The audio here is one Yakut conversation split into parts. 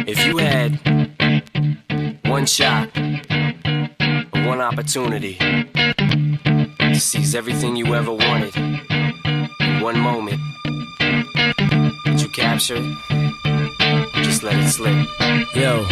If you had one shot, one opportunity to seize everything you ever wanted in one moment, would you capture it? Or just let it slip? Yo.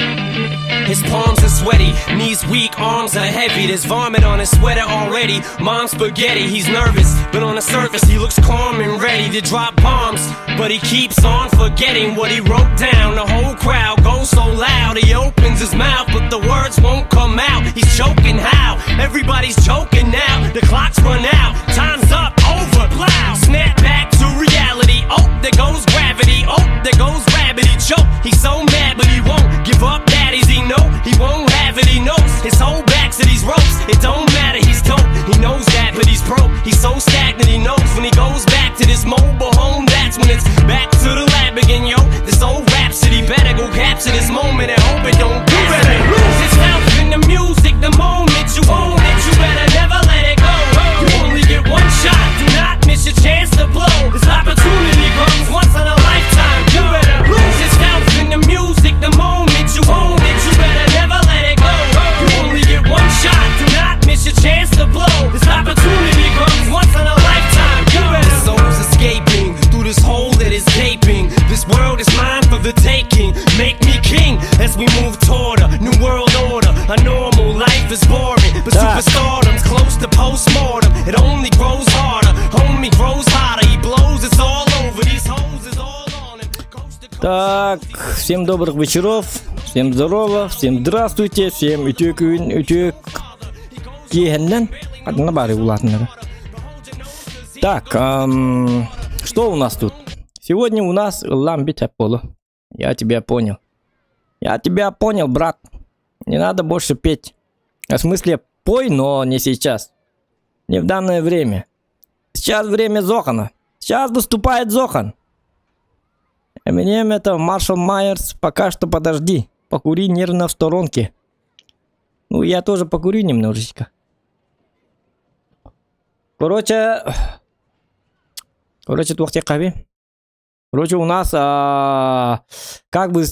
His palms are sweaty, knees weak, arms are heavy. There's vomit on his sweater already. Mom's spaghetti, he's nervous, but on the surface he looks calm and ready to drop bombs. But he keeps on forgetting what he wrote down. The whole crowd goes so loud, he opens his mouth, but the words won't come out. He's choking how? Everybody's choking now. The clock's run out, time's up, over, plow. Snap back to reality. Oh, there goes gravity. Oh, there goes rabbit. He choke. He's so mad, but he won't give up. Daddies, he know he won't have it. He knows his whole back to these ropes. It don't matter. He's dope. He knows that, but he's broke. He's so stagnant. He knows when he goes back to this mobile home. That's when it's back to the lab again, yo. This old rhapsody better go capture this moment and hope it don't. You better lose yourself in the music the moment you own it. You better never let it go. You only get one shot. Do not miss your chance to blow. This opportunity comes once in a lifetime. You better lose yourself in the music the moment you own it. You better never let it go. You only get one shot. Do not miss your chance to blow. This opportunity comes once in a lifetime. You better. Souls escaping through this hole that is gaping. This world is mine for the taking. Make me king as we move toward a new world order. A normal life is boring, but Так. superstardom's close to postmortem. It only grows harder. Homie grows hotter. He blows. It's all over. These hoes is all on him. Coast to coast. Так, всем добрых вечеров, всем здорово, всем здравствуйте, всем үтүө күн, үтүө киэһэннэн хатына баары улаатыннара. Так, что у нас тут? Сегодня у нас ламбит Аполло. Я тебя понял. Я тебя понял, брат. Не надо больше петь. В смысле, пой, но не сейчас. Не в данное время. Сейчас время Зохана. Сейчас выступает Зохан. Эминем это Маршал Майерс, пока что подожди. Покури нервно в сторонке. Ну, я тоже покурю немножечко. Короче, короче, туох диэххэ Короче, у нас, а, как вы,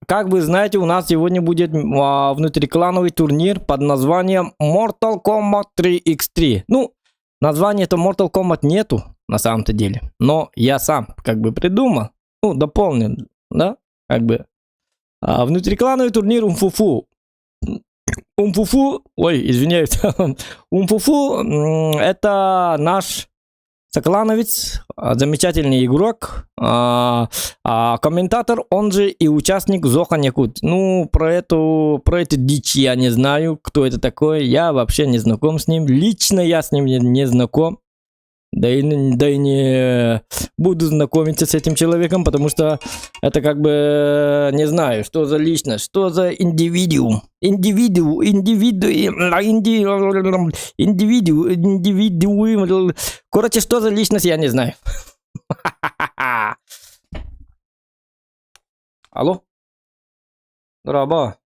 как вы знаете, у нас сегодня будет внутриклановый турнир под названием Mortal Kombat 3x3. Ну, названия-то Mortal Kombat нету на самом-то деле. Но я сам как бы придумал, ну, дополнил, да, как бы. Внутриклановый турнир Умфуфу. Умфуфу, ой, извиняюсь, Умфуфу это наш соклановец, замечательный игрок, комментатор, он же и участник Зохан Якут. Ну, про эту дичь я не знаю, кто это такой, я вообще не знаком с ним, лично я с ним не знаком. Да и не буду знакомиться с этим человеком, потому что это как бы не знаю, что за личность, что за индивидуум. Индивиду, индивиду, инди, индивиду, индивидуум. Короче, что за личность, я не знаю. Алло? Дорообо.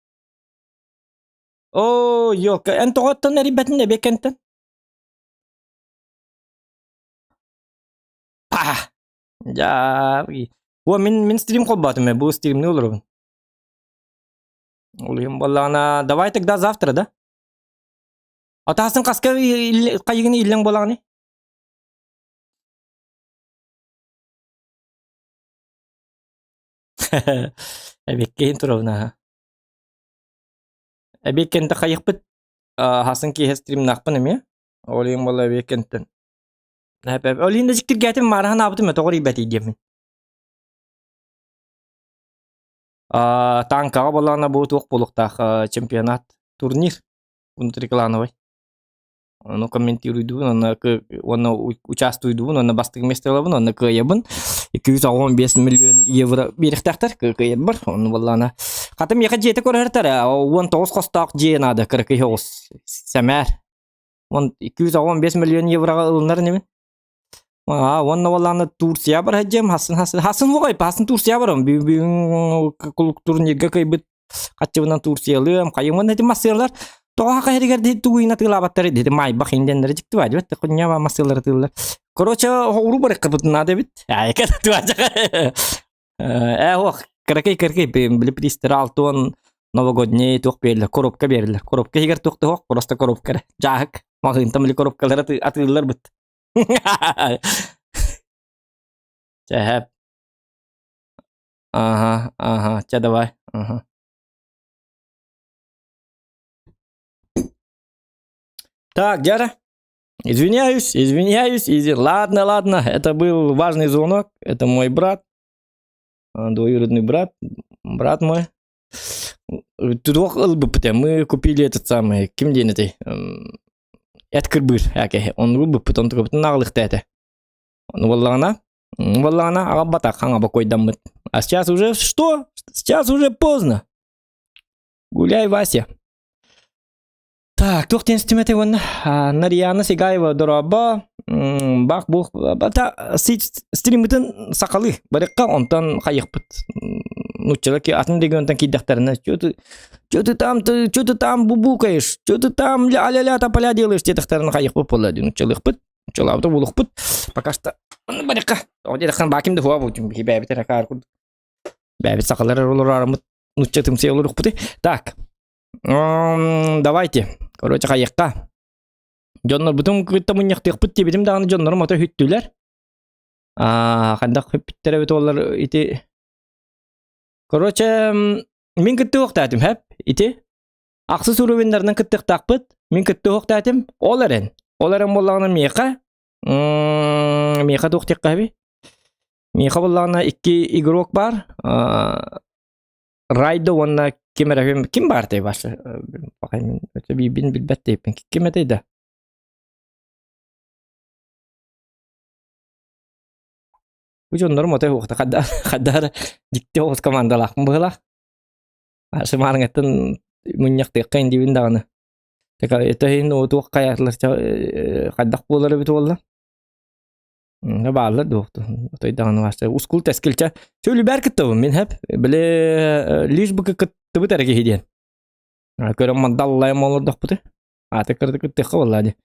О, елка, эн тоҕоттон эрийбэтин эбиэккэнтэн? Па! Дьаа, О, мин стрим холбоотум ээ, бу стримни олоробун. Ол иһин буоллаҕына, давай тогда завтра, да? Атаасын хаска хайыгын иллэҥ буолаҕыный? Эбиэккэһин туруобун аһа. Эбиэккэнтэ хайыхпыт хасын киэһэ стримнаахпын эмиэ. Ол иһин буолла эбиэккэнтэн. Ол иһин да дьиктиргээтим маараһан аабытым тоҕо эрийбэтий диэммин. Танкаҕа буоллаҕына бу туох буолуохтаах чемпионат турнир внутриклановый. Ону комментируйдубун, онно уонна участвуйдубун, онно бастакы место ылабын, онно кыайабын. 285 миллион евро биэриэхтээхтэр кыайарбар. Онну буоллаҕына хата миэхэ дьиэтэ көрөһөртөр 19 хостоох дьиэ наада кыракый оҕус сэмээр. 285 миллион евроҕа ылынар инибин. Аа, уонна буоллаҕына Турция барар дьиэм хасын хасын хасын уоҕай хасын Турция барам бүгүн турнирга кыайбыт хаччыбынан Турциялыам хайымын этим массыалар тоҕо хаха иһигэр дии тугуйна тыылаабаттар дии майбах инденнери дьикти баай дибет куньяба массыалары тыыллар короче уру барыккабыт наада эбит айка туача э ох. Кыракый кыракый били приистэрэ алтыан новогодний туох биэрэллэр, коробка биэрэллэр. Коробка иһигэр туох да суох, просто коробка эрэ. Дьааһык. Маҕаһыынтан били коробкалары атыыллар быт. Чэ, хэп. Ага, ага, чэ давай. Ага. Так, Дяра, извиняюсь, извиняюсь, изи... Ладно, ладно, это был важный звонок, это мой брат, двоюродный брат, брат мой. Туох ылбыппыт мы купили этот самый, ким диэн этэй? Эт кырбыыр, он ылбыппыт, онтукабытын аҕалыахта этэ. Буоллаҕына, буоллаҕына аҕалбатах хаҥа бокуойдаммыт. А сейчас уже что? Сейчас уже поздно. Гуляй, Вася. Так, туох диэн стимэтэй уонна Нарияна Сигаева дорообо бах бух бата стриммытын сахалыы барыкка онтон хайыхпыт нуччалар атын регионтан киирдэхтэринэ что ты что ты там ты что ты там бубукаешь что ты там ля-ля-ля тополя делаешь диэтэхтэринэ хайыхпыт буолла диэн нуччалыахпыт нуччалаабыта буолуохпут пока что барыкка тоҕо диэтэххинэ бааким да хуа буутум бэйэбит эрэ каар курдук бэйэбит сахалар олороруммут нучча тымсыйа олоруохпутуй так Давайте, короче, хайыахха. Дьоннорбутун кытта мунньахтыахпыт диэбитим даҕаны дьоннорум ото үһүттүлэр. Аа, хайдах хүппүттэр эбит олар ити. Короче, мин кыттыахтаатым хэп ити. Ахсыс уровеннарынан кыттыахтаахпыт. Мин кыттыахтаатым. Ол эрэн. Ол эрэн буоллаҕына миэхэ миэхэ туох диэххэ эби? Миэхэ буоллаҕына икки игрок бар. Райда уонна ким эрэ ким баар этэй Вася? Биирбин билбэт диэппин. Ким этэй да? Бу дьоннорум отой уохта хаддар дьикти оҕус командалаахпын быһыылаах. Сымаарыҥаттан мунньахтыахха индибин даҕаны. Это иһин туох хайаатылар хайдах буолар эбит буолла. Бааллар дуохту. Отой даҕаны бааса. Ускул тэскилчэ. Чөлүбэр кыттабын мин хэп. Били лишь бы кыттыбыт эрэ киһи диэн. Көрөн мандаллайым олордохпуту. Аты кырды кыттыахха буолла дии.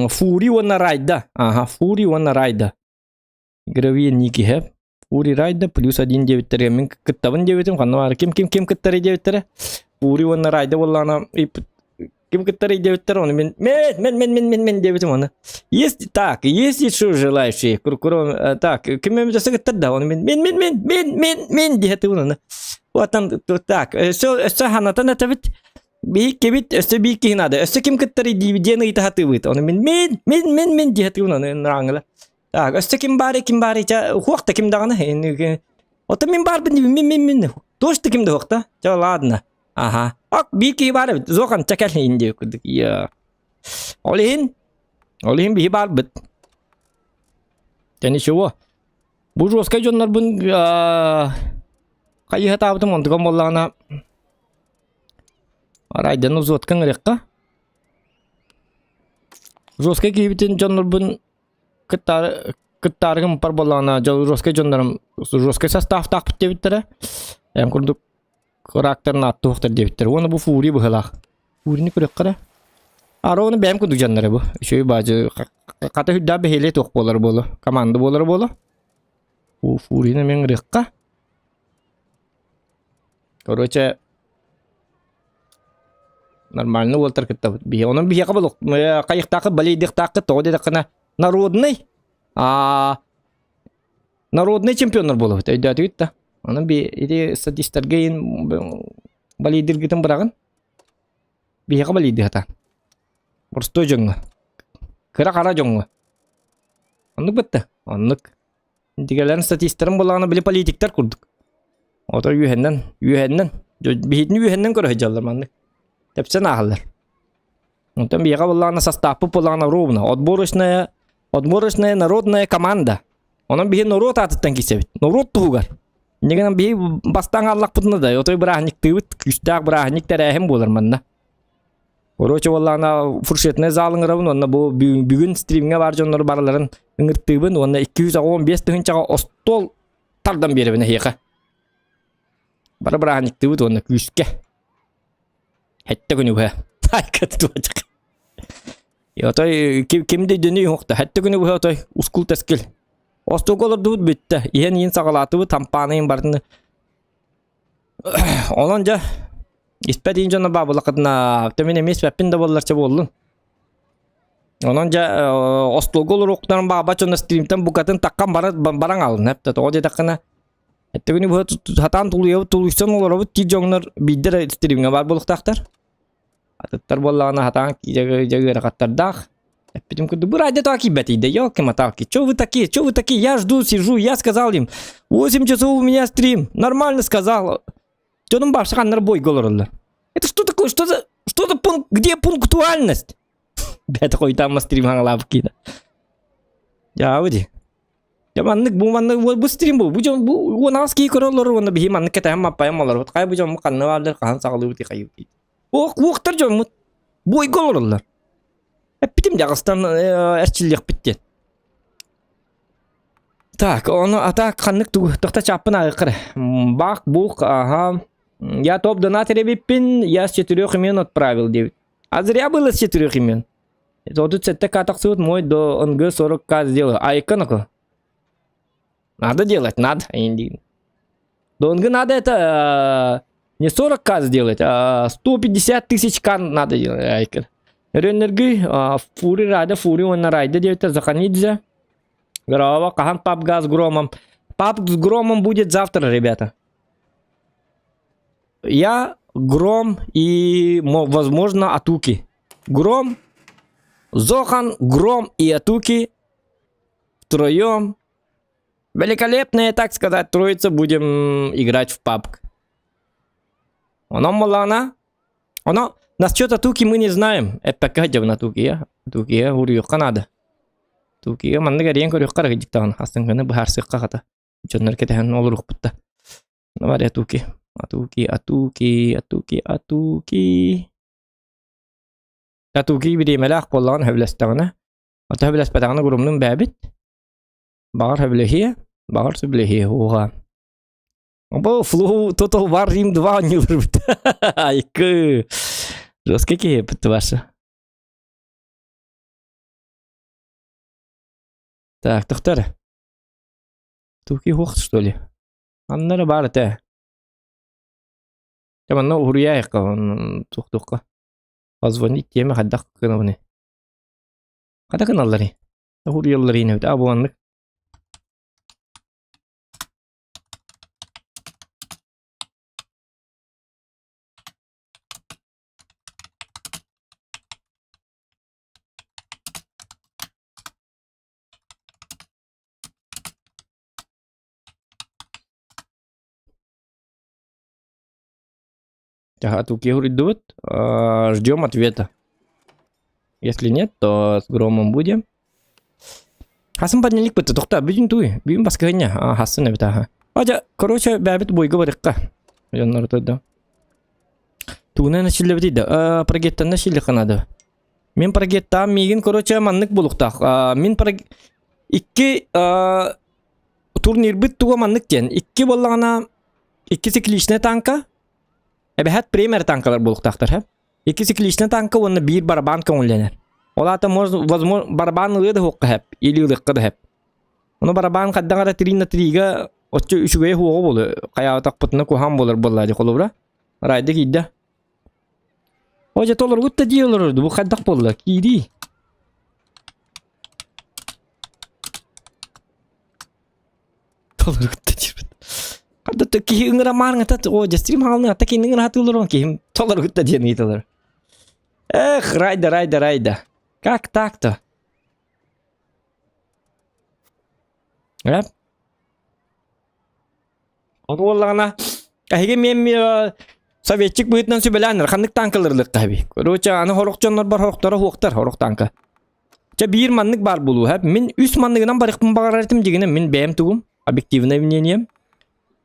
Фури уонна Райда. Ага, Фури уонна Райда. Игровые ники хэп. Фури Райда плюс один диэбиттэргэ мин кыттабын диэбитим. Ханна баар ким ким ким кыттарый диэбиттэрэ. Фури уонна Райда буоллаҕына ким кыттарый диэбиттэр ону мин мен мен мен мен мен мен диэбитим ону. Есть так, есть еще желающие. Куркуром так, ким эми өссө кыттар да ону мин мен мен мен мен мен мен диэтибин ону. Отан так, өссө өссө ханатан этэбит. Биһик кебит өссө биир киһи наада. Өссө ким кыттарый диэн ыйытаһатыыбыт. Ону мин мен мен мен мен диэтибин ону нрааңыла. Так, өссө ким баарый, ким баарый, ча, хуох да ким даҕаны. Ото мин баарбын дии, мин, мин, мин. Точно ким да хуох да? Ча, ладно. Ага. Ок, биир киһи баар эбит. Зохан, ча кэл иһин диэбит курдук. Я. Ол иһин, ол иһин биһи баарбыт. Дьэ, ничего. Бу жесткай дьоннорбун хайыһатаабытым онтукам буоллаҕына Райден узуотка ыҥырыахха. Жесткай киһибитин дьоннорбун кыттаары кыттаарыгым пар буоллаҕына жесткай дьоннорум жесткай составтаахпыт диэбиттэрэ. Эн курдук характерын ааттыахтар диэбиттэр. Уонна бу фури быһыылаах. Фурини көрүөххэ эрэ. Ара ону бэйэм курдук дьоннор бу. Үчүгэй баадьы хата үрдээх бэһиэлэй туох буолар буолуо. Команда буолар буолуо. Фурины мен ырыахха. Короче, нормально уолтар кыттабыт. Биһи онон биһиэхэ болук хайыхтааххыт балейдыахтааххыт тоҕо диэтэххинэ народный а народный чемпионнар буолабыт өйдөөтүгүт да. Онон би ити статистарга иин балейдыргытын быраҕын. Биһиэхэ балейдыхата. Боростуой дьоҥҥо. Кыра-хара дьоҥҥо. Оннук бытта. Оннук. Дигэлэрин статистарын буоллаҕына били политиктар курдук. Ото үөһэннэн, үөһэннэн, биһитини үөһэннэн көрө сылдьаллар маннык. Тэпсэн ааһаллар. Онтон биһиэхэ буоллаҕына састааппыт буоллаҕына ровно. Отборочная, отборочная народная команда. Онон биһи норуот аатыттан киирсэбит. Норуот туһугар. Инньэ гынан биһи бастаан хааллахпытына да, отой бырааһынньыктыыбыт, күүстээх бырааһынньык тэрээһин буолар манна. Короче, буоллаҕына фуршетный зал ыҥырабын уонна бу бүгүн стримҥэ баар дьоннору барыларын ыҥыртыыбын уонна 215 тыһыынчаҕа остуол тардан биэрэбин эһиэхэ. Бары бырааһынньыктыыбыт уонна күүскэ. Хэттэ күнү быһа. Айка туочак. Отой ким да өйдөнүү уһукта. Хэттэ күнү быһа отой ускул тэскил. Остуолга олордубут бүттэ. Иһэн иин саҕалаатыбыт, хампаанайын барытын. Онон дьэ испэт иин дьоно баабылакытына мин эмиэ испэппин да буолларча буоллун. Онон дьэ остуолга олоруохтарын баҕарбат дьоно стримтэн букатын таххан баран хаалын эптэ тоҕо диэтэххинэ Эттэгини быһа сатаан тулуйабыт тулуйсан олоробут тиир дьоҥнор биирдэ эрэ стримҥэ баар буолуохтаахтар. Атыттар буоллаҕына сатаан дьэ ыарахаттардаах. Эппитим курдук, бу радио тоҕо киирбэтий да, елки-моталки, чё вы такие, чё вы такие, я жду, сижу, я сказал им, 8 часов у меня стрим, нормально сказал. Дьонум баҕар ханнар бойго олороллор. Это что такое, что за, что за пункт, где пунктуальность? Бэт хойутаамма стрим хаҥалаабыт киинэ. Дьаабы дии. Дьэ маннык бу маннык бу стрим бу бу дьон бу 18 киһи көрө олорор уонна биһи маннык кэтэһэн маппайан олоробут. Хайа бу дьоммут ханна бааллар хаһан саҕалыыбыт хайыыбыт. Ох уохтар дьоммут буойга олороллор. Эппитим дьэ аҕыстан эрчиллиэхпит диэн. Так, ону а так ханнык тугу тохто чааппын ааҕыахха эрэ. Бах бух ага. Я топ донатор эбиппин, я с четырех имен отправил диэбит. А зря было с четырех имен. 37 к тахсыбыт мой до НГ 40 к сделаю. А иконоку? Надо делать, надо. До НГ надо это не 40 к сделать, а 150 тысяч к надо делать. Айкын. Ренерги, фури рада, фури он райда диэбитэ Заханидзе. Здорово, хаһан пабг с громом. Пабг с громом будет завтра, ребята. Я, Гром и, возможно, Атуки. Гром, Зохан, Гром и Атуки втроем. Великолепная, так сказать, троица будем играть в PUBG. Онон буоллаҕына, оно насчет Атуки мы не знаем. Эппэккэ сылдьабын Атукига. Атукига уруйуохха наада. Атукига маннык эрийэн көрүөххэ эрэ кырдьык даҕаны. Астыҥканы быһаарсыахха хата. Дьоннор кэтэһэн олоруохпут да. Давай Атуки. Атуки, Атуки, Атуки, Атуки. Атуки бириэмэлээх буоллаҕына сөбүлэстэҕинэ, ото сөбүлэспэтэҕинэ гурумнун бээбит. Баҕар сөбүлэһиэ, баҕар сөбүлэһиэ уоҕа. Бу флу Total War Rim 2 оонньууларбыт. Айкы. Жесткий киһи эппит ваша. Так, тохтор. Туки хуох что ли? Анна эрэ баар этэ. Дьэ манна уһуруйаайахха туох-туохха. Позвонить диэмэ хайдах гынабыный? Хайдах гыналларый? Уһуруйаллар иинэбит. А бу маннык. Ага, тут идут. Ждем ответа. Если нет, то с громом будем. Хасын поднялик бытты, тоқта, бүгін туй, бүгін басқыня. А, хасын эбит, аха. Ажа, короче, бәбит бойга барыққа. Жоннор да. Тугунан начиллебит да. Прогеттан начилли канады. Мин прогеттаам миигин короче маннык булуктаах. Мин прог... Икки турнирбыт туга маннык диэн. Икки буоллаҕына икки цикличная танка эбэһэт премьер танкалар буолуктаахтар һэ. Икки цикличная танка уонна биир барабан көҥүллэнэр. Ол аата возможно барабан ылыа да суохха сөп или ылыахха да сөп. Ону барабан хайдах эрэ три на трига оччо үчүгэйэ суоҕа буолуо. Хайаатахпытына куһаҕан буолар буоллаа дии холобура. Райда киирдэ. О дьэ толорбут да дии олорор бу хайдах буолла киирии. Толорбут да диэбит. Ханна киһи ыҥыра маарыҥата о дьэ стрим хаалны ата кини ыҥыра сатыыллар киһим толорбут да диэн ыйыталар. Эх, райда, райда, райда. Как так-то? Э? Ол буоллаҕына, эһиги эмиэ советчик быһыытынан сүбэлээн ханнык танкаларылыахха эбий. Короче, аны сорох дьоннорбор сорохторо суохтар, сорох танка. Чэ биир маннык баар буолуо, һэ. Мин үс манныгынан барыахпын баҕарар этим дьигинэ мин бэйэм тугум, объективное мнением.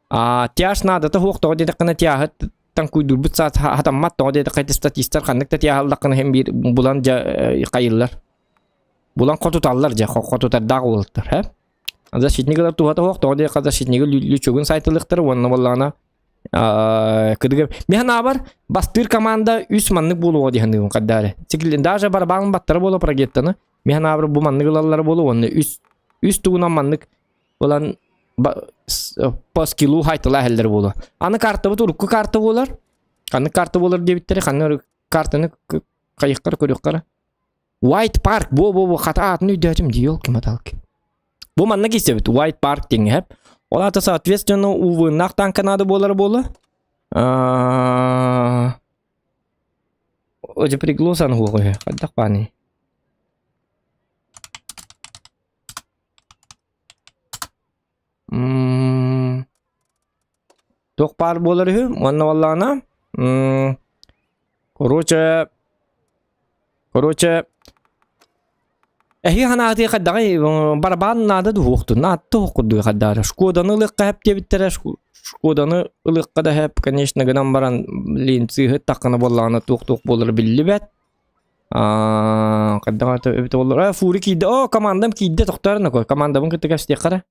А тяж наадата суох тоҕо диэтэххинэ тяһы таҥкуйдуурбут саас хатаммат тоҕо диэтэххэ ити статистар ханнык да тяһаллаххына иһин биир булан дьэ хайыллар. Булан хотуталлар дьэ, хотутардаах уолаттар, һэ. Защитнигалар туһата суох, тоҕо диэххэ защитнига лючогун сайтылыахтара уонна буоллаҕына кыдыгы мин санаабар бастыыр команда үс маннык буолуоҕа дии саныыбын хайдаа эрэ даже барабаан баттара буола прогеттаны мин санаабар бу маннык ылаллара буолуо уонна үс үс тугунан маннык ылан По скиллу хайтыла иһэллэр буолуо. Аны картабыт урукку карта буолар. Ханнык карта буолар диэбиттэрэ, ханна картаны хайыххара көрүөххара. White Park бу бу бу хата аатын өйдөөтүм дии ол ким. Бу манна киирсэбит White Park диэҥҥэ хэп. Ол аата соответственно УВ-наах танка наада буолара буолла. Ожи приглосан хуоҕуһэ хайдах бааны. Туох баар буолар үһү уонна буоллаҕына короче короче эһиги санаатыы хайдаҕый барабаан наада дуһуохтун наатта суох курдук хайдаары шкоданы ылыахха сөп диэбиттэрэ шкоданы ылыахха да сөп конечно гынан баран блин сыыһа ыттаххына буоллаҕына туох-туох буолара биллибэт хайдах эбитэ буоллар фури киирдэ о командам киирдэ тохтоорун командабын кытта кэпсэтиэххэ эрэ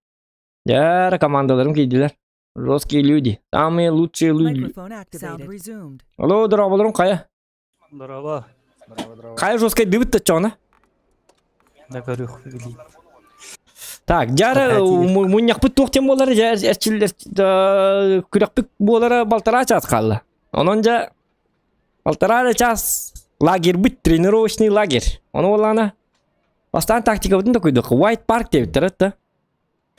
дьэ командаларым киирдилэр Жесткие люди. Самые лучшие люди. Алло, дорооболорум хайа? Дорообо. Хайа жесткай дыбыт таччоҕуна? Да көрүөх билиим. Так, дьара мунньахпыт туох тем буолара дьэ эрчиллэр күрэхпит буолара балтараа чаас хаалла. Онон дьэ балтараа эрэ час лагерьбыт тренировочный лагерь. Ону буоллаҕына бастаан тактикабытын да куйдук. White Park диэбиттэр это.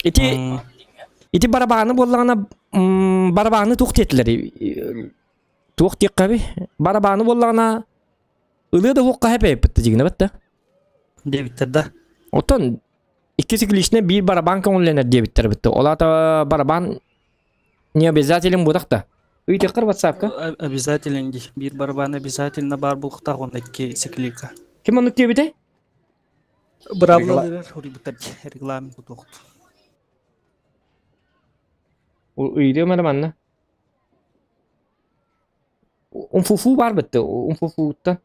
Ити ити барабааны буоллаҕына барабааны туох диэтилэр туох диэххэби барабааны буоллаҕына ылыа да уохха хэпэйэппит дьигинэбэт да Диэбиттэр да. Оттон икки цикличнэ биир барабан көҥүллэнэр диэбиттэр битте. Ол аата барабан не обязателен буотах да. Ыйтыаххар ватсапка. Обязателен ди. Биир барабан обязательно баар буолуохтаах уонна икки циклика. Ким оннук диэбитэй? Быраабылалар суруйбуттар регламент тутуохт. Ыйдыам эрэ манна. Умфуфу баар бытты, умфуфуттан.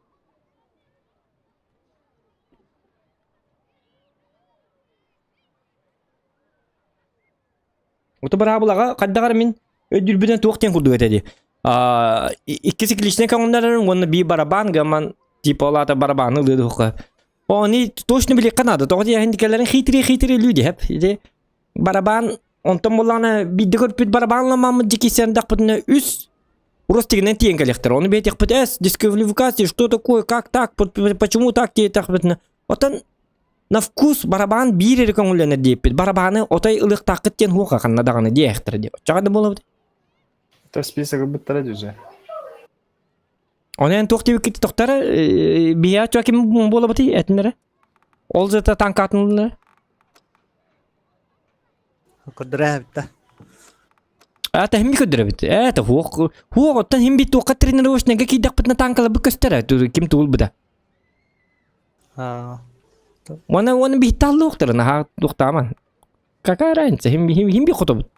Ото быраабылаҕа хайдах эрэ мин өйдүүрбүнэн туох диэн курдук этэ дии. Икки цикличнэй көҥүллэрин уонна биир барабан гаман типа ол аата барабаны ылыа дуохха. Они точно билиэххэ наада. Тоҕо диэхин кэлэрин хитрый-хитрый люди хэп. Ити барабан онтон буоллаҕына биирдэ көрбүт барабанламаммыт дьикисэрдахпытына үс Ростигинэн тиийэн кэлиэхтэрэ. Ону биэтиэхпит эс дисквалификация что такое как так почему так диэтэхпитинэ оттон на вкус барабан биир эрэ көҥүллэнэр диэппит. Барабаны отой ылыахтааххыт диэн хуоха ханна даҕаны диэхтэрэ диэ. Оччоҕо да буолабыт. Это список ылбыттара дьүзэ. Ону эн туох диэбиккит тохтара биһиэхэ чуо ким буолабытый этиннэрэ? Ол зата танкаатыннара? Көрдөрөөбүт да. Аата хим көрдөрөбүт. Ээ хуох хуох оттон хим бит туохха тренировочнайга киирдэхпитинэ танкаларбыт көстөрө ким тугул быта. Уонна уонна биһиттааллыахтара наһаа туохтааман. Какая разница, хим хим хим би хотобут.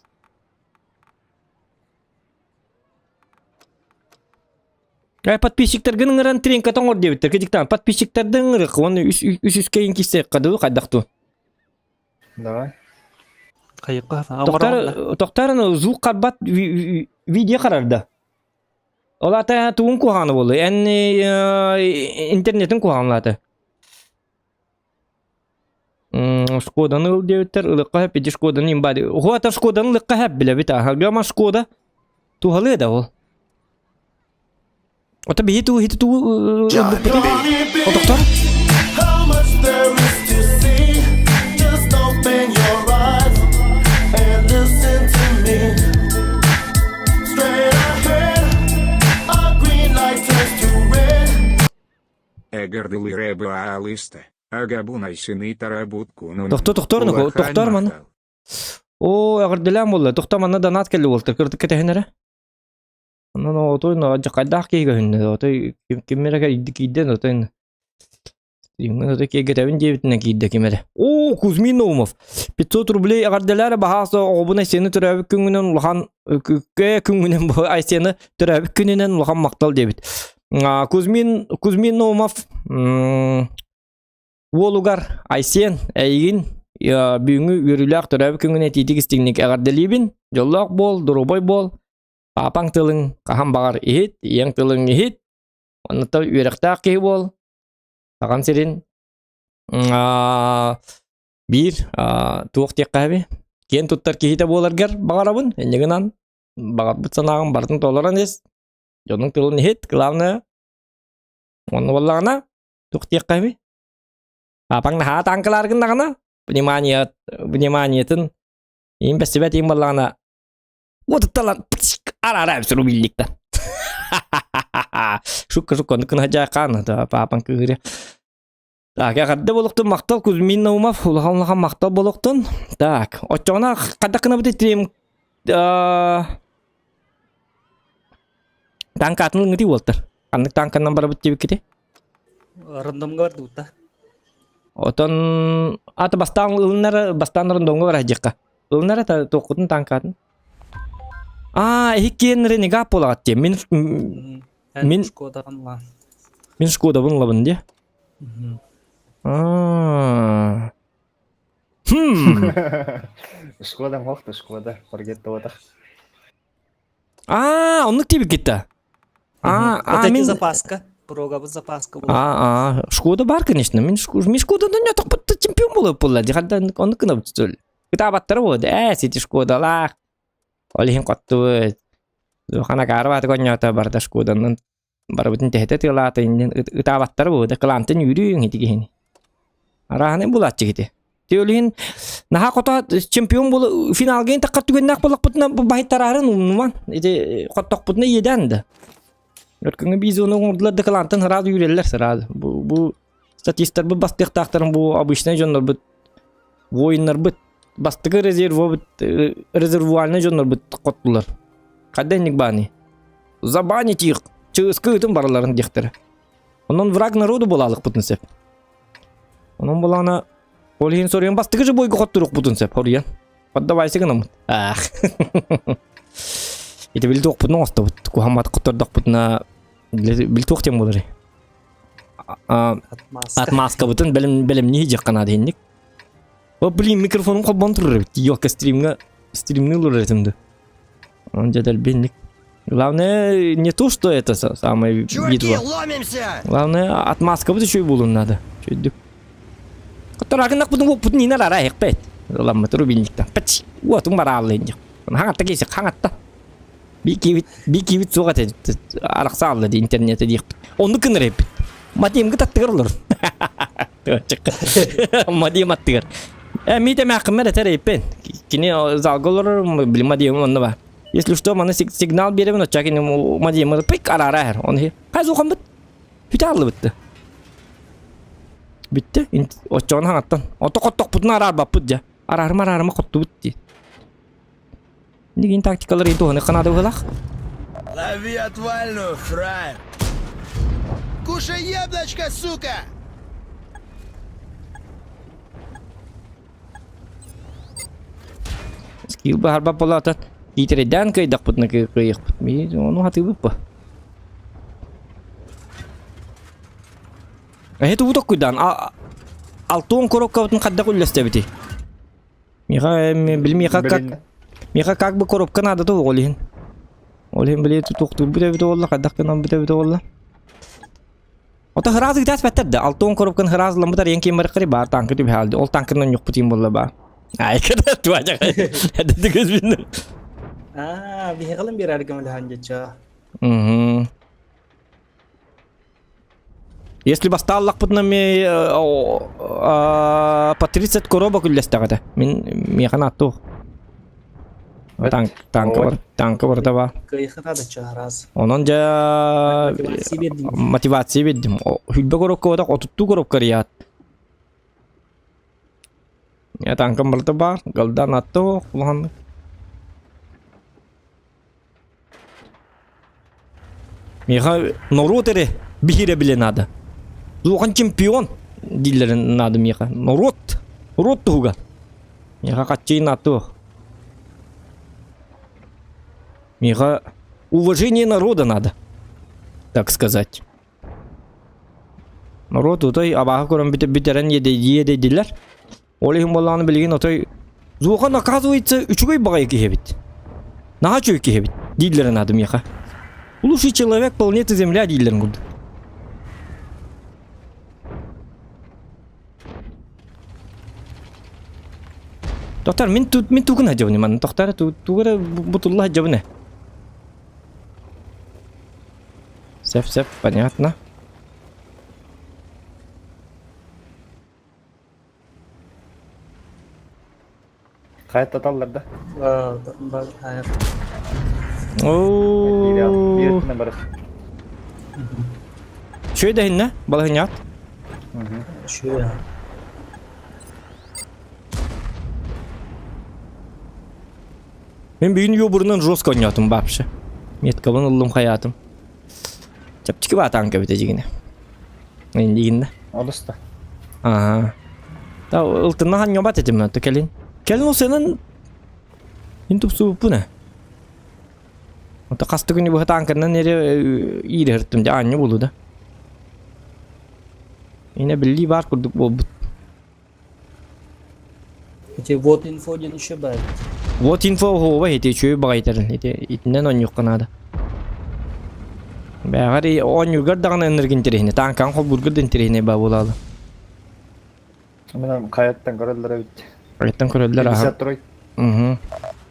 Э, подписчиктаргын ыҥыран тренка тоҥор диэбиттэр. Кидиктаан подписчиктарды ыҥырык, уонна үс үс үс кейин киссиэххэ дуу хайдах дуу. Давай. Хайыкка Тохтар тохтар звук харбат видео харарда. Ол аата тугун куһаҕана буолуой? Эн интернетин куһаҕанлаата. Шкоданы ыл диэбиттэр, ылыахха сөп, ити Шкоданы имба Уһуата Шкоданы ылыахха сөп билэбит аа. Гама Шкода туһалыа да ол. Ото биһи туу хити туу ылбыппытый? Отохтор? Тохто тохтор тохтор маны. Оо, эҕэрдэлээн буолла. Тохто манна донат кэлли буолта. Кырдык кэтэһин эрэ. Онон отой хайдаах киһи көһүннэ. Отой ким эрэ киирдэн отой Отой киэргэтэбин диэбитинэн киирдэ ким эрэ. Оо, Кузьмин Наумов. 500 рублей эҕэрдэлээр баһаас оҕобун Айсены төрөөбүт күҥҥүнэн улахан күҥҥүнэн бу Айсены төрөөбүт күнүнэн улахан махтал диэбит. Кузьмин Кузьмин Наумов уолугар Айсен эйигин бүгүҥҥү үөрүүлээх төрөөбүт күҥҥүн этиитик истиҥник эҕэрдэлиибин. Дьоллоох буол, доруобай буол. Паапаҥ тылыҥ хаһан баҕар иһит, ийэҥ тылыҥ иһит. Оннуттан үөрэхтээх киһи буол. Сахан сирин биир туох диэххэ эби? Киэн туттар киһитэ буоларгар баҕарабын. Инньэ гынан баҕарбыт санааҕын барытын толорон ис. Дьонуҥ тылын иһит, главное. Онно буоллаҕына, туох диэххэ эбий? Папаҥ наһаа тааҥкалаар гыннаҕына, внимание, вниманиетын иин бэстибэт иин буоллаҕына, уотутталан араара рубильниктан. Шутка, шутка, оннук гына хаан, папаҥ кыыһырыа. Так, эҕэрдэ буолуохтун махтал Кузьмин Наумов, улахан улахан махтал буолуохтун. Так, оччоҕуна хайдах гынабыт итиим танкатын ылыҥытый уолтар. Ханнык танканан барабыт диэбиккити? Рандомга бардыбыт Отон аты бастаан ылыннар бастаан рандомга барар диэххэ. Ылыннар это туоххутун танкатын. А, иһиккиэн ренегат буолаҕат диэ. Мин Мин Шкодаҕын ылан. Мин Шкодабын ылабын диэ. Аа. Хм. Шкода мохто, Шкода, Форгетто Аа, оннук диэбиккит Аа, а мин запаска. Прогабыт запаска буолар. Аа, аа, Шкода бар, конечно. Мин мин Шкодадан ятахпытта чемпион буолуп буолла. Дихадда оннук гынабыт стөл. Кытаабаттара буолла. Ээ, сити Шкодалаах. Ол иһин хоттубут. Хана каарбааты конньоото барыта Шкоданан барыбытын тэһитэ тыалаата иннин ытаабаттара буолда. Кылаантан үүрүүҥ ити киһини. Арааһынай булааччы кити. Ти ол иһин наһаа хото чемпион буола финалга ин таххар түгэннээх буоллахпытына баһыйтараарын умнуман. Ити хоттохпутуна иэдээн да. Өркөҥө бизону оҥордулар да кылаантан сразу үүрэллэр сразу. Бу, бу статистарбыт бастыахтаахтарын бу обычнай дьоннорбут воиннарбыт бастакы резервобут резервуальнай дьоннорбут хоттулар. Хайда инник бааны? Забанить их! Чыыскы ытын бараларын диэхтэрэ. Онон враг народу буолаалыкпытын сөп. Онон булаана ол иһин соруйан бастакы же бойга хоттуруохпутун сөп хоруйан. Поддавайся гынаммыт. Аах. Ити били туохпутун оҥостобут. Куһаммат хоттордохпутуна били туох диэн буоларый? Отмазкабытын бэлэмнии дьахха наада инник. О, блин, микрофонум холбон турар эбит. Ёлка стримҥа стримни ылар этим да. Он дядя Альбинник. Главное, не то, что это самое битва. ломимся! Главное, отмазкабыт еще и булун надо. Чөйдүк. Которакынак бутун оппутун инар ара эхпет. Ламмы рубильниктан. Пач. Уотун барааллын дьик. Хаңатта кейсе хаңатта. Би киибит суох этэ арахса алла ди интернете диэхпит. Онну кыныр эппит. Мадимгы таттыгар олор. Мадим аттыгар. Э, ми темээххиммэр этэр эппин. Кини залга олорор, билим Мадимым онно бар. Если что, маны сигнал биэрэбин, очча кини Мадимы пик араара эһэр. Оны хай сухан бит. Бүтэ аллыбытты. Бүттэ. Оччоҕун хаҥаттан. Ото хоттохпутун араарбаппыт дьэ. Араарыма араарыма хоттубут дии. Билигин тактикалар туһаны канада быһылах. Лови отвальную, фраер! Кушай яблочко, сука! Скилл баһарбат буолаата. Иитэрдээн кыайдахпытына кыайыахпыт. Ону хатыыбыт ба. Эһи тугу токкуйдаан алтуон коробкабытын хайдах үллэстэбитий? Миха, били миха как миха как бы коробка надо то ол иһин. Ол иһин били туохтуурбут эбит буолла, хайдах гынан эбит буолла. Ото хыраас ыытаас бэттэр да, алтон коробканы хыраас ламмыт арыйан киин барыккари баар танка түбэһэ ол танкынан ньукпутин буолла баа. Ай када туача эддигез бин. Аа, биһигалым биэрэргэ мөлөһөн дьачча. Угу. Если бастааллахпытына ми по 30 коробок үллэстэҕэ этэ. Мин миэхэ нааттуох. Танк танка бар танка барыта ба. Онон дьэ мотивация биэрдим. Хүлбэ коробка бодох отуттуу коробка рият. Я танкам барыта бар. Галдан аттуох улахан. Миэхэ норуот эрэ биһирэбилэ билэ наада. Улахан чемпион дииллэрэ наада миэхэ. Норуот. Норуот туһугар. Миэхэ хаччыйын нааттуох. Миэхэ уважение народа надо. Так сказать. Норуот отой абааһы көрөн бүтэрэн иэдэйдилэр. Ол иһин буоллаҕына билигин отой Зуохан оказывается үчүгэй баҕайы киһи эбит. Наһаа үчүгэй киһи эбит дииллэрэ наада миэхэ. Лучший человек планеты Земля дииллэрин курдук. Доктор, мин ту мин тугун сылдьабын манна тохтоор тугу эрэ бутулла сылдьабын ээ. Сөп сөп, понятно. Хайаттаталлар да. Оо. Биир өттүнэн барар. Үчүгэй да иһиннэ, балаһынньаҕыт. Үчүгэй. Мин бүгүн юбурунан жестко оонньоотум вообще. Меткабын ыллым хайаатым. Чэпчэки баатаан кэбитэ дьигинэ. Иннигиннэ. Олус да. Аа. Та ылтынна ханньобат этим то кэлин. Кэлин ол сенен ин тупсубуппун э. Ото хаста күнү быһа таанканан эре иире хырттым дьэ аанньа буолу да. Инэ биллии баар курдук буолбут. Ити вот инфо диэн еще баар. Вот инфо оһуоба ити үчүгэй баҕайытарын ити итинэн оонньуохха наада. Бээҕэр оонньуургар даҕаны ынырык интэриэһинэй, таанкаҕын холбуургар да интэриэһинэй баа буолаалы. Мин хайаттан көрөллөр эбит. Хайаттан көрөллөр аха. 53. Угу.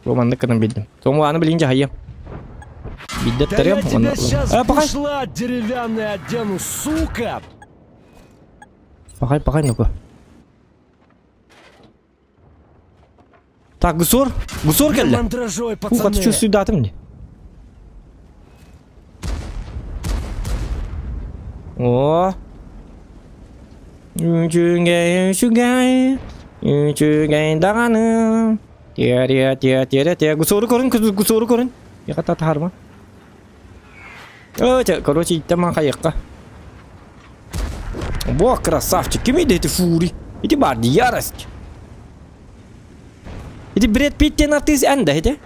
Бу маннык гынан билдим. Тоҥуаны билин дьаһайыам. Бидде Да я тарыам. тебя сейчас Э, пахай! пошла деревянная одену, сука! Пахай, пахай, ну-ка. Так, Гусор, Гусор Я кэллэ. мандражой, Ух, а пацаны! ты чувствую мне. О. Үчүгэй, үчүгэй, үчүгэй даҕаны. Тиэ, тиэ, тиэ, тиэ. Гусору көрүн, гусору көрүн. Яха татаарма. Э, короче, иттэман хайыкка. Во, красавчик, ким эти фури? Ити бар ярость. Ити Брэд Питт диэн артыыс эн да ити?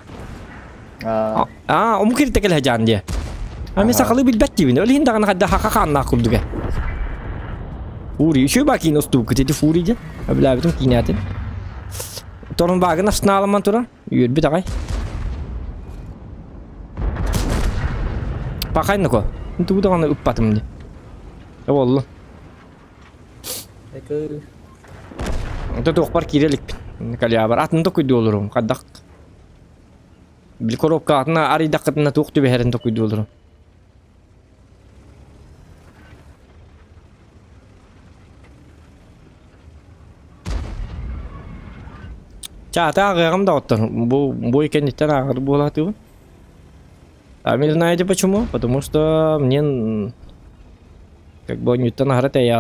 Аа, омук киритэ кэлэ дьаан диэ. А мен сахалыы билбэт диибин. Ол иһин даҕаны хайда хаха хааннаах курдук ээ. Фури, үчүгэй баа киинэ устубуккут ити Фури диэн. Өбүлээбитим киинээтин. Торун баагын астыналамман турар. Үөрбүт аҕай. Пахай нуко. Тугу даҕаны ыппатым дии. Оллу. Экэ Онто туохпар киирэ иликпин. Калябар атын токуйдуу олорум. Хайдах били коробка атына арыйдаххытына туох түбэһэрин токуйдуу олорум. Чаата ааҕыаҕым да оттон бу бу кэнниттэн ааҕар буолаатыбын. А вы знаете почему? Потому что мне как бы оонньууттан аһара тэйэ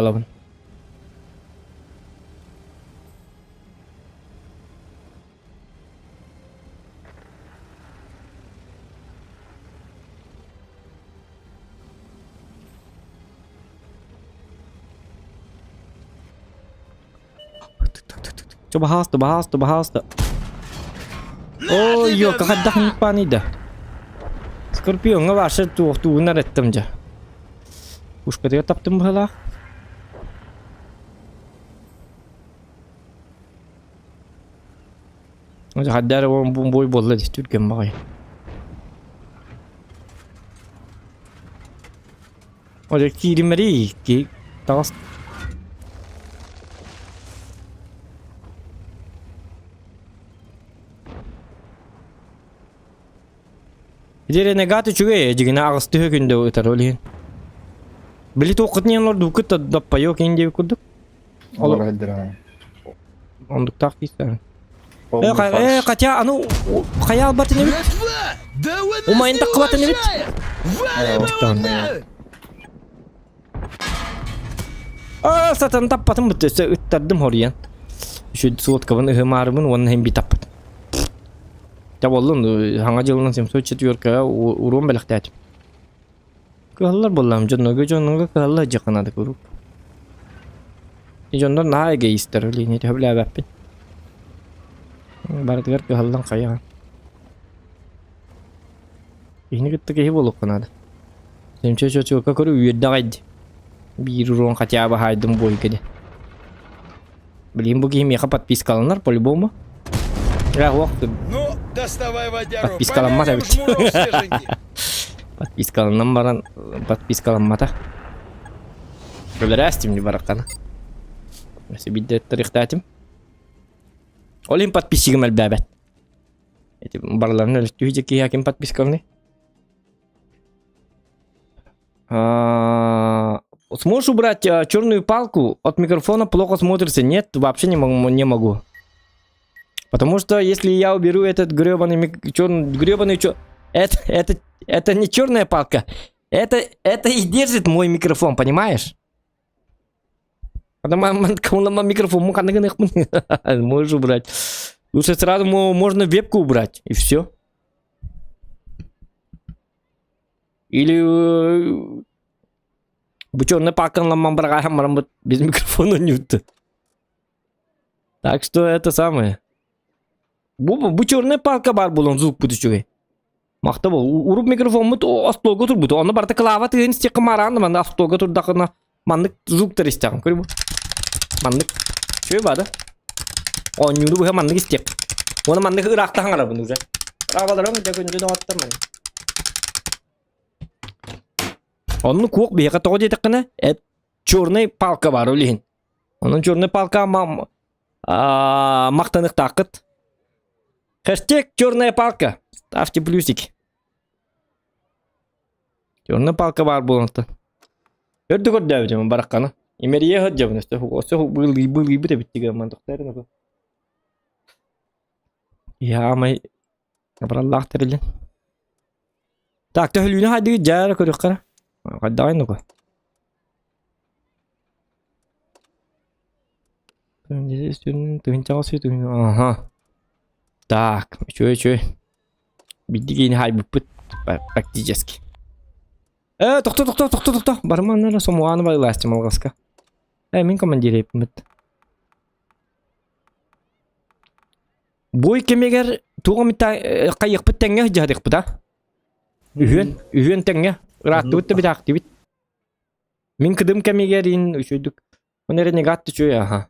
Чо баһаалыста, баһаалыста, баһаалыста. Ой, ё, хайдах ньыппааный да. Скорпионҥа вообще туохтуугунар эттим дьэ. Пушкатыгар таптым быһыылаах. Хайда эрэ бой буолла дии түргэн баҕайы. Ол кииримэри ки таҕыс Ити ренегат үчүгэй дьигинэ аҕыс түһэ күндэ ытар ол иһин. Били туоххутун иһин олордубуккут да доппайок иһин диэбит курдук. Олор өйдөрөн. Ондуктаах киистэрин. Э, э, хотя, а ну, хайа албатын эбит. Да вы нас Умайын не таккыбатын эбит. уважаем! Валим его на! Аа, сатан таппатым бут өссө ыттардым хоруйан. Үчү суоткабын ыһымаарыбын уонна иһин би таппатым. Дьэ буоллун, хаҥа дьылынан 704 уруон бэлэхтээтим. Кыһаллар буоллаҕым дьоннорго дьоннорго кыһалла сылдьыахха наада куруук. Дьоннор наһаа эгоистар билигин сөбүлээбэппин. Барытыгар кыһаллан хайаан. Киһини кытта киһи буолуохха наада. Сэмчэ чочуока көрө үөрдэ аҕай дии. Биир уруон хотя бы хаайдым буойга диэн. Блин, бу киһи миэхэ подпискаланар по-любому. Э, ох, Ну, доставай водяру, Подпискаламмат помянем эбит. жмуров свеженьких. Подпискаланан баран подпискаламмата. Өлөрөөстүм барахтана. Биирдэ тарихтаатым. Ол иһин подписчигым элбээбэт. Эти барыларын өлөттүү дьэ киһи ким подпискалыный? Сможешь убрать черную палку? От микрофона плохо смотрится. Нет, вообще не могу. Не могу. Потому что если я уберу этот гребаный мик... черный гребаный чё... Это, это, это не черная палка. Это, это и держит мой микрофон, понимаешь? Микрофон можешь убрать. Лучше сразу можно вебку убрать, и все. Или бу черный палканламан барам без микрофона не Так что это самое. Бу, бу черная палка бар булан звук будет үчүгэй. Махта бу уруп микрофоммут остолго турбут. Оны барта клава тыгын истек мараан манна остолго турдакына маннык звуктар истэҕин. Көрү бу. Маннык. Үчүгэй бада. Оонньууру быһа маннык истиэх. Уонна маннык ыраахта хаҥарабын уже. Ыраабаларым дьэ күндү доҕоттор маны. Онну куох биһиэхэ тоҕо диэтэххинэ, эт черный палка бар ол иһин. Онон черный палка махтаныхтааххыт. Хэштег черная палка. Ставьте плюсики. Черная палка баар буолан Өрдө көрдөөбүтүм бараххана. Имэрийэ сылдьабын өстө өссө былыйбыт эбит дигэммин тохтоорун Яамай абыраллаах тэрилин. Так, төһөлүүнү хайдыгыт дьаара көрүөххэ. Хайдаҕай нука. Ага. Так, үчүгэй үчүгэй. Бидди киини хайбыппыт практически. Э, тохто, тохто, тохто, тохто. Барыман эрэ сомугааны байлааччым алҕаска. Э, мин командир эппимит. Бой кэмигэр туох эмит хайыахпыт тэҥҥэ сылдьыһарыахпыт а? Үһүөн, үһүөн тэҥҥэ. Ырааттыбыт да битаахтыбыт. Мин кыдым кэмигэр ин үчүгдүк. Оны ренегат үчүгэй аха.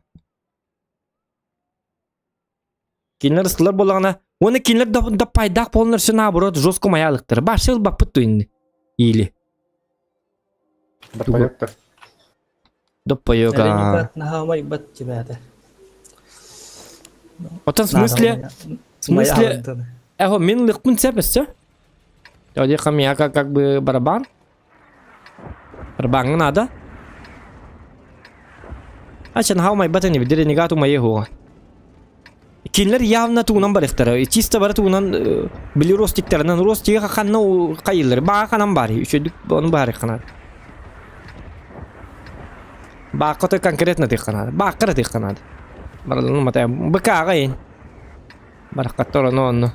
Кинилэр ыстылар буоллаҕына, уонна кинилэр да, да пайдаах буоланнар все наоборот жестко майаалыктара. Башы ылбаппыт туинни. Или. Доппойоктор. Доппойок. Ренегат наһаамайбат тибээтэ. Оттон в смысле, в смысле, эхо, мин лыкпын сепессе. Одеха меня как, как бы барабан. Барабаҥҥа наада. Ачан хаумайбат ини били ренегат умайы хуга. Кинилэр явно тугунан барыхтара. Чисто бары тугунан били ростиктарынан ростига ханна хайыллар. Баа ханан бар. Үчөдүк оны бары ханар. Бааққа конкретно тыхханар. Бааққара тыхханар. Бараланы матай. Быкаға ин. Барахкаттар ону онну.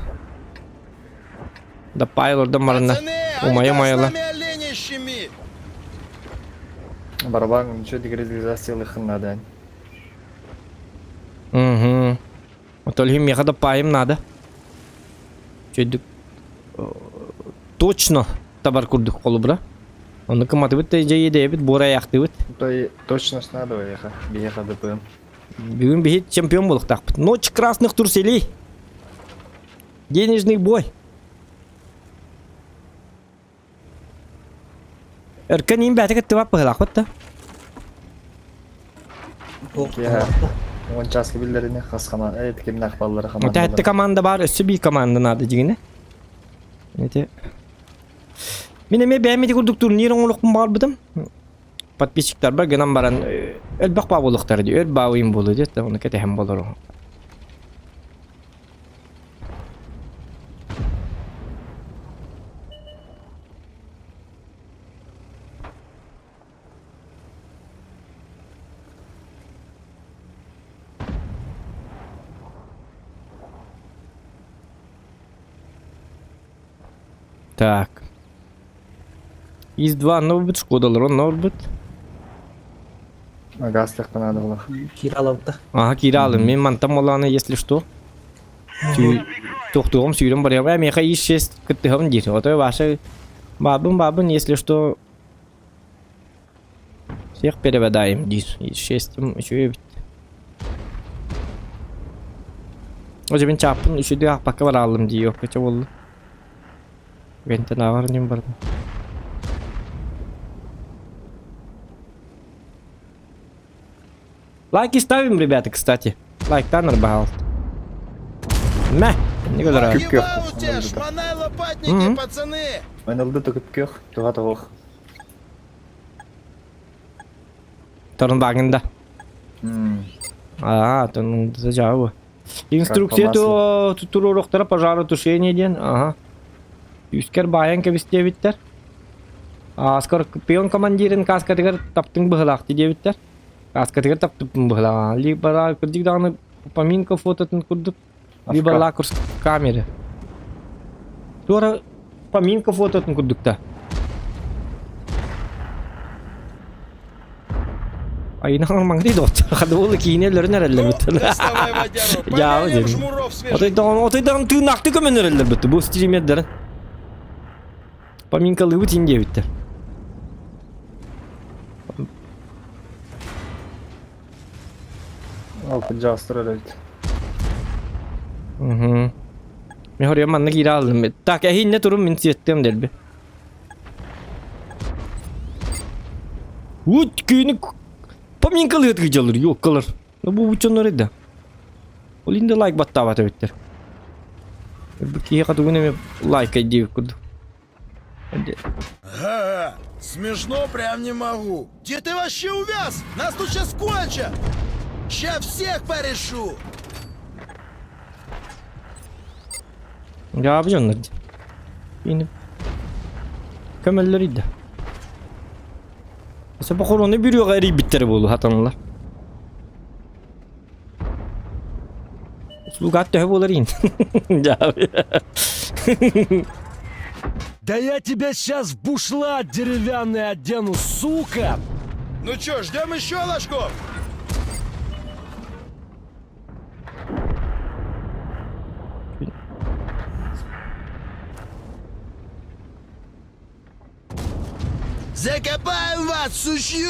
Даппай олордон баранна. Пацаны, Умайа айда с умайала. нами оленищами! Барабан ничего деградизациялыхын надо. Угу. Вот иһин миэхэ даппаайым наада. Чөйдүк точно табар курдук холобура. Онну кыматыбыт да дьэйидэйэбит, буорайаахтыыбыт. То точность надо уеха. Биеха ДПМ. Бүгүн биһи чемпион буолуохтаахпыт. Ночь красных труселей. Денежный бой. Өркөн иин бэйэтэ кыттыбат быһыылаахпыт да. Киэһэ уон чааска биллэрини хас команда кимнээх баллара Тээтте командалара. команда баар, өссө биир команда наада дьигинэ. Ити Мин эмиэ бэйэм ити курдук турнир оҥоруохпун баҕарбытым. Подписчиктарбар гынан баран өлбөх баа буолуохтара дии, өр баауйум буолуо диэт, ону кэтэһэн болору. Так. Из-2 онно Шкодалар онно ылбыт. Гаслыхтан надо было. Кираловта. Ага, киирэ Мин мантан буоллаҕына, если что. Тохтуом сүүрэн барыам. Э, миэхэ ис-шесть кыттыһабын диир. Отой ваша бабын бабын, если что, всех переводаем диир. Ис-шестим үчүгэй эбит. О, мин чааппын үчүгэй аахпакка барааллым дии, оккочо буолла. Гэнтэн ааҕар ньим бардым. Лайки ставим, ребята, кстати. Лайктан пожалуйста. Мэ! Не көрөр. Күп-күөх. Ебал у тебя, шмонай лопатники, пацаны! Мен ылды да күп-күөх. Туха тоҕуох. Торун багында. Аа, тон жабы. Инструкция то туруруктара пожаротушение диэн. Ага. Үскер баайан кэбистиэбиттэр. Скорпион командирын каскатыгар таптыҥ быһылаахты диэбиттэр. Каскатыгар таптыппын быһылаах. Либо кырдьык даҕаны поминка фототун курдук, либо лакурс камеры. Туора поминка фототун курдук да. Айынан маҥнай доҕоттор хадыбылы киинэлэрин эрэллэрбит. Доставай водяру, Дьаабы помянем диэн. жмуров свежих. Отойдаҕын отойдаҕын тыыннаахтыы көмөн эрэллэрбит бу стримердэрин. Поминкалыыбыт иин диэбиттэр. Ол кырдьаҕастар эбит. Угу. Мен хоруйа манна киирэ алдым. Так, эһииннэ турун мин сиэттиэм дэлби. Ут күнү поминкалыат гыдьалыр, ёккалар. Ну бу бучоннор да. Ол инде лайк баттаабат эбиттер. Бу киһиэхэ тугун эмэ лайк диэбит курдук. Ага, смешно прям не могу. Где ты вообще увяз? Нас тут сейчас кончат! Ща всех порешу! Дьаабы дьоннор Ини көмөллөр идэ. Сопохорону бүрүөҕэ эрийбиттэрэ буолуо хатаналар. Слугат төһө буолар иин? Дьаабы. Да я тебя сейчас в бушлат деревянный одену, сука! Ну чё, ждем еще ложков? Закопаем вас, сучье!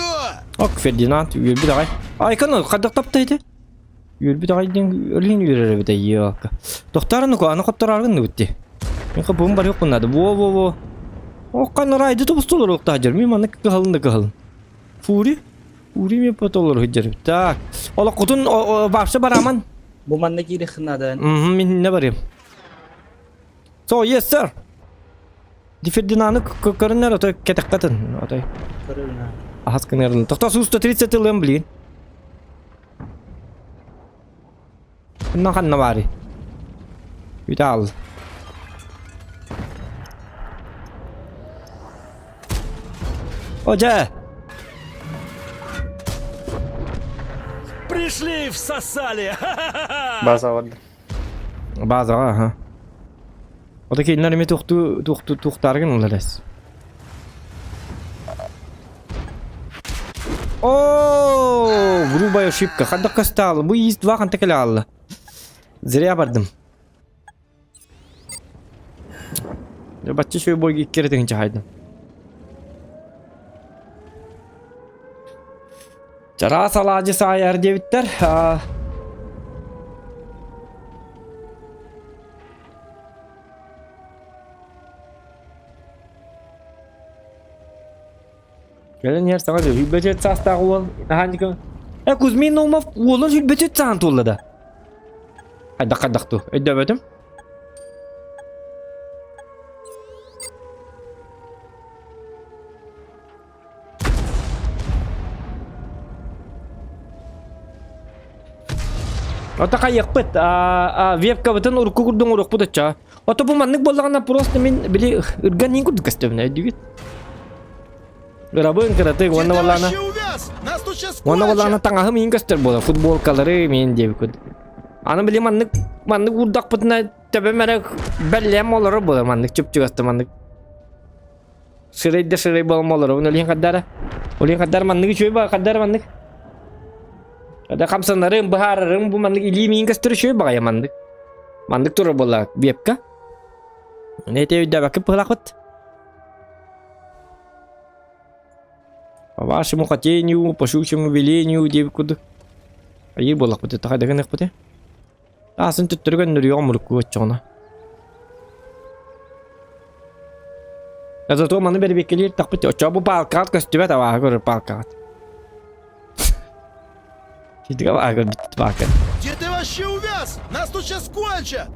Ок, Фердинанд, үөрбүт аҕай. Айкан хайдах тапта ити? Үөрбүт аҕай диэн өлүн үөрэр эбит айыака. Тохтаарыны аны хотторооргын битти. Мен капым бар yok bunlarda. Во во во. Оккан райды тубустулар октаажар. Мен маннык кыһалын да кыһалын. Фури? Фури мен потолор хыджар. Так. Олох кутун вообще бараман. Бу манна киириэххин наада. Мин не барыам. So, yes sir. Ди Фердинаны көрүнөр отой кэтэххэтин отой. Көрөбүн. Ахас кынырын. Тохто 130 ылым блин. Ханна ханна баары. Бүтэ О, дьэ! Пришли и всосали! База барда. Базаҕа, аха. Ото кинилэр эмиэ туохтуу туохтуу туохтааргын ылар эс. О, грубая ошибка. Хандакка стала. Бу иис два ханта кэлэ хаалла. Зря бардым. Бачча шөй бойга икки эрэ тыһыынча Чараас алаадьы саайар диэбиттэр. Кэлэн иһэр саҥа сүүрбэчэт саастаах уол наһаа Э, Кузьмин Наумов уолун сүүрбэчэт саан туолла да. Хайдах хайдах ту, өйдөөбөтүм. Ото хайыахпыт, вебкабытын урукку курдук урукпут оччо. Ото бу маннык буоллаҕына просто мин били ырган иин курдук көстөбүнэ өйдүүгүт. Ырабын кыратык уонна Где ты буоллаҕына вообще увяз? Нас тут сейчас уонна буоллаҕына кончат! таҥаһым иин көстөр буолар футболкалары миин диэбит Аны били маннык маннык уурдахпытына төбөм эрэ бэллэм олорор буолар маннык чуп-чугаста маннык Сырай да сырай буолан олоробун олиһин хардара. Олиһин хардара маннык үчүгэй ба хардара маннык. Хада хамсанарым, быһаарарым бу маннык илии миин көстөр үчүгэй баҕайы маннык. Маннык турар буолла вебка. Не те өйдөөбөккө быһылаахпыт. По вашему хотению, по щучьему велению диэбит курдук. Айыы буоллахпыт, таха дэгэнэхпит. Аасын төттөрү көннөрүөҕүм урукку оччоҕуна. Зато маны бэрбиэккэлиир тахпыт оччоҕо бу паалкаҕыт көстүбэт абааһы көрөр паалкаҕыт. Ситигэ абааһы көрбүт паалка. Где ты вообще увяз? Нас тут сейчас кончат!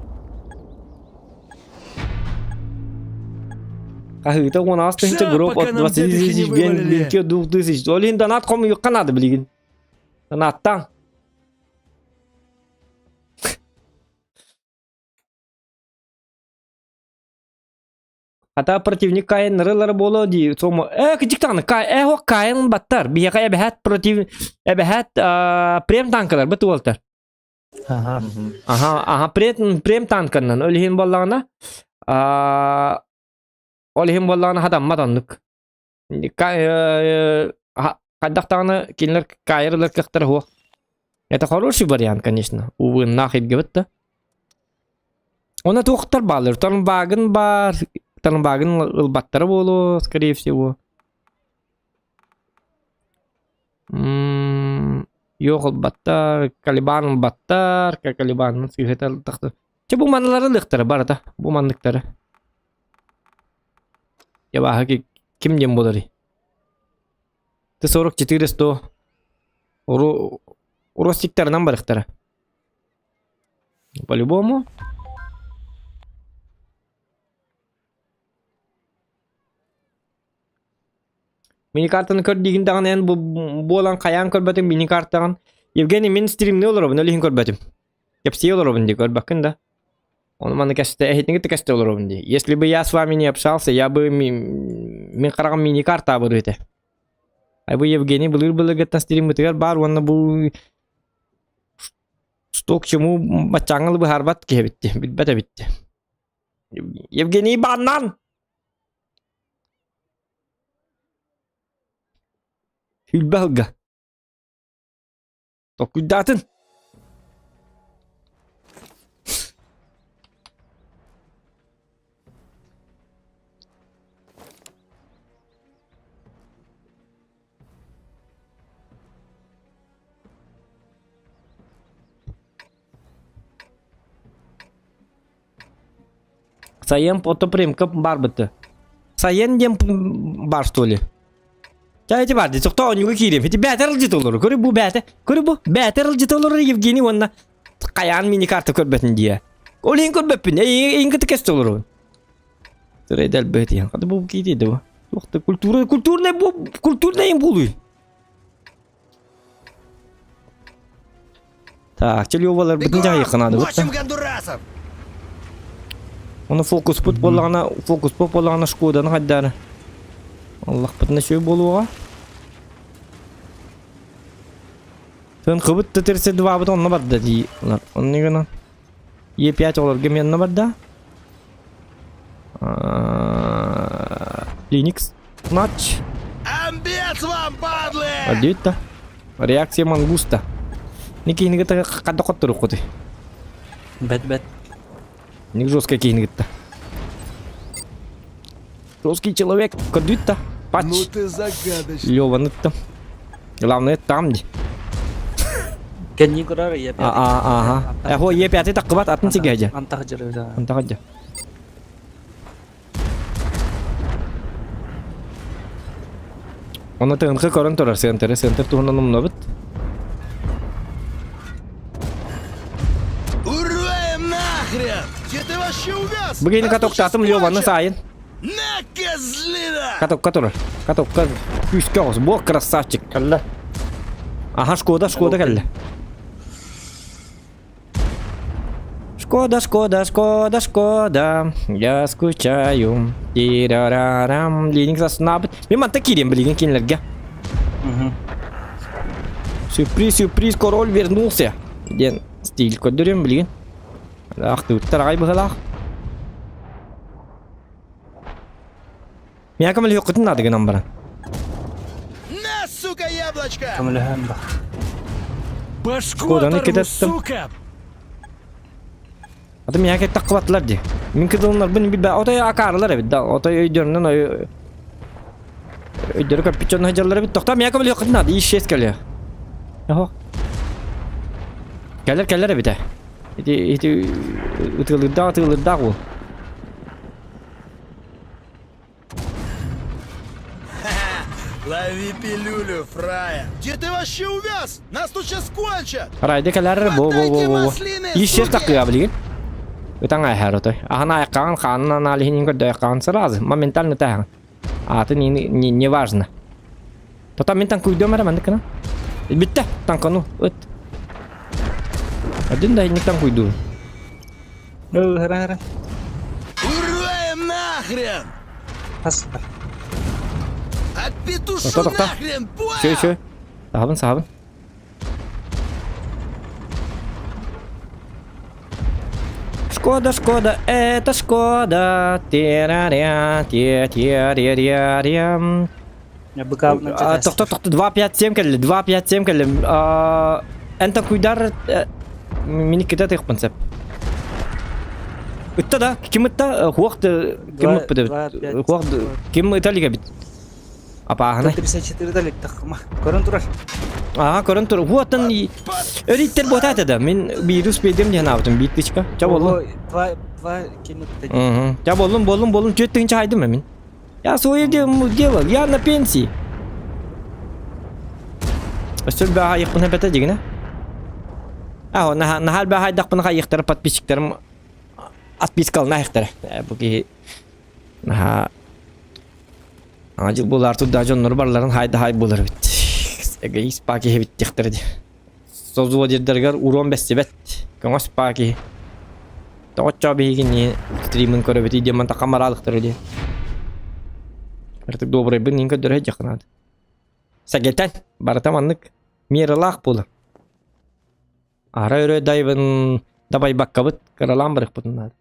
Хаһыыта 18 тыһыынча Ща, гроб пока от нам 20 дедихи не тысяч вывалили. бенки 2000. Ол иһин донат хомуйукка наада билигин. Донаттаң. Хата противник кайыннарылар буолуо дии сомо э кыдьыктаҕына кай э хуох кайын баттар биһиэхэ эбэһээт против эбэһээт прем танкалар быт уолтар Ага. аха аха прем прем танканнан ол иһин буоллаҕына ол иһин буоллаҕына хатаммат оннук хайдах даҕаны кинилэр каайар ылар кыахтара суох это хороший вариант конечно увыннаах илгэбит да Онно туохтар бааллар? Тормбагын баар, тормбагын ылбаттара буолуо, скорее всего. М Йох ылбаттар, Калибан ылбаттар, Калибанын сыыһата ылтахта. Чэ бу манналары ылыахтара барыта, бу манныктары. Я бааһы ким диэн буоларый? Т-44 100 Уростиктарынан барыхтара. По-любому. Мини-картаны көр диигин даҕаны эн бу буолан хайаан көрбөтүҥ мини-картаҕын. Евгений мин стримныы олоробун, ол иһин көрбөтүм. Кэпсии олоробун дии, көрбөккүн да. Ону маны кэстэ, эһитиҥи да кэстэ олоробун дии. Если бы я с вами не общался, я бы мин хараҕым мини-карта абырыы этэ. А бу Евгений былыр-былыргыттан стриммытыгар баар уонна бу Что к чему баччааҥҥа быһаарбат киһи эбитти, билбэт эбитти. Евгений Баннан! Хүлбэ ылга. Токуйдаатын. Сайын потопримка барбыты. Сайын диэн бар что ли? Чай эти бар дии, тохтоо оонньууга киириэм. Ити бээтэр ылдьыт олору. Көрү бу бээтэ. Көрү бу бээтэр ылдьыт олорор Евгений уонна хайаан мини-карта көрбөтүн дии. Ол иһин көрбөппүн. Эйигин кытта кэстэ олоробун. Сырайда элбэт иһин. Хата бу киитий да бу. Туох да культура культурный бу культурный им буолуй. Так, телеваларбытын дьаһайыахха наада Мочим гондурасов! Оны фокуспут буоллаҕына, фокуспут буоллаҕына Шкоданы хайдаары. Аллахпытына үчүгэй буолуоҕа. Тынхыбыт да 32-быт онно барда дии. Онно гынан. Е5 олорго мен онно барда. Linux Матч. Амбец вам, падлы! Адита. Реакция мангуста. Никиһини кытта хадда хотторуккуты. Бэт бэт. Ник жесткая киһини кытта. Жесткий человек. Көрдүт Патч. Ну ты загадочный. Леваны-то. Главное там де. Кэнни көрөр Е5. А, ага. Эхо Е5 таккыбат атын сигэжэ. Антах жыры. Антах жа. Оны тыгынкы көрөн турар сентери, сентер туһунан умнабыт. Ура им нахрен! Где ты вообще увяз? Бүгүн катоктаатым Леваны сайын. На, козлина! Катокка турар. Катокка күүскэ оҕус. Бу красавчик. Кэллэ. Аха, Шкода, Шкода кэллэ. Шкода, Шкода, Шкода, Шкода, я скучаю. Тирарарам. Ленин заснабыт. Мен манта киирем билигин кинилерге. Сюрприз, сюрприз, король вернулся. Диэн стиль көрдөрүм билигин. Ахтыбыттар аҕай быһалаах. Миэхэ көмөлөһүөххүтүн наада гынан баран. На, сука, яблочко! Көмөлөһөн ба. Башку Шкоданы оторву, кэтэттим. сука! Аты миэхэ таххыбатылар дии. Мин кыдылынарбын билбэ. Отой акаарылар эбит да. Отой өйдөрүнэн ой өйдөрү көппүт дьон сылдьаллар эбит. Тохтоо миэхэ көмөлөһүөххүтүн наада. Исчез кэлиэ. Оһо. Кэлэр кэлэр эбит ээ. Ити ити ытыалыырдаах ытыалыырдаах уол. Лови пилюлю, фрая! Где ты вообще увяз? Нас тут сейчас кончат! Райда кэлэр бо бо бо Хватайте бо бо. маслины, Исчез суки! такыа билигин. Ытаҥ ааһар отой. Аһын айаккаҕын хаанын аналиһин көрдөйөххөҕүн сразу моментально ытаһаҕын. Аатын не, не, не важно. Тота мин танкуйдуом эрэ маннык гына. Бүттэ, танкану, ыт. Один да инник танкуйдуум. Хара хара. Ура им нахрен! Хас бар. Отпетушу Тохто, тохто. нахрен, Чөй, понял? чөй. Саһабын, саһабын. Шкода, Шкода, это Шкода. Тираря, те тираря Быкаабынан Тохто, тохто, 2-5-7 кэлли, 2-5-7 кэлли. Эн такуйдар мини кита тыхпын сеп. Ытта да, ким ытта? Хуах ким ыппыт Хуах ким ыталига бит? Апааһынай. 34 далек тахма. Көрөн турар. Аа, көрөн тур. Хуаттан өрүттер буотаата да. Мин вирус бедем диэн аабытым биир тычка. Ча боллун. Два два ким ытта. Ча боллун, боллун, боллун. Түөрт тыһынча хайдым мин. Я свое делал, я на пенсии. Өссө баха айықпын эбэтэ дигинэ. Аа, наһаа баха айдахпын хайыхтара подписчиктарым отпискалына айыхтара. Бу киһи наһаа Аңа булар туда дьоннору барыларын хайда хай булар бит. Эгоист паа киһи бит диэхтэрэ дии. Созуо дирдэригэр уруон бэстибэт. Көҥөс паа киһи. Тоҕоччоо биһигини стримин көрөбүт диэн мантаха мараалыктара дии. Артык добрайбын иин көрдөрө дьахынаат. Сэгэтэн барыта маннык мералаах буола. Ара өрө дайбын дабайбаккабыт кыралаан барыхпытын наада.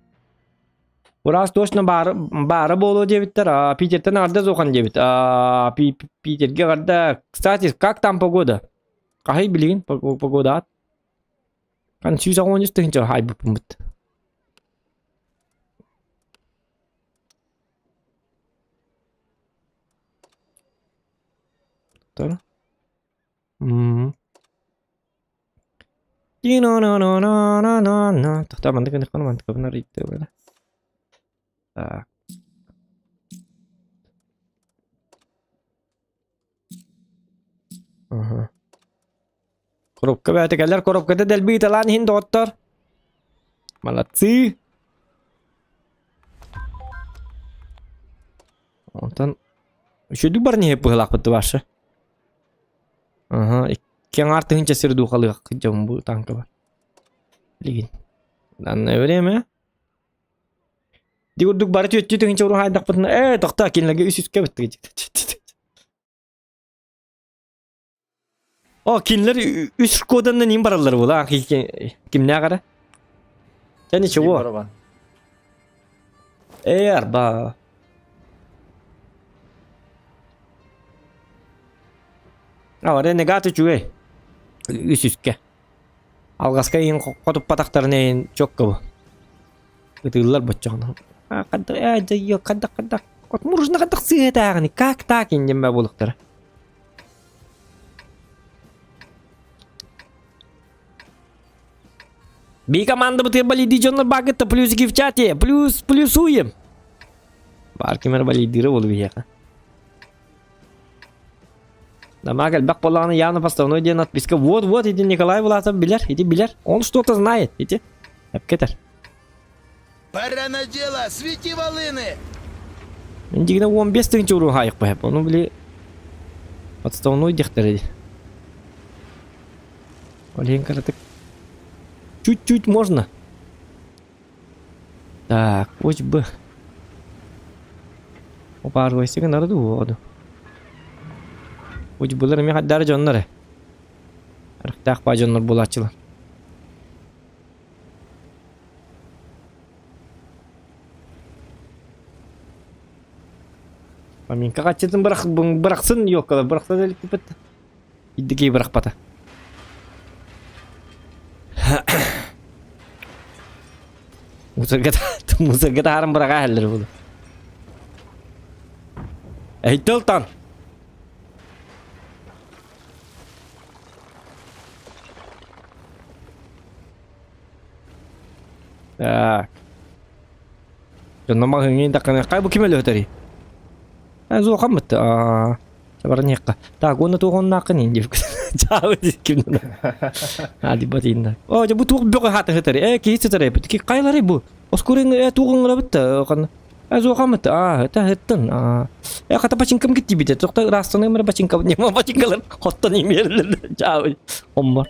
Ураас точно баара, баара буолуо диэбиттэр. А, Питертэн аҕарда суохан диэбит. А, Питерге аҕарда. Кстати, как там погода? Хаһый билигин погода ат? Хан 183 тыһыынча хаайбыппыммыт. М. Тохтоо маннык гыныахпын мантыкабын арыйтыыбын. Так. Аха. Коробка бэйэтэ кэлэр коробката дэлби ыталаан иһин доҕоттор. Молодцы. Онтон үчүгэй баран иһэ быһыылаахпыт дыбашы. Аһа, икки аҥаар тыһыынча сир дуу халыах дьон бу тааҥкабар. Билигин. Данное время. Ди курдук бары түөттүү тыһыынча уруһаайдахпытына ээ тохтоо кинилэргэ үс үскэ быттыгы О, кинилэр үс Шкоданнан им бараллар була кимнээх эрэ? Чэ ничего. Барабан. Ээ, арба. А, ренегат үчүгэй. Үс үскэ. Алҕаска иһин хотуппатахтарына иһин чокко бу. Ытыыллар боччоҕуна. Хаддах, ээ, дьайыа, хаддах, хаддах. От муружна хаддах сыһыатааҕыны, как так инньэммэ буолуктара. Би команда бытыр балиди дьоннор баагытта плюсики в чате, плюс плюсуем. Баар кимэр балидыра болу биһиэхэ. Намак элбэх буоллаҕына явно поставной диэн отписка. Вот-вот ити Николай Власов билэр, ити билэр. Он что-то знает, ити. Эпкетер. Пора на дело, свети волыны! Мин дигинэ 15 тыһыынча уруһаайык баһап. Ону били отставной диэхтэрэ дии. Ол иһин кыратык чуть-чуть можно. Так, хоть бы. Опаарбайсыгы нары дуу Хоть былар эмиэ хайдары дьоннор э. Арыктаах баа дьоннор буолааччылар. Поминка хаччытын бырах, бырахсын ёккала, бырахса да Иддики бырахпата. Мусорга мусорга таһааран быраҕа иһэллэр буолуо. Эйтэлтан. Так. Дьонно маҕаһыыҥҥа индаххына хай бу ким өлөтөрүй? Э, зуохаммыт. Аа, баран иһиэххэ. Так, уонна туох оннааххын иин диэбиккит. Чаабы ким Adi батинна. О, бу туох бөҕө хата хытары. Э, киһи сытар эбит. Ки кайлары бу. Оскурын э туох оҥоробут да кан. Э зуохамыт. А, это хыттын. А. Э хата бачинкам киттибит. Тохта ыраастаны мыр бачинка. Нема бачинкалар хоттон имерлер. Чаабы. Оммор.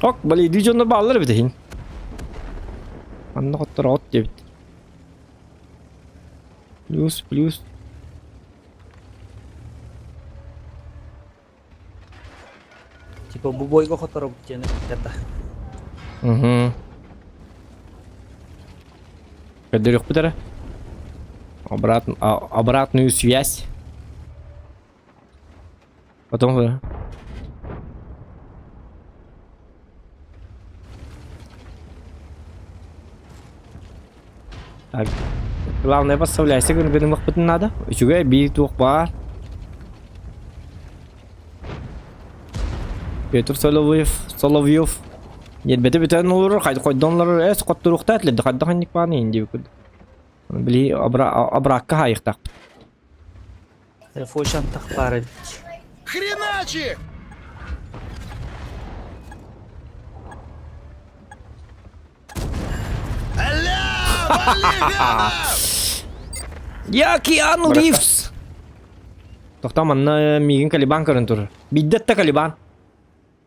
Ок, бали дьоннор бааллар эбит иһин. Анна хоттор от диэбит. Плюс, плюс. Типа бу бойго хоторобут диэн эппиттэр да. Угу. Көрдөрүөхпүт эрэ. Обратно, обратную связь. Потом Так. Главное подставляйся, гынымахпытын надо. Үчүгэй биир туох баар. Петр Соловьев, Соловьев. Нербете бүтэн олорор, хайдон олорор, эс хотторуохта этлерди, хайдах инник бааны инди бүкүд. Били абракка хайыктаахпыт. Телефон баар эбит. Хреначи! Аля, вали гадов! Я Киану Ривз! Тохтоо манна миигин Калибан көрөн турар. Биддет да Калибан.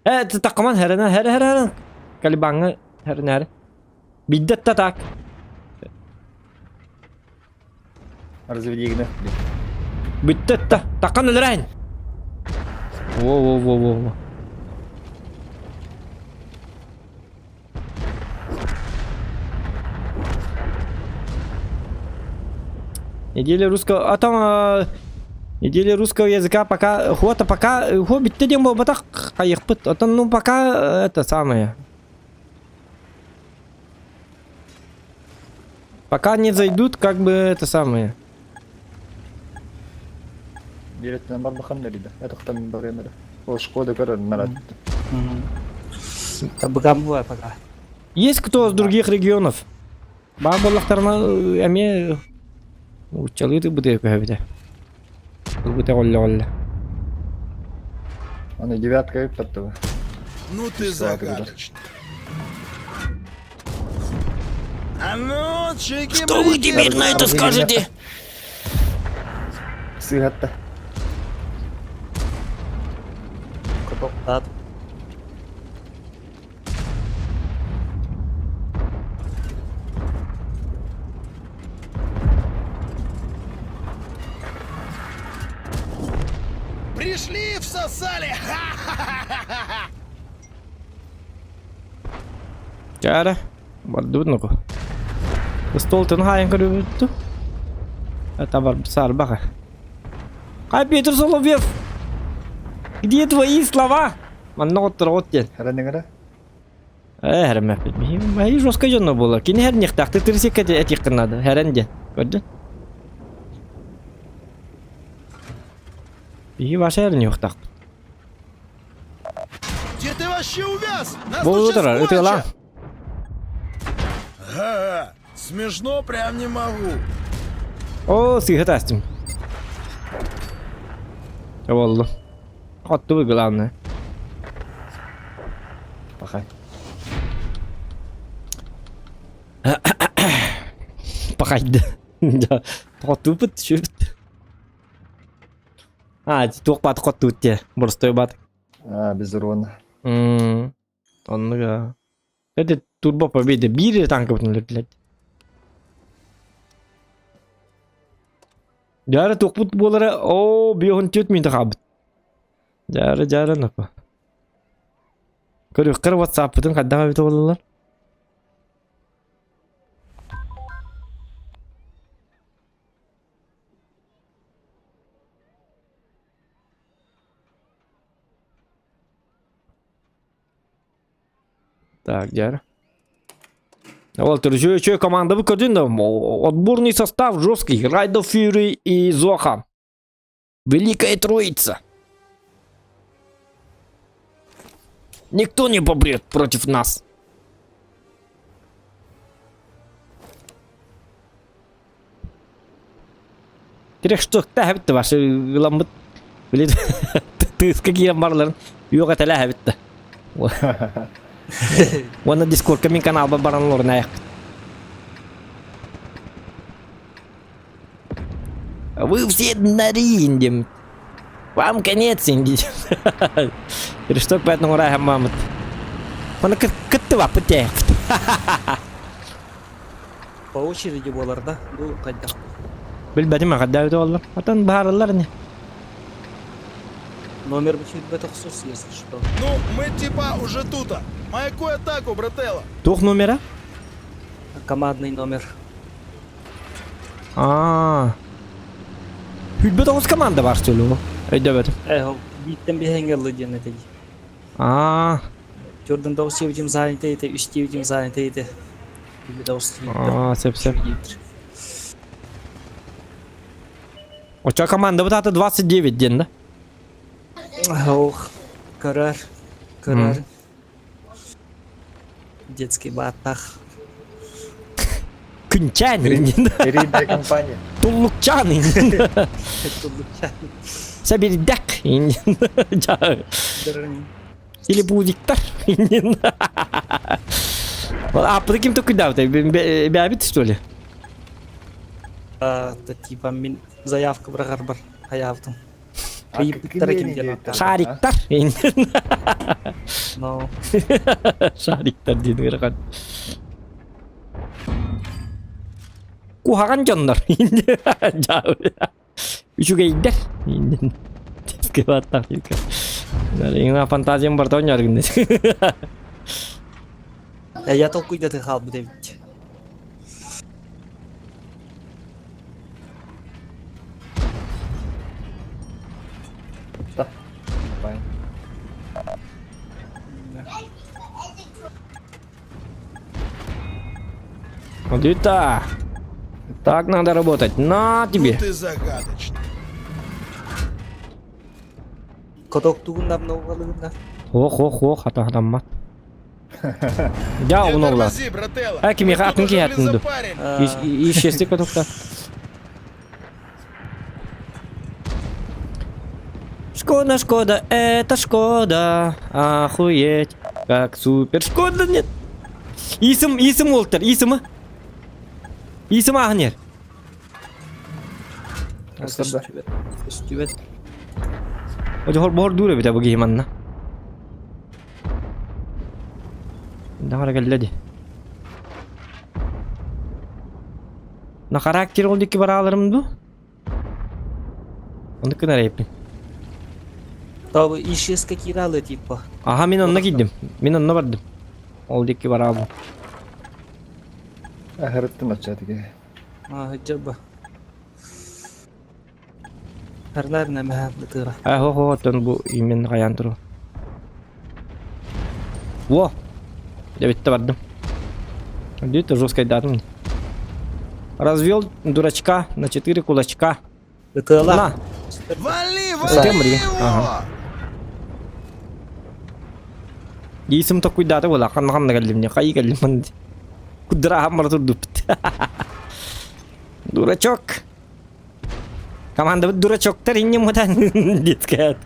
Э, таққаман хәренә, хәрә, хәрә, хәрә. Калибанга хәренә, хәрә. Биддет да так. Разведи гына. Бүттэ да. Таққан өлөрәйін. Во-во-во-во. Неделя русского... А там... Неделя русского языка пока... Хота пока... Хо битте диэн буолбатах хайыхпыт. Оттон ну пока это самое. Пока не зайдут, как бы это самое. Биэрэттэн барбахан дэридэ. Этохтан барыам эрэ. Ол Шкода көрөр нарат. Табыгам була пока. Есть кто с других регионов? Баар буоллахтарына эмиэ уччалыы тылбыты көһөбүтэ. Тылбыта олле-олле. Аны девятка ыппаттыба. Ну ты загадочный. А ну, чики Что вы теперь на это скажете? Сыгатта. Котоктаат. Пришли, всосали! Ха-ха-ха-ха-ха! Чара, бардыбыт нуку. Столтын хайын көрүбүттү. Это бар сарбаха. Хай Петр Соловьев! Где твои слова? Манна оттор диэн. Хәрәнеңәрә. Э, хәрәмәппит. Махи жестко дьонно буолар. Кини хәрниэхтаахтык тырсикка этиэххин наада. Хэрэн диэн. Көрдүн? Биһи ваша хэрниэхтаахпыт. Где ты вообще увяз? Нас тут Буолу сейчас турар, ытыалаа. кончат! Ага, смешно прям не могу. Оо, сыыһа таастым. Буоллу. Хоттубут главное. Пахай. Пахайды. Хоттубут, түшүбүт. А, туох баат хоттубут дии. Боростой баат. А, без урона. Оннуга. Это турбо победа. Биир танкабытын өлөрдүлэр. Дьара туохпут буолара оо биоһун түөрт мүнүүтэ хаалбыт. Дьара дьара напа. Көрүөххэр WhatsApp-пытын хайдах эбитэ буолаллар? Так, дьара. Вот, еще, еще команда вы көрдүн да, отборный состав жесткий. Райдо Фьюри и Зоха. Великая Троица. Никто не побрет против нас. Трештокта эбит башы ыламмыт. Били тыыска киирэн барларын үөх этэлээх эбит да. Уонна Дискордка мин каналбар баран олорун аяқпыт. Вы все днари, дем. Вам конец, диэн. Трешток поэтому оҥорааһын Маны кыттыбаппыт тээхпит. По очереди буолар да? Бу хайдах? Билбэтим хайдах буоллар. Атын баараллар не. Номер бит тохсус, если что. Ну, мы типа уже тута. Маякуй атаку, брателло. Туох номера? Командный номер. Аа. 29 команда бар что ли? Өйдөбөтүм. Э, биттен биһэҥҥэ диэн этэ дии. Аа. Төрдөн тоҕус диэбитим занята этэ, үс диэбитим занята этэ. Аа, сөп сөп. Оччо команда вот это 29 диэн да? Ох, көрөр, көрөр. Детский баттах. Күнчээн Эрийдэ компания. Туллукчаан Туллукчаан. Сабирдак Или Бузиктар. А ким такой Бэбит, что ли? А, типа мин заявка быраҕарбар хайаабытым. Ыйыппыттара ким диэн ааттаах. Шариктар. Но Шариктар диэн ыарахан. Куһаҕан дьоннор. Үчүгэйдэр. Скыбаттах Фантазиям барта оонньоор гынна. Я толкуйдаты хаалбыт эбит. Давай. Вот это! Так надо работать. На тебе. Ну ты загадочный. Каток тугун давно Ох, ох, ох, ата адаммат. Я Не уновла. тормози, брателло. А, ким Мы атын тут уже, киһи блин, атын запарили. Исчезли катокта. Шкода, Шкода, это Шкода. Охуеть. Как супер Шкода нет. Исым, исым Уолтер, исымы. Исым Агнер. Көстүбэт. Көстүбэт. Хор бор дура бит бу манна. Давай кэллэ На характер ол дикки бараларым ду. Оны кынар эппин. Табы ишеска киралы типа. Аха мин онно киирдим. Мин онно бардым. Ол дикки барабын. Ахырыттым аччатыгы. А, жаба. Харлар нәмә бытыра. А хо хо тон бу именно каян туру. Во! Я битте бардым. Где-то жесткой датым. Развел дурачка на четыре кулачка. Ытыала. На! Вали, Затем вали ри. его! Ага. Исым такой даты була ханна ханна кэллим не кай кэллим Кудра хаммар турдупт. Дурачок. Команда дурачоктар иннем мутан детская.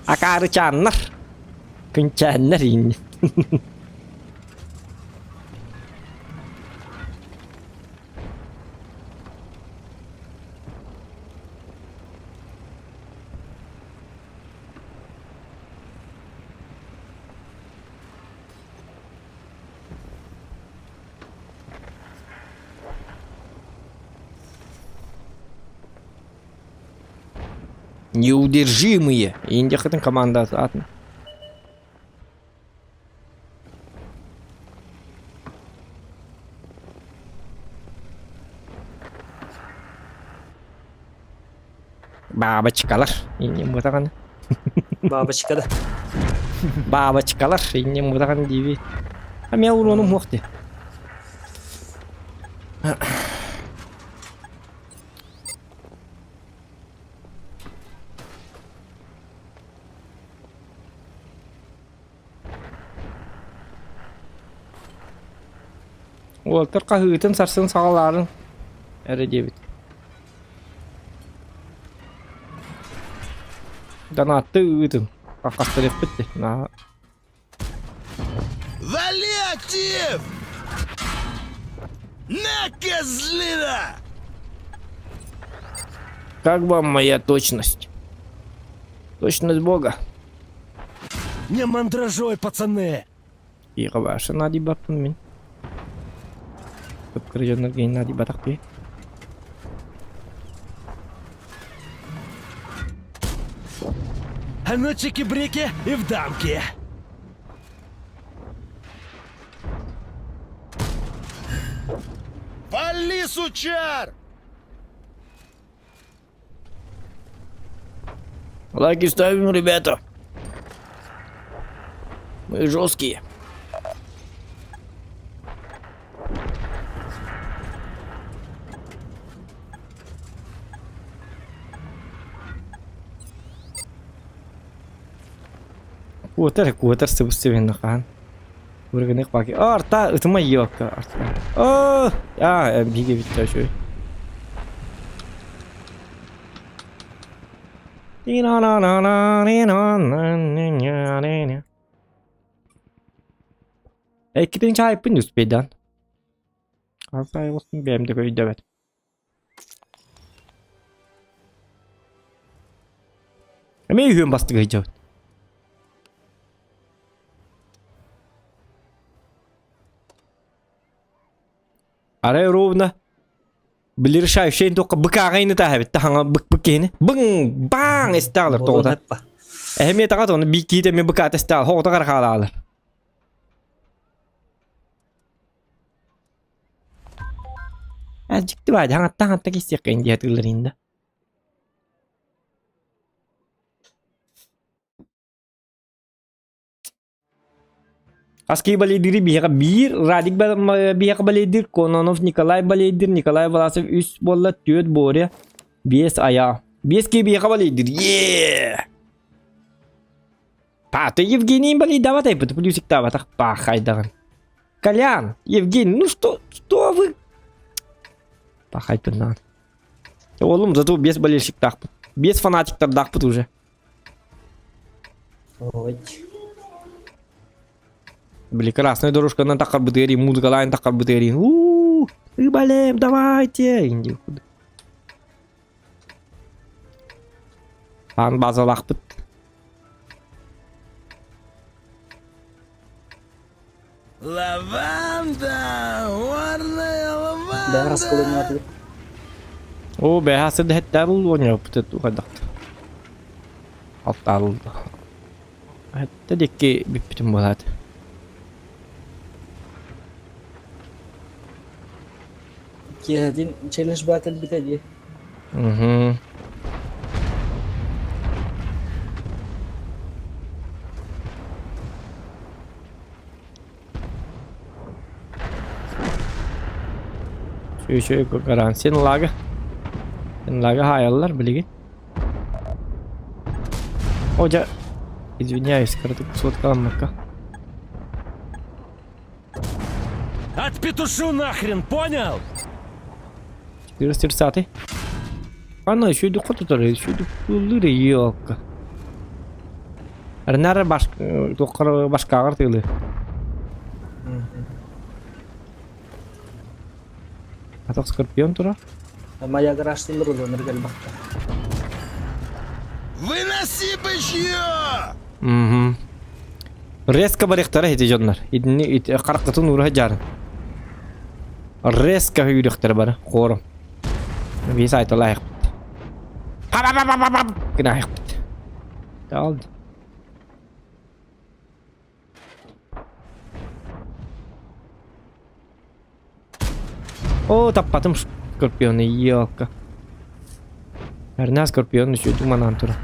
Акары чаннар. Күнчәннәр инне. Неудержимые. Индия команда атын. Бабочкалар. Инне мутаган. Бабочка да. Бабочкалар. Инне мутаган диби. А мен урону мохти. Уолтар хаһыытын сарсын саҕалаарын эрэ диэбит. Донатты ыытын. Хастарыахпыт де. На. Вали актив! На, козлина! Как вам моя точность? Точность бога. Не мандражой, пацаны! Иға башы нади баппын мен. Көп кіржоннар кейін нади батақ бе. А ну чики-брики и в дамки! Вали, сучар! Лайки ставим, ребята. Мы жесткие. Куотар, куотар сыбыс-сыбын хаан. Ургынык баки. Арта, ытыма йокка. Арта. О, а, биге битте үчүгэй. Эккитин чайпын успейдан. Хасай olsun benim de өйдөбөт. Эме үйүн бастык өйдөбөт. Арай ровно били решающий тоққа быкааҕайны таһабит таһаҥа бык бык киһини бың баң эстаалар тоҕута эһэмиэ таҕат оны бии киһитэ эмиэ быкаата эстаал хоҕото хаалаалар дьикти баай хаҥатта хаҥатта киссиэххэ диэ тыылларин да Хаски балейдири биһиэхэ биир, Радик биһиэхэ балейдир, Кононов Николай балейдир, Николай Власов үс буолла, түөрт Боря, биэс Ая. Биэс киһи биһиэхэ балейдир. Еее! Пата Евгений балейдават айбыт, плюсиктаабатах пахайдаҕын. Колян, Евгений, ну что, что вы? Пахайпыннаан. Олум зато без болельщиктаахпыт. Без фанатиктардаахпыт уже. Ой. Били красная дорожканан таххарбытыгар музыкалаан таххарбытыгар уу ыбалем давайте инди Аан базалаахпыт. Лаванда, горная Да, лаванда. расколонятый. Оо бэһэ сырдыһэттээх уонньуоппут хайдах алтаал Эттэ диэки бүппүтүм буолаат. Киэһэтин челлендж баа кэлбитэ дии. Угу. Үчүгэй гаран сен лага. Сен лага хаайаллар билигин. О, дьэ, извиняюсь, кыратык суоткаламмакка. Отпетушу нахрен, понял? 430. Ана үчүгэй хотутар, үчүгэй куллур елка. Арнара баш туоххар башкааҕар тыылы. Атах скорпион тура. Моя гараж тыллар уланыр кэлбэхтэр. Выноси бычье! Угу. Резко барыахтара ити дьоннор. Итини ити харахтатын уура сылдьарын. Резко үүрүөхтэрэ бары хором. Биир сайталаахпыт. Па-па-па-па-па гынаахпыт. Алды. О, таппатым скорпионы, елка. Эрнаа скорпион үчүгэй манаан турар.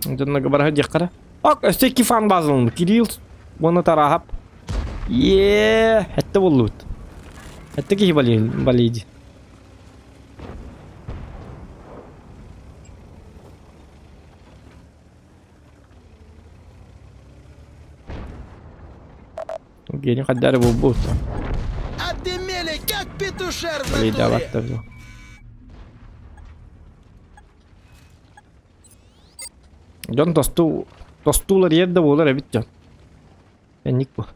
Дьонно бараһа диэххэ Ок, өссө икки фан базаланна. Кирилл уонна Тараһап. Е, этте буоллубут. Этте киһи балейди. Евгений хайдары буолбут. Отымели, как Петушар в натуре. Дьон тосту тостуулар ер да буолар эбит дьон. Энник бу.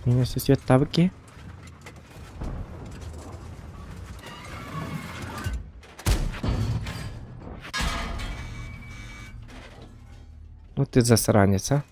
Меня сосед табыки. Ну ты засранец, а?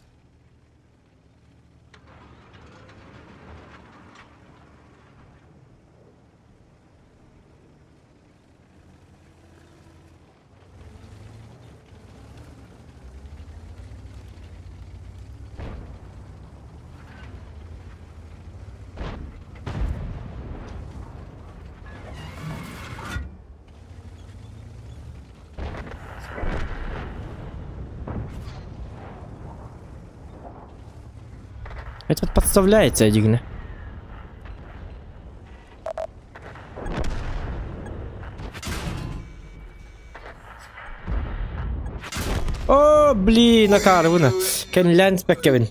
Этот подставляется, дигне. О, блин, акаарыбына. Кэнилээн испэккэбин.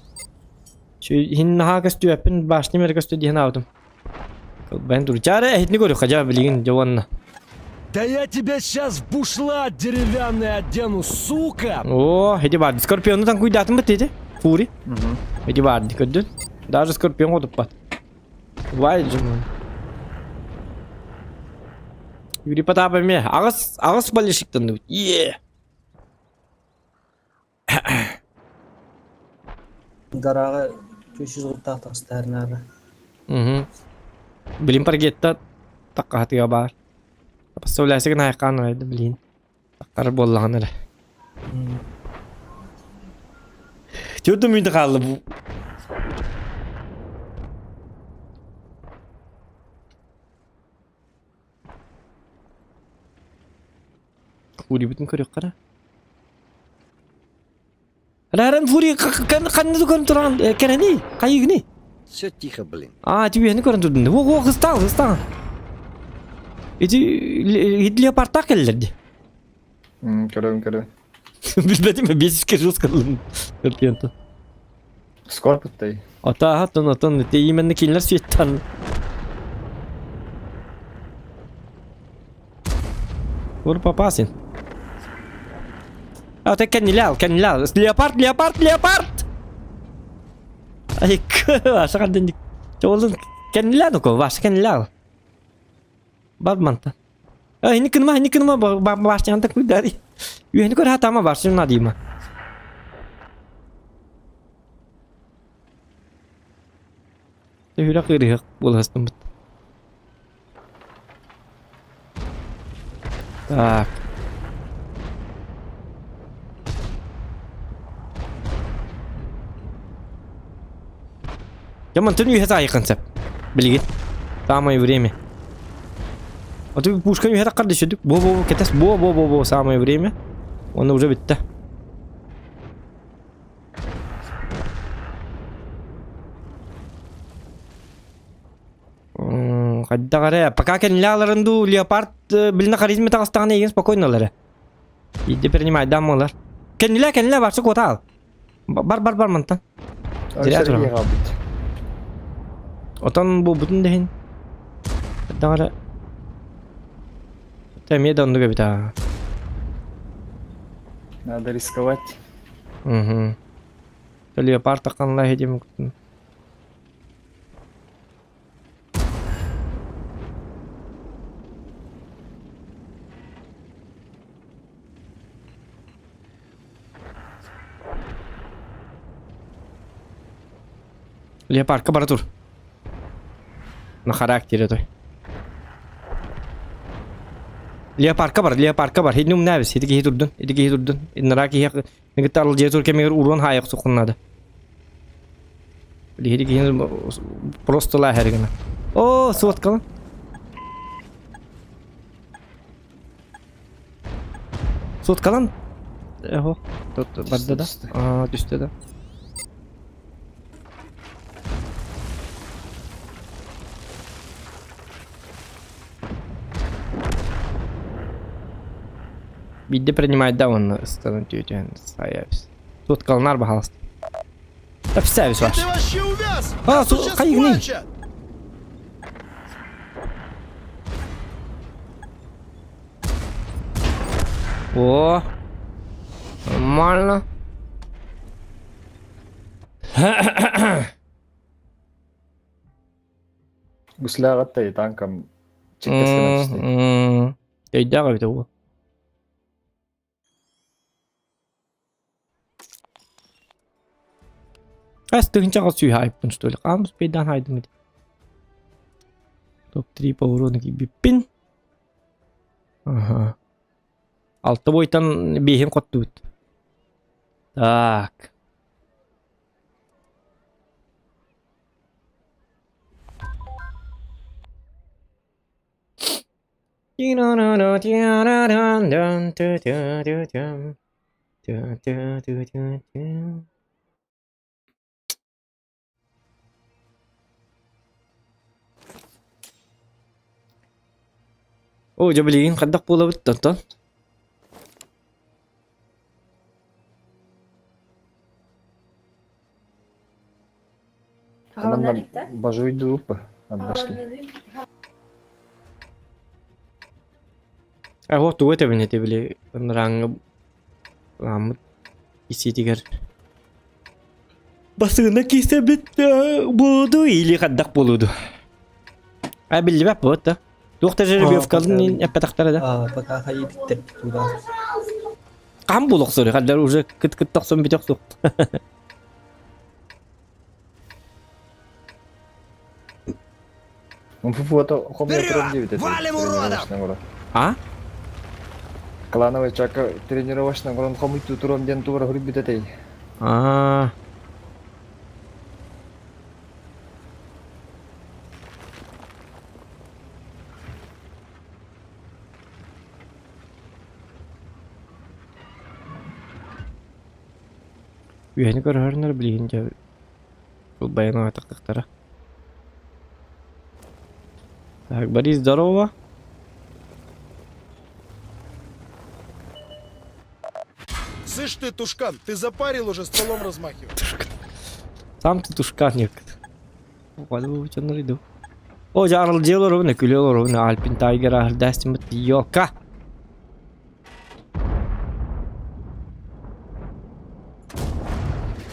Хин наһаа көстүөппүн, башня мэр көстү диэн аабытым. Бэн турчаары эһитини көрүөххэ дьэ билигин дьэ уонна. Да я тебя сейчас в бушлат деревянный одену, сука! О, ити баар. Скорпиону танкуйдаатын бит ити. Фури. Ити баар көрдүн. Даже скорпион хотуппат. Вай дьумун. Юрий Потапов эмиэ аҕыс аҕыс болельщиктанныбыт. Е! Гарага 300 тахтаах Угу. Блин, паргетта таккаһатыга баар. Представляйся гына айкаан арайды, блин. Таккар буоллаҕына эрэ. Төрдө мүнтэ хаалла бу. Фурибытын көрүөххэ эрэ. Раран Фури ханна көрөн туран кэрэни хайыгыны? Все тихо, блин. А, тебе не көрөн турдун. Во, во, хыстал, хыстал. Ити леопардтаах кэллэр ди. Көрөм, көрөм. Билбэтим, бесиске жестко Скорпионту. Скорпуттай. Ата, атын, атын, те именно кинилер светтан. Корп опасен. А ты кэннилял, кэннилял. Леопард, леопард, леопард! Ай, ваша хандын. Олын кэннилял уко, ваша кэннилял. Бар манта. А, ini кыныма, ini кыныма, башнян так удари. Үйені көр хатама башням надима. Үрэх ырыһык буоластыммыт. Так. Дьэ мантан үөһэ таайыаххын сөп. Билигин. Самое время. А ты пушка үөһэ таххар да Бо бо кэтэс бо бо бо бо самое время. Оны уже бүттэ. Хайдах эрэ, пока кэннилээх дуу, леопард билинэ харизма таҕыстаҕына эйигин спокойно ылар Иди принимай, дам ылар. Кэннилээ, кэннилээ, барсы куотаал. Бар, бар, бар мантан. Зря турар. Отон буолбутун да иһин. Хайдах эрэ. Эмиэ да оннук эбит аа. Надо рисковать. Угу. Леопард тахханла иһитим Леопардка бара тур. На характере той. Леопардка бар, леопардка бар. Хиднум нәбис, хиди киһи турдун, иди киһи турдун. Иннара киһи Нигиттар дьиэ тур кэмигэр уруон хаайах сукуннады. Хиди киһи просто лаһэр гына. О, суоткалан. Суоткалан. Эхо, тут барда да. А, түстэ да. Биирдэ принимайда уонна ыстанан түөтүһэн саайабыс. Суоткаланар баһаалыста. Представить Где ваш. ты вообще увяз? А, Нас тут сейчас хайгни. кончат! О, нормально. Гусляҕа танкам чиккэс гына түстэ. Өйдөөх эбит уол. Хас тыһыынчаҕа сүүһэ айппын что ли? Хаан успейдаан хайдым ити. Топ-3 по урону киирбиппин. Ага. Алта бойтан биэһин хоттубут. Так. Оо, дьэ билигин хайдах буолабыт онтон? Анан бажуйдууппа аннашки. А вот тугу этэбин ити били ынырааҥҥа ааммыт исиитигэр басыына киирсэбит буолуо или хайдах буолуо дуу? А биллибэт буолуот да. Туох да жеребьевкалын эппэтэхтэрэ да. А, пока хайдиттэр туда. Хаһан буола охсор хаддар уже кыт-кыт тохсон бүтэ охсуох. Фото хомуйа турар диэбит этэ. Валим уродов! А? Клановый чака тренировочный оҥорон хомуйтуу туруом диэн туора суруйбут этэй. А. Үөһэни көрөһөрнөр билигин дьэ кылбайан аҕатахтахтара. Так, Борис, здорово. Слышь ты, Тушкан, ты запарил уже столом размахивать. Сам ты тушкан иду. О, дьэ аралдьыйа олоробун, күлэ олоробун, Альпин Тайгер аһырдаастыммыт ёлка.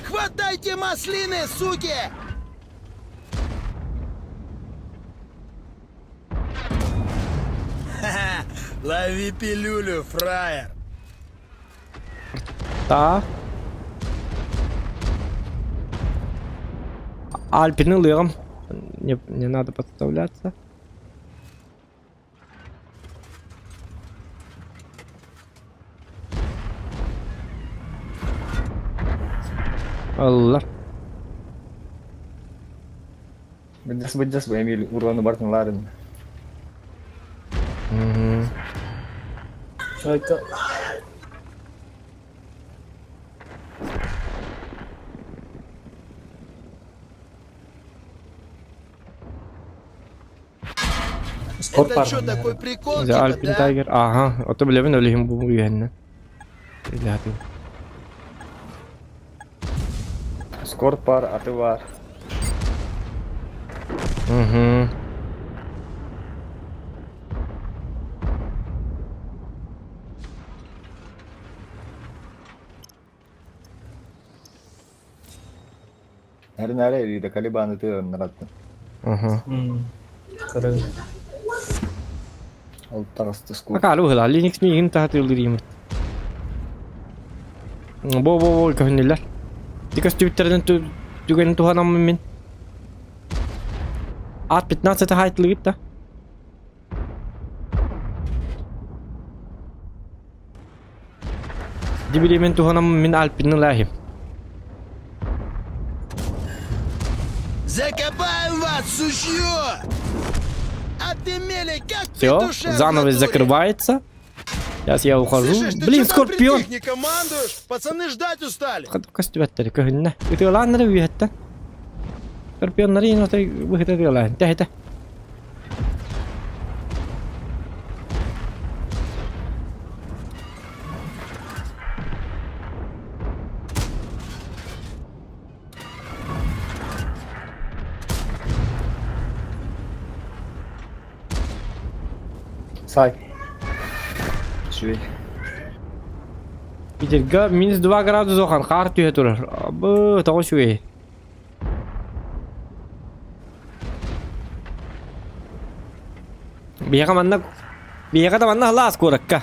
Хватайте маслины, суки! Ха-ха, лови пилюлю, фраер! Та. Альпины лыгом. Не, не надо подставляться. Алла. Быдьас быдьас бу Эмиль урону бартын ларын. Чайка. Скоро Это что, такой прикол, The типа, Alpine да? Tiger. Ага, ото билэбин өлүһүм бу үһэннэ. Илээтин. Скорт пар, аты бар. Угу. Нәре илиитэ Калибаны тыыннараттын. Угу. Көрөҥ. Ол таҕыста скуп. Акаары быһыылаах Linux миигин таһатыыллыыр Бо-бо-бо көһүннүлэр. Ити көстүбүттэринэн түгэнин туһанаммын мин. Ат 15 хаайтылыгыт да. Дибилимен туһанаммын мин Альпины лаахим. Закопаем вас, сучье! Отымели, как Все, петушат в занавес натуре! закрывается. Сейчас я ухожу. Слышишь, ты Блин, чё там Скорпион! притих, не командуешь? Пацаны ждать устали. Көстүбэттэр көһүннэ. Ытыалааннары үөһэттэн. Скорпионнары инотой быһыта ытыалаан. Тэһитэ. Сай. Үчүгэй. Питерга минус 2 градус охан хаар түһэ турар. Абы, тоҕо үчүгэй. Биһиэхэ манна биһиэхэ да манна халаас куоракка.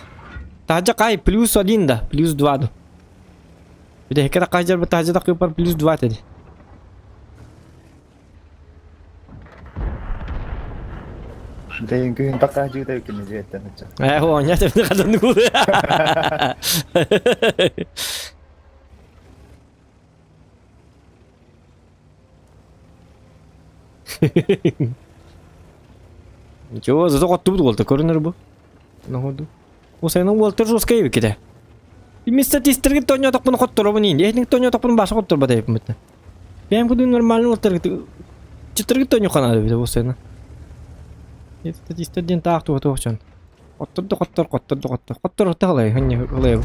Таһдьа хай плюс один да, плюс два да. Бүтэһиккэ да хаһдьарбыт таһдьа да кыыпар плюс два dedi. Дэйин күһүн такка дьыыта үкүнү дьиэттэн ычча. Э, оонньоо тэбини хатанны кулу. Ничего, зато хоттубут уолта көрүнөр бу. Находу. О сайын уолтар жесткай эбикките. Ми статисттерге тоньотохпун хотторобун иин. Эһинник тоньотохпун баша хотторбат эбиппин. Бэйэм кудун нормальный уолтарга чытыргы тоньоханаа эбит бу сайын. Статистер диэн таах туох туох чон. Хоттор да хоттор, хоттор да хоттор. Хоттор хотто халай, ханне халай.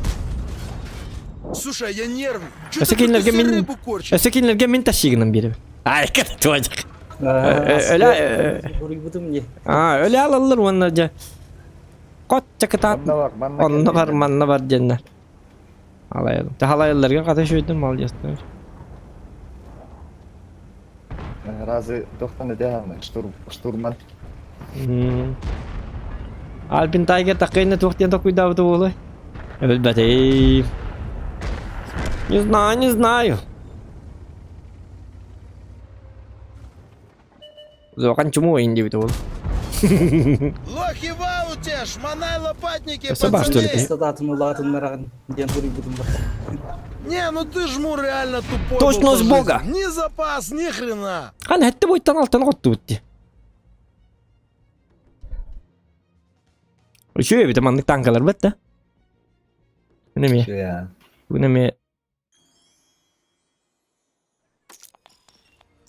Слушай, я нервный. Чё Өссө ты тут кинилэргэ все мин рыбу корчишь? өссө кинилэргэ мин тащигынан биэрэбин. Ай, катуажак. Өлө Уруйбутум не. А, өлө алаллар уонна дьэ. Кот чакытаат Онно бар, манна онно бар, кэлбит. манна бар диэннэр. Алайылым. Таһалайылларга хата шүйдүм молодецтар. Разы тохтан этэ штурман. Альпин Тайгер такайна туох диэн токуйдаабыта буолуой? Өлбөтей. Не знаю, не знаю. Зохан чуму ойын диэбитэ буолуо. Лохи в ауте, шмонай лопатники, Спасибо, что ли? пацаны! Стадатын улаатыннараҕын диэн суруйбутум бар. Не, ну ты жмур реально тупой Точно был по с Бога. жизни. Ни запас, ни хрена. Хана этте буйтан алтан хоттубут дии. Үчүгэй эбит маннык танкалар бат да. Неме, Үчүгэй. неме.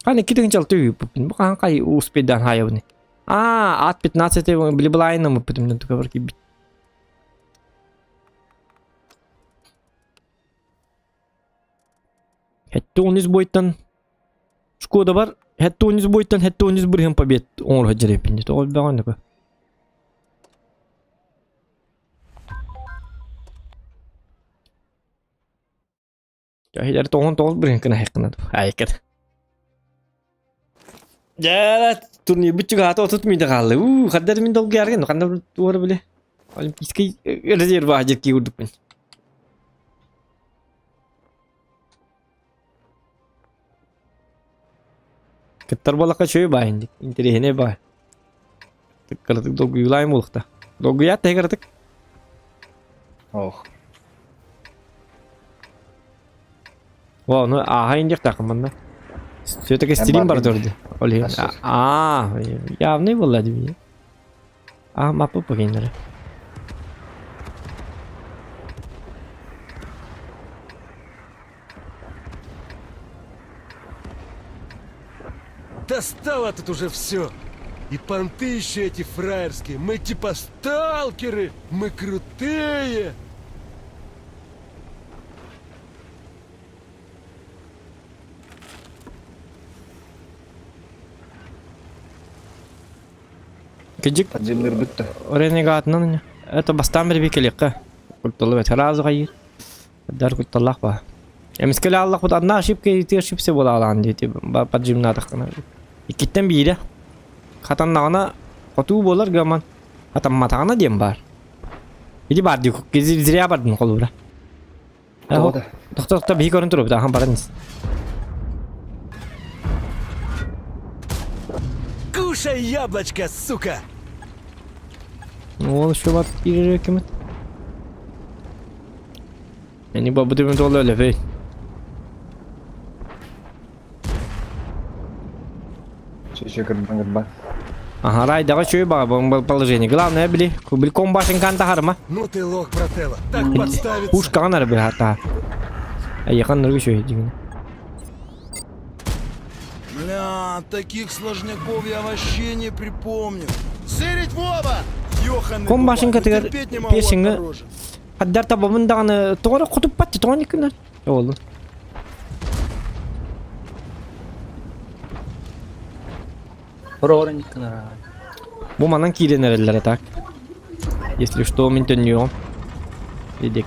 Хана китин чалты үйүппүн. Бу хаан кай успейдан хайабыны. А, ат 15 били былайына мыппытым тука бар кибит. Хетте 13 бойтан Шкода бар. Хетте 13 бойтан хетте 13 бирген побед оңор хаджырепин. Тоғыз баған нөкө. Жахилер тоғын тоғыз бирген кына хайқынады. Айкыр. Жа, турнир бүтчүк ата отут миде қалды. У, қадар мен долгы арген, қандай туары біле. Олимпийский резерв ажыр курдукпун. Кыттар балака чөй баайын интересине баа. Кыратык долгуйлайм улукта. Долгуят те кыратык. Ох. О, ну аха индик такымында. Все-таки стрим бар дөрдү. Оли. А, явный был дебини. А, мапы покиндер. Достало тут уже все. И понты еще эти фраерские. Мы типа сталкеры, мы крутые. Кыжык Подземный бүттү. Ренегатынан это бастан бир бикеликка. Кутталы бет разы гайыр. Дар кутталлах ба. Эмискеле Аллах бут одна ошибка и ты ошибся була алан дейти поджимнадах. Иккиттен бире. Хатаннагына хотуу болар гаман. Хатамматагына диэн бар. Иди бар дии зря бардын холура. Тоҕо Тохто тохто биһи көрөн туруп ахан баран ис. Кушай яблочко, сука! Ол еще бар кирер кимит. Мени бабы түбүн толы өлө бей. Чөчө кырбан кырбан. Ага, райдага чөй ба положение. Главное били, били комбашын канта харма. Ну ты лох, брателло, так подставиться. Пушкаҕын ары били хата. Айхан ныргы чөй дигин. Бля, таких сложняков я вообще не припомню. Сырить Вова! Ёханый Комбашын бабай, ну катыгар терпеть не могу пешиңи отморожен. хаддар табабын даганы тоҕора хотуп патты тоҕон иккинер. Олу. Хоророн иккинара. Бу манан киирен эрэллэр так. Если что, мин төннүөҕүм. Дидик.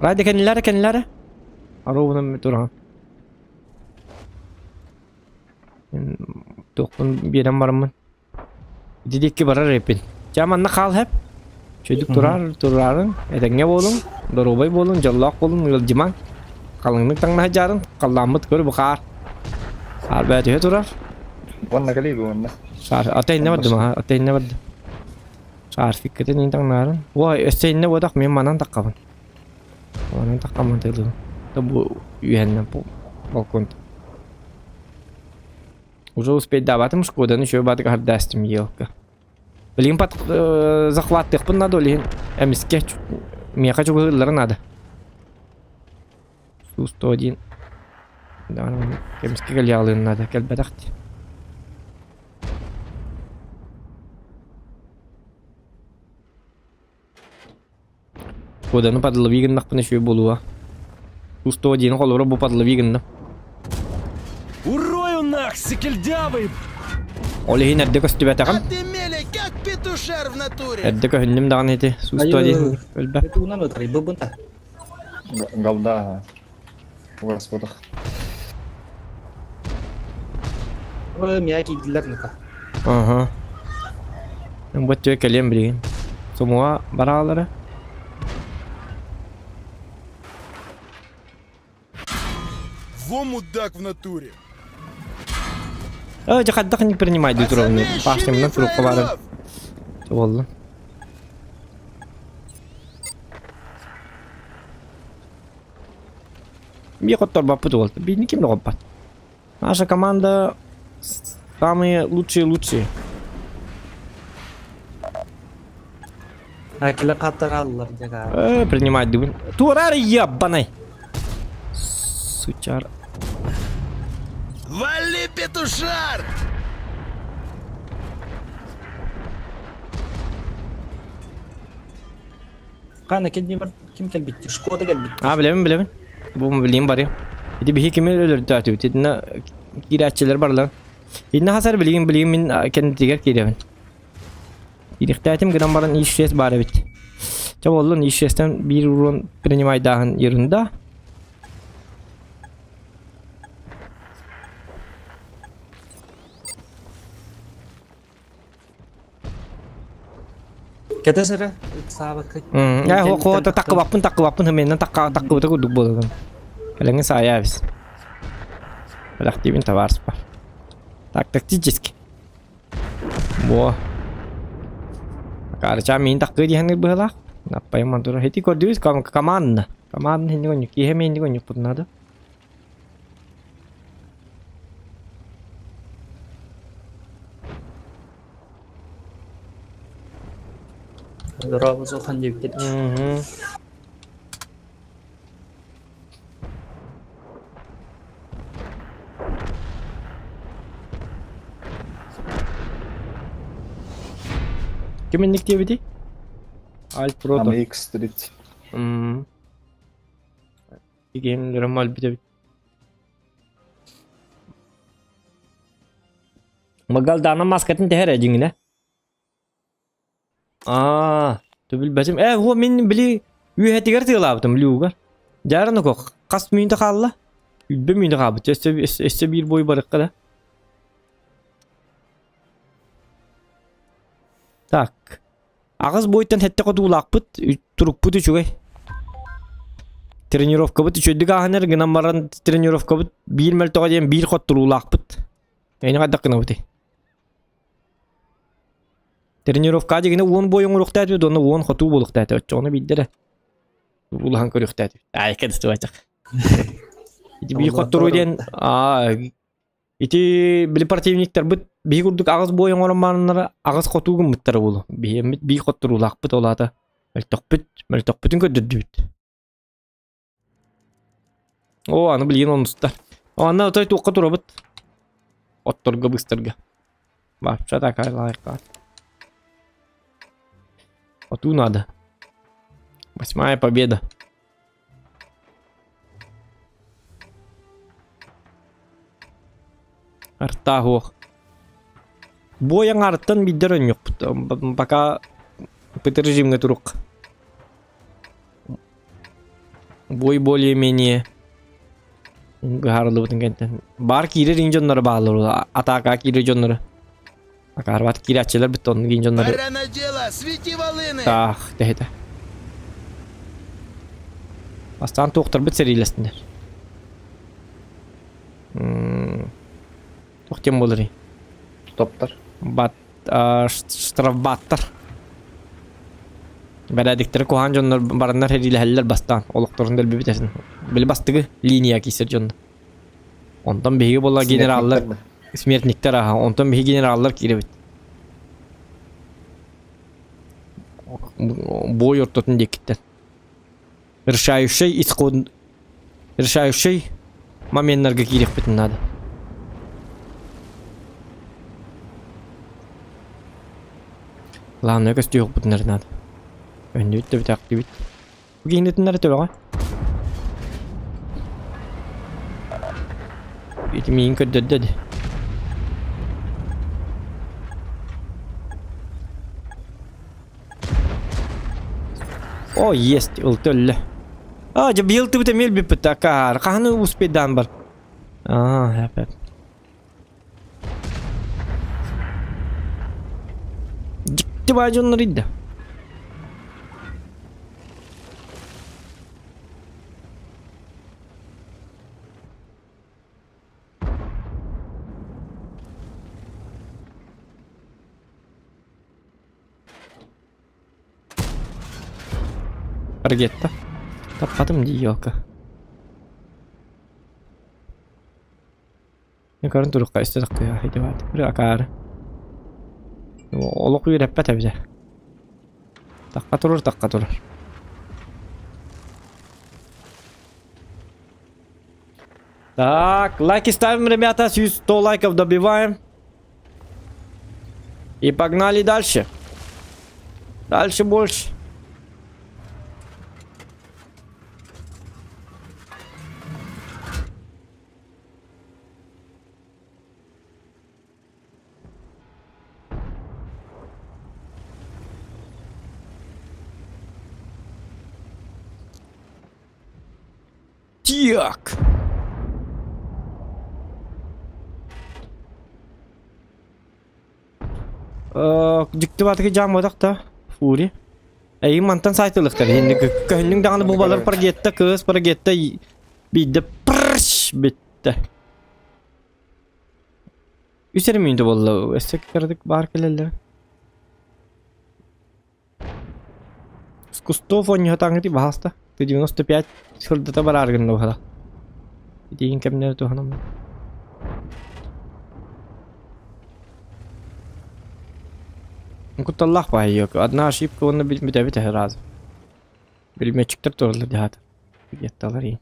Райда кэннилэрэ кэннилэрэ. Аруубунан тураҕын. Туохпун биэрэн бараммын. Ити диэки барар эппин. Чэ манна хаал хэп. Чөйдүк турар, тураарыҥ, этэҥҥэ буолуҥ, доруобай буолуҥ, дьоллоох буолуҥ, ыалдьымаҥ. Халыҥнык таҥнаһа дьаарын, халлааммыт көр бу хаар. Хаар бээ түһэ турар. Уонна кэлии бу уонна. Шар, ата иннэ бардым, аха, ата иннэ бардым. Шарфиккытын иин таҥнаарын. Ой, өссө иннэ буотах, мен манан таххабын. Манан таххаммын тылым. Да бу үһэннэн балкон. Уже успейдаабатым Шкоданы еще баатык аһардаастым елка. Билигин пат захваттыахпын надо ол иһин эмискэ миэхэ чугаһыыллара наада. Су-101. Эмискэ кэлиэҕилиэн наада кэлбэтэх дии. Коданы подлови гыннахпына үчүгэй буолуо. Су-101 холобура бу подлови гынным. Урою нах, сикельдявый! Ол иһин эрдэ көстүбэтэҕим. Отымели, как петушар в натуре! Эрдэ көһүннүм даҕаны ити. Су-101 өлбөт. Тугунан ытарый быбын-та. Голда. Угаспытах. Мия киирдилэр нука. Ага. Бу өттүгэр кэлиэм билигин. Сумуга бараалара. Во мудак в натуре! Э, дьэ хайдах не принимай дии туругун. Пацаны, Пашнямынан щеми турукка баарым. фраеров! Буолла. Биир хотторбоппут уол. Биирни ким да хоппат. Наша команда самые лучшие-лучшие. Акиле хаттараллар дьэ Э, принимать дыбын. Туорар ебаный! Сучар. Вали, петушар! Хана ким бар ким кэлбит? Шкода кэлбит. А, билэбин, билэбин. Бу билиим барыам. Ити биһи кими өлөрдөтүбүт? Итиннэ киирээччилэр барлар. Итиннэ хасар билигин билигин мин кэннитигэр киирэбин. Киириэхтээтим гынан баран ис баар эбит. Чэ буоллун ис биир урон принимайдааһын ерунда. Кэтэс эрэ, ыксаабакка. Ээ, хо таккыбаппын таккыбаппын хымыйынан такка таккыбыта курдук буолабын. Кэлэҥҥин саайаа эбис. Бэлэхтиибин табаарыспар. Так, тактически. Во. Акаарычаан миин таккыы диэхин быһыылаах. Наппайым мантура. Ити көрдүбүт команда. Команда хинник онньук. Киһи миинник онньукпут надо. Дорообо суохан диэбиккит. Мгм. Ким инник диэбитий? Альт Прото. Ам X30. М. Геймлерим өлбүт эбит. Магалдаана маскатын тэһэр ээ дьиҥинэ. Аа, билбэтим. Ээ, уо мин били үөһэтигэр тыалаабытым люгар. Дьаараны кох, хас мүнүүтэ хаалла? Үббэ мүнүүтэ хаалбыт. Өссө, өссө биир бой барыкка да. Так. Аҕыс буойтан сэттэ хотуулаахпыт, турукпут үчүгэй. Тренировкабыт үчүгэйдик ааһан гынан баран тренировкабыт биир мөлтөҕө диэн биир хотторуулаахпыт. Эйни хайдах гынабытый? Тренировка дьигинэ уон буой оҥоруохтаатыбыт уонна уон хотуу буолуохтаата. Оччоҕуна биирдэрэ улахан көрүөхтаатыбыт. Аай кэдистибатах. Ити биир хотторуу диэн аа Ити били противниктарбыт биһи курдук аҕыс буой оҥорон бараннара аҕыс хотуу гыммыттара буолуо. Биһиэммит биир хотторуулаахпыт ол аата мөлтөхпүт, мөлтөхпүтүн көрдөрдүбүт. Оо, аны билигин онустар. Онно отой туохха турабыт? Отторго быстарга. Вообще такая лайка. Оту надо. Восьмая победа. Артаа суох. Бой аҥаарыттан биирдэр оонньуохпут. Пока ПТ режимҥэ турук. Бой более-менее быһаарыллыбытын кэнтэн. Баар киирэр ин дьонноро бааллар. Атаака киирэр дьонноро. Акаарбат киирээччилэр бүттэ оннук ин дьоннору. Пора на дело, свети волыны! Таах, тэһитэ. Бастаан туохтарбыт сэриилэстинэр. Туох диэн буоларый? Топтар. Бат штрафбаттар. Бэрээдэктэрэ куһаан дьоннор бараннар сэриилэһэллэр бастаан олохторун дэлби бүтэрин. Били бастыгы линия киирсэр дьоннор. Онтон биһиги буолла генераллар смертниктэр аха. Онтон биһиги генераллар киирэбит. Бой ортотун диэкиттэн. Решающий исход решающий моменнарга киириэхпитин наада. Главное көстүөхпүтүн эрэ наада. Өннүбүт да бүтэхтибит. Бу киһинитиннэр төбөҕө. Ити миигин көрдөрдө ди. О, есть, ылты өллө. А, дьэ быйыл тыбыт эмиэ өлбүппүт акаар. Хаһан успейдаан бар. Аа, хэп хэп. Дьикти баа дьоннор идда. Ракета. Таппатым дии елка. Көрөн турукка истэ тахтыа хитибаат. Акаары. Олох үөрэппэт эбитэ. Тахха турар, тахха турар. Так, лайки ставим, ребята, 100 лайков добиваем. И погнали дальше. Дальше больше. Так. Дьикти баатыгы дьаамматах да Фури. Эйин мантан сайтылыктар. Инник көһүннүҥ даҕаны бу балар паргетта кыыс паргетта биирдэ прш бүттэ. Үс эрэ мүнүүтэ буолла. Өссө кыратык баар кэлэллэр. С кустов оонньоһотааҥҥытый баһаалыста. Ты 95 сырдата бараары гынна баһала. Итиигин кэмнэри туһанаммын. Кутталлаах баайы Одна ошибка уонна бүтэбит сразу. Пулеметчиктар тураллар дьаһаата. Гетталар иин.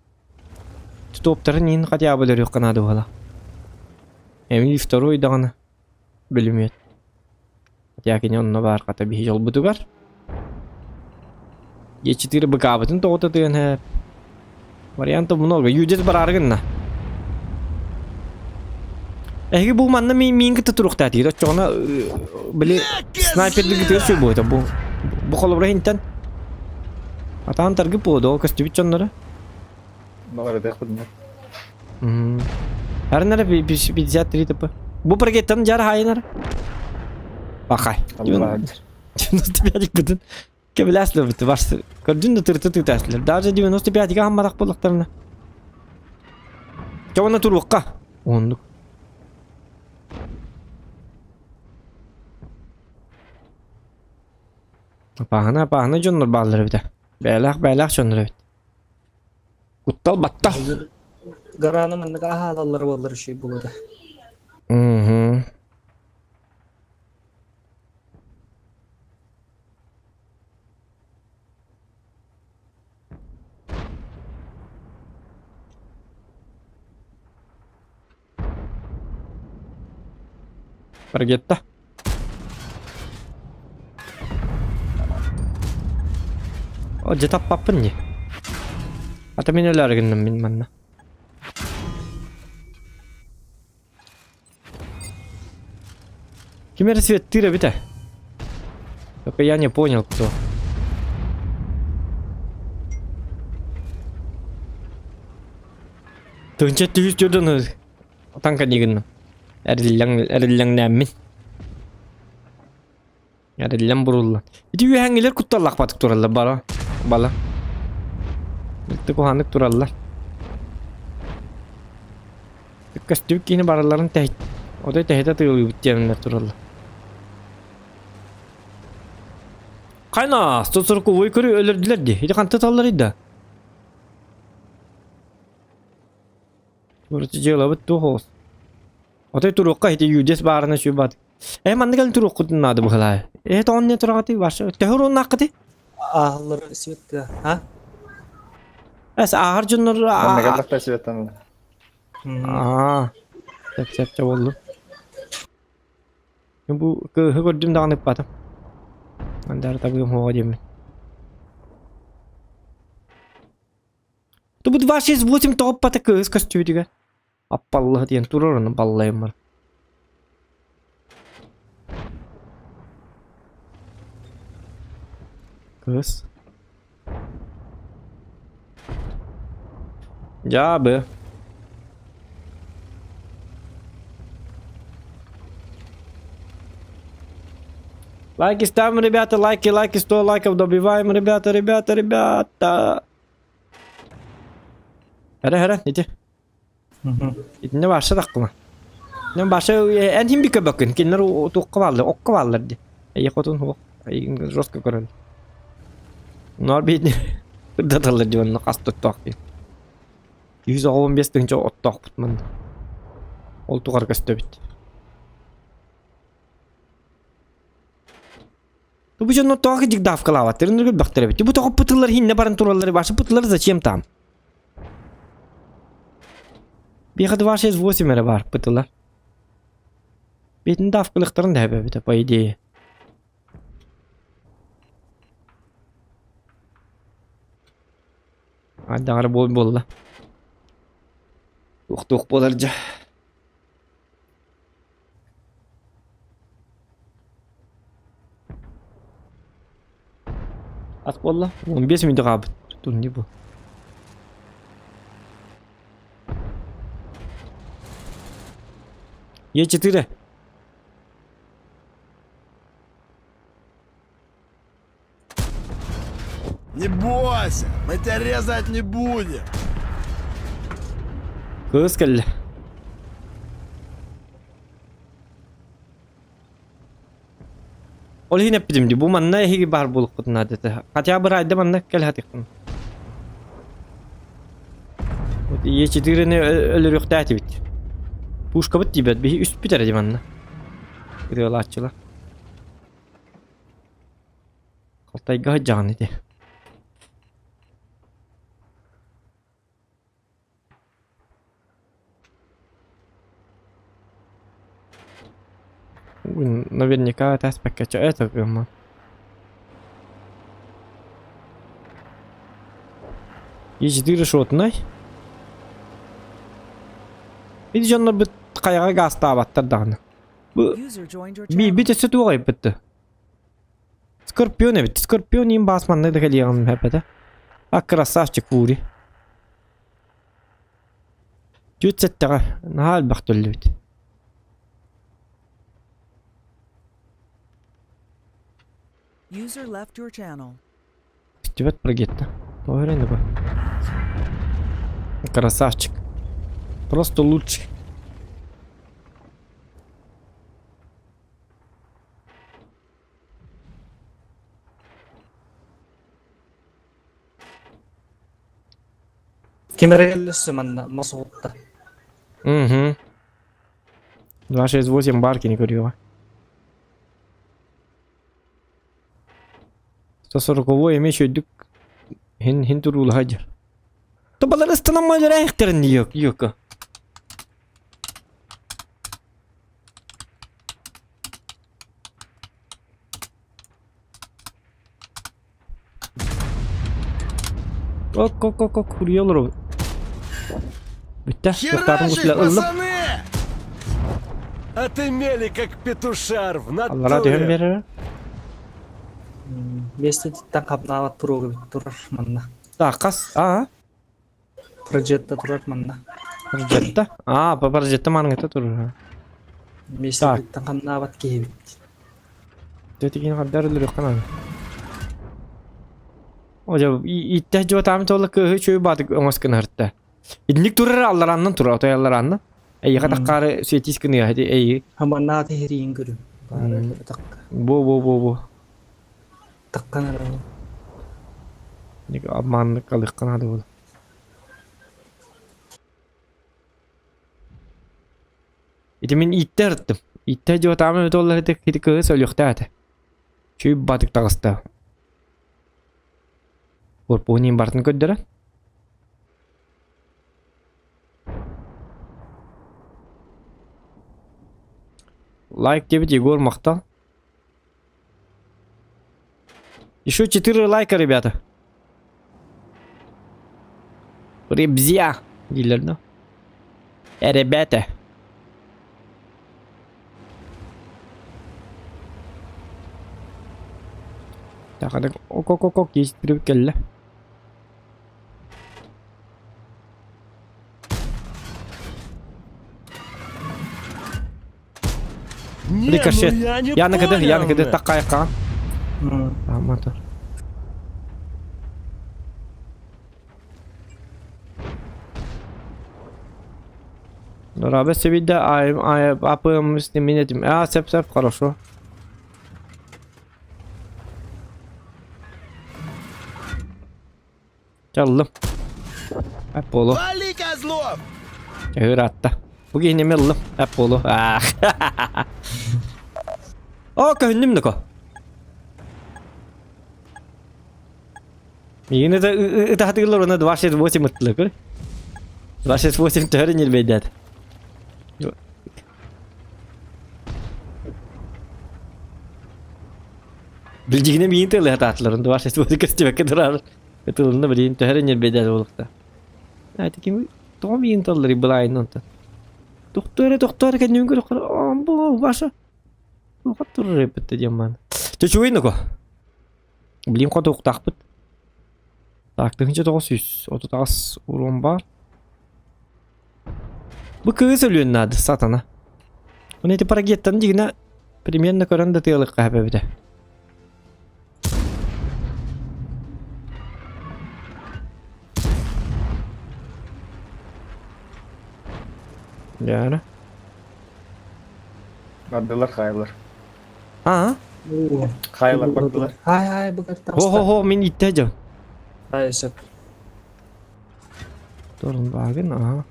Топтарын иин хотя бы өлөрүөххэ наада буола. Эмили второй даҕаны бүлүмүөт. Хотя кини онно баар хата биһи дьолбутугар. Е4 быкаабытын тоҕута тыан һэ. Вариантов много. Юдис бараары гынна. Эһиги бу манна миин кытта туруохтаатыгыт оччоҕуна били снайпердыгытыгар сүр буолта бу бу холобура иһинтэн атаан таргы буолуо көстүбүт дьонноро Баҕарытыахпытын Арнара 53 тп. Бу прогеттан жар хайынар. Бахай. 95 бүтүн. Кэбилээслэр бүтү барсы. Көрдүн да тырты тыытааслар. Даже 95-га хамматах буоллахтарына. Чэ уонна туруохха. Оннук. Апааһына апааһына дьоннор бааллар эбитэ. Бээлээх бээлээх дьоннор эбит. Куттал батта. Гараны маннык аһаалаллар буоллар үчүгэй буолуо Мгм. Баргетта. О, дьэ таппаппын дии. Ата мин өлөөрү гынным мин манна. Ким эрэ светтыыр эбит ээ. Только я не понял, кто. Тыынча түһүс дьодун танка дигин. Эриллэҥ эриллэҥнээммин. Эриллэн буруллан. Ити үөһэҥҥилэр кутталлахпатык тураллар бара. Бала. Итти куһааннык тураллар. Көстүбүт киһини барыларын тэһит. Отой тэһитэ тыылыыбыт диэннэр тураллар. Хайна, 140 көрү өлөрдүлэр дии. Ити ханта таллар да? Короче, дьыалабыт туох оҕус. Отой туруохха ити юдес баарына сүбат. Э маннык кэлин туруоххутун наада быһылаа. Э тоҕон не тураҕытый ваша төһө уруоннааххытый? Ааһаллар свет а? Эс ааһар дьоннор Манна кэллэхтэ светтан. Аа. Сөп сөп болду. Бу кыыһы көрдүм даҕаны ыппатым. Андаар табыгым хуоҕа диэммин. Бу 268 тоҕоппата кыыс көстүбүтүгэр. Аппаллаһа диэн турар ону баллайыммар. Кыыс. Дьаабы. Лайки ставим, ребята, лайки, лайки, 100 лайков добиваем, ребята, ребята, ребята. Эрэ, эрэ, ити. Итиннэ баарса таххыма. Эн баарса эн хим би көбөккүн. Кинилэр туохха бааллар, окко бааллар дии. Эйэ хотун хуох. Эйигин жестко көрөн. Ноор биитин ырдаталлар дии онно хас туттаах дии. 115 тыһыынча оттоохпут манна. Ол тугар көстөбүт. Бу дьонно тоҕо дьигдаавкалаабаттарын көрбөхтөр эбит. Бу тоҕо пытыллар хинне баран тураллар ваши пытыллар зачем там? Биэхэ 268 эрэ бар пытылар. Бетин давкалыктарын да эбит по идее. Айдаҕар буол буолла. Туох-туох буолар дьэ. Ас буолла. 15 мүнүүтэ хаалбыт. Турнир бу. Е4. Не бойся, мы тебя резать не будем. Кыыс кэллэ. Ол иһин эппитим дии, бу манна эһиги баар буолуккутун наада этэ. Хотя бы райда манна кэлэ сатыаххын. Вот Е4-ни өлөрүөхтээтибит. Пушкабыт тиийбэт, биһи үспүт эрэ дии манна. Ырыалааччылар. Халтайга сылдьаҕын ити. Наверняка этээспэккэ это гымма. Е4 шотнай. Ити дьоннорбут хайаҕа гаастаабаттар даҕаны. Бу биирбит өссө туох айбытты? Скорпион эбит. Скорпион им басманны да кэлиэҕим эпэтэ. А красавчик Фури. Түөрт сэттэҕэ наһаа элбэх төллүбүт. User left your channel. Көстүбэт прогетта. Тоҕо эрэ бу. Красавчик. Просто лучший. Ким эрэ кэллэссе манна мас угутта. Угу. 268 барки не көрүөҕэ. 140 эмиэ үчүгэйдик хин хин туруулаһа дьэр. Табалар ыстанаммалара эхтерин йөккө. Ок ок ок ок хуруйа олоробут. Бүттэ. Туохтаатын Херачить, кутла ыллым. пацаны! Отымели, как петушар в Аллара түһэн натуре. биэрэрэ. Миэстэтиттэн хапнаабат туруга бит турар манна. Так, хас? Аа, Проджетта турар манна. Парджетта. Аа, Парджетта манҥыта турар. Миэстэтиттэн хамнаабат киһибит. Тетигин хаддар өлөрүөххэ наада. О, дьэ, иттэх дьуотаам туола кыыһы чүй баатык оҥос гынарта. Итинник турар алларааннан турар, отой аллараанна. Эйиэхэ таххаары светис гыныа, ити эйи. Хаманнаат иһириин көрүм. Баара такка. Бу бу бу бу. Таккан эрэ. Ник обманнык алыхха наада буолла. Ити мин ииттэ ырыттым. Ииттэ дьуотаам эбит буолла ити ити кыыс өлүөхтээх этэ. Чүй батык таҕыста. Корпуһун барытын көрдөрөн. Лайк диэбит Егор махтал. Еще 4 лайка, ребята. Ребзя дииллэр да. Ребята. Так, ок-ок-ок, есть кэллэ. Не, Рикошет. ну я не Яна кыды, понял. Яна кыды таккайка. М. Аматор. Рабе себидде ай ай апым минетим. А сеп сеп хорошо. Чаллым. Эп буолу. Вали, козлов! Ыраатта. Бу киһини эмиэ ыллым. Эп буолу. Аах. О, көһүннүм доко. Миигин это ытаһатыгылар уонна 268 ыттылар көр. 268 төһөр ньирбэйдээт. Билдьигинэ миигин тылыһатаатылар. 268 көстүбэккэ турар. Ытылынна билигин төһө эрэ ньирбэйдээт буолуохта. Ити ким тоҕо миигин талларый былаайын онтон. Тохтоо эрэ, тохтоо эрэ кэннибин көрөххө бу Ваша туохха турар эбит диэн мааны. Чочугай ноко. Билим хотуохтаахпыт. Так, 1938 урон баар. Бу кыыс өлүөн наада, сатана. Оны ити парагеттан дигинэ примерно көрөн да тыалыкка эбитэ. Дьэ, Бардылар хаайлар. Аа? Хаайлар бардылар. Хай хай бу Хо хо хо мин иттэ дьон. Хай сөп. Торнваген, ага.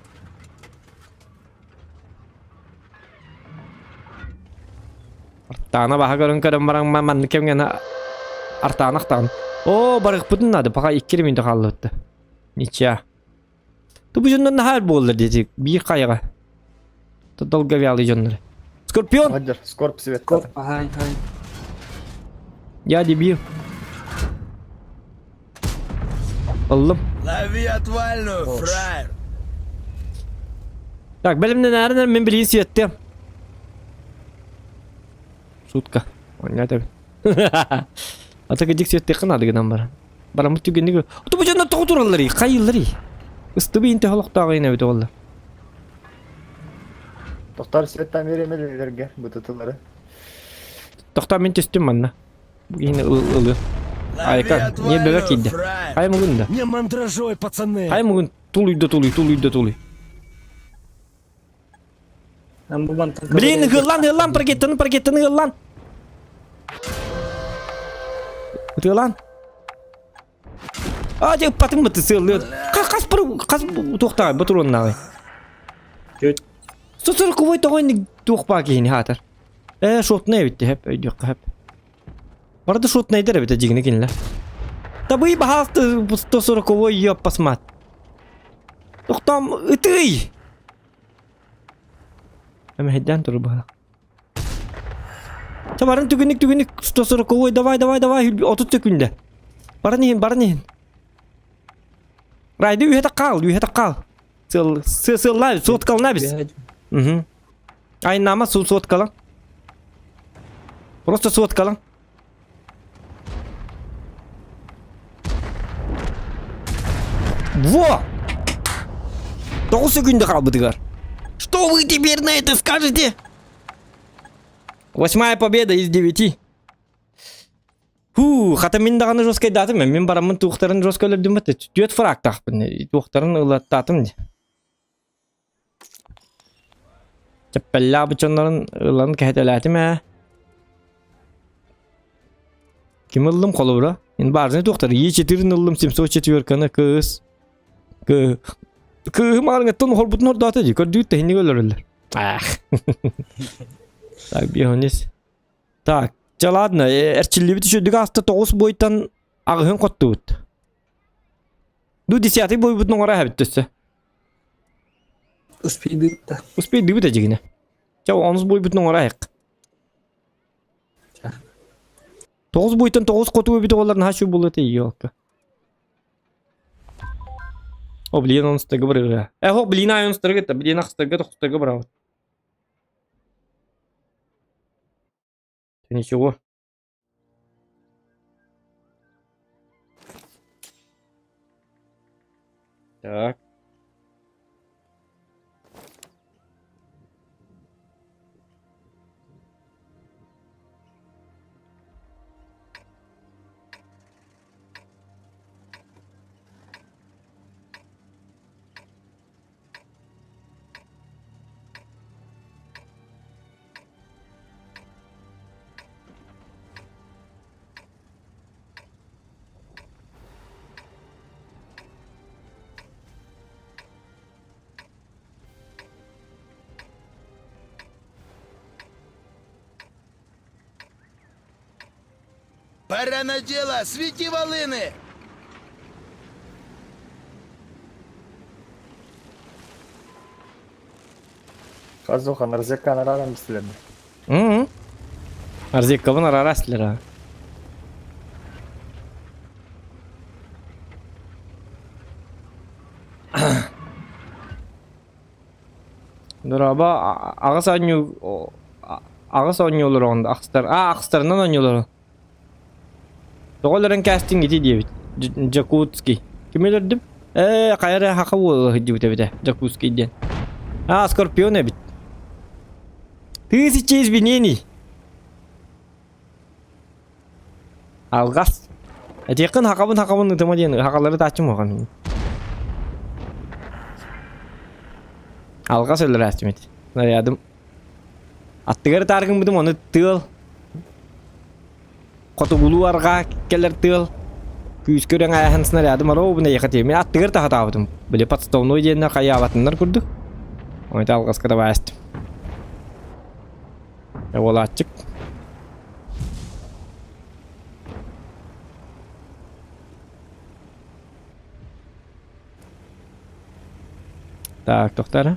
Артаана баха көрөн көрөн баран маннык кэмҥэ артаана ахтаан. Оо, барыхпытын наада, пока икки минут хааллыбытта. Ничья. Тубу дьоннор наһаа буоллар диэти, биир хайаҕа. Долговялый дьоннор. Скорпион! Ладер, скорп свет. Скорп, хай хай. Я дебил. Ыллым. Лови отвальную, фраер! Так, бэлэмнэнээрин мин билигин сиэттиэм. Сутка. Оня тэбин. Ата кыдьык сиэттиэххэ наада гынан баран. Бараммыт түгэнник... Ото бу дьоннор тоҕо туралларый? Хайыылларый? Ыстыбы инте олохтооҕо ин эбит олла. Тохтар светтан беремелерге бытытылары. Тохтоо мин түстүм манна. Бу киһини ылы. Лови Айка, не бөбө отвальную, киирдэ. фраер! Хай мугун да. Не мандражой, пацаны. Хай мугун тулуйда тулуй, тулуйда тулуй. Бу мантан Блин, ыһыллан, ыһыллан, паркеттаны, паркеттаны ыһыллан. Ытыалан. А, дьэ, ыппатым быты сыаллыат. Хас бір, хас туохтааҕый, ботуруоннааҕый. Чөт. Сосорокубой тоҕо инник туох баа киһини хаатар. Ээ, шотнай эбит хэп, өйдүөххэ хэп. Барда шотнайдар эбит дьигини кинилэр. Табый баһаалты 140 ёппасмат. Тохтоом ытый! Эмэһэйдээн турар быһа. Чэ барын түгүнүк түгүнүк 140 давай давай давай 30 секүндэ. Баран иһин баран иһин. Райды үһэ хаал үһэ хаал. Сыл сыллаа соткална бис. Угу. Айнама суоткалан. Просто суоткалан. Во! 9 секунда хаалбытыгар. Что вы теперь на это скажете? Восьмая победа из девяти. Хуу, хата мин даҕаны жесткайдаатым, мин бараммын туохтарын жестко өлөрдүм бат, түөрт фрактаахпын, туохтарын ылаттаатым дии. Чэппэллээх бычоннорун ылан кэһэтэлээтим ээ. Ким ыллым холобура? Ин баарыны туохтар Е4 ыллым 704-каны кыыс. Кы кыыһым аарыҥаттан оһорбутун ордоото дии көрдүүт тэһинник өлөрөллөр. Ах. Так, бионис. Так, чэ ладно, эрчиллибит үчүгдүк ааста тоҕус буойтан аҕыһын хоттубут. Ду десятый буойбутун оҥоро эһэбит төссө. Успейдыбыт да. Успейдыбыт эдьигинэ. Чэ, онус буойбутун оҥоро айык. Тоҕус буйтан тоҕус хоту эбит оҕолор наһаа үчүгэй буолуо этэ елка. О, блин, он стыгы барыга. Э, хо, блин, айон стыгы, блин, ахстыгы, тохстыгы барабыт. Ничего. Так. Пора на дело! Свети волыны! Хас духан Арзекканы арааран бистилэр М. Арзеккабын араара истилэр аа. Дорообо, аҕыс оонньуу аҕыс оонньуулар оҕонда ахстар а ахстарынан оонньуулар Тоҕо өлөрөн кээстиҥ ити диэбит. Дьокутский. Кими өлөрдүм? Ээ, хайа эрэ хаха уола сылдьыбыт эбитэ. Дьокутский диэн. А, Скорпион эбит. Тысячи извинений. Алгас. Этиэххин хакабын хакабын ытыма диэн хакалары тааччым уохан. Алгас өлөрөөччүм ити. Нарядым. Аттыгар ытаар гыммытым ону тыал хотугулуу арҕаа кэлэр тыал күүскэ үрэн ааһан снарядым оруобуна эйиэхэ тиийэ. Мин аттыгар тахатаабытым. Били подставной диэннэр хайаабатыннар курдук. Ой, алҕаска табаастым. Уолааччык. Так, тохтоо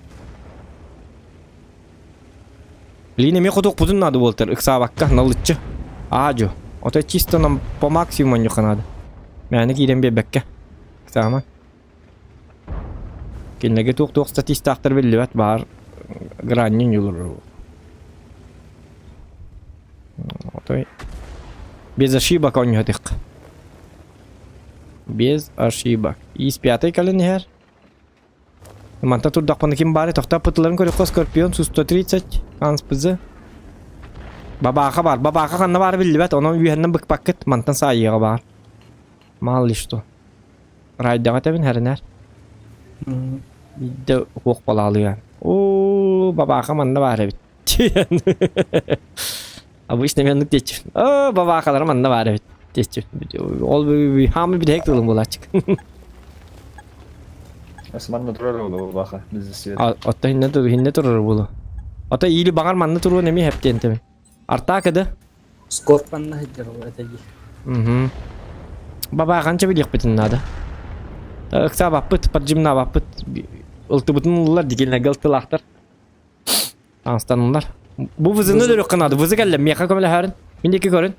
Блин, эмиэ хотуохпутун наада буолтар, ыксаабакка, налыччы. Аа-дьу. Ото чисто нам по максимуму онньуохха наада. Мээнэ киирэн биэрбэккэ. Ыксаама. Кинилэргэ туох-туох статистаахтар биллибэт баар граннин юлуру. Отой без ошибок оонньуһатык. Без ошибок. Ис пятый кэлэн иһэр. Манта турдахпына ким баары тохтоппутуларын көрүөххэ Скорпион Су-130 АНСПЗ. Бабааха баар. Бабааха ханна баара биллибэт. Онон үөһэннэн быкпаккыт. Мантан саайыаҕа баар. Мало ли что. Райдаҕа этэбин хэринэр. Биирдэ уох балаалыан. Оо, бабааха манна баар эбит. Обычно мен оннук диэччи. Оо, бабаахалара манна баар эбит диэччи. Ол хаамы бүтэһик тылым буолааччык. Османна турар буолуо бабаха бизнес Отто хинне хинне турар буолуо. Ото или баҕар манна туруон эмиэ хэптиэн тэбин. Артака да? Скорт манна сылдьар ол этэ дии. Мгм. Бабаахан билиэхпитин наада. Ыксаабаппыт, поджимнаабаппыт. Ылтыбытын ыллар дигилнэргэ ылтылаахтар. Таҥастаннылар. Бу вызыны өлөрүөххэ наада. Вызы кэллэ. Миэхэ көмөлөһөөрүн. Мин диэки көрүн.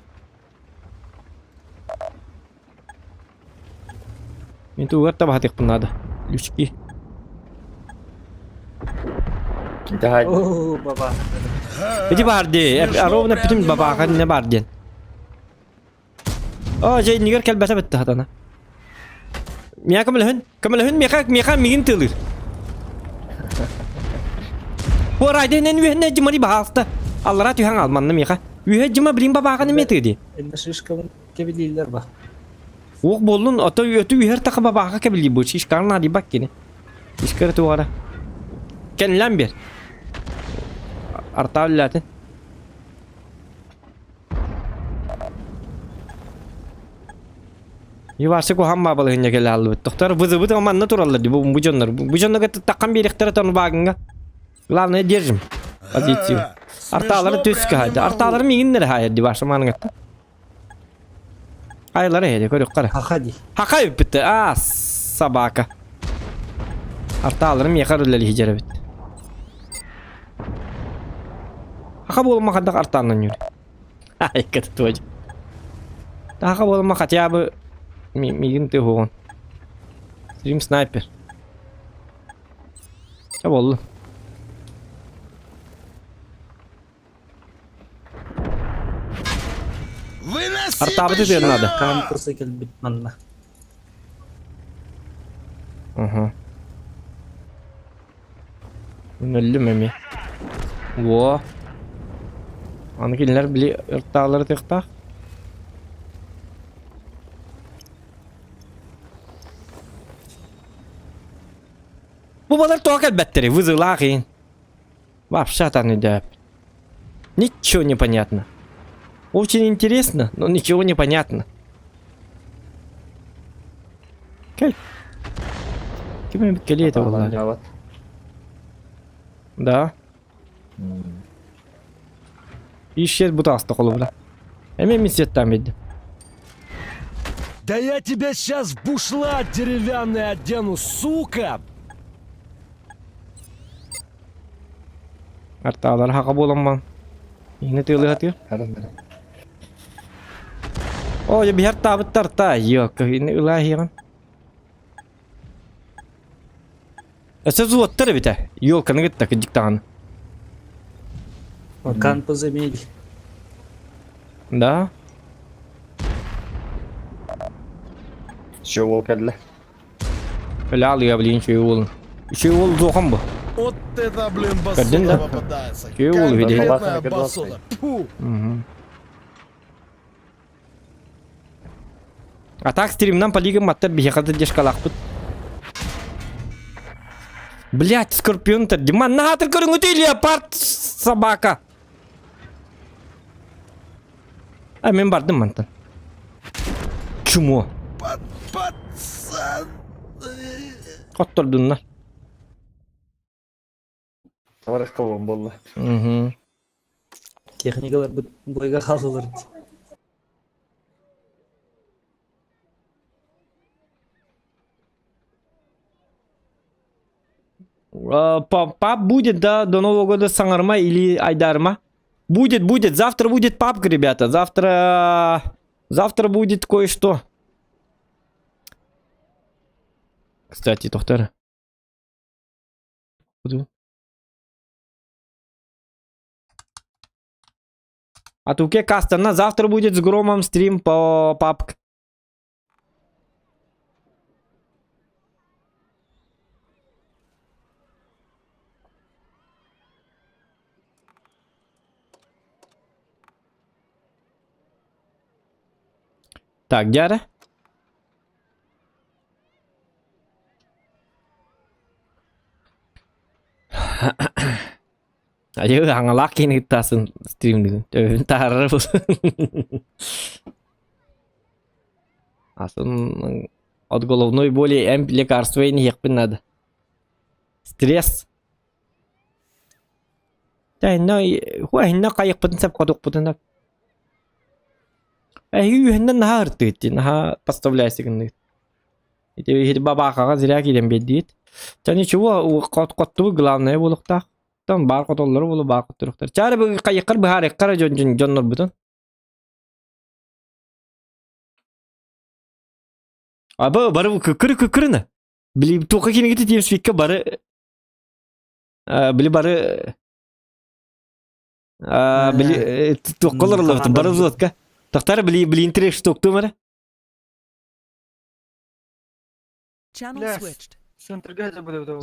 Мин тугар табаһатыахпын наада. Лючки. Дьаһай. Оо, баба. Ити баар дии, Смешно ровно прям бүтүн не бабааха могу. не баар диэн. Оо, дьэ иннигэр кэлбэтэ бытта хатана. Миэхэ көмөлөһүн, көмөлөһүн миэхэ, миэхэ миигин тыалыыр. Хуарайда инэн үөһэнэ дьымари баһаалта. Аллара түһэн ал манна миэхэ. Үөһэ дьыма билин бабааҕын эмиэ тыа дии. Инна шишкабын кэбилииллэр ба. Уох буоллун, ото өтү үһэр таха бабааҕа кэбилии бу. Шишкаҕын наадыйбат кини. Искэр тугара. Кэнлэн бер. Артаа үллээтин. Ивасы куһаҕан баабалыһынньа кэлэ хааллыбыт. Тохтор вызовы манна тураллар дии бу бу дьоннор. Бу дьоннорго таххан биэриэхтэрэ тону баагыҥҥа. Главное держим позицию. Артаалары Смешно түс прям не каһайды. могу. Артаалары миигин эрэ хаайар дии баша мааныҥатта. Айлары эһэди көрүөххэ эрэ. Хаха дии. Хаха үппүттэ. Аа, собака. Артаалары миэхэ үлэлиһи дьэрэбит. Хаха буолума хайдах артааннан юр. Ай, кытытуой. Таха буолума хотя бы миигин тыһуон. Стрим снайпер. Ча болду. Выноси Артаабыты тыан надо. Кампуса кэлбит манна. Угу. Өллүм эмиэ. Во. Аны кинилэр били ыртаалары тыахтаах. Бу балар тоҕо кэлбэттэри вызылаах иин. Вообще атан өйдөөп. Ничего не понятно. Очень интересно, но ничего не понятно. Кэл. Ким эбит кэлиэ этэ буоллар. Да. Исчез бутааста холобура. Эмиэ мин светтаан биэрдим. Да я тебя сейчас в бушлат деревянный одену, сука! Артаалар хака буоламман. Иһини тыалыһатыыр. О, я биһэр таабыттар та, ёка, ини ылаа иһиэҕин. Өссө зуоттар эбитэ. Ёлканы кытта кыдьык даҕаны. Кан позамели. Да? Все, уол кэллэ. Өлө алыа блин үчүгэй уолун. Үчүгэй уол дуохан бу. Вот это, блин, Көрдүн басота да? попадается. Үчүгэй уол үһү Конкретная Басота. басота. Фу. А так стримнан по лигам маттар биһиэхэ да дешкалаахпыт. Блять, скорпион Диман, наатыр көрүҥүтүй леопард собака. А мен бардым мантан. Чумо. Пацан. Хоттордуннар. Товарищ колон буолла. Угу. Техникалар бойга хаалалар. Пап будет, да, до Нового года саҥарыма или айдаарыма? Будет, будет. Завтра будет папка, ребята. Завтра... Завтра будет кое-что. Кстати, доктор. Буду. А туке Кастана завтра будет с Громом стрим по папк. Так, дьэ Айыы аҥалаах киһини кыттаасын стримныгын төбөбүн таһаарар Атын от головной боли эмп лекарство иһиэхпин надо. Стресс. Тэһиннэ хуэһиннэ хайыхпытын сөп хотукпутун сөп. Эһиги үһүннэн наһаа ыртыыт дии, наһаа подставляйся гынныгыт. Ити иһит бабаахаҕа зря киирэн биэрдигит. Чэ ничего, хоттубут главное буолуохтаах. Там баар хотоллору буолу баар хотторуохтар. Чаары бу хайыххар быһаарыаххар дьон дьоннорбутун. Аба бары кыккыры кыккырына. Били туохха кинигити тиэмспиккэ бары. Били бары били туохка олороллор бары взводка. Тохтар били били интерес штуктум эрэ. Channel switched.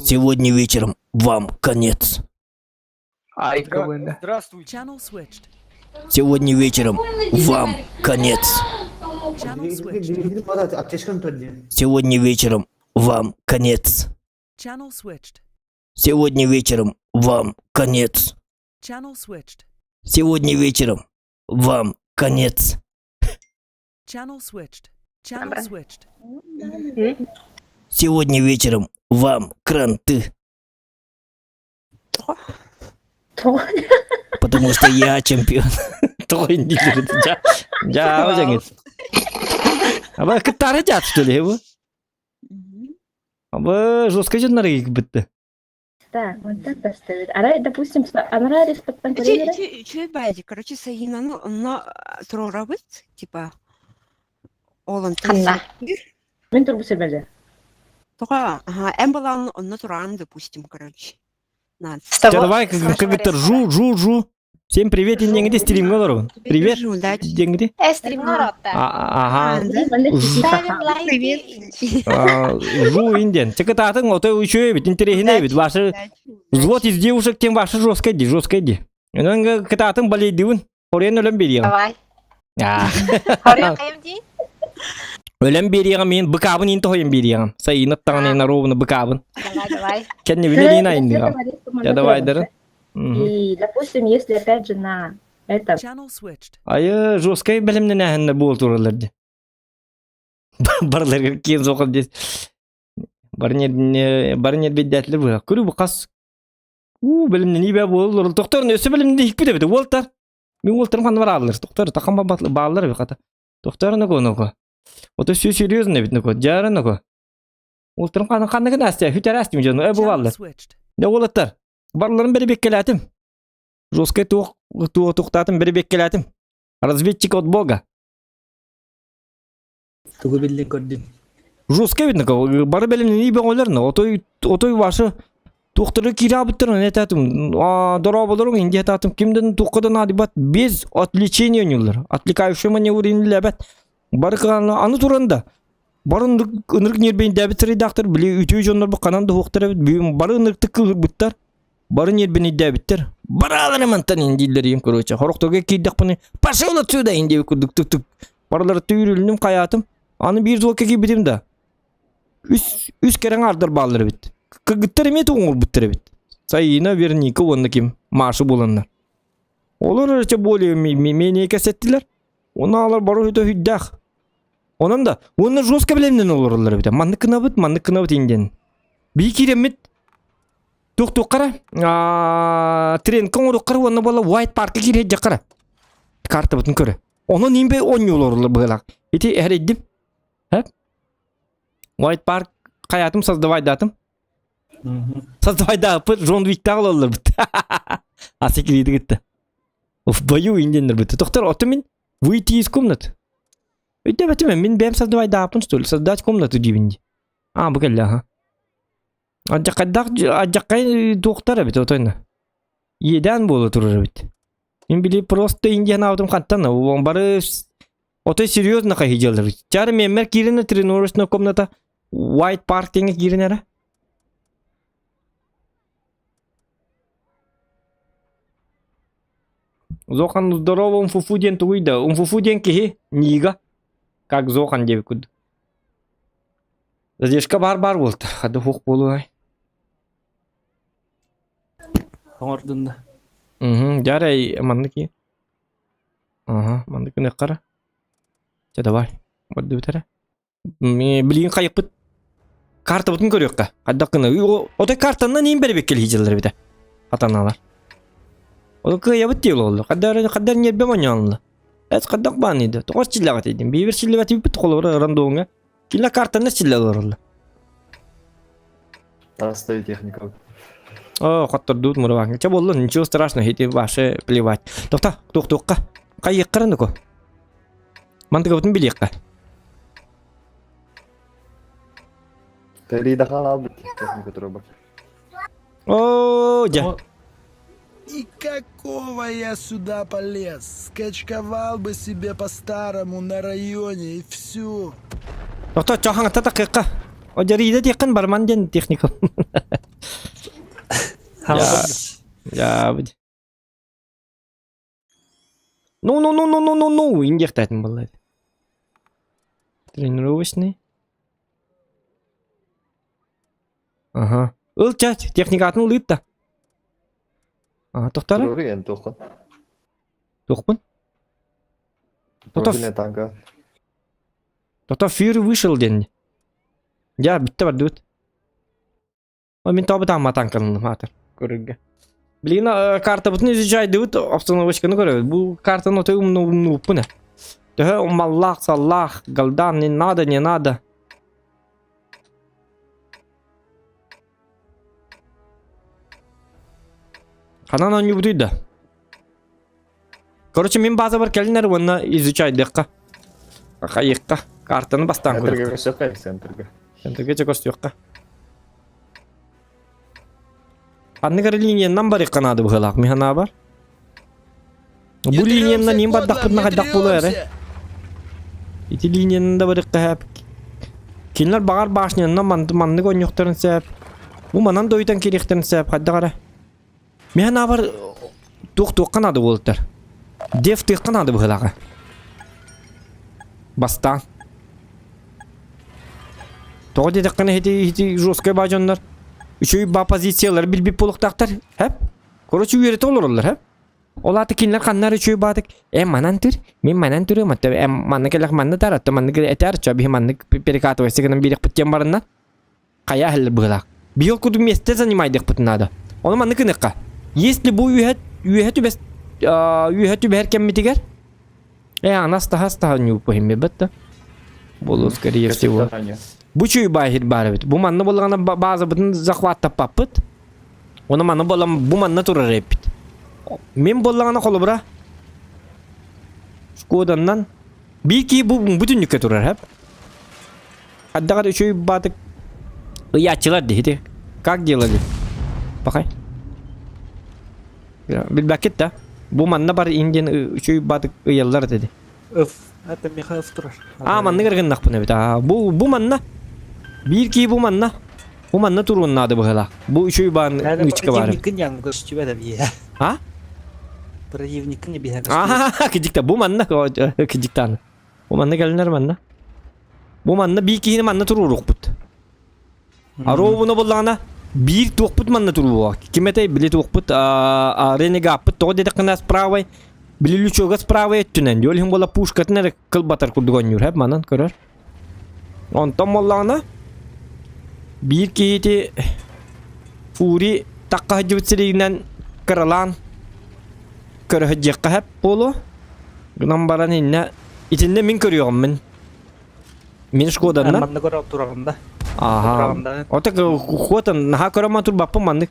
Сегодня вечером вам конец. Ай, Здравствуйте. Channel switched. Сегодня вечером вам конец. Channel switched. Сегодня вечером вам конец. Channel switched. Сегодня вечером вам конец. Channel switched. Сегодня вечером вам конец. Channel switched. Channel switched. Сегодня вечером вам кранты. Потому что я чемпион. Тоҕо иннилэрит дьа дьаа дьаҥыт. Аба кыттаары дьаат что ли бу? Аба жестко дьоннор бытты. Так, вот так поставит. Арай, допустим, анараа респектан көрүнэрэ. Үчүгэй баайы, короче, сайынаны онно туруорабыт, типа, ол онтон Ханна. Мин турбу сирбэлэ. Тоҕо, аха, эн балаан онно тураан, допустим, короче. Надо. С того, Давай, с как вашего это ресторана. жу, жу, жу. Всем привет, деньги стримга олорбун. Привет, деньги. Стрим норуотта. Ага. Ставим лайки. Жу инден. Чекататын, отой үчүгэй эбит, интэриэһинэй эбит. Ваши взвод из девушек тем ваши жесткой ди, жесткой ди. Онон кытаатын балейдыбын. Хорен өлөн бириэҕим. Давай. Хорен хайым дии? Өлөн бириэҕим мин быкаабын ин тоһойон бириэҕим. Сайынат таҕаны наровны быкаабын. Давай, давай. Кэннибин илиин айынныҕам. Я давай дарын. И, допустим, если опять же на это Channel switched. Айы жесткай бэлэмнэнээһиннэ буол туралар ди. Барыларыгар киэн суохал дес. Бары нербейдээтилер быһа. Көрү бу хас уу бэлэмнэнии бээ буоллар. Тохтор өссө бэлэмнэнии иһикпит эбит. Уолтар. Мин уолтарым ханна барааллар. Тохтор такам бааллар эбит хата. Тохтор нако нако. Ото все серьезно эбит нако. Жара нако. Уолтарым ханна ханна гына астя. Хүтэр астым жону. Э Channel бу switched. Не уолаттар. Барыларын бэрэбиэккэлээтим. Жесткай туох туох тухтаатым бэрэбиэккэлээтим. Разведчик от бога. Тугу биллин көрдүн. Жесткай видно, бары бэлэмнэнии бөҕөлөр, отой отой вашы туохтары киирабыттар, этатым, дорооболоруҥ инди этатым, кимден туохха наадыбат, без отвлечения нюллар. Отвлекающий маневр инлебет. Бары аны туранда. Бары ынырык нербейндээбит сырыйдаахтар, били үтүө дьоннор бу ханан да уһуохтар эбит, бары ынырыктык кыыһырбыттар, бары нербинийдээбиттэр. Бараалары мантан индииллэр им короче. Хорохторго киирдэхпини пошел отсюда индиэби курдук тук-тук. Барылары түүрүлүнүм хайаатым. Аны биир суолка киирбитим да. Үс үс кэрэҥ ардар бааллар эбит. Кыргыттар эмиэ тугуҥурбуттар эбит. Сайына, Верника уонна ким Маша буоланнар. Олор эрэ более менее кэсэттилэр. Оны алар бары өтө хүддээх. Онон да, уонна жестко билэмнэн олороллор эбит. Маннык гынабыт, маннык гынабыт инден. Бии киирэммит туох-туоххара тренка оҥоруоххара уонна буола White Park киириэддьэххара. Картабытын көрө. Онон имбэ оонньуу олороллор быһыылаах. Ити эрэйдим. Һэ? White Park хайаатым создавайдаатым. Создавайдааппыт Джон Уиктаах олороллорбут. Асы кирииди кытта. В бою инденнербит. Тохтор, ото мин выйти из комнаты. Өйдөбөтүм мин бэйэм создавайдааппын что ли? Создать комнату диибин дии. А, бу кэллэ, аха. Алдьархайдаах алдьархай туохтар эбит отойно. Иэдээн буола турар эбит. Мин били просто Индия санаабытым хантан бары отой серьезно хайдьаллар. Чары меммер киирэн тренировочная комната White Park диэҥҥэ киирэн эрэ. Зохан здорово умфуфу диэн тугуй да? Умфуфу диэн киһи Нига. Как Зохан диэбит курдук. Задержка баар баар буолта. Хада хуох буолуой. Оҥордун да. Угу, дьаарай маннык Ага, маннык гыныаххара. Чэ давай. Бардыбыт эрэ. Билигин хайыппыт картабытын көрүөххэ. Хайдах гына. Отой картаннан иин бэрибиккэ илиһдьэллэр эбитэ. Хатаналар. Ол кыайабыт диэл олло. Хаддар хаддар ньиэрбэ моньоонла. Эс хайдах бааныйда. Тоҕо силлэҕит идин. Биибир силлэбэтибит холобура рандомҥа. Кинилэр картаны силлэ олороллор. Простая техника. О, хоттордуут мурабаҥ. Чэ буоллун, ничего страшного, ити ваше плевать. Тохта, туох-туохха. Хайыаххара нуку. Мантыгабытын билиэххэ. Тэри дахал албыт техника труба. Оо, дьэ. И какого я сюда полез? Скачковал бы себе по-старому на районе и все. Тохто чохаҥта такыакка. О дьарыйда диэххин барман диэн техникум. Я бит. Ну ну ну ну ну ну ну индиэхтээтин буолла. Тренировочный. Ага. Ыл чат, техникатын ылыытта. А, тохтара? Туруору эн туоххун. Туохпун? Тото танка. Тото Фьюри вышел диэн. Дьа, бүтте бардыбыт. О, мин тоҕо таамма танкалынным аатар көрөргө. Билигин картабытын изучайдыбыт, обстановочканы көрөбүт. Бу картаны отой умнубуппун э. Төһө маллаах, саллаах, галдан, не надо, не надо. Ханан оонньуубутуй да? Короче, мин базабар кэлинэр уонна изучайдыахха. Хайыахха. Картаны бастаан Центрга көстүөххэ, центрга. Центрга чэ көстүөххэ. Ханнык эрэ линиянан барыахха наада быһыылаах, мин санаабар. Бу линиянан ним бардахпытына хайдах буолуо эрэ. Ити линиянан да барыахха сөп. Кинилэр баҕар башнянан маннык оонньуохтарын сөп. Бу манан дойутан киириэхтэрин сөп, хайдах эрэ. Мин санаабар туох-туохха наада буолтар. Дев тыахха наада быһыылааҕа. Бастаан. Тоҕо диэтэххинэ ити ити жесткай баа дьоннор үчүгэй баа позициялары билбит буолуохтаахтар. Хэп? Короче үөрэтэ олороллор, хэп? Ол аата кинилэр ханна эрэ үчүгэй баатык э манан түр, мин манан түрүм, атта э манна кэлэх манна тар, атта маннык этээр, чо биһи маннык перекатывайся гынан биэриэхпит диэн бараннар. Хайа иһэллэр быһыылаах. Биһи курдук миэстэ занимайдыахпытын наада. Ону маннык гыныахха. Если бу үөһэ үөһэ түбэс үөһэ түбэһэр кэммитигэр э анас таһас таһа ньууппа бэтта. Буолуо скорее всего. Бу чүй баахир баар эбит. Бу манна буоллаҕына баазабытын захваттаппаппыт. Ону манна буолан бу манна турар эппит. Мин буоллаҕына холобура Шкоданнан биир киһи бу бу түннүккэ турар хэп. Хайдах эрэ үчүгэй баатык ыйааччылар диһити. Как делали? Пахай. Билбэккит да? Бу манна бар индиан үчүгэй баатык ыйаллар этэ. Ыф, это Михаил турар. А, маннык эргиннахпын эбит. А, бу бу манна. Биир киһи бу манна. Бу манна туруон наада быһыылаах. Бу үчүгэй баан ычка баар. Противникын ян көстүбэт эбие. А? Противникын эбиһэ көстүбэт. А, кидикта бу манна кидиктан. Бу манна кэлинэр манна. Бу манна биир киһини манна туруоруохпут. Арообуна буллаҕына биир туохпут манна туруоҕа. Ким этэй били туохпут ренегаппыт тоҕо диэтэххинэ справай били лючога справай өттүнэн дьол иһин буола пушкатын эрэ кылбатар курдук оонньуур хэп манан көрөр. Онтон буоллаҕына биир киһити фури тахха сылдьыбыт сиригинэн кыралаан көрө сылдьыахха хэп буолуо. Гынан баран иннэ итиннэ мин көрүөҕүм мин. Мин Шкоданнан. Манна көрө тураҕын да. Аха. Ота хуотан наһаа көрөмөн турбаппын маннык.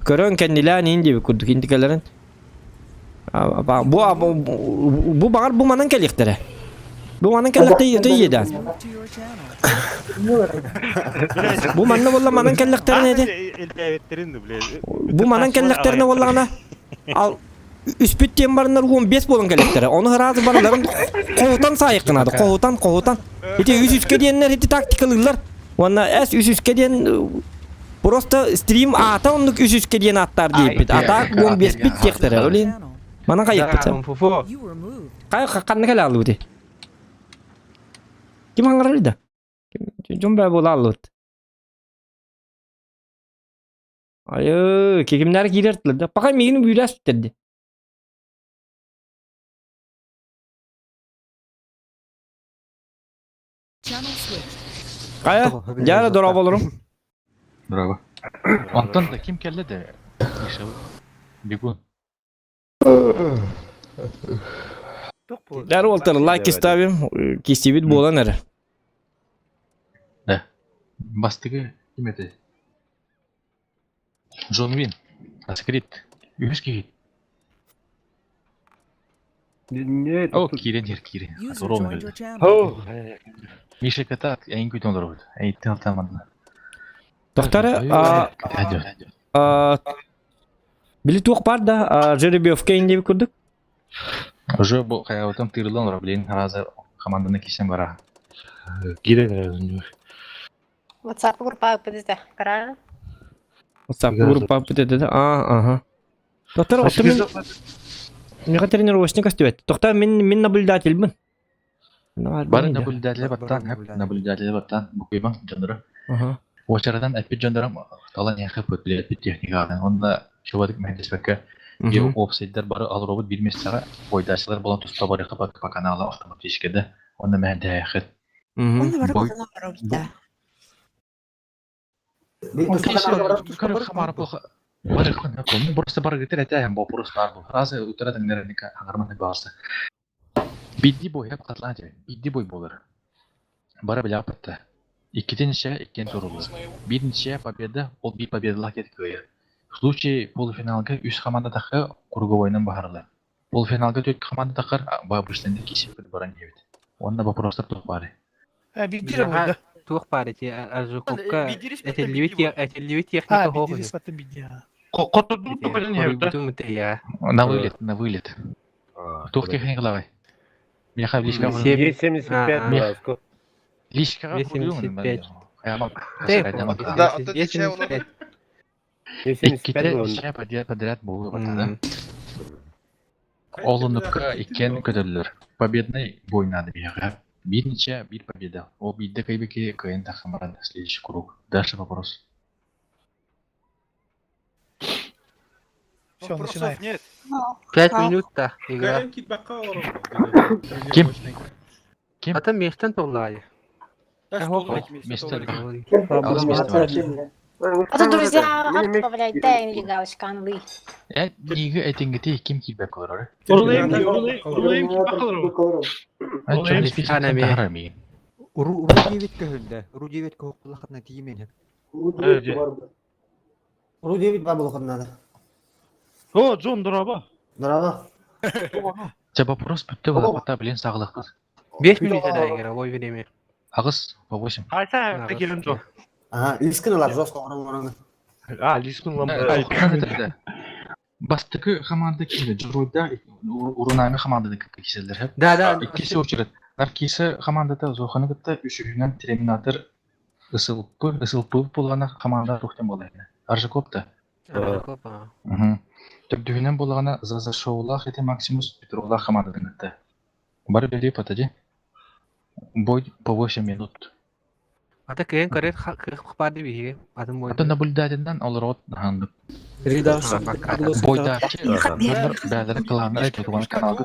Көрөн кэннилээн иин диэбит курдук интикэлэрин. Бу бу баҕар бу манан кэлиэхтэрэ. Бу манан кэллэхтэ ити иедэ. Бу манна буолла манан кэллэхтэринэ ити. Бу манан кэллэхтэринэ буоллаҕына ал Үспүт диэн бараннар 15 буолан кэлэттэрэ. Ону ыраас барыларын хоһутан саайыккынаады. Хоһутан, хоһутан. Ити үс үскэ диэннэр ити тактикалыыллар. Уонна эс үс үскэ диэн просто стрим аата оннук үс үскэ диэн ааттаар диэппит. А так 15 бит диэхтэрэ. Олин. Манан хайыппыт. Хай ханна кэлэ аллыбыт. Ким аңарар да? Дьон бää буола аллыбыт. Айыы, кимнэр киирэр да. Пока миигин бүүлэс бүтэрди. Хайа, дьара дорооболорум. Браво. Онтон да ким кэллэ да? Миша, бегун. Дьара уолтар лайк ставим, кистибит буолан эрэ. Да. Бастыгы ким этэй? Джон Вин. Аскрит. Үһүс киһи. О, киирэн иһэр киирэн. Миша ката эйин күтэн олоробут. Эйиттен алтан манна. Доктора, Били туох баар да жеребьевка инди курдук. Уже бу хайабытым тыырылан олор, блин, разы команданы кисен бара. Киирэн WhatsApp группа ыппыт Карара. WhatsApp группа ыппыт этэ да? А, ага. Доктор, оттон мин миэхэ тренировочник көстүбэт. Тоқтар мин мин наблюдательбын. Бары наблюдатели баттан, наблюдатели баттан, букуйбан дьоннору. Уочаратан эппит дьоннорум талан яхы пөтлеппит техникаҕа. Онно чубадык мэһэдэспэккэ биир уопсайдар бары алробут биир миэстэҕэ бойдааччылар буолан туспа барыахха по канала автоматически да. Онно мэһэдэһээххит. Онно бары канал барабыт Просто барыгытыр этээһин вопрос баар бу. Разы утара тэҥнэрэника аҥарманы баарса. Бидди бой хеп катлаан дьэ. Бидди бой буолар. Бара билээппэтэ. Иккитин ичэ иккиэн туруллар. Биир ничья победа, ол биир победалаах киһи кыайар. В случае полуфиналга үс команда тахха круговойынан баһарылар. Полуфиналга төрт команда таххар обычно кисиппит баран диэбит. Уонна вопростар туох баарый? Биһиэхэ туох баар ити Аржуковка этиллибит этиллибит техника хоох үһү. На вылет, на вылет. Туох техникалаҕай? Миэхэ личка Личкаҕа 75. Иккитэ иччэ подряд буолуо да. Ол оннукка иккиэн көтөллөр. Победный бой надо биһиэхэ. Биир ничья, биир победа. Ол биирдэ кыайбыт кыайан тахсан баран следующий круг. Дальше вопрос. Все, начинаем. Нет. 5 минут да игра. Ким? Ким? Ата мехтен толлаайы. А то друзья отправляйте или галочка анлы. Э, ниги этингити ким киирбэк олорор? Уру 9 көһүндэ. Уру 9 көһүккулахатына тииймени. Уру 9 бар булуханнада. О, Джон, дороба. Дороба. Чэ, вопрос бүттэ буолбата, блин, саҕалыахпыт. 5 минут да игровой время. Аҕыс по 8. Айта, келин Джон. Ага, лискин ылар, жестко орон А, лискин ылам. Бастакы команда киирэ, Дьоруойда Урунами команданы кытта киирэллэр. Да, да. Иккиси очередь. Наркиса командата Зоханы кытта үсүһүнэн Терминатор ысылпы, ысылпы буоллаҕына команда туохтан буолар Аржаков да. Аржаков, а. Төрдүһүнэн буоллаҕына Зазашоулаах ити Максимус Петровлаах командатын кытта. Бары бэлиэ патади. Бой по 8 минут. Ата кыайан көрөр кыах баар биһиги. Атын Ата наблюдателинэн олорот наһааннык. Бойдааччы бээлэрэ кылааннара туган каналга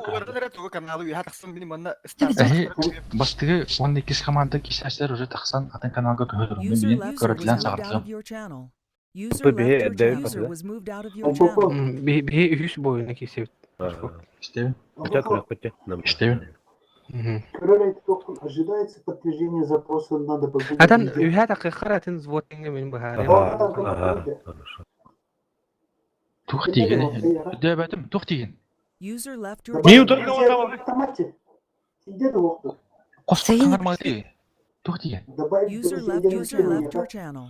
Эһи бастыгы 12 команда кисээчтер уже тахсан атын каналга көһө турунду User мин left көрөтүлэн was moved out саҕардым. of your channel. User left your user was moved out of your channel. Биһи үһүс бойуна киирсэбит. Истэбин. Истэбин. Ожидается подтверждение запроса, надо Атын үһэ такыхар атын взвод мин быһаарым. Тух тиигин. Дөбөтүм тух тиигин. User left your Мин channel. Қос қаңармады. Тух тиигин. User left user left your channel.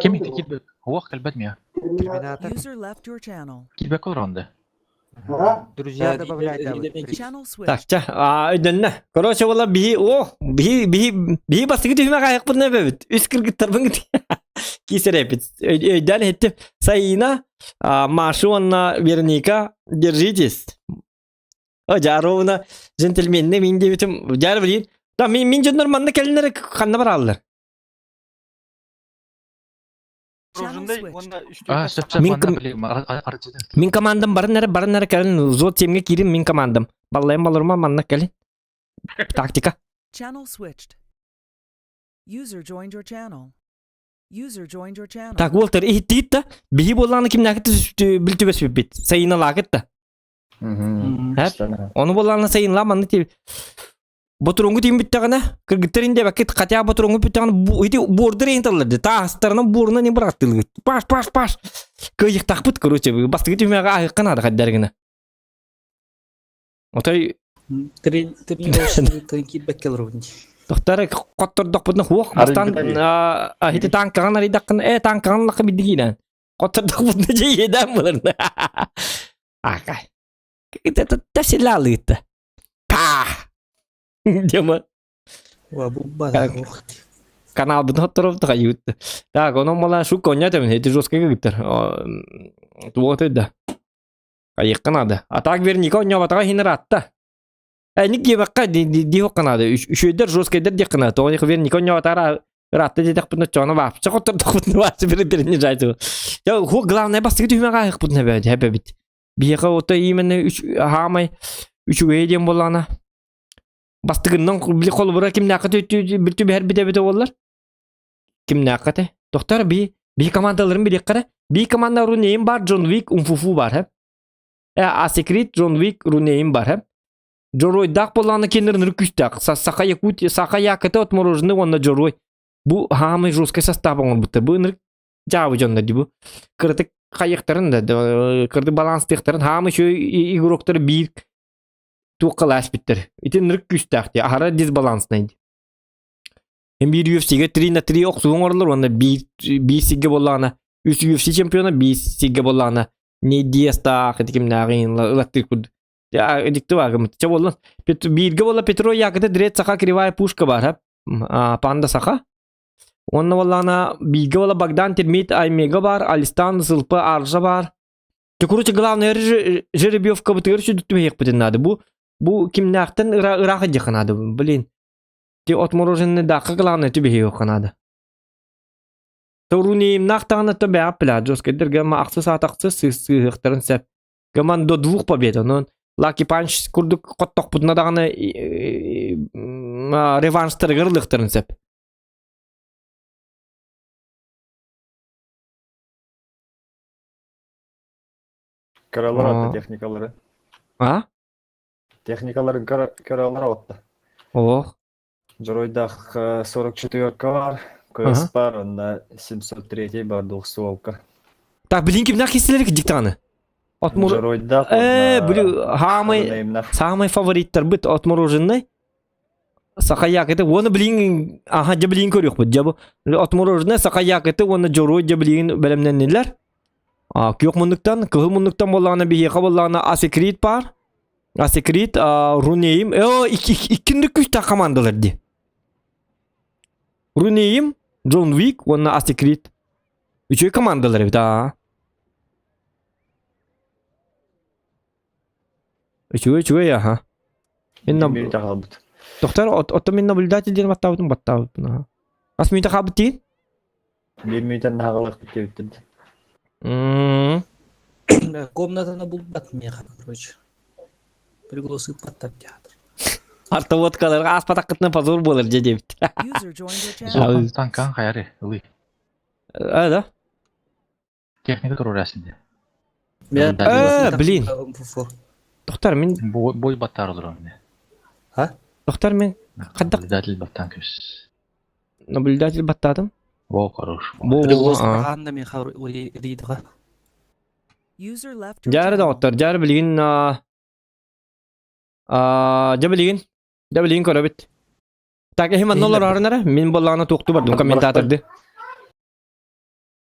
Ким ити килбэт? Уох кэлбэт миа. User left your channel. Килбэк олоронда. Друзья добавляй да. Channel switched. Так, ча, а, өйдөннө. Короче, була биһи, о, биһи, биһи, биһи бастакы түһүмэх айыкпытына эбэбит. Үс кыргыттарбын киисэрээпит. Өйдөөн иһиттим. Саина, Маша уонна Вероника, держитесь. О, Жаровна, джентльменне мин диэбитим. Жар билин. Да, мин мин дьоннор манна кэлиннэр ханна бараллар? Channel switched. А, сөп сөп Мин манна билим. Арчыда. Мин командам барын эрэ барын эрэ кэлин взвод семге киирин мин командам. Баллайым баларыма манна кэлин. Тактика. Channel switched. User joined your channel. User joined your channel. Так, Уолтер, иһиттигит да? Биһи буоллаҕына кимнээхит билтүбэспиппит. Сайыналаакыт да. Ону буоллаҕына сайынлаа манна ти ботуруҥҥу тиин бүттэҕинэ кыргыттар индиэбэккит хотя ботуруҥҥу бүттэҕинэ бу ити буордар иһин таллар таастарынан буорунан иһин бырахтыылгыт паш паш паш кыайыктахпыт короче бастакы түһүмэҕи ааһыахха наада хайдаргына отой Тренировочный киирбэккэ олоробун Тохтар хоттордохпутуна хуох бастан ити танкаҕын арыйдаххына э танкаҕын лахха биддигиинэн. Хоттордохпутуна дьэ иэдээн буолар. Акай. Тасилаалыытта. Па! Дема. Каналбытын хотторобут хайыыт. Так, онон мала шутка онньоотөмүн, эти жестко кыгыттар. Туох да. Хайыахха наада. А так Верника онньообатаҕа иһин ыраатта. Эник диэбэххэ диэххэ наада. Үчүгэйдэр жесткайдар диэххэ наада. Тоҕо Верника онньообатаҕа ыраатта диэтэхпинэ оччоҕуна вообще хоттордохпутуна вообще перенижать. Главное бастакы түһүмэҕэ ааһыахпытын эбэбит. Биһиэхэ ото именно хаамай үчүгэйэ диэн буоллаҕына бастыгыннан били холобура кимнээххэ түбэһэрбит эбитэ буоллар кимнээххэ те тохтор би би командаларын билиэххэ би команда Рунейм бар Джон Вик Умфуфу бар хэ э Асекрит Джон Вик Рунейм бар хэ Дьоруойдаах буоллаҕына кинилэр ынырык күүстээх Саха Якутия Саха Якоты отмороженный уонна Дьоруой бу хаамай жесткий состав оҥорбуттар бу ынырык дьаабы дьоннор дии бу кыратык хайыахтарын да кырдык баланстыахтарын хаамы үчүгэй игроктар биир туохха лааспиттэр ити ынырык күүстээх дии аһара дисбаланснай дии Hem биир UFC-гэ 3 на 3 охсуһун оҥороллор уонна биир биир сиргэ буоллаҕына үс UFC чемпиона биир сиргэ буоллаҕына не Диастаах ити кимнээҕин ылаттыыр курдук дикти баагымыт чэ буоллун бииргэ буолла Петро Якоты Дред Саха кривая пушка бар панда Саха Уонна буоллаҕына бииргэ буола Богдан Термит Аймега баар, Алистан Сылпа Аржа баар. Дьэ, короче, главное жеребьевкабытыгар сүдүттүбэһиэхпитин наада. Бу бу кимнээхтэн ыра ыраах илдьиэххэ наада. Блин. Ти отмороженный даахха главное түбэһиэххэ наада. Торуниимнаах даҕаны то бэҕэ пляж жесткайдар гамма ахсыс аатахсыс сыыһыахтарын сөп. Гаман до двух побед онон Лаки Панч курдук хоттохпутуна даҕаны реванштарыгар ылыахтарын сөп. Көрөлөр атта техникалары. А? Техникаларын көрөлөр отта. Ох. Дьоруойдаах 44-ка бар, КС бар, онна 703 бар двухстволка. Так, блин, кимнах кистилер диктаны? Отмор... Дьоруойдаах Э, блин, самый, самый фавориттар быт отмороженный. Сахаякыты уонна билигин аха дьэ билигин көрүөхпүт дьэ бу отмороженное сахаякыты уонна дьоруой дьэ билигин бэлэмнэннилэр. А, күөх муннуктан, кыһыл муннуктан буоллаҕына биһиэхэ буоллаҕына Асекрит баар. Асекрит, Рунейм, э, иккинник күүстээх командалар дии. Рунейм, Джон Вик уонна Асекрит. Үчүгэй командалар эбит аа. Үчүгэй үчүгэй аха. Мин Мүнүүтэ хаалбыт. Доктор, оттон мин наблюдатель диэн баттаабытым баттаабыппын аха. Хас мүнүүтэ хаалбыт диин? Биир мүнүүтэн наһаҕалыахпыт диэбиттэр. Комнатаны булбат миэхэ, короче. Пригласып баттар театр. Артоводкаларга ааспатаххытына позор буолар дьэ диэбит. User joined your channel. Танкан хайары, ылый. А, да? Техника туруорасин дии. Э, блин. Доктор, мин... Бой баттар олорон. А? Доктор, мин... Наблюдатель баттан көс. Наблюдатель баттаатым? Во, хорош. Бу, User left your Жары channel. доктор, жары билигин... Дьэ билигин. Дьэ билигин көрөбүт. Так, эһим анна олорорунара, мин боллаҕына туохту бардым комментаторды.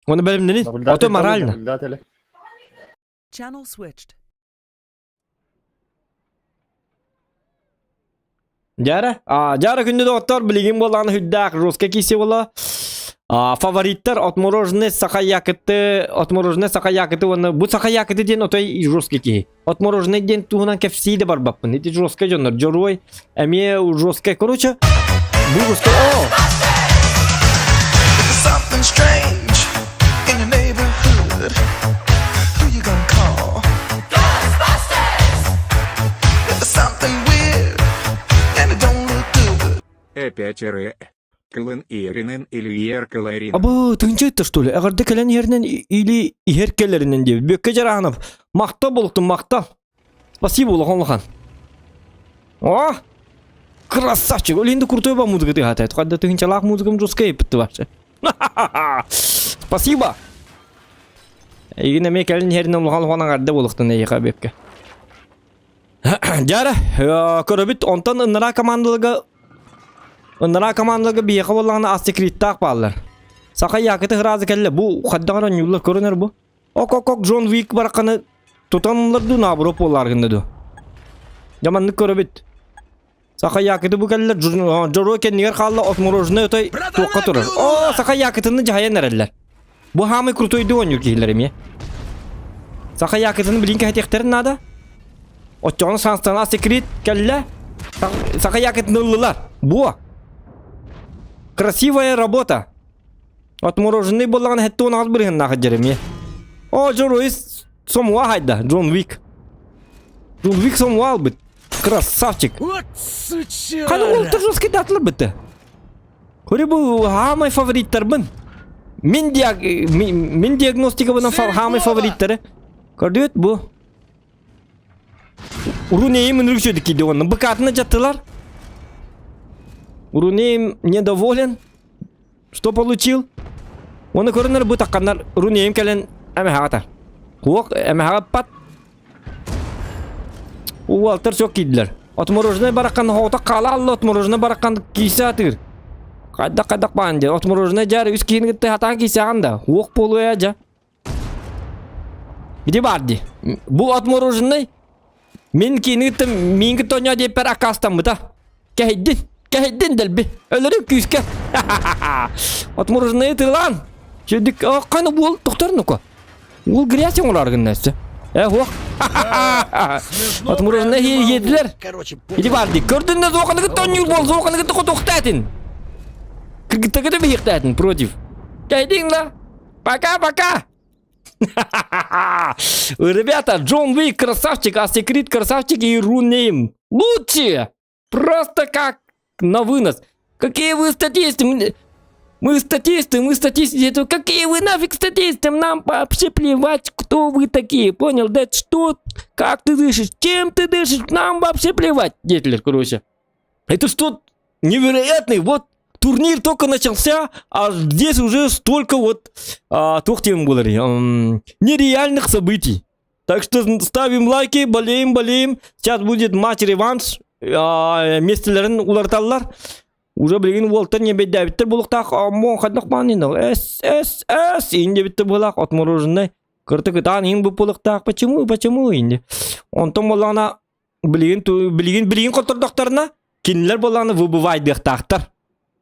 Оны бэлэмнэнин. Ото морально. Наблюдатели. Channel switched. Дьара, а, дьара күндү доҕоттор, билигин буоллаҕына үрдээх русская кисе буола. А, фавориттар отмороженный саха якыты, отмороженный саха якыты уонна бу саха якыты диэн отой жесткий киһи. Отмороженный диэн туһунан кэпсии да барбаппын. Ити жесткий дьоннор, дьоруой эмиэ жесткий. Короче, бу жесткий. О! Something strange in your neighborhood. Who you gonna call? Ghostbusters! If there's something weird and it don't look good. Опять РЭ. Клын Иринен или Еркаларин. Абы, тыынча это что ли? Эҕэрдэ кэлэн иһэринэн или иһэр кэлэринэн диэбит. Бүөккэ Дьараанов, махтал буолуктун, махтал. Спасибо, улахан улахан. О! Красавчик! Ол енді крутой ба музыка тыгатает. Хадда тыгынчалаах музыкам жесткая еппитти вообще. Спасибо! Эйигин эмиэ кэлин иһэринэн улахан улахан аҥарда буолуктун эйиэхэ Бүөккэ. Дьара, көрөбүт, онтон ыннараа командаларга ыннараа командаларга биһиэхэ буоллаҕына ас секреттаах бааллар. Саха якыты ыраазы кэллэ. Бу хайдах эрэ ньууллар көрөнөр бу. Ок-ок-ок Джон Уик барахханы тутан ылар дуу, наоборот буоллар гынна дуу. Дьэ маннык көрөбүт. Саха якыты бу кэллэр, дьоруой кэннигэр хаалла, отмороженный отой туохха турар. О, саха якытыны дьаһайан эрэллэр. Бу хаамай крутойдуу оонньуур киһилэр эмиэ. Саха якытыны билин кэһэтиэхтэрин наада. Оччоҕуна саастана секрет кэллэ. Саха якытыны ыллылар. Буо. Красивая работа. Отмороженный буоллаҕына хэттэ уон аҕыс бырыһыннаах дьэр эмиэ. О, дьоруой сомуа хайда, Джон Уик. Джон Уик сомуа албыт. Красавчик. Вот сучара! Ханы уолтар жесткий датылар бытты. Көрі бұл хамай фавориттарбын. Мин, диаг... мин диагностикабынан хамай фавориттары. Көрдүгүт бу. Урунейим ынырык сөдүк кийди онно. Быкатына жаттылар. Урунейим недоволен. Что получил? Оны көрөнөр бу такканнар Рунейим кэлэн эмэхаҕа Куок эмэхаҕа пат. Уолтар сөк кийдилэр. Отмороженный бараккан хоото хаала алла отмороженный бараккан киисе атыыр. Хайдах хайдах баан дьэ. Отмороженный дьаар үс киһини кытта хатаан киисэҕин да. Уох буолуо дьэ. Где бар ди? Бу отмороженный Мин киини кытта миин кытта оонньоо диэппэр аккаастаммыта. Кэһэйдин, кэһэйдин дэлби. Өлөрүм күүскэ. Отмороженные тылаан. Чөдүк, хана буол тохтор нука. Уол грязь оҥорор гынна өссө. Э, хуох. Отмороженные иедилер. Иди бар ди. Көрдүн да зооханы кытта оонньуур буол, зооханы кытта хотуохтаатын. Кыргыттагыты биһиэхтээтин против. Кэһэйдиҥ ла. Пока-пока. Ребята, Джон Уик красавчик, а Секрет красавчик и Рунейм лучшие. Просто как на вынос. Какие вы статисты? Мы статисты, мы статисты. Это какие вы нафиг статисты? Нам вообще плевать, кто вы такие. Понял, да? Что? Как ты дышишь? Чем ты дышишь? Нам вообще плевать. Детлер, короче. Это что невероятный. Вот турнир только начался, а здесь уже столько вот а, нереальных событий. Так что ставим лайки, болеем, болеем. Сейчас будет матч-реванш. А, миэстэлэрин уларыталлар. Уже билигин уолтар не бэйдээбиттэр буолуохтаах оммо хайдах баанын С С С инде буолах отмороженный кыртык ытаан иин буолуохтаах почему почему инде онтон буоллаҕына билигин билигин билигин хоттордохторуна кинилэр буоллаҕына выбывайдыахтаахтар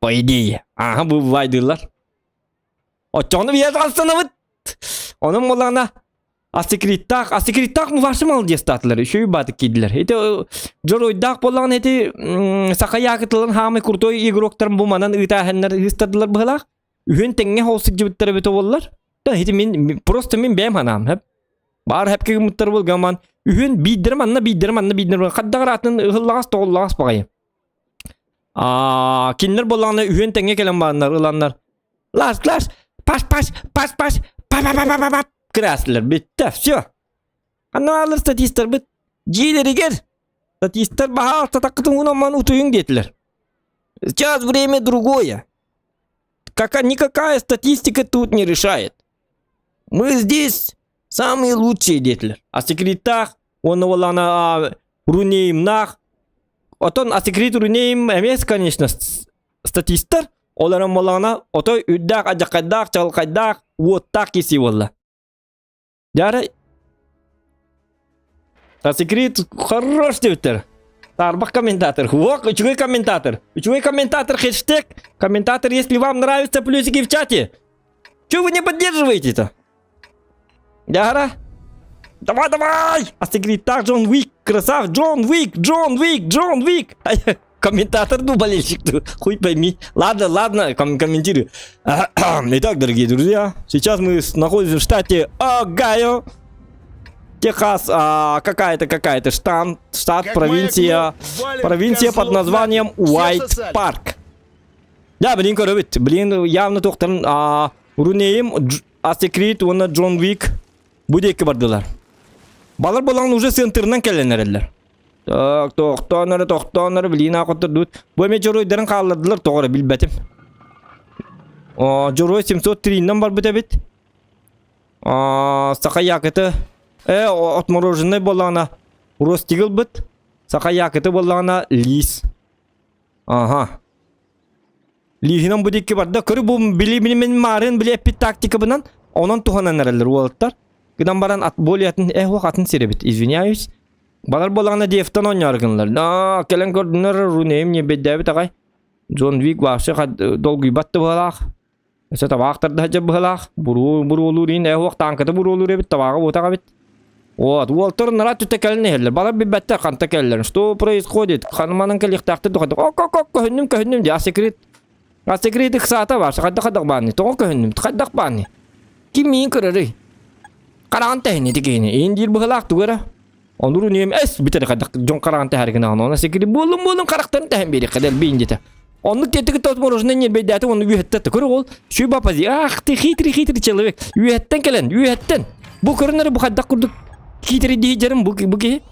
по идее ааха выбывайдыыллар оччоҕуна биһиэхэ хастанабыт онон буоллаҕына асекреттаах асекреттаах вообще молодецтаатылар үчүгэй баатык киирдилэр ити дьоруойдаах буоллаҕына ити саха якытылын хаамай крутой игроктарын бу манан ыытааһыннар ыыстардылар быһылаах үһүн тэҥҥэ хоол сылдьыбыттар эбитэ буоллар да ити мин просто мин бэйэм санаам хэп баар хэпке гыммыттар буолгаман үһүн биирдэрим анна биирдэрим анна биирдэрим хаддаҕар атын ыһыллаҕас тоҕуллаҕас баҕайы аа кинилэр буоллаҕына үһүөн тэҥҥэ кэлэн бараннар ыланнар лас лас пас пас пас пас па па па па па кыраастылар бүттэ все анна статистарбыт дьиэлэригэр статистар баһаалта таккытын уунамман утуйуҥ диэтилэр сейчас время другое Какая, никакая статистика тут не решает. Мы здесь самые лучшие диэтилэр. А секреттах, он уолана Рунеймнах. Отон а секрет Рунейм эмес, конечно, статистар. Оларым болана отой үрдээх адьакайдаах, чалкайдаах, уоттаах киси буолла. Дьара А секрет хорош диэбиттэр. Тарбах комментатор. Ох, үчүгэй комментатор. Үчүгэй комментатор хэштег. Комментатор, если вам нравится, плюсики в чате. Чего вы не поддерживаете-то? Дяра? Давай, давай! А секрет так, Джон Уик, красав, Джон Уик, Джон Уик, Джон Уик. Комментатор, ну, болельщик, хуй пойми. Ладно, ладно, ком комментирую. Итак, дорогие друзья, сейчас мы находимся в штате Огайо. Техас, а, какая-то, какая-то штат, штат, как провинция, провинция под названием Уайт Парк. Да, блин, көрөбүт. Блин, явно тохтан а, Рунейм, Асекрит уонна Джон Уик бу диэки бардылар. Балар болан уже центрынан кэлэн эрэллэр. Так, тохтоон эрэ, тохтоон эрэ, билиин аахоттор Бу эмиэ дьоруойдарын хааллардылар, тоҕо эрэ билбэтим. Дьоруой 703-нан барбыт эбит. Саха якыты э отмороженный буоллаҕына Ростик ылбыт. Саха якыты буоллаҕына Лис. Ага. Лиһинэн бу диэки барда. Көрү бу били мин марын били эппит тактикабынан онон туһанан эрэллэр уолаттар. Гынан баран ат более атын э ох атын сир эбит. Извиняюсь. Балар буоллаҕына Девтан оонньоору гыннылар. Да, кэлэн көрдүнэр Рунейм не бэйдээбит аҕай. Джон Вик вообще долгуйбат да быһалаах. Өссө табаах тарда сылдьар быһалаах. Буруо буруолуур иин э ох тааҥката буруолуур эбит, табааҕа буотах эбит. Вот, уолтар нарат түтэ кэлэн иһэллэр. Балар билбэттэр ханта кэллэрин. Что происходит? Ханыманан кэлиэхтээхтэр дохадах. Ок, ок, ок, көһүннүм, көһүннүм дии. А секрет А секрет ыксаата бар. Хайдах хайдах баанный? Тоҕо көһүннүм? Хайдах баанный? Ким миин көрөрүй? Хараҕын тэһини ити киһини. Иин диир быһылаах тугу эрэ. Онур үнүөм эс бүтэр хайдах дьон хараҕын тэһэр гына онон секрет буоллум буоллум харахтарын тэһэн биэриэххэ дэлби диэтэ. Оннук диэтик тот мороженое ньирбэйдээтим онну үөһэттэ көр ол сүй бапази ах ты хитрый хитрый человек үөһэттэн кэлэн үөһэттэн бу көрүнэр бу хайдах курдук хитрый дии бу бу киһи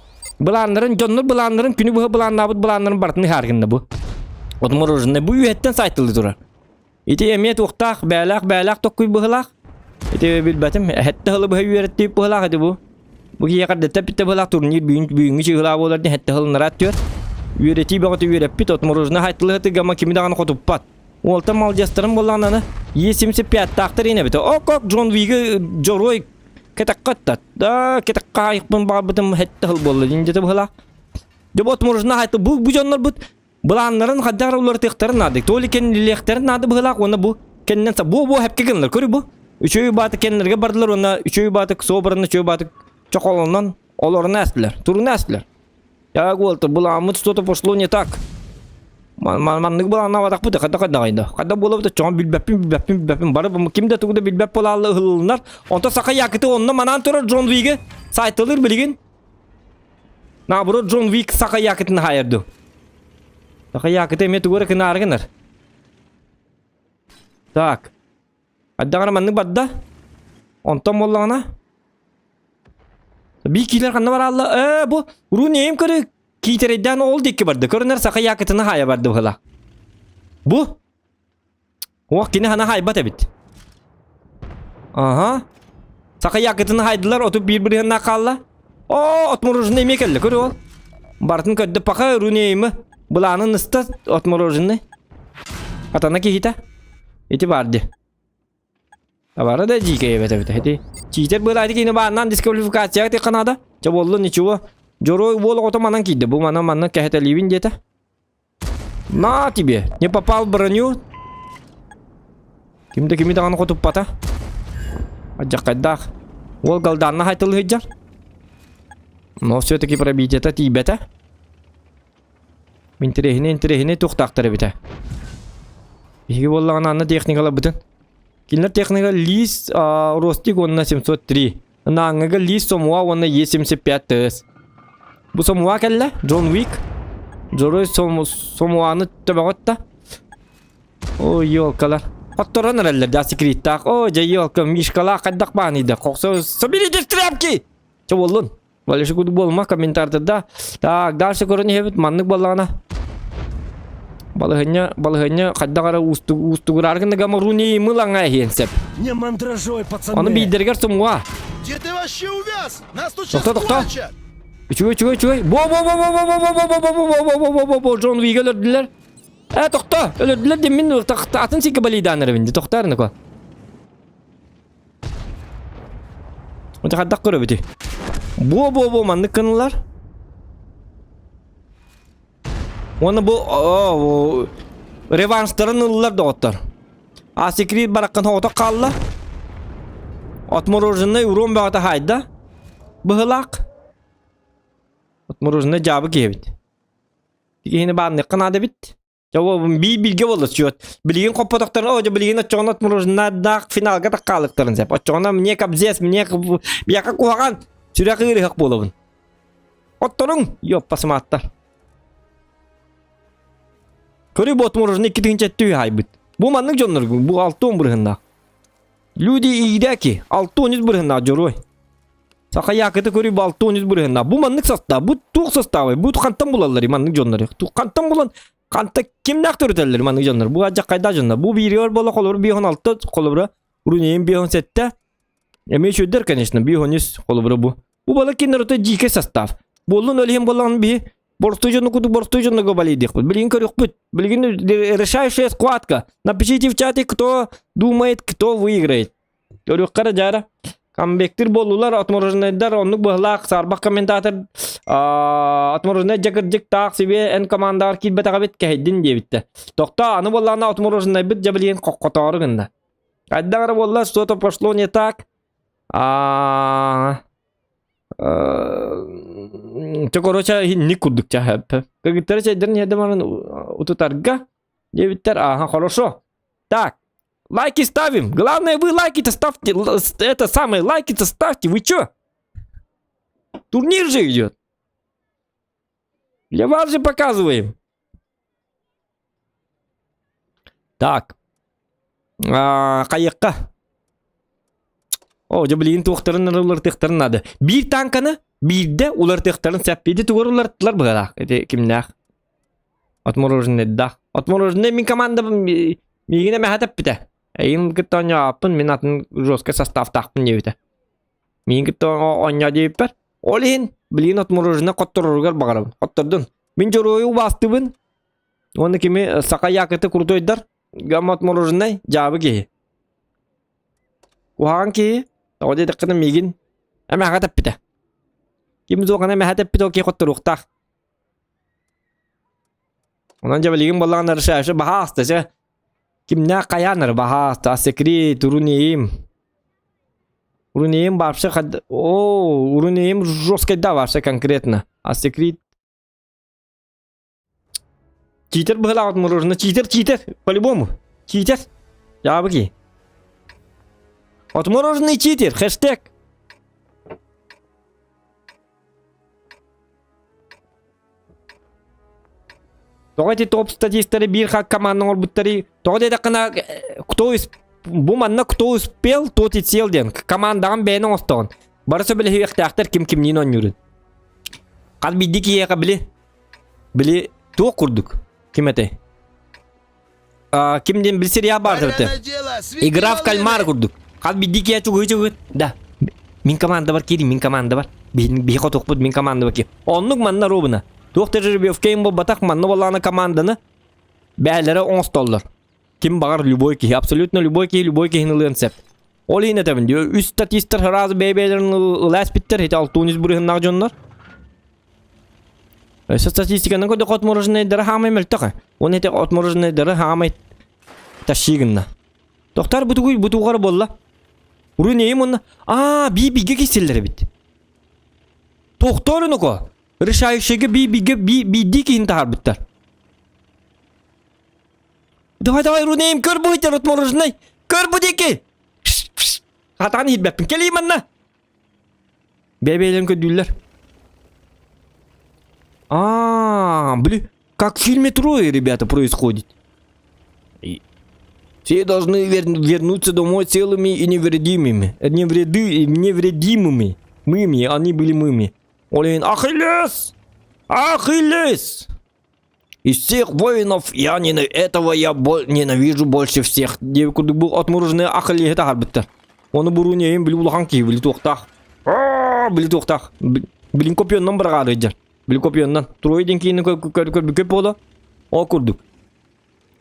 Былааннарын, дьоннор былааннарын, күнү быһа былааннаабыт былааннарын барытын ыһааргынна бу. От мороженое бу үөһэттэн сайтылыы турар. Ити эмиэ туохтаах, бээлээх, бээлээх токкуй быһылаах. Ити билбэтим, эһэтте хылы быһа үөрэттиип быһылаах ити бу. Бу киһиэхэ эрдэттэн питте быһылаах турнир бүгүн бүгүҥҥү чыыһылаа буолар диэн эһэтте хылыннараат түөр. Үөрэтии бөҕөтө үөрэппит, от мороженое хайтылыһы гама кими даҕаны хотуппат. Уолтан малдьастарын буоллаҕына, Е75-таахтар иин эбитэ. Ок-ок, Джон Вига дьоруой Кэтэххэ ыттат. Да, кэтэххэ аайыкпын баҕарбытым хэттэ сыл буолла дин дьэ быһылаах. Дьэ бу отморожена хайта бу бу дьоннорбут былааннарын хайдах эрэ уларытыахтарын наада. То ли кэннилиэхтэрин наада быһылаах уонна бу кэннинэн бу бу хэпкэ гыннар. Көрү бу. Үчүгэй бааты кэннилэргэ бардылар уонна үчүгэй бааты собранна үчүгэй бааты чохолонон олорун астылар. Турун астылар. Я уолта былааммыт что-то пошло не так. Маннык былааннаабатахпыт хайда хайдаҕайда. Хайда буолабыт чоҕон билбэппин билбэппин билбэппин бары ким да тугу да билбэт буолаалла ыһыллынар. Онто саха якыты онно манаан турар Джон Виги сайтылыр билигин. Наоборот Джон Вик саха якытын хаайырды. Саха якыты эмиэ тугу эрэ кынаары гынар. Так. Айдаҕына маннык барда. Онтон буоллаҕына Бии киилэр ханна бараалла? Ээ, бу уруу нейм көрү киитэрэйдээн ол диэки барда. Көрүнэр саха якытына хаайа барды быһыла. Бу? Уох кини хана хаайбат эбит. Аха. Саха якытына хаайдылар, оту биир бырыһыннаах хаалла. Оо, отмороженный эмиэ кэллэ, көр ол. Бартын көрдө паха рунеймы. Былаанын ыста отмороженный. Атана киһитэ. Ити бар ди. Табара да дьиикэй эбэт эбит. Ити чиитер быылаайды киини бааннаан дисквалификацияҕа тикка наада. Чэ буоллун ничего. Дьоруой уол оҕото манан киирдэ. Бу манан манна кэһэтэлиибин диэтэ. На тебе! Не попал в броню. Ким да кими даҕаны хотуппата. Адьаххайдаах. Уол галдаанна хайтылыһыдьар. Но все-таки пробитиета тиийбэтэ. Интэриэһинэй интэриэһинэй туохтаахтар эбитэ. Биһиги буоллаҕына анна техникаларбытын. Кинилэр техника Лис Ростик уонна 703. Нааҥҥыга Лис Сомуа уонна Е75 ТС. Бу Сомуа кэллэ, Джон Уик. Дьоруой Сомуаны төбөҕөттө. Ой, елкалар. Хотторон эрэллэр, да секреттаах. О, дьэ елка, Мишкалаах хайдах бааныйда. Коксо, соберите тряпки! Чэ буоллун. Валеша курдук буолума комментардарда. Так, дальше көрөн иһэбит маннык буоллаҕына. Балаһыанньа, балаһыанньа хайдах эрэ уустук уустугураары гына гамаруни мылаҥа иһиэн сөп. Не мандражой, пацаны. Ону биирдэригэр сумуа. Где ты вообще увяз? Нас тут сейчас Тохто, тохто. кончат! Үчүгэй, үчүгэй, үчүгэй. Бо бо бо бо бо бо бо бо бо бо бо бо бо бо бо Джон Уига өлөрдүлэр. Э, тохто, өлөрдүлэр диэн мин атын сиргэ балийдаан эрэбин дии. Тохтоор ныко. Онто хайдах көрөбүтүй? Буо-буо-буо маннык гыналлар. Уонна бу оо, реванштарын ыллар доҕоттор. А секрет бараккан оҕото хаалла. Отмороженный урон бөҕөтө хаайда. Быһылаах. Отмороженный дьаабы киһи эбит. Киһини баанныахха наада эбит. Дьэ биир бииргэ буолла счет. Билигин хоппотохторун, оо дьэ билигин оччоҕуна отмороженнаах финалга таххаалыктарын сөп. Оччоҕуна мне кобзец, мне биэхэ куһаҕан, сүрэх ыарыһах буолабын. Отторуҥ, ёппа сымааттар. Көрүй бу отмороженный 2007 хайбыт. Бу маннык дьоннор бу 6 бырыһыннаах. Люди иидэки 6 бырыһыннаах дьоруой. Саха якыты көрүй бу 6 бырыһыннаах. Бу маннык состав, бу туох составай, бу хантан булаллар маннык дьоннору. Хантан булан ханта кимнээх төрүтэллэр маннык дьоннор. Бу адьа хайда дьоннор. Бу биириор бола холобур 5-6 холобура Рунейн 5-7. Эмиэ үчүгдэр, конечно, 5-3 холобура бу. Бу бала кинилэр ото дьиикэй состав. Буоллун ол иһин буоллаҕын биһи боростуой дьону курдук боростуой дьонно балейдиэхпит. Билигин көрүөхпүт. Билигин решающая схватка. Напишите в чате, кто думает, кто выиграет. Көрүөххэ эрэ дьаара. Камбектир буоллулар, отмороженайдар оннук быһылаах саарбах комментатор отмороженай дьэ таах себе эн командаҕар киирбэтэҕэбит кэһэйдин диэбиттэ. Тохтоо, аны буоллаҕына отмороженайбыт дьэ билигин хоххотоору гынна. Хайдах эрэ буолла, что-то пошло не так. Чэ, короче, инник курдук чэ. Кыргыттары чэйдэрин иһэрдэ баран утутарга диэбиттэр. Ага, хорошо. Так, лайки ставим. Главное, вы лайки-то ставьте. Это самое, лайки-то ставьте. Вы чё? Турнир же идет. Для вас же показываем. Так. Хайыққа. О, дьэ билигин туохтарын уларытыахтарын наада. Биир танканы биирдэ уларытыахтарын сөп. Ити тугар уларыттылар быһалаах. Ити кимнээх? Отмороженныйдаах. Отмороженный мин командабын миигин эмэһэ тэппитэ. Эйин кытта оонньооппун, мин атын жесткий составтаахпын диэбитэ. Миигин кытта оонньоо диэбиппэр. Ол иһин билигин отмороженный хоттороругар баҕарабын. Хоттордун. Мин дьоруойу убаастыыбын. Уонна кими саха якыты крутойдар гамма отмороженный дьаабы киһи. Куһаҕан киһи, тоҕо диэтэххинэ миигин эмэһэҕэ тэппитэ. Ким суохана эмэһэ тэппитэ ол киһи хотторуохтаах. Онон дьэ билигин буоллаҕына решающий баһааста чэ. Кимнээх хайааннар баһааста секрет урунеим. Урунеим вообще хад... О, урунеим жесткий да вообще конкретно. А секрет Читер быһылаах отморожено. Читер, читер, по-любому. Читер. Яблоки. Отмороженный читер, хэштег. Тоҕо эти топ статистары биир хак команда оҥорбуттары тоҕо диэтэххинэ кто бу манна кто успел, тот и сел диэн командаҕын бэйэн оҥостоҕун. Бары сөбүлэһиэхтээхтэр ким кимниин оонньуурун. Хас биирдии киһиэхэ били били туох курдук ким этэй? А, ким диэн бил сериал баар эбитэ. Игра в кальмар курдук. Хас биирдии киһи чугуй чугуй. Да. Мин команда бар киирин, мин команда бар. Биһи хотуохпут мин команда бар киир. Оннук манна ровно. Туох да жеребьевкейм буолбатах манна буоллаҕына команданы бээлэрэ оҥостоллор. Ким баҕар любой киһи, абсолютно любой киһи любой киһини ылыан сөп. Ол иһин этэбин, үс статистар сразу бэйэ-бэйэлэрин ылааспиттэр, ити алтуун үс бырыһыннаах дьоннор. Өссө статистиканы көрдөххө отмороженнайдара хаамай мөлтөх. Оны ити отмороженнайдары хаамай тащи гынна. Тохтар бутугуй бутугар болла. Уру нейим онна? Аа, би биге киселлер эбит. Тохтор онуко. Решающийге би биге би биди киһин таһарбыттар. Давай, давай, Рунейм, көр бу итер отмороженный. Көр бу диэки. Хатаан иһирбэппин. Кэлиим манна. Бэйбэйлэрин көрдүүллэр. А, блин, как в фильме Трое, ребята, происходит. И все должны вер вернуться домой целыми и невредимыми. Невреды, невредимыми. Мыми, они были мыми. Олень, Ахиллес! Ахиллес! Из всех воинов я не этого я бо ненавижу больше всех. Диэбит курдук бу отмороженное Ахиллеһи таһаарбыттар. Ону буруунейин били улахан киһи били туохтаах. Били туохтаах. Билин копионнан быраҕаары дьар. Били копионнан. Трое диэн киһини көрбүккэ буола. Ол курдук.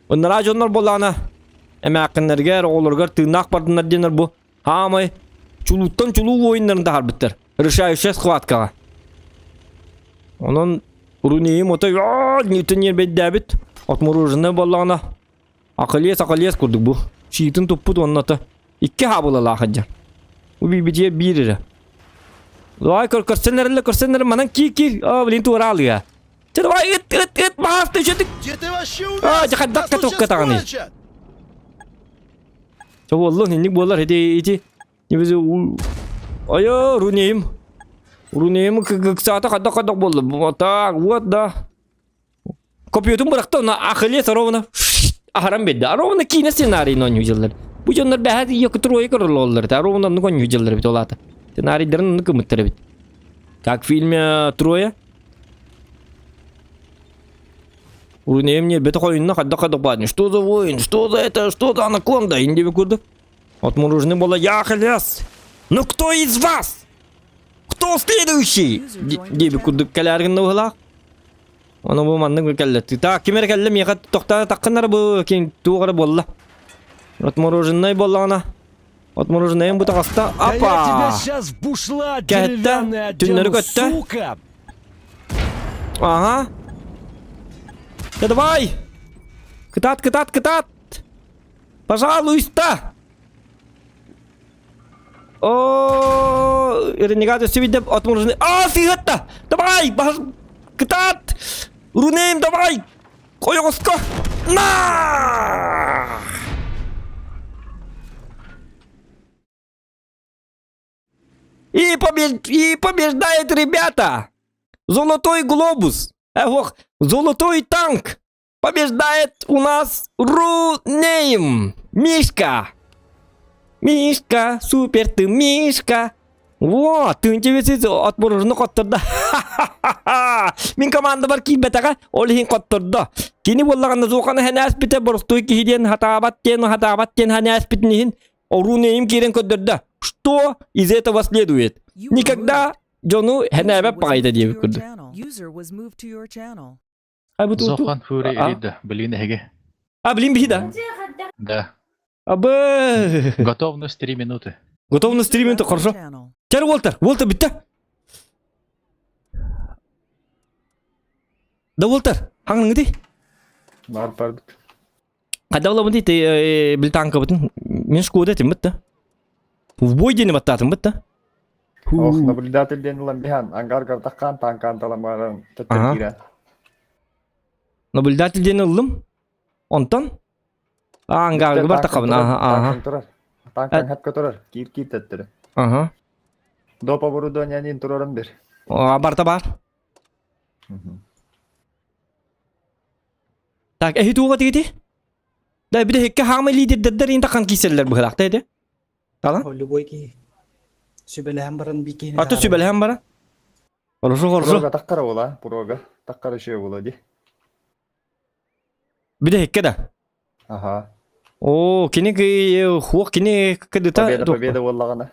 Ыннараа дьоннор буоллаҕына эмээххиннэригэр, оҕолоругар тыыннаах бардыннар диэннэр бу хаамай чулууттан чулуу воиннарын таһаарбыттар. Решающая схваткаҕа. Онон Рунейим отой ньүтэн ньиэрбэйдээбит отмороженное буоллаҕына акылиэс акылиэс курдук бу. Чиитин туппут уонна ото икки хаабылалаах сылдьар. Бу биирбитигэр биир эрэ. Давай көр көрсөн эрэллэр көрсөн эрэ манан киир киир. Аа блин туораалыга. Чэ давай ыт ыт ыт баһаасты үчүтүк. Где ты вообще Аа увяз? дьэ хайдах Нас тут катокка сейчас таҕаный. кончат! Чэ буоллун инник буолар ити ити Небезе Айо, Рунейм. Рунейм кыксаата хайдах хайдах буолла. Вот так, вот да. Копьетун бырахта, она Ахиллес ровно аһаран биэрдэ. Ровно киинэ сценарийын оонньуу дьыллар. Бу дьоннор бэһэт ийэ трое көрөллөр. Ровно оннук оонньуу дьыллар эбит ол аата. Сценарийдарын оннук гыммыттар эбит. Как в фильме Троя. Рунейм не бete хойунна хайдах хайдах баадын. Что за воин? Что за это? Что за анаконда? Инди курдук. Отмороженный была я, Ахиллес! Ну кто из вас? Кто следующий? Диэби курдук кэлээргин уһулаах. Ону бу маннык кэллэ. Так, ким эрэ кэллэ миэхэ тохтоон таххыннар бу ким туох эрэ буолла. Отмороженный буоллаҕына. Отмороженныйым бу таҕыста. Да я тебя Апа! сейчас в бушлат Кэһэттэ, деревянный түннэри одену, көттө. сука! Ага. Да давай! Кытаат, кытаат, кытаат! Пожалуйста! О, ренегат өссө биирдэ отмороженный. А, сыыһатта! Давай! Кытаат! Рунейм, давай! Ойоҕоско! На! И, побеж... И побеждает ребята! Золотой глобус! Эх, золотой танк! Побеждает у нас Рунейм! Мишка! Мишка, супер ты, Мишка! Во, тыынча отморожено хоттордо. Мин командабар киирбэтэҕэ, ол иһин хоттордо. Кини буоллаҕына Зоханы хэнээспитэ боростуой киһи диэн хатаабат диэн хатаабат диэн хэнээспитин иһин Оруунейим киирэн көрдөрдө. Что из этого следует? Никогда дьону хэнээбэт баҕайыта диэбит курдук. Зохан Фури Ирида, блин, эһиги. А, блин, биһи да? Да. Абы. Готовность 3 минуты. Готовность 3 минуты, хорошо. Чер, Уолтер, Уолтер бүттэ. Да, Уолтер, хаҥныгыты? Бар бар. Хайда буолабын дии, бил танкабытын мин шкода этим бытта. В бой диэни баттаатым бытта. Ох, наблюдатель диэн ылан биһан, ангар гартаххан танкан таламаран төттөр киирэн. Наблюдатель диэн ыллым. Онтон ангарга бар тахабын. Аха, аха. Турар. Танкан хапка турар. Киир киир төттөрү. Аха. Доп оборудованиянын турарым бир. Барта бар. Так, эһи туга тигити? Да, били хекке хаама лидердер ин тахан киселлер быһылаахта эти. Тала? Любой киһи. Сүбэлэһэн баран бикини Аты сүбэлэһэн баран. Хорошо, хорошо. Прога таккара була, прога. Таккара шею була ди. Били хекке да. Аха. О, кини хуох кини кыдыта. Победа, победа боллагана.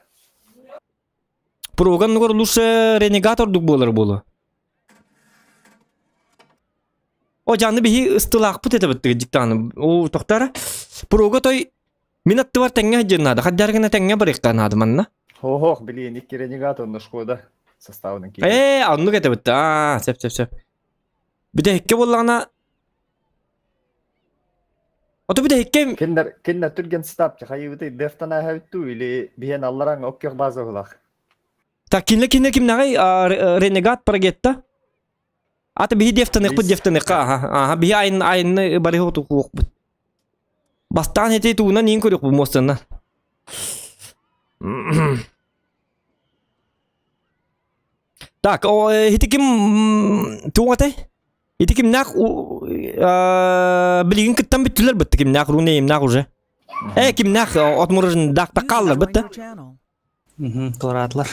Проган нугар лучше ренегат ордук буолар буолу. О, жанны биһи ыстылаахпыт этэ быттыгы дьиктааны. О, тохтара. Прога той мин аттыбар тэҥҥэ сылдьыан наада. Хаддаар гына тэҥҥэ барыахха наада манна. Хо-хох, билиэн икки ренегат онно Шкода составынан киирэр. Ээ, оннук этэ бытты. Аа, сөп сөп сөп. Бүтэһиккэ буоллаҕына Ото бүтэһиккэ Киннер киннер түргэн стап хайыбыты дефтан аһабыттуу или биһэн аллараҥ оккөх база булах. Так, кинне кинне кимнэҕэй ренегат прогетта? Ата биһи дефтаныхпыт дефтаныхха аха аха биһи айын айынны барыһы отукуохпут. Бастаан эти туунан иин көрүөхпүт муостанна. Так, о ити ким туоҥатай? Ити кимнээх билигин кыттан бүттүлэр бытты кимнээх руна имнээх уже. Э кимнээх отмурын даахта хааллар бытты. Туораатылар.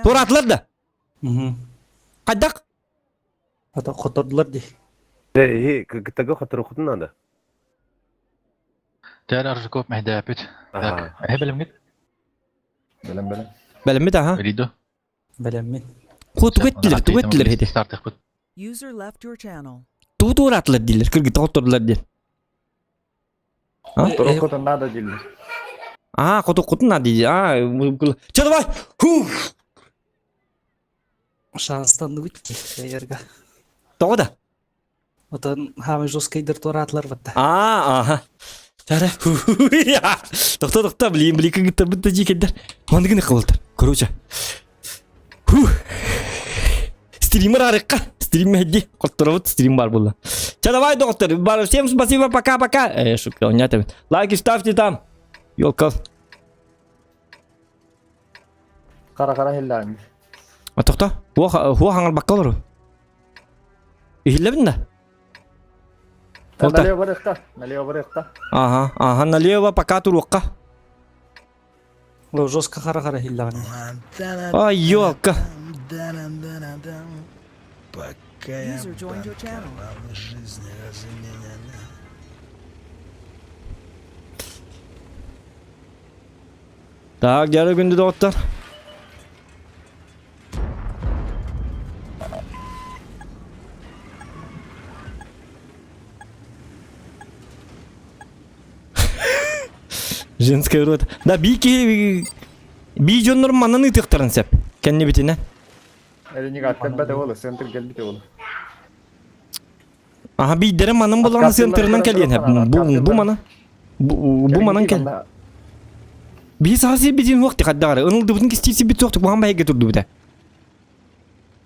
Туораатылар да? Хайдах? Ата хотордулар ди. Э, кытага хоторохутун надо. Тээр Аржаков мэһдээпит. Так, эһэ бэлэмҥит? Бэлэм бэлэм. Бэлэммит аха. Ридо. Бэлэммин. Ху тугу эттилэр, тугу эттилэр хити? Стартыхпыт. User left your channel. Тугу туораатылар дииллэр, кыргыта хоттордулар диэн. Хотуруккутун надо дииллэр. Аа, хотуккутун надо дии. Аа, чэ давай. Ху. Шанстанныбыт киһи Тоҕо да? Отон хаамай жесткайдар туораатылар батта. Аа, аха. Тара. Тохто, тохто, блин, блин, кыгыттарбыт да дьиикэйдэр. Манныгын ыккабылтар. Короче. Фу. Стример арыкка. Стрим мәдди. Хотторобут стрим бар булла. Ча давай, доктор. Бар, всем спасибо, пока-пока. Э, шутка, унята. Лайки ставьте там. Ёлка. Қара-қара хиллаан. А тохто. Хуа хуа хаңар бакка олору. Иһиллэбин да? Налево барыахта, налево барыахта. Ага, ага, налево пока туруохха. Ол жестко хара-хара иһиллэҕин. Ай, ёлка. Пока я User joined your channel. банковал жизнь разменяна. Так, дьара күндү доҕоттор. Женская рота. Да би киһи би дьоннор манан ыытыахтарын сөп. Кэннибитинэ. Эриник аттарбат ол, центр келбит ол. Аха биирдэрэ манан булаҕына сыантырынан кэлиэн сөп. Бу бу мана. Бу бу манан кэл. Биһи саха сирбитин суох тихаддаҕары. Ынылдыбытын кистиир сирбит суох бухан баһыйга турдубута.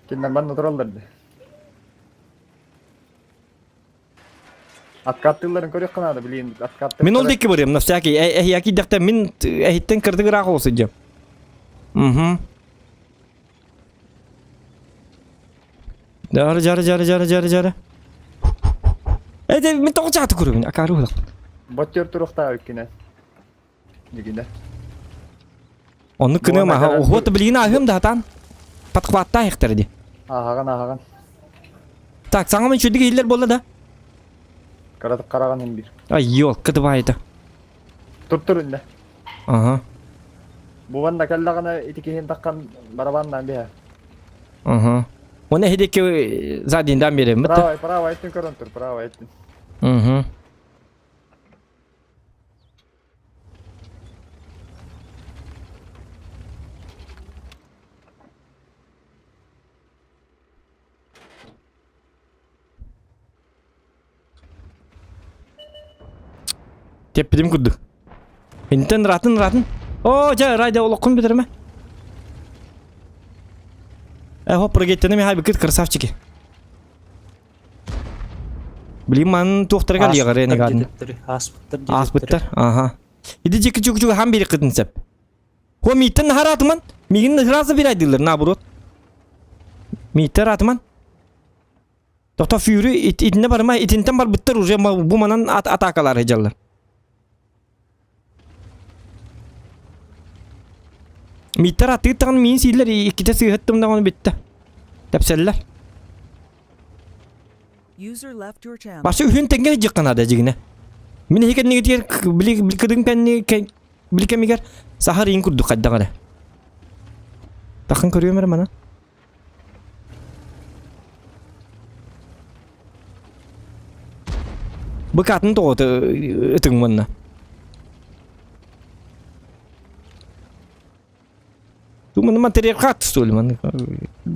Киннер манна тураллар ди. Откаттыылларын көрүөххэ наада, блин, откаттыр. Мин ол диэки барыам, на всякий. Эһияки дэхтэ мин эһиттэн кырдык ыраах ол сылдьам. Угу. Жары, жары, жары, жары, жары, жары. Эде мин тоҕо чааты көрөбүн, акаары улах. Боттер туруохтаа үккүнэ. Дигинэ. Онну кыныам аха, ухуот билигин аһыам да хатаан. Подхваттаа ихтер ди. Аһаҕан, аһаҕан. Так, саҥа мен чүдүк иһиллэр буолла да? Каратык караҕан иһин бир. Ай, ёлка дыбайда. Тур тур инне. Ага. Буван да кэллэҕинэ ити киһин таххан барабаннаан биһэ. Ага. Оны эһидекки задиндан берем. Право, право айттын көрөн тур, право айттын. Угу. Теппитим курдук. Интен ратын ратын. О, жа райда олоххун бүтерме. Э, хоп, прогеттене михай бикит красавчики. Блин, ман туохтарга лиҕар энегадын. Ааспыттар Ааспыттар, ага. Иди жеки чук чук хам бири кытын сеп. Хо мииттен наһаратыман. Мигин сразу бир айдылар, наоборот. Мииттер атыман. Тохто фюрü итинне барма, итинтен барбыттар уже бу манан атакалар жаллар. Мииттер атыыттаҕын миин сииллэр иккитэ сыыһыттым даҕаны бүтте. Тэпсэллэр. User left your channel. Башы үһүн тэҥҥэ сылдьыахха наада дьигинэ. Мин эһи кэннигитигэр били били кыдыҥ кэнни били кэмигэр сахар иин курдук хайдах эрэ. Тахын көрүөм эрэ мана. Быкатын тоҕото ытыҥ манна. Туманы матриархат что ли маны.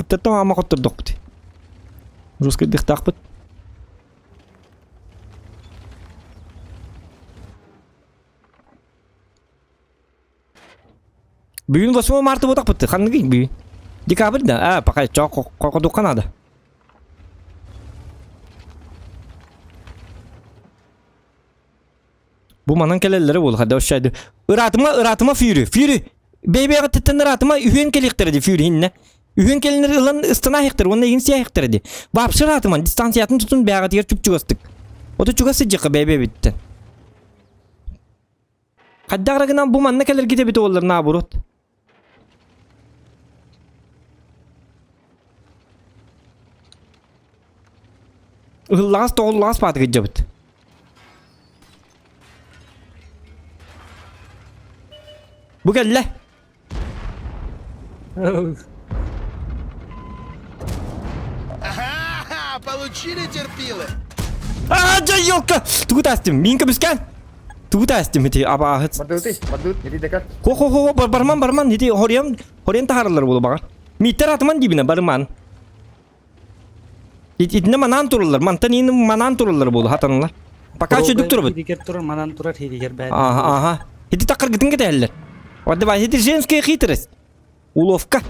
Тото ама хоттордохпут. Русский дыхтаахпыт. Бүгүн 8 марта буотахпыт. Ханныгый бүгүн? Декабрь да? А, пока чоо қоқодукка надо. Бу манан кэлэллэрэ буолла хада ошшайды. Ыраатыма, ыраатыма фүүрү, фүүрү. Бэйбэҕиттэн ыраатыма үһүөн кэлиэхтэрэ ди фүүрү хиннэ. Үһүөн кэлинэр ылан ыстана иһиэхтэр уонна игин сиэхтэрэ ди. Вообще ыраатыман дистанциятын тутун бэҕэтигэр чуп-чугастык. Ото чугас сыдьыка бэйбэбиттэн. Хайдах эрэ гынан бу манна кэлэргит эбит уоллар наоборот. Ыһыллаҕас тоҕуллаҕас баатык ыдьабыт. Бу кэллэ. Ага, получили терпилы. А, дьэ, елка! Тугу таастым? Мин көмүскээн! Тугу таастым ити абааһыт? Бардыгыт, бардыгыт, ити декар. Хо-хо-хо, барман, барман, ити хориям, хориям таһараллар буолу баҕар. Мииттер атыман диибинэ, барыман. Итинне манаан тураллар, мантан иин манаан тураллар буолу хатаналар. Пока чөдүк турабыт. Хиригер турар, манан турар, хиригер бэйэ. Ага, ага. Ити такыргытын кэтэһэллэр. Вот давай, ити женская хитрость. Уловка.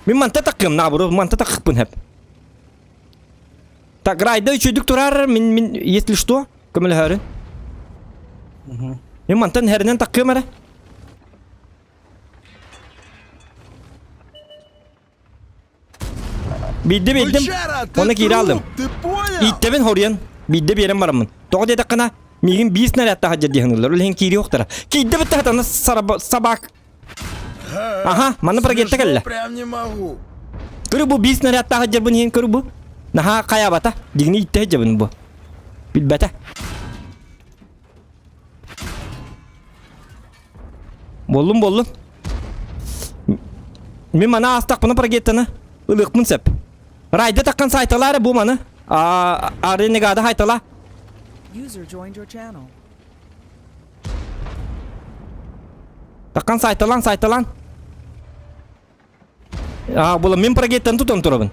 Мин манта таккым, наоборот, манта таккыппын хэп. Так, райда үчүдүк турар, мин, мин, если что, көмөлөһөрүн. Мин мантан хэринен таккым эрэ. Биирдэ биэрдим. Онно киирэ алдым. Ииттэбин хоруйан. Биирдэ биэрэн бараммын. Тоҕо диэтэххинэ, миигин биир снарядтаах дьэ диэхиныллар. Ол иһин киириэ охтара. Киирдэ бытта хатана собак. Аха, манна прогетта кэллэ. Прям не могу. Көрү бу биир снарядтаах дьарбын иһин көрү бу. Наһаа хайаабата. Дигини иттэ дьабын бу. Билбэтэ. Боллум боллум. Мин мана астахпына прогеттаны ылыахпын сөп. Райда таккан сайталаары бу маны. А ренегада хайтала. User joined your channel. Таккан сайталан, сайталан. А, була мен прогеттен тутан турабын.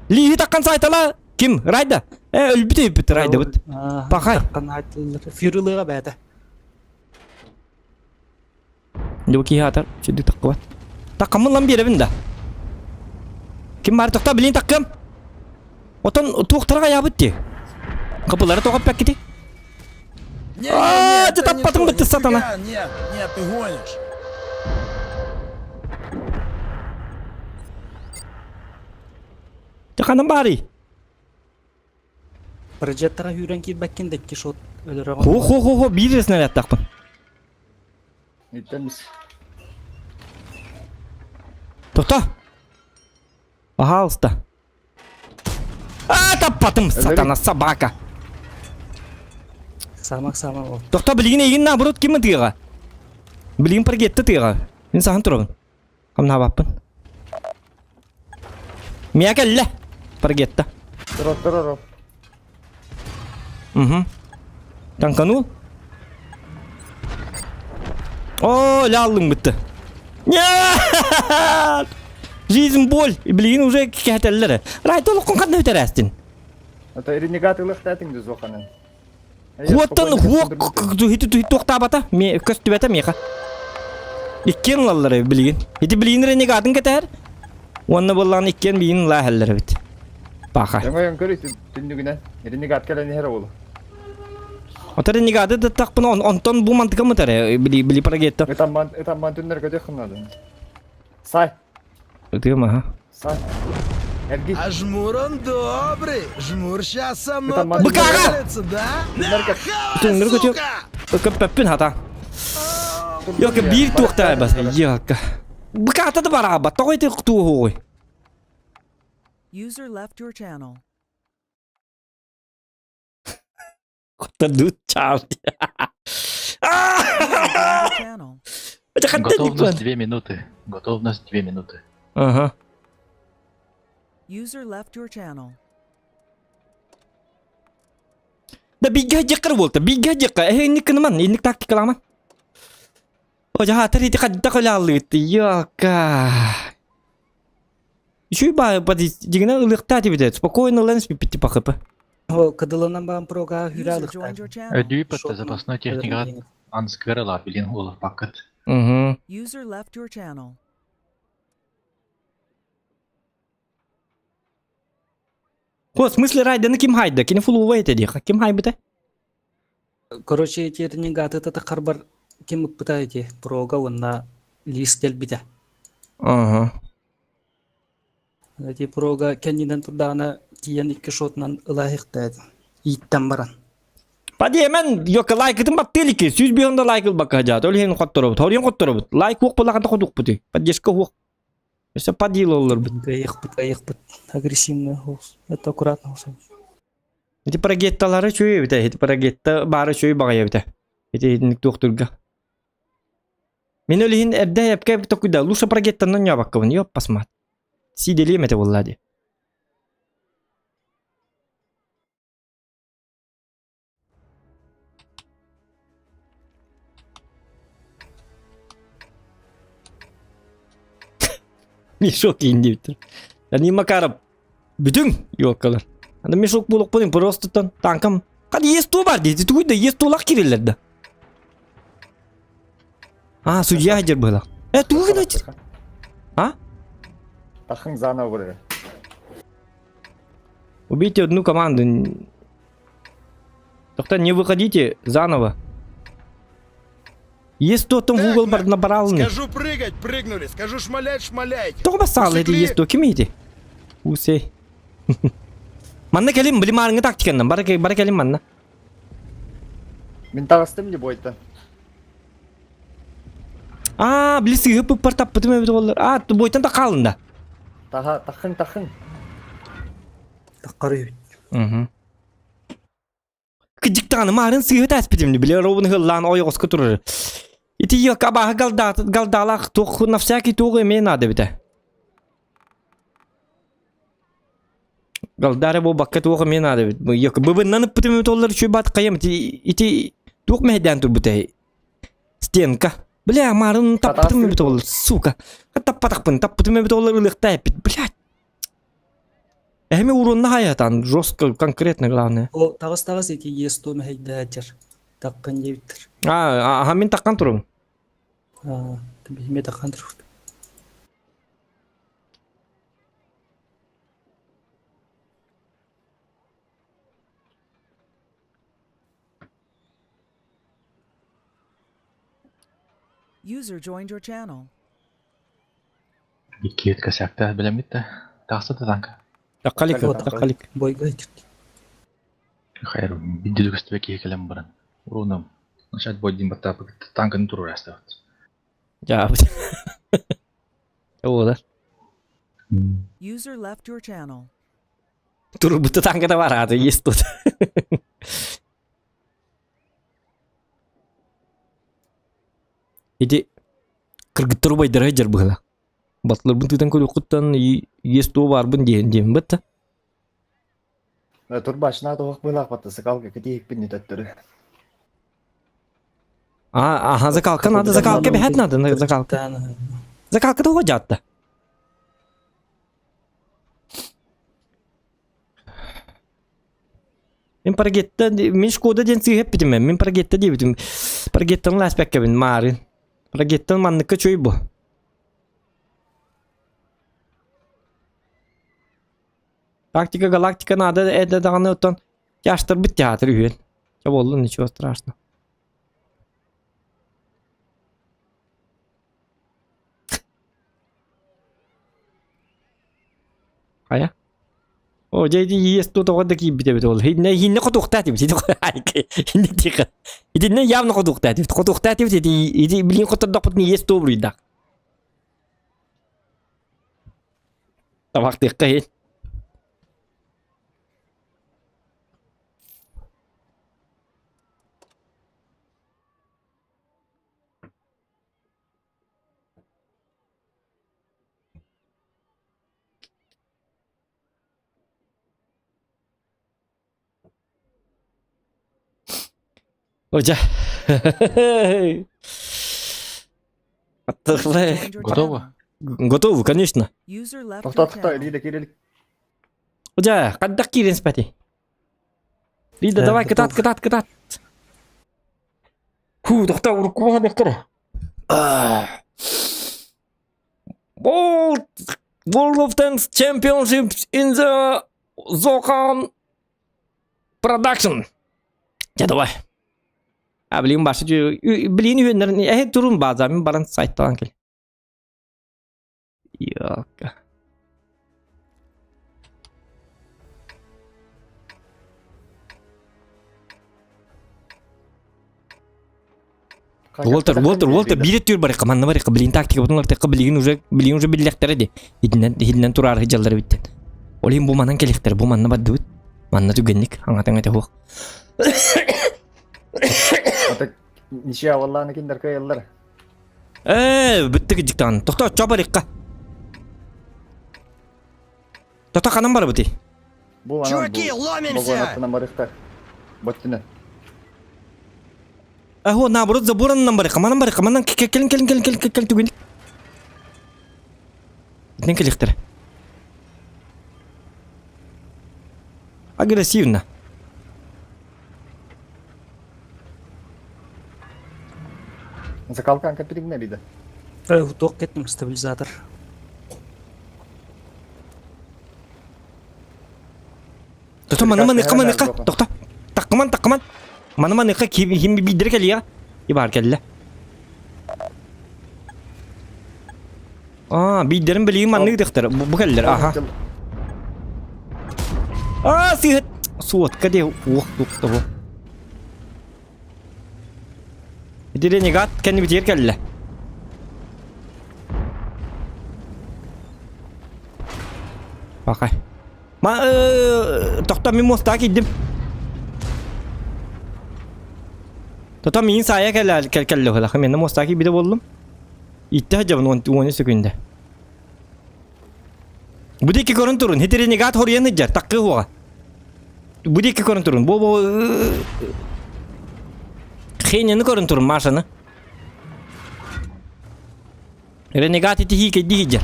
Лиһи таккан сайтала. Ким? Райда. Э, өлбүт өйбүт Райда бут. Пахай. Таккан айтылар. Фирылыга бәтә. Дьэ киһи атар, сүрдүк таккыбат. Таккаммын лан биэрэбин да. Ким баар тохто билин таккым. Отон туохтара хайаабыт ти. Капылары тоҕо эппэккити. Аа, Это не таппатым то, бытты сатана. нифига, Нет, нет, ты гонишь. Дьэ ханан баарый? Прожектора үүрэн киирбэккин да икки шот өлөрөҕүн. Хо хо хо хо биир снарядтаахпын. Иттемис. Тохто. Пожалуйста. А, таппатым, сатана собака. Самак самак ол. Тохто билигин эйигин наоборот ким ытыаҕа? Билигин паргетта тыаҕа. Мин саһан турабын. Хамнаабаппын. Миа кэллэ. Паргетта. Тура тура. Угу. Танканул. О, ляллым бытты. Нет! Жизнь боль. Билигин уже кэһэтэллэр. Райта олоххун ханна бүтэрээстин? Это ренегат ылыхтаатыҥ да зоханан. Хуоттан хуок туохтаабата, көстүбэтэ миэхэ. Иккиэн ылаллар билигин. Ити билигин ренегатын кэтэһэр. Уонна буоллаҕына иккиэн билигин ылаа иһэллэр эбит. Паха. Өҥөйөн көр түннүгүнэн. Ренегат кэлэн иһэр уолу. Ото ренегаты таттахпына онтон бу мантыкам ытар били били парагетта. Ытамман ытамман түннэр көтөх надо. Сай. Ытыам аха. Сай. Эрги. А жмур он добрый. Жмур сейчас со мной Быкага! поделится, да? Түннэр көтүө. Көппөппүн хата. Йока биир туохтаа бас. Йока. Быкаата да бараба. Тоҕо ити туоһуой. User left your channel. Хоттордуут чаал. Channel. Это хатта Готовность 2 минуты. Готовность 2 минуты. Ага. User left your channel. Да бигэ дьеккер буолта. Бигэ дьекка. Эһэ инник кыныман, инник тактикаламан. О жаатар ити хадда көлааллыгыт. Йока. Үчүй ба дигинэ ылыктаа тибите. Спокойно ылан испиппит пахыпы. Ол кыдылынан баан прога хүрэ алыхтаа. Өдүү патта запасной техникаҕа анскыралар билин уларбаккыт. Угу. User left your channel. Хо, в смысле райданы ким хайда? Кини фулуба ете диха. Ким хайбыта? Короче, тернигаты тата харбар ким ыппыта эти прога уонна лиис кэлбитэ. Ага. Эти прога кэннинэн турдаҕына тиийэн икки шотунан ылаһыхта этэ. Ииттэн баран. Падиэмен йока лайкытын баттыылики. Сүүс бионда лайк ылбакка жаат. Ол иһин хотторобут. Хоруйун хотторобут. Лайк хуох булаханта ходукпутуй. Поддержка хуох. Өссө падил оллорбут. Кыайыхпыт, кыайыхпыт. Агрессивный голос. Это аккуратно голос. Ити парагетталары чуй эбитэ. Ити парагетта баары чуй баҕайы эбитэ. Ити итинник туохтурга. Мин ол иһин эрдэ эпкэ токуйда. Лучше парагеттанан ньообаккабын. Ёп пасмат. Сиделиэм этэ буолла дии. Мешок иин диэбиттэр. Они Макаров бүтүҥ ёлкалар. Аны мешок буолуохпун просто танкам Хад есть ту бар дии, тугуй да есть тулах кириллер да. А, судья дер было. Э, тугу гына А? Тахың заново көрөр. Убейте одну команду. Тоқта не выходите заново. Есть то там в угол бар набрал. Скажу прыгать, прыгнули. Скажу шмалять, шмаляйте. Тоҕо бассаалы эти есть то ким ити? Усей. Манна кэлим, били маарыҥҥы тактиканнан, бара бара кэлим манна. Мин таҕыстым ди бойтан. Аа, били сыыһы пыппар таппытым эбит оллар. Аа, бойтан та хаалында. Таха тахын тахын. Таххары Угу. Кыдьыктаҕаны маарын сыыһы тааспытым били робун хыллаан ойоҕоско турар. Ити йокка абааһы галдаалаах туох на всякий туох эмиэ наада эбитэ. Галдаары буолбакка туох эмиэ наада эбит. Йокка быбыннан ыппытым эбит оллар үчүгэй баат хайам ити ити туох мэһэйдээн турбутай. Стенка. Бля, марын таппытым эбит ол, сука. Таппатахпын, таппытым эбит ол ылыахта эппит, блядь. Эми урунна хаятан, жестко, конкретно главное. О, таҕыс-таҕыс ити ЕС-100 мэһэйдээччэр. Таккан диэбиттэр. А, аха мин таккан турум. Аа, биһиме таккан турбут. User joined your channel. Иккиэт косяктаах билэммит да тахса да танка. Таккалик, таккалик. Бойга Хайр, бидди көстүбэ киһи кэлэн баран. Уруунам. Начать бой дин баттаапыт танканы туруораастабыт. Жаа. Оолар. User left your channel. Турбута танката барааты, есть тут. Ити кыргыттар убайдара сылдьар быһыылаах. Батыларбын тыытан көрүөххүттэн иэс туо баарбын диэн диэн бытта. Турбачына туох быһыылаах батта сыкалга кэтиһикпин төттөрү. А, ага, закалка надо, закалка бэһэт надо, закалка. Закалка того дьаатта. Мин парагетта, мин Шкода диэн сыыһа эппитим ээ. Мин парагетта диэбитим. Парагеттан лааспэккэбин маарын. Парагеттан манныкка чуй бу. Тактика галактика надо это даҕаны оттон тяжтарбыт театр үһүөн. Чэ буоллун ничего страшного. Хайа? О, дьэ ити иэс тоҕо да киирбит эбит ол. Хинне хинне хотуохтаа этибит. Хинне тихо. Итинне явно хотуохтаа этибит. Хотуохтаа этибит ити ити билин хотордохпутун иэс туобуруйдаах. Табахтыахха иһин. Ожа. Готово? Готово, конечно. Тоқтатықта Лида кирилик. Ожа, қандақ кирен спати? Лида, давай, кытат, кытат, кытат. Ху, тоқта, урукку доктор. World, World of Tanks Championships in the Zokan Production. Дьэ, давай. А, блин, башы блин, үйеннер, э, турун база, мен баран сайттан кел. Ёка. Уолтер, Уолтер, Уолтер, биир түр барыка, манна барыка, билин тактика бутун артыкка билигин уже, билигин уже биллэхтэрэ ди. Итинэн, иһинэн тураары дьаллар эбиттен. Ол иһин бу манан кэлихтэр, бу манна бардыбыт. Манна түгэнник, аңатаҥ этэ хуох. Ата ничья валлааны киндер кыайаллар. Ээ, бүттэ кыдьыктаан. Тохтоо, чо барыка. Тото ханан барабытый? Бу анан Чуваки, ломимся! Богонаттан барыхтар. Боттуна. Ахо, наоборот, заборанынан барыка, манан барыка, манан келин келин келин келин келин түгін. Итинен келихтер. Агрессивно. Закалкан капитигне Лида. Туох кеттим стабилизатор. Тото маны маныка маныка тохто. Таккыман таккыман. Маны маныка ким ким бидер келия. Ибар келле. Аа, бидерин билигин маннык дехтер. Бу келлер, аха. Аа, сыһыт. Суотка де уох тухта бу. Ити ренегат кэннибитигэр кэллэ. Бакай. Ма тохто мин муостаға киирдим. Тото миин саайа кэлэ кэллэ уһулаха мен муостаға киирбитэ буоллум. Итте сылдьабын уон уон секунда. Бу диэки көрөн турун, ити ренегат хоруйан сылдьар, таккыы уоҕа. Бу диэки көрөн турун, бу бу Хенени көрөн турун, Машаны. Ренегат ити хиикэйдии сылдьар.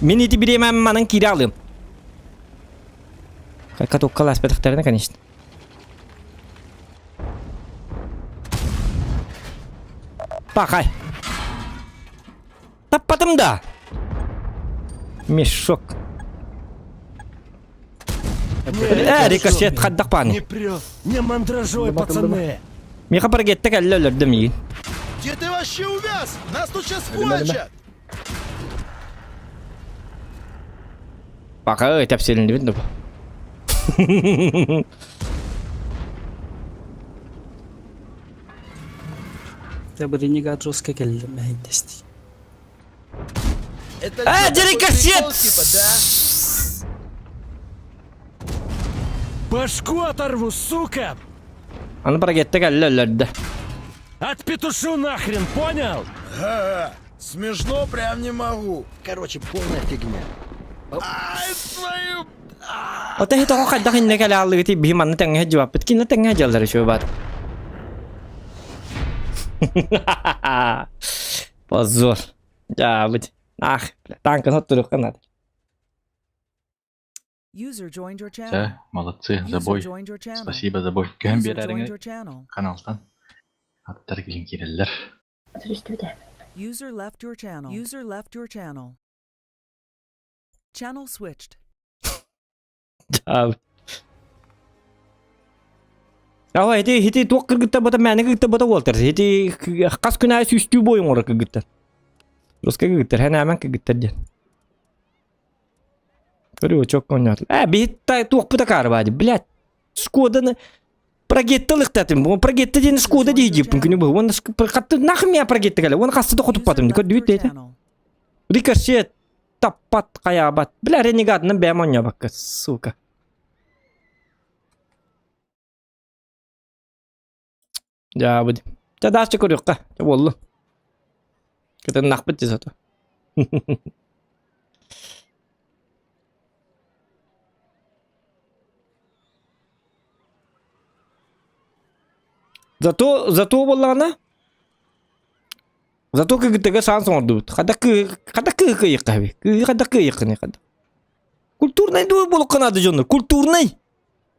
Мин ити бириэмэм манан киирэ алыам. Катокка ласпатахтарына, конечно. Пахай. Таппатым да. Мешок. Э, рикошет хаддах паны. Не прет, не мандражой, пацаны. Миха паргетте кэллэ өлөрдө миигин. Где ты вообще увяз? Нас тут сейчас кончат! Пока тэпсилиннибит да. Табыринигат жестко кэллим мэһэйдэсти. Это Э, чё, такой рикошет! прикол, типа, да? Башку оторву, сука! Аны паргетте кэллэ өлөрдө. Отпетушу нахрен, понял? Ага, смешно прям не могу. Короче, полная фигня. Ай, твою... Ота хит оҕо хайдах иннэ кэлэ аллыгыти биһи манна тэҥҥэ дьыбаппыт кинэ тэҥҥэ дьаллар үчүгэй баат. Позор. Дьаабыт. Ах, танка сотторуохха наада. User joined your channel. Чэ, молодцы, User забой. joined your channel. Спасибо, забой. Көһөн User joined биэрээриҥи your channel. каналтан аттар кэлин киирэллэр. User left your channel. User left your channel. Channel switched. Дьаабыт. Ава ити ити туох кыргыттар бата мээнэ кыргыттар бата уолтар. Ити хас күн аайы сүүстүү буойун оҥорор кыргыттар. Руска кыргыттар, хэн ааман кыргыттар диэн. Көрү очок оонньоотулар. Э, биһи туохпут акаарыбаады, блядь. Шкоданы Прогетта ылыктатым. Бу Прогетта диэн Шкода дии диэппин күнү быһа. Уонна хатты нахуй меня Прогетта кэлэ. Уонна хаста да хотуппатым. Көрдүбүт диэтэ. Рикошет таппат хайаабат. Бля, ренегатынан бэйэм оонньообакка, сука. Дьаабыт. Чэ, даача көрүөххэ. Чэ, буоллун. Кытыннахпыт дии сото. Зато, зато буоллаҕына, зато кыгыттыга шанс оҥордубут. Хата кыы, хата кыы кыайыахха эбит. Кыы хата кыайыаххыный хата. Культурнай дуо буолуохха наада дьоннор. Культурнай.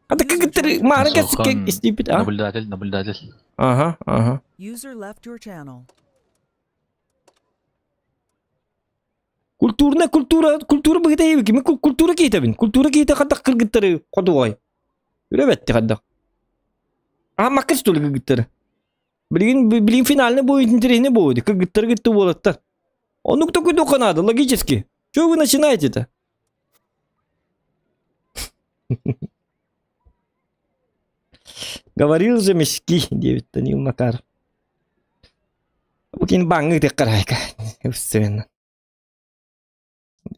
Хата кыгыттары маарын кэсикке истииппит а? Наблюдатель, наблюдатель. Ага, ага. User left your channel. Культурная культура, культура быһыта эбики. Мин культура киһитэбин. Культура киһитэ хадах кыргыттары ходуой. Үлэбэтти хадах. А макка что ли кыргыттары? Билигин билигин финальный бой интересный будет. Кыргыттары кытты буолаттар. Оннук такой духа надо, логически. Чего вы начинаете-то? Говорил же мешки, 9 Данил Макар. Букин баңы теккарайка. Үссүн.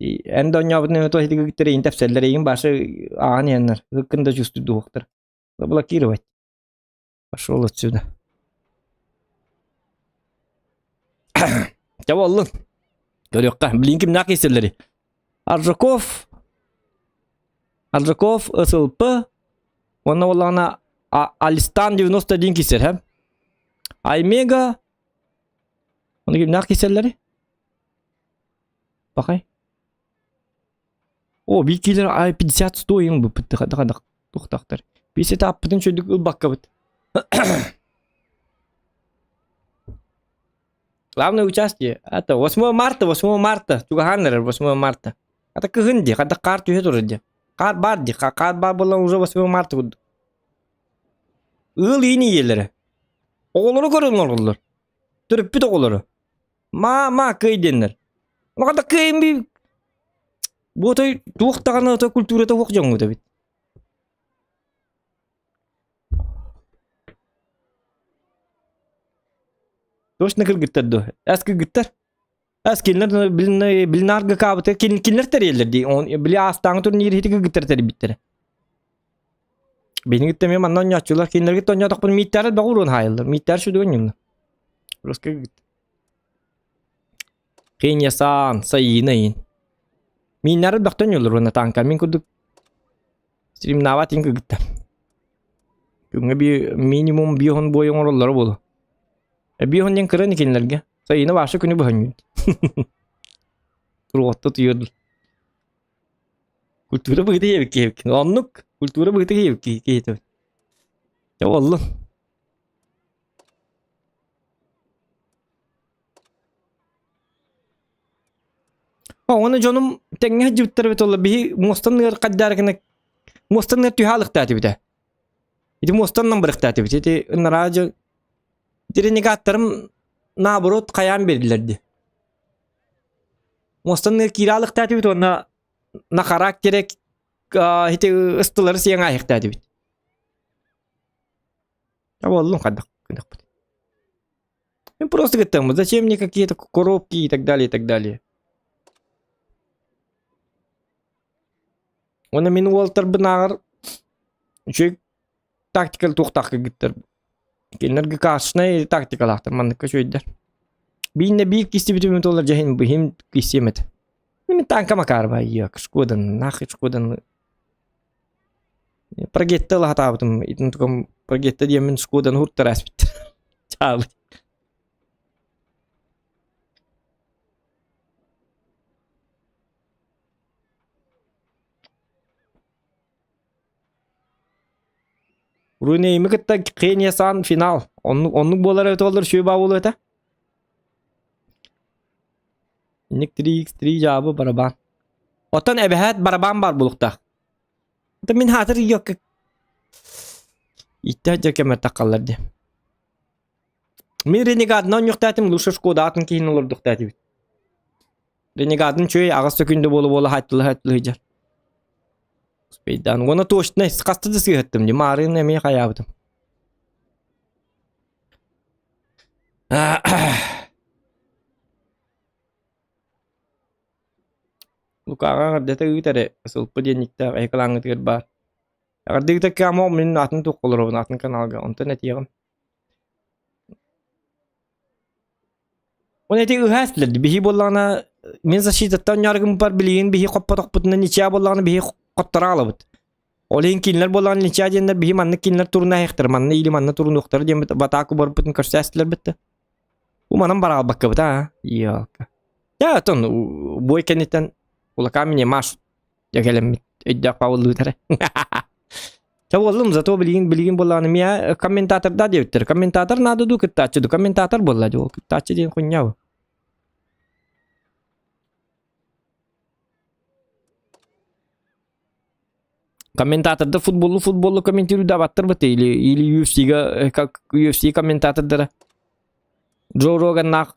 Эн доньобутун то хитигиттер ин тепселлер ин башы аан яннар. Хыккын да чувствую духтар. Заблокировать. Пошел отсюда. Дьэ буоллун. Көрүөххэ. Билин кимнээх киирсэллэрий? Аржаков, Аржаков, СЛП, уонна буоллаҕына Алистан 91 киирсэр, һэ? Аймега, ону кимнээх киирсэллэрий? Пахай. О, биир киилэр ай 50 100 иҥ быппыт хадах тухтахтар. Биир аппытын чөйдүк ылбаккабыт. Главное участие. Это 8 марта, 8 марта. Чугаһаан эрэр 8 марта. Это кыһын дии, хадах хаар түһэ турар дии. Хаар баар дии, хаар баар буолан уже 8 марта курдук. Ыал иин ийэлэрэ. Оҕолору көрөн олороллор. Төрөппүт оҕолору. Маа-маа кыай диэннэр. Хата кыайын би бу отой туох даҕаны отой культурата суох дьоҥҥут эбит. Точно кыргыттар дуо? Эс кыргыттар? Эс кинилэр билин билинарга каабыта кинилэр тэрийэллэр дии. Он били аастааҥы турнир иһити кыргыттар тэрийбиттэрэ. Биһиги эмиэ манна оонньооччулар кинилэргэ оонньоотохпун мииттээр элбэх уруон хаайыллар. Мииттээр сүдүгэн ньымна. Русский кыргыттар. Хиньясан, Саина иин. Мииннэр элбэхтэн оонньууллар уонна тааҥка мин курдук стримнаабат иин кыргыттар. Күҥҥэ би минимум биэһун буой оҥороллоро буолуо. Биэһун диэн кыра ини кинилэргэ. Саина вообще күнү быһа оонньуур. Туруотта туйуордун. Культура быһыыта диэбит киһибиккин. Оннук культура быһыыта диэбит киһи киһитэбин. Дьэ буоллун. Ону дьонум тэҥҥэ сылдьыбыттар эбит буолла. Биһи муостан ыар хайдаары гына муостан ыар түһэ алыктаатыбыта. Ити муостаннан бырахтаатыбыт. Ити ынараа дьон тренигаттарым наоборот хайаан биэрдилэр дии. Муостан ыар киирэ алыктаатыбыт уонна на характере ити ыстылары сиэҥ аайыктаатыбыт. Буоллун хайдах гынахпыт. Ну просто говорит, там, зачем мне какие-то коробки и так далее, и так далее. Уонна мин уолтарбынааҕар үчүгэй тактикал туохтаах кыргыттар. Кинилэргэ кашнай тактикалаахтар манныкка үчүгэйдэр. Бииннэ биир кистибитим туолар дьэһин быһым кистиэм этэ. Мин танка макарба иак шкодан нахуй шкодан Прогетта ылаһатаабытым итин тукам прогетта диэммин шкодан хуртар аспит. Чаабыт. Рунейми кытта Кения сан финал. Оннук оннук буолар эбит буоллар үчүгэй баа буолуо этэ. Инник 3x3 дьаабы барабан. Оттон эбэһээт барабан баар буолуохтаах. Это мин хаатыр йокка Иттэ дьэ кэмэр таххаллар дии. Мин ренегатынан оонньуохтаатым, лучше Шкода атын киһини олордуохтаатыбыт. Ренегатын үчүгэй аҕыс секунда буола-буола хааттылы-хааттылы сылдьар. Успейдаан. Уонна точно хаста да сыыһаттым дии. Маарыын эмиэ хайаабытым. Лукаҕа эҕэрдэтэ ыыт эрэ, сылпы диэнниктээх эһи баар. Эҕэрдэ ыытакка мин атын туохха олоробун, атын каналга, онтон этиэҕим. Ол эти ыһаас билэрди. Биһи буоллаҕына, мин защитаттан ньаргымпар билигин биһи хоппотохпутуна ничья буоллаҕына биһи хоттора аҕалабыт. Ол иһин кинилэр буоллаҕына ничья диэннэр биһи маннык кинилэр турунааһыахтара, манна или манна турунуохтара диэн батааку барбытын көрсөөстүлэр битта. Бу манан бараалбаккабыт аа, иалка. Я отон бой кэнниттэн улакаан мине маш дьэгэлэммит өйдөөх павыллыытара. Ча буоллум, зато билигин билигин буоллаҕына миа комментаторда диэбиттэр. Комментатор надо ду кыттааччы ду комментатор буолла дии ол кыттааччы диэн хуйня Комментатордар футболу футболу комментируйдаабаттар быт или или UFC-га как UFC комментатордара Джо Роганнаах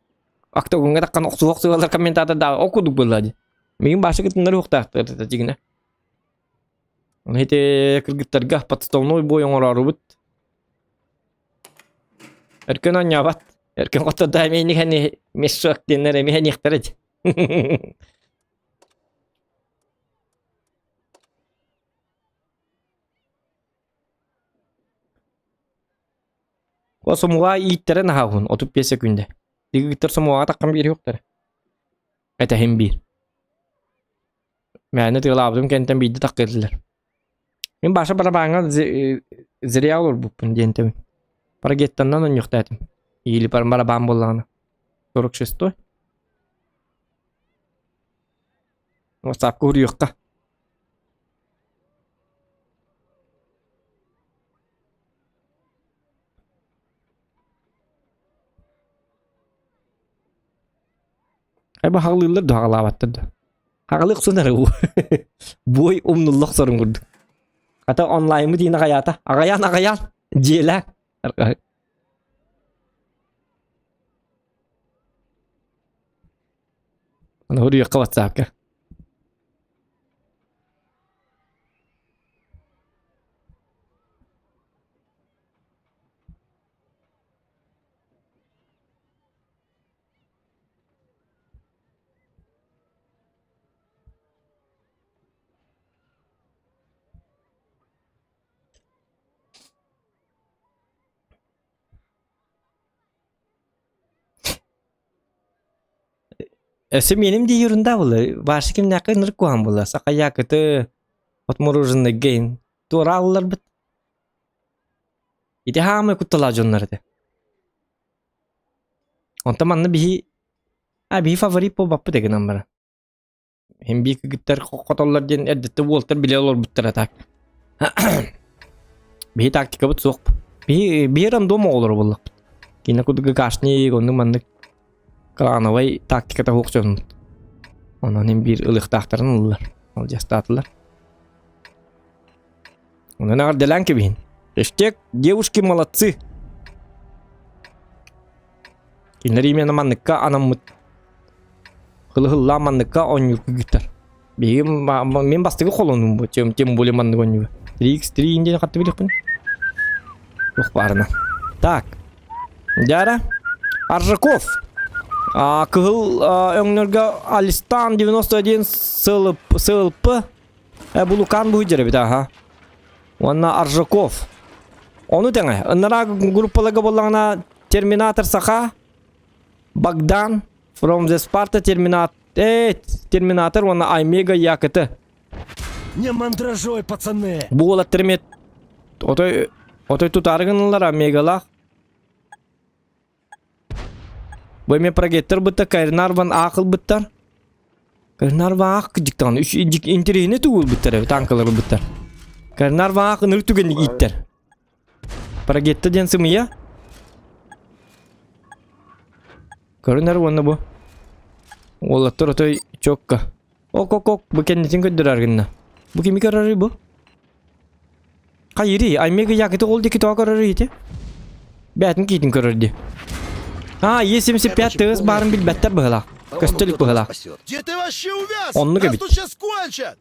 октагоҥҥа таххан охсуох сыалар комментатордаа ол курдук буолла дии. Миигин башы кытыннар уохтаахтар это дьигинэ. Ити кыргыттарга подставной бой оҥороорубут. Өркөн оонньообот. Өркөн хоттордоо эмиэ инник мешок диэннэр эмиэ эниэхтэрэ дии. Сомуга ииттэрэ наһаа уһун, 35 секүндэ. Дигиттэр сомуга таххан биэриэхтэрэ. Этэһин биир. Мээнэ тыалаабытым кэнтэн биирдэ таххыыллар. Мин баша барабааҥҥа зря олорбуппун диэн тэбин. Парагеттаннан онньуохтаатым. Или барабаан буоллаҕына. 46 Ватсапка уруйуохха. Айба хаҕылыыллар да хаҕылаабаттар да. Хаҕылыы охсон эрэ буой умнулла охсорун курдук. Хата онлайнмыт иин аҕайаата. Аҕайаан аҕайаан дьиэлээн. Аны уруйуохха ватсапка. Өссө миэним дии ерунда буолла. Башы кимнээххэ ынырык куһаҕан буолла. Сахаякыты отмороженный гейн туора алларбыт. Ити хаамай кутталаах дьоннор этэ. Онтон манна биһи а биһи фаворит буолбаппыт гынан баран. Хим бии кыгыттар хотоллор диэн эрдэттэ уолтар билэ олорбуттара так. Биһи тактикабыт суох. Биһи биһи рандом оҕолоро буоллахпыт. Кинэ курдук ГКшник, оннук маннык клановай тактиката суох дьоннут. Онон им биир ылыахтаахтарын ыллылар. Ол дьастаатылар. Онон эҕэрдэлээн кэбиһин. Хэштег девушки молодцы. Кинилэр именно манныкка анаммыт. Кылыһыллаан манныкка оонньуур кыргыттар. Биһиги мин бастакы холонуум бу, тем, тем более маннык оонньууга. 3x3 диэн хатты билиэхпин. Туох баарына. Так. Дяра. Аржаков. А, кыһыл өҥнөргө Алистан 91 СЛП, СЛП Э, Булукан бу эбит аха. Уонна Аржаков. Ону тэҥэ, ыннараа группаларга буоллаҕына Терминатор Саха, Богдан, From the Sparta Терминатор, э, Терминатор уонна Аймега Якт. Не мандражой, пацаны! Бу уолаттар эмиэ отой отой тутаары гыналлар Омегалаах. Бу эмиэ прогектор бытта Кайрнар ван Аах ылбыттар. Кайрнар ван Аах кыдьыктаҕын үч интэриэһинэй тугу ылбыттар эбит танкалар ылбыттар. Кайрнар ван Аах ынырык түгэнник ииттэр. Прогетта диэн сымыйа. Көрүнэр уонна бу. Уолаттар отой чокка. Ок ок ок бу кэннитин көрдөрөр гынна. Бу кими көрөрүй бу? Хайырый, Аймега якыты ол диэки тоҕо көрөрүй ити? Бээтин киитин көрөр дии. А, Е75 ТС баарын билбэттэр быһылаах. Көстөлүк быһылаах. Где ты вообще увяз? Оннук Нас эбит. тут сейчас кончат!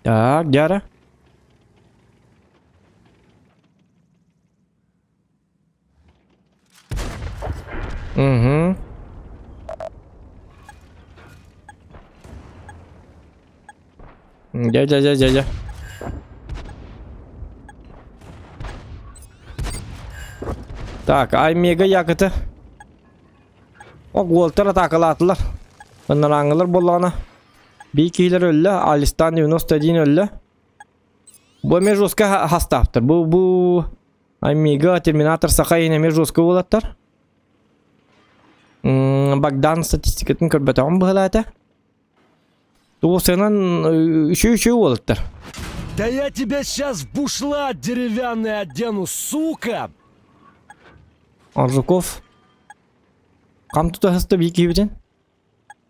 Так, Дяра. Угу. Дя, дя, дя, дя, дя. Так, Аймега якыты. О, уолтар атаакалаатылар. Ынырааҥҥылар буоллаҕына. Бии киһилэр өллө, Алистан 91 өллө. Бу эмиэ жестко хастаахтар. Бу бу Омега, Терминатор Саха иһин эмиэ жестко буолаттар. Богдан статистикатын көрбөтөҕүм быһылаата. Туосынан үчү-үчү уолаттар. Да я тебя сейчас в бушлат деревянный одену, сука! Аржуков. Кам тута хыста бии киһибитин?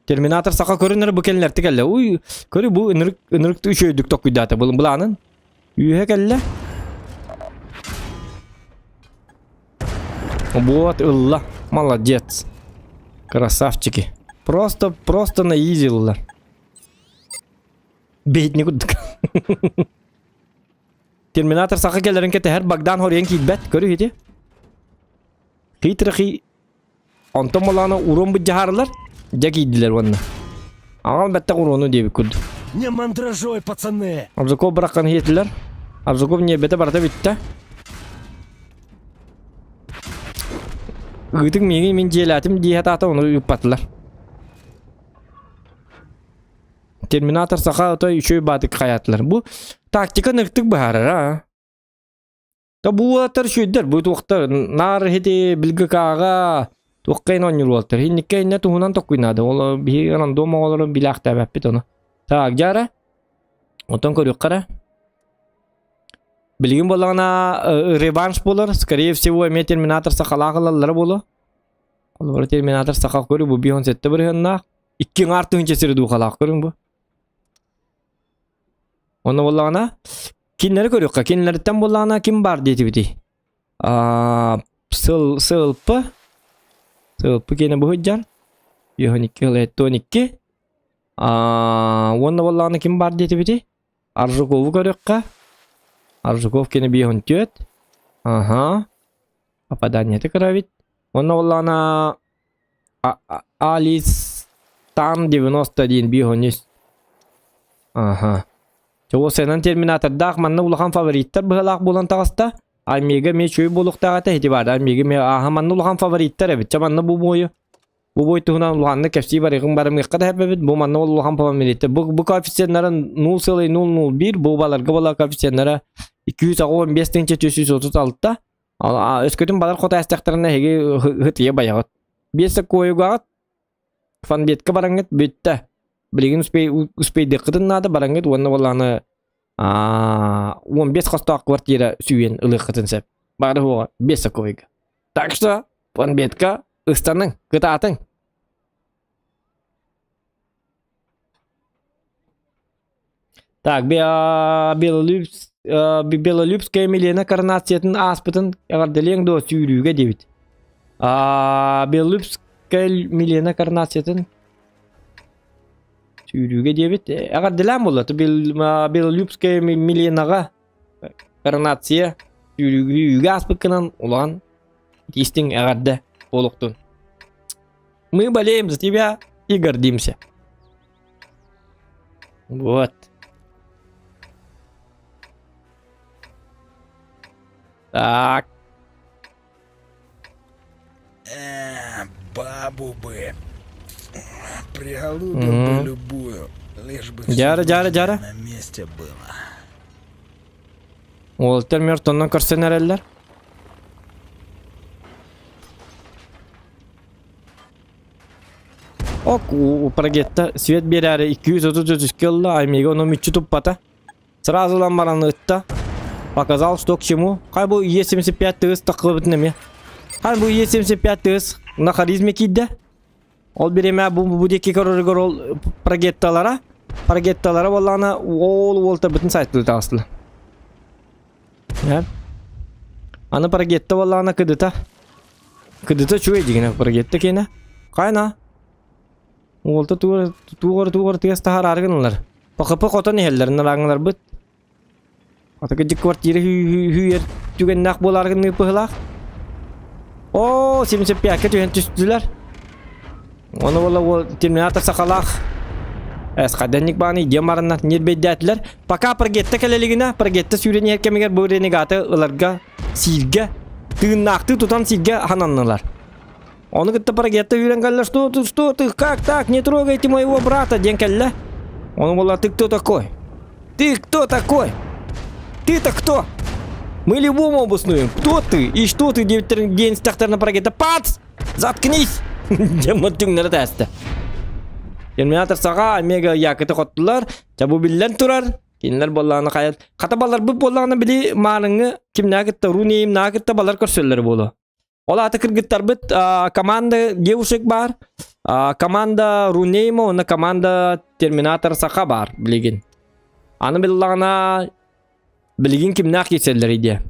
Терминатор саха көрүнэр бу кэллэрти кэллэ. Уй, көрү бу ынырык ынырык үчүөйдүк токуйдаата булун былаанын. Үөһэ кэллэ. Вот ылла. Молодец. Красавчики. Просто, просто на изи ылла. Бейтни курдук. Терминатор саха кэлэрин кэтэһэр Богдан хоруйан киирбэт. Көрү ити. Хитрый Онтон молоно уруон быдьаһаарылар, дьэ киирдилэр уонна. Аҕал бэттэх уруону диэбит курдук. Не мандражой, пацаны! Абзаков быраххан иһиэтилэр. Абзаков ньиэрбэтэ барыта бүттэ. Ыытыҥ миигин мин дьиэлээтим дии сатаата ону ыыппатылар. Терминатор саха отой үчүгэй баатык хайаатылар. Бу тактика ныктык быһаарар аа. Да бу уолаттар үчүгэйдэр, бу туохтар наар иһити билгыкааҕа туохха иһин оонньуур уолаттар. Инникке иннэ туһунан токкуйнаады. Ол биһиги рандом оҕолорун билээхтээбэппит ону. Так, дьара. Онтон көрүөххэ эрэ. Билигин буоллаҕына реванш буолар. Скорее всего, эмиэ Терминатор сахалаах ылаллара буолуо. Холобура Терминатор саха көрү бу 57 бырыһыаннаах. Икки аҥаар тыһыынча сири дуухалаах көрүҥ бу. Онно буоллаҕына Кинилэри көрүөххэ. Кинилэриттэн буоллаҕына ким баар диэтибитий? Аа, сыл сылпы. Сылпы киэнэ бу сылдьар. 12 12. Аа, уонна буоллаҕына ким баар диэтибитий? Аржукову көрүөххэ. Аржуков киэнэ 54. Аха. Попаданиета кыра эбит. Уонна буоллаҕына Алистан 91 53. Аха. Чоуосенан терминатордаах манна улахан фавориттар быһалаах буолан таҕыста. Омега эмиэ үчүгэй буолуохтаах этэ ити баар. Омега эмиэ ааһа манна улахан фавориттар эбит. Чэ манна бу буойу бу бой туһунан улаханнык кэпсии барыгын барымыахха да эбит. Бу манна улахан фавориттар. Бу бу коэффициеннара 0,001 бу баларга була коэффициеннара 285 436. Өскөтүн балар хото эстэхтэринэ эһиги һытыйа байаҕыт. Биэс куойугаҕыт фанбетка бараҥҥыт бүттэ. Билигин успей успейдыаххытын наада бараҥҥыт уонна буоллаҕына 15 хостоох квартира сүүйэн ылыаххытын сөп. Бары хуоҕа 5 сокуойга. Так что фанбетка ыстаныҥ, кытаатыҥ. Так, Белолюбская Милена коронациятын ааспытын эҕэрдэлиэҥ дуо сүүрүүгэ диэбит. Белолюбская Милена коронациятын сүүрүүгэ диэбит. Эҕэрдэлээн буолла. Белолюбская Миленаҕа коронация сүүрүүгэ ааспыккынан улахан истиҥ эҕэрдэ буолуохтун. Мы болеем за тебя и гордимся. Вот. Так. Э, бабу бы. Приголубил бы любую, лишь бы Дьара, дьара, дьара. на месте было. Уолтер мертоннан көрсөн эрэллэр. Ок, прогетта свет биэрээри 233 кылла, Аймига ону мүччү туппата. Сразу ылан баран ытта. Показал, что к чему. Хай бу Е75 тыгыс таххыбытын эмиэ. Хай бу Е75 тыгыс на харизме киирдэ. Ол бириэмэ бу бу диэки көрөрүгэр ол прогетталара, прогетталара буоллаҕына ол уолтарбытын сайтылыы таҕыстылар. Аны прогетта буоллаҕына кыдыта. Кыдыта үчүгэй дигинэ прогетта киэнэ. Хайна? Уолта тугар тугар тугар тыас таһараары гыналар. ПХП хотон иһэллэр нарааҥыларбыт. Атыгы дьик квартира хүйэр түгэннээх буолаары гынныы быһылаах. Оо, 75-кэ түһэн түстүлэр. Оны буола уол терминатор сахалаах. Эс хайданник бааны диэн бараннар ньирбэйдээтилэр. Пока прогетта кэлэлигинэ, прогетта сүүрэн иһэр кэмигэр бу ренегаты ыларга, сииргэ, тыыннаахтыы тутан сииргэ хананнылар. Ону кытта прогетта үүрэн кэллэ, что ты, что ты, как так, не трогайте моего брата, диэн кэллэ. Ону буола ты кто такой? Ты кто такой? Ты-то кто? Мы любому обоснуем. Кто ты и что ты диэбиттэрин диэн истэхтэринэ прогетта пац! Заткнись! Дьоммут түҥнэри тээстэ. Терминатор саҕа Омега Якыты хоттулар. Ча бу биллэн турар. Кинилэр буоллаҕына хайа хата баларбыт буоллаҕына били маарыҥҥы кимнээх кытта Рунеимнаа кытта балар көрсөллөр буолуо. Ол аата кыргыттарбыт команда девушек бар, команда Рунейма уонна команда Терминатор Саха бар билигин. Аны биллаҕына билигин кимнээх киирсэллэр диye.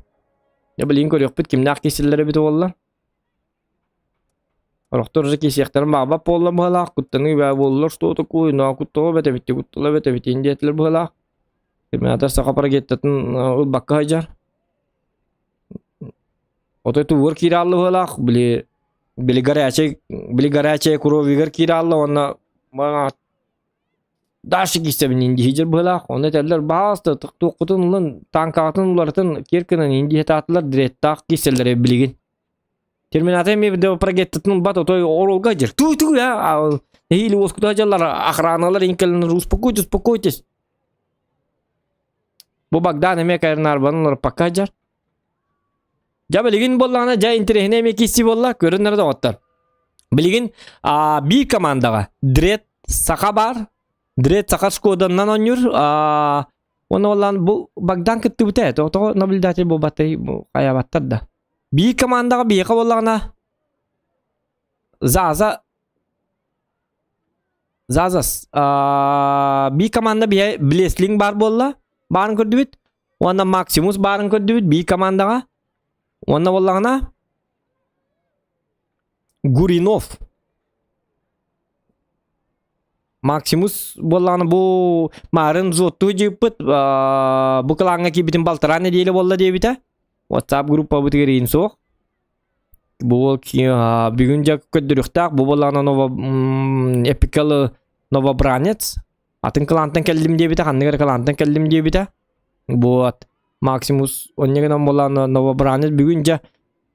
Я билигин көрүөхпүт кимнээх киирсэллэр эбит буолла. Орохтор уже киирсиэхтэрин баҕарбат буолла быһалаах, куттаныы бээ буоллар, что такое, но куттала бэт эбит, куттала бэт эбит диэтилэр быһалаах. Терминатор Саха парагеттатын ылбакка сылдьар. Отой туугар киирэ хаалла быһыылаах, били били горячай били горячая кровигар киирэ хаалла уонна дальше киирсэбин индиһидьэр быһыылаах. Онно этэллэр баҕаста туоххутун ылан танкаҕытын уларытын киэр гынан индиһитаатылар дреттаах киирсэллэр билигин. Терминатор эмиэ да прогеттатын ылбат отой оролга дьэр. Туй туй а эһиили уоскута дьаллар охраналар инкэлэн успокойтесь успокойтесь. Бу Богдан эмиэ кайрнарбанын олорпакка дьар. Дьэ билигин буоллаҕына дьэ интэриэһинэй эмиэ киирсии буолла көрөн эрэ доҕоттор. Билигин биир командаҕа Дред Саха баар. Дред Саха Шкоданнан оонньуур. Уонна буоллаан бу Богдан кыттыбыта ээ. Тоҕо наблюдатель буолбатый хайаабаттар да. Биир командаҕа биһиэхэ буоллаҕына Заза Зазас биир команда биһэ Блеслинг баар буолла. Баарын көрдүбүт. Уонна Максимус баарын көрдүбүт биир командаҕа. Уонна буоллаҕына Гуринов. Максимус буоллаҕына бу Марын взводтуу дьыыппыт бу кылааҥҥа киирбитин балтараа нэдиэлэ буолла диэбитэ. WhatsApp группабытыгар иин суох. Бу бүгүн дьэ көрдөрүөхтээх бу буоллаҕына ново эпикалы новобранец атын кылаантан кэллим диэбитэ ханнык эрэ кылаантан кэллим диэбитэ вот Максимус онньа гынан буоллаҕына новобранец бүгүн дьэ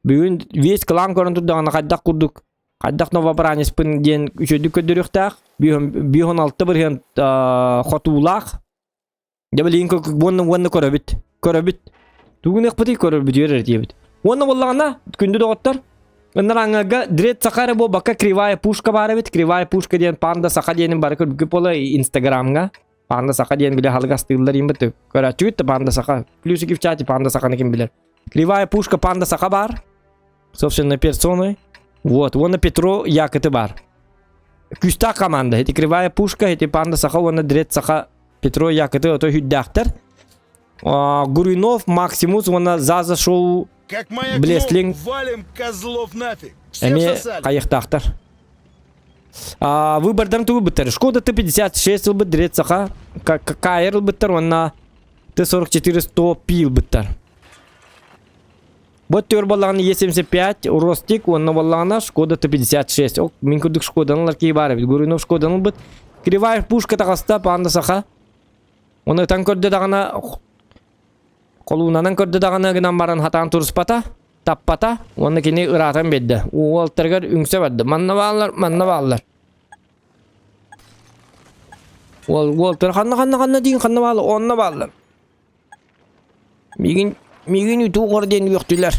бүгүн весь кылаан көрөн турдаҕына хайдах курдук хайдах новобранецпын диэн үчүгэйдик көрдөрүөхтээх 5-6% хотуулаах Дьэ билигин уонна уонна көрөбүт. Көрөбүт. Тугун ыахпытый көрөрбүтүгэр эрэ диэбит. Уонна буоллаҕына, күндү доҕоттор, ыннараҥҥа Дред Саха эрэ буолбакка Кривая Пушка баар эбит. Кривая Пушка диэн Панда Саха диэнин бары көрбүккүт буола Инстаграмҥа. Панда Саха диэн били халык астыыллар имбит көрөөччүгүт да Панда Саха. Плюсики в чате Панда Саханы ким билэр. Кривая Пушка Панда Саха баар. Собственной персоной. Вот, уонна Петро Якыты бар. Күүстээх команда. Эти Кривая Пушка, эти Панда Саха уонна Дред Саха Петро Якыты ото хүддээхтэр. Гуринов, Максимус уонна Заза Шоу Как маякнул, Блеслинг валим козлов нафиг. Все эмиэ всосали. хайыхтаахтар. Выбордан тугу быттар. Шкода Т-56 ылбыт Дред Саха, КР ылбыттар уонна Т-44 100 Пи ылбыттар. Бу өттүгэр буоллаҕына Е75, Ростик уонна буоллаҕына Шкода Т-56. Ол мин курдук Шкоданы ылар киһи баар эбит. Гуринов Шкоданы ылбыт. Кривая пушка таҕыста, паанда саха. Оны ытан көрдө даҕаны холуунанан көрдө даҕаны гынан баран хатаан туруспата, таппата уонна кини ыраатан биэрдэ. Уолтарыгар үҥсэ барда. Манна бааллар, манна бааллар. Уол уолтар ханна ханна ханна диин ханна бааллар, онно бааллар. Миигин миигин үтүү хор диэн үөхтүлэр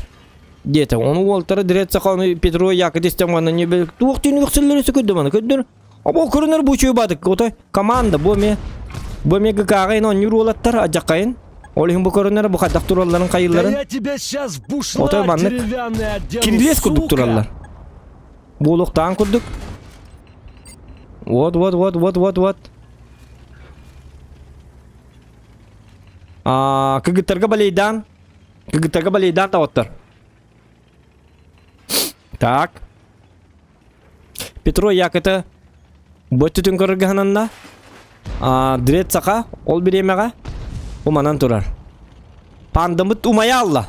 диэтэ. Ону уолтара Дред Саханы Петро Якотистен уонна не туох диэн үөхсэллэр өссө көрдө маны көрдөр. Обо көрүнэр бу үчүгэй баатык. Отой команда бу эмиэ бу эмиэ ГК-ҕа онньуур уолаттар адьаккайын. Ол иһин бу көрүнэр бу хайдах туралларын Да хайыылларын. я тебя сейчас в бушлат Отой маннык деревянный одену, кирилиэс курдук сука! тураллар. Буолуохтаан курдук. Вот, вот, вот, вот, вот, вот. Аа, кыргыттарга балейдаан. Кыргыттарга балейдаан таваттар. Так. Петро Якыты бөттүтүн көрөргө А, Дред Саха ол бириэмэҕэ уманан турар. Пандамыт умайа алла.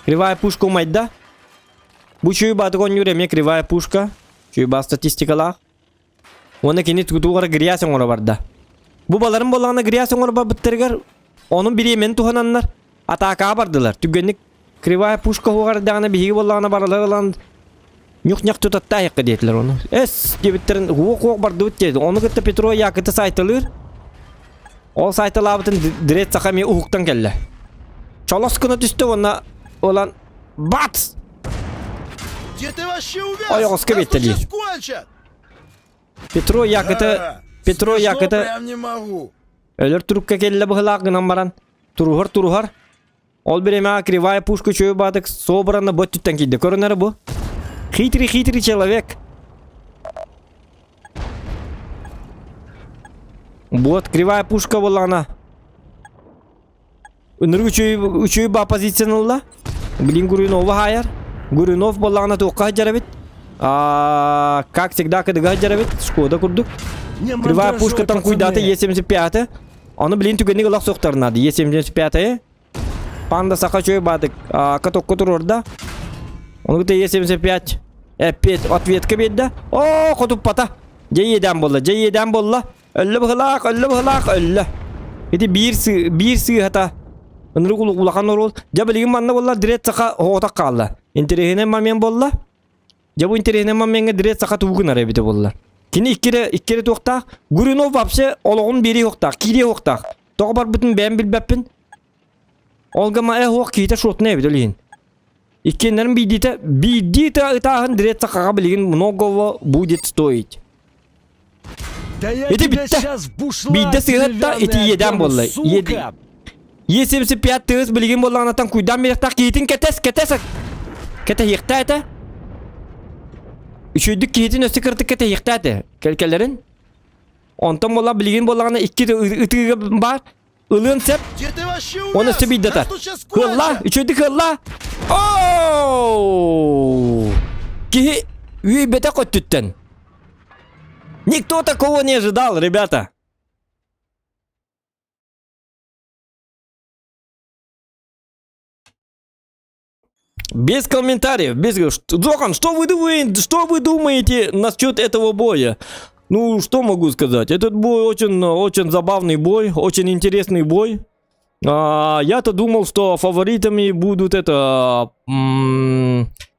Кривая пушка умайда. Бу чүй баатык онньуур эмиэ кривая пушка. Чүй баа статистикалаах. Уонна кини тутуугара грязь оҥоро барда. Бу баларын буоллаҕына грязь оҥоро барбыттарыгар онун бириэмэни туһананнар атаакаҕа бардылар. Түгэнник кривая пушка уһугар эрдэҕинэ биһиги буоллаҕына барылар ылан ньух-ньах тутаттаайыкка диэтилэр ону. Эс диэбиттэрин уох-уох бардыбыт диэти. Ону кытта Петро Якыты сайталыыр. Ол сайталаабытын Дред Саха эмиэ уһуктан кэллэ. Чолос гына түстэ уонна ылан бац! Где ты вообще увяз? Ойоҕоско Нас тут биэттэлиир. сейчас кончат! Петро Якыты Петро Смешно Якыты прям не могу. өлөр турукка кэллэ быһылаах гынан баран туруһар туруһар ол бириэмэҕэ кривая пушка үчүгэй баатык собрана бу өттүттэн киирдэ көрүнэрэ бу хитрый хитрый человек вот кривая пушка буоллаҕына Ынырык үчүгэй үчүгэй баа позицияны ылла. Блин Гуринова хаайар. Гуринов буоллаҕына туохха сылдьар эбит? А, как всегда кыдыга сылдьар эбит. Шкода курдук. Не Кривая мандражуй, пушкаттан куйдаата пацаны! Е75-ты. Ону блин түгэнник ылах суохтарынады. Е75-ты. Панда саха үчүгэй баатык. А, катокка туруорда. Ону кытта Е75 эппиэт ответка биэрдэ. Оо, хотуппата. Дьэ иэдээн буолла, дьэ иэдээн буолла. Өллө быһылаах, өллө быһылаах, өллө. Ити биир, сы, биир сыыһата. Ынырык улахан оруол. Дьэ билигин манна буолла Дред Саха оҕотох хаалла. Интэриэһинэй момент буолла. Дьэ бу интэриэһинэй момеҥҥа Дред Саха тугу гынар эбитэ буолла. Кини иккире, иккире туохтаах. Гуринов вообще олоҕун биэриэ уохтаах, киириэ уохтаах. Тоҕо барбытын бэйэм билбэппин. Ол гыма э уох киһитэ шотная эбит ол иһин. Иккиэннэрин биирдиитэ биирдии ытааһын Дред Сахаҕа билигин многого будет стоить. Да я Ити тебя бүттэ. сейчас в бушлат Биирдэ сыһытта ити деревянный иэдээн одену, буолла. сука! Е75 тыыс билигин буоллаҕынатан куйдаан биэриэхтээх киһитин кэтэс, кэтэс. Кэтэһиэхтээ этэ. Үчүгэйдик киһитин өссө кыратык кэтэһиэхтээ этэ. Кэлкэлэрин. Онтон буолла билигин буоллаҕына икки ытыыга баар. Ылыан сөп. Где ты вообще Оны увяз? өссө биирдэтэр. Нас тут сейчас Кыалла, кончат! үчүгэйдик кыалла. Оу! Киһи үөйбэтэх өттүттэн. Никто такого не ожидал, ребята. Без комментариев, без... Джохан, что вы думаете, что вы думаете насчет этого боя? Ну, что могу сказать? Этот бой очень, очень забавный бой, очень интересный бой. А, я-то думал, что фаворитами будут это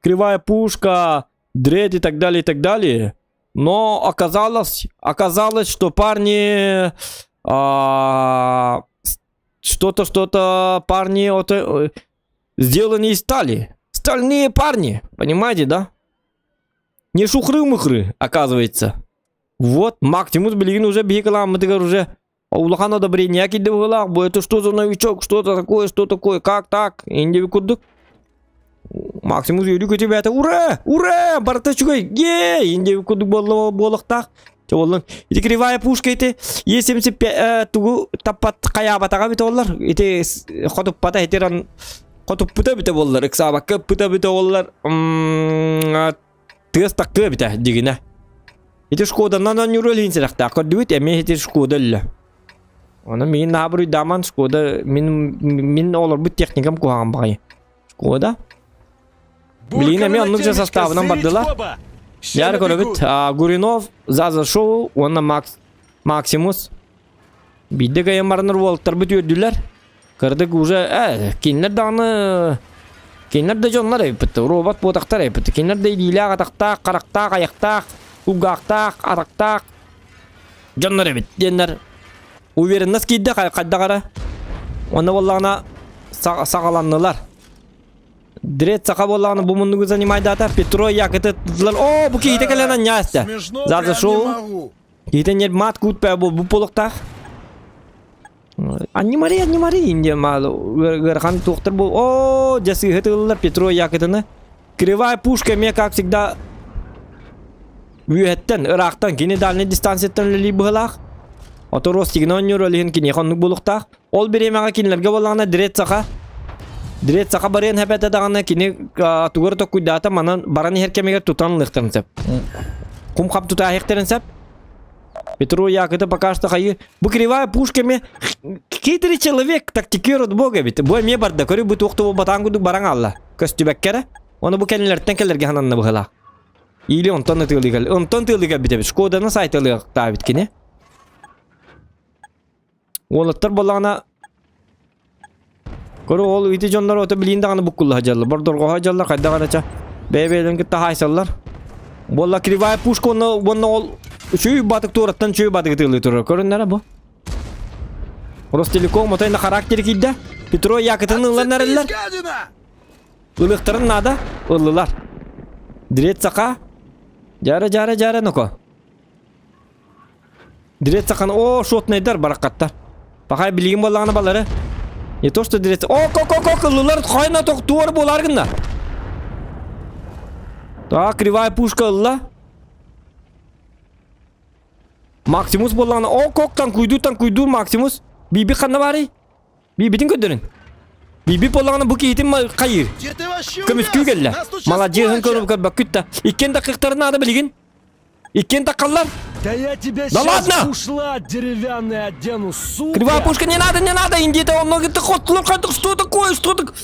кривая пушка, дред и так далее, и так далее. Но оказалось, оказалось, что парни а, что-то, что-то парни от, э, Сделаны из стали. Стальные парни, понимаете, да? Не шухры-мухры, оказывается. Вот, Максимус билигин уже биһи кылааммытыгар уже улахан одобрение киирдэ быһыылаах. Бу это что за новичок, что это такое, что такое, как так? Инде курдук. Максимус үөрүү көтүбээтэ. Ура! Ура! Барыта үчүгэй! Е! Инде курдук буолла буолуохтаах. Чэ буоллун. Ити кривая пушка ити Е75 тугу таппат хайаабатаҕа эбитэ буоллар. Ити хотуппата ити ран хотуппута эбитэ буоллар. Ыксаабакка ыппыта эбитэ буоллар. Тыас таккыа эбитэ дигинэ. Ити Шкоданан оонньуур илиин сэрэхтээх көрдүгүт эмиэ ити Шкода өллө. Ону миин наһаа буруйдааман Шкода мин мин олорбут техникам куһаҕан баҕайы. Шкода. Билигин эмиэ оннук же составынан бардылар. Яр көрөбүт. Гуринов, Заза Шоу уонна Макс Максимус. Биирдэ кыайан баранар уолаттарбыт үөрдүлэр. Кырдык уже э, кинилэр даҕаны кинилэр да дьоннор эбиппит, робот буотахтар эбиппит. Кинилэр да илиилээх, атахтаах, харахтаах, айахтаах, кулгаахтаах, атахтаах дьоннор эбит диэннэр уверенность киирдэ хайдах эрэ. Онно буоллаҕына саҕаланнылар. Дред саха буоллаҕына бу муннугу занимайдаата. Петро Якыты О, бу киһитэ кэлэн анньаастэ. Заза шоу. Киһитэ нер мат куут бу бу полуктаах. Анньымари, анньымари диэн маалы ыарахан туохтар бу. О, дьэ сыыһа тыыллар Петро Якытыны. Кривая пушка эмиэ как всегда үөһэттэн, ыраахтан кини дальнай дистанцияттан үлэлии быһылаах. Ото Ростигин оонньуур ол иһин киниэхэ оннук буолуохтаах. Ол бириэмэҕэ кинилэргэ буоллаҕына Дред Саха Дред Саха барыан хэпэтэ даҕаны кини тугу эрэ токкуйдаата манан баран иһэр кэмигэр тутан ылыахтарын сөп. Кум-хап тутааһыахтарын сөп. Петро Якыта пока что хайы. Бу кривая пушка эмиэ хитрый человек тактикер от бога эбит. Бу эмиэ барда. Көрү бу туох бу батаан курдук баран алла. Көстүбэккэ эрэ. Оны бу кэннилэртэн кэлэргэ хананна быһылаах. Или онтон ытыалыгал. Онтон тыалыга бит Шкоданы сайталыахтаабыт кини. Уолаттар буоллаҕына Көрө ол ити дьоннор ото билиин даҕаны буккулла дьаллар. Бордорҕоһо дьаллар хайдах эрэ ча бэйэ-бэйэлэрин кытта хаайсаллар. Буолла кривая пушка уонна уонна ол үчүгэй батык туораттан үчүгэй батыгы тыылыы турар. Көрүннэрэ бу. Ростелеком отой на характер киирдэ. Петро Якытын ылан эрэллэр. Ылыахтарын наада. Ыллылар. Дрет саха. Жара жара жара ноко. Дрет сахан о шотнайдар баракаттар. Пахай билигин буоллаҕына балары. Не то что дрет. О ко ко ко ыллылар хайна тохтуор буолар гынна. Так, кривая пушка ылла. Максимус буоллаҕына о кок танкуйдуур танкуйдуур Максимус. Биби ханна барый? Бибитин көрдөрүн. Биби буоллаҕына бу киһитин хайыыр. Көмүскүү кэллэ. Маладьыаһын көрүп көрбөккүт да. Иккиэн дакыктарын наада билигин. Иккиэн такаллар. Да я тебя Да сейчас ладно! ушла деревянная одену, сука! Кривая пушка не надо, не надо, Индия-то он говорит, ты что такое, что так?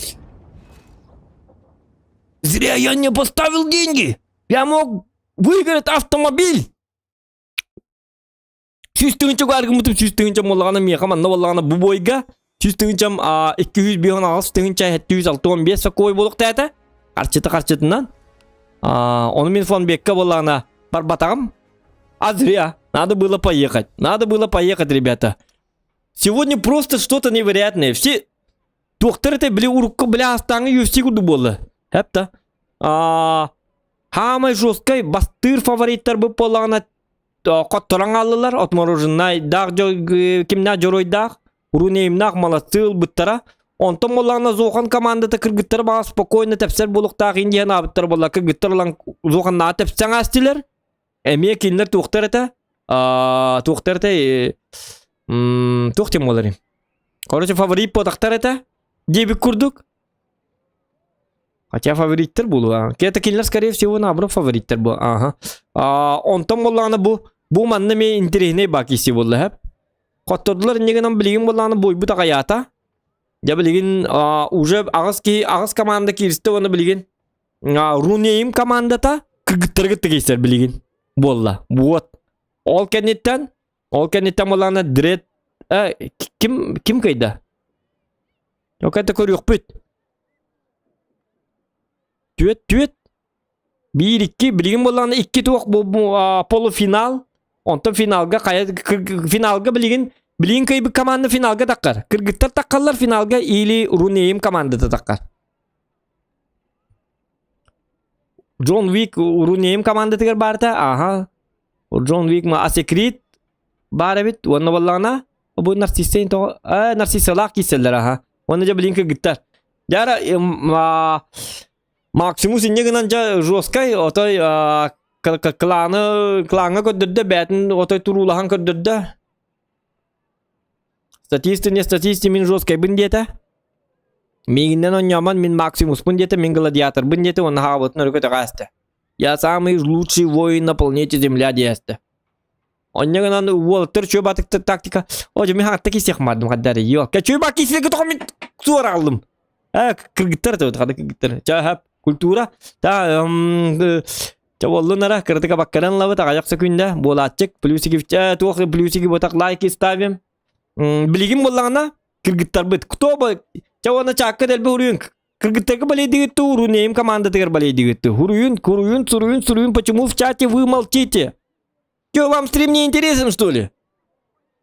Зря я не поставил деньги. Я мог выиграть автомобиль. 100 тыһыынча аргыммытым 100 тыһыынча буоллаҕына миэхэ манна буоллаҕына бу бойга 100 тыһыынчам 258 тыһыынча 765 сокуой буолуохтаата харчыта харчытынан ону мин фонбекка буоллаҕына барбатаҕым а зря надо было поехать надо было поехать ребята сегодня просто что-то невероятное все туохтар это били урукку бля астааҥы UFC курдук буолла хэпта хаамай жесткай бастыыр фавориттар бу буоллаҕына хотторон хааллылар отмороженнайдаах кимнээх дьоруойдаах Рунеймнаах молодцы ылбыттара онтон буоллаҕына Зохан командата кыргыттары баҕа спокойно тэпсэр буолуохтаах индияны аабыттар буолла кыргыттар ылан Зоханнааҕа тэпсэн аастилэр эмиэ кинилэр туохтар этэ туохтар этэ туох диэн буоларый короче фаворит буотахтар этэ диэбит курдук Хотя фавориттар буолуо. Это кинилэр скорее всего наоборот фавориттар бу. Ага. А, онтон буоллаҕына бу бу манна эмиэ интэриэһинэй баа киирсии буолла һэп. Хоттордулар инньэ гынан билигин буоллаҕына буойбут аҕайаата. Дьэ билигин уже аҕыс киһи аҕыс команда кииристэ уонна билигин Рунейм командата кыргыттары кытта киирсэр билигин буолла. Вот. Ол кэнниттэн ол кэнниттэн буоллаҕына Дред ким ким кыайда? Окей, көрүөхпүт. Түөт, түөт. Биир, икки, билигин буоллаҕына икки туох бу, бу полуфинал. Онтон финалга хайа финалга билигин билигин кыайбыт команда финалга таххар. Кыргыттар таххаллар финалга или Рунейм командата таххар. Джон Уик Урунейм командатыгар баарта. Аха. Джон Уик ма Асекрит баар эбит. Уонна боллаҕына бу нарциссейн тоҕо э нарциссалаах киирсэллэр аха. Уонна дьэ билин кыргыттар. Дьара Максимус инньэ гынан дьэ жесткай отой кланы клаҥҥа көрдөрдө бээтин отой туруулаһан көрдөрдө. Статисты не статисты мин жесткайбын диэтэ. Миигиннэн онньоомон мин Максимуспун диэтэ, мин гладиаторбын диэтэ уонна хаабытын өрө көтөҕөөстө. Я самый лучший воин на планете Земля диэстэ. Онньо гынан уолаттар чүө батыкта тактика. О, дьэ мин хаатта кисиэх мардым хаддары. Йо, чүө бак кисиэки тоҕо мин суораллым. Э, кыргыттар да хада кыргыттар. Ча хап культура. Та Ча боллун ара кырытыка баккаран лабыт аҕайах сөкүндэ буолааччык плюсики туох плюсики ботак лайки ставим. Билигин буоллаҕына кыргыттарбыт кто бы ча уонна чаакка дэлби уруйун кыргыттарга балейдигит урунейм командатыгар балейдигит хуруйун куруйун суруйун суруйун почему в чате вы молчите Че, вам стрим не интересен, что ли?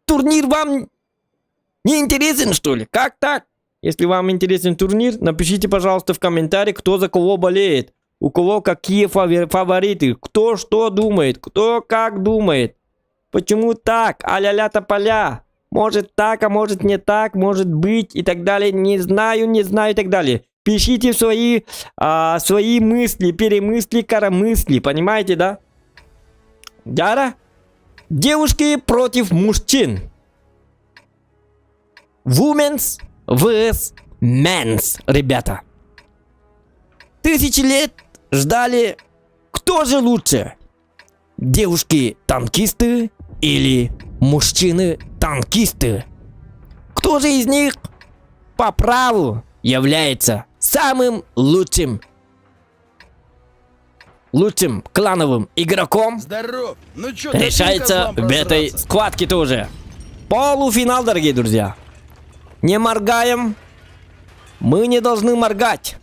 Турнир вам не интересен, что ли? Как так? Если вам интересен турнир, напишите, пожалуйста, в комментарии, кто за кого болеет, у кого какие фавориты, кто что думает, кто как думает. Почему так? А-ля-ля тополя. Может так, а может не так, может быть и так далее. Не знаю, не знаю и так далее. Пишите свои, а, свои мысли, перемысли, коромысли. Понимаете, да? Дяра? Девушки против мужчин. Women's vs Men's, ребята. Тысячи лет ждали, кто же лучше? Девушки-танкисты или мужчины-танкисты? Кто же из них по праву является самым лучшим лучшим клановым игроком Здоров! Ну чё, решается в этой схватке тоже. Полуфинал, дорогие друзья. Не моргаем. Мы не должны моргать.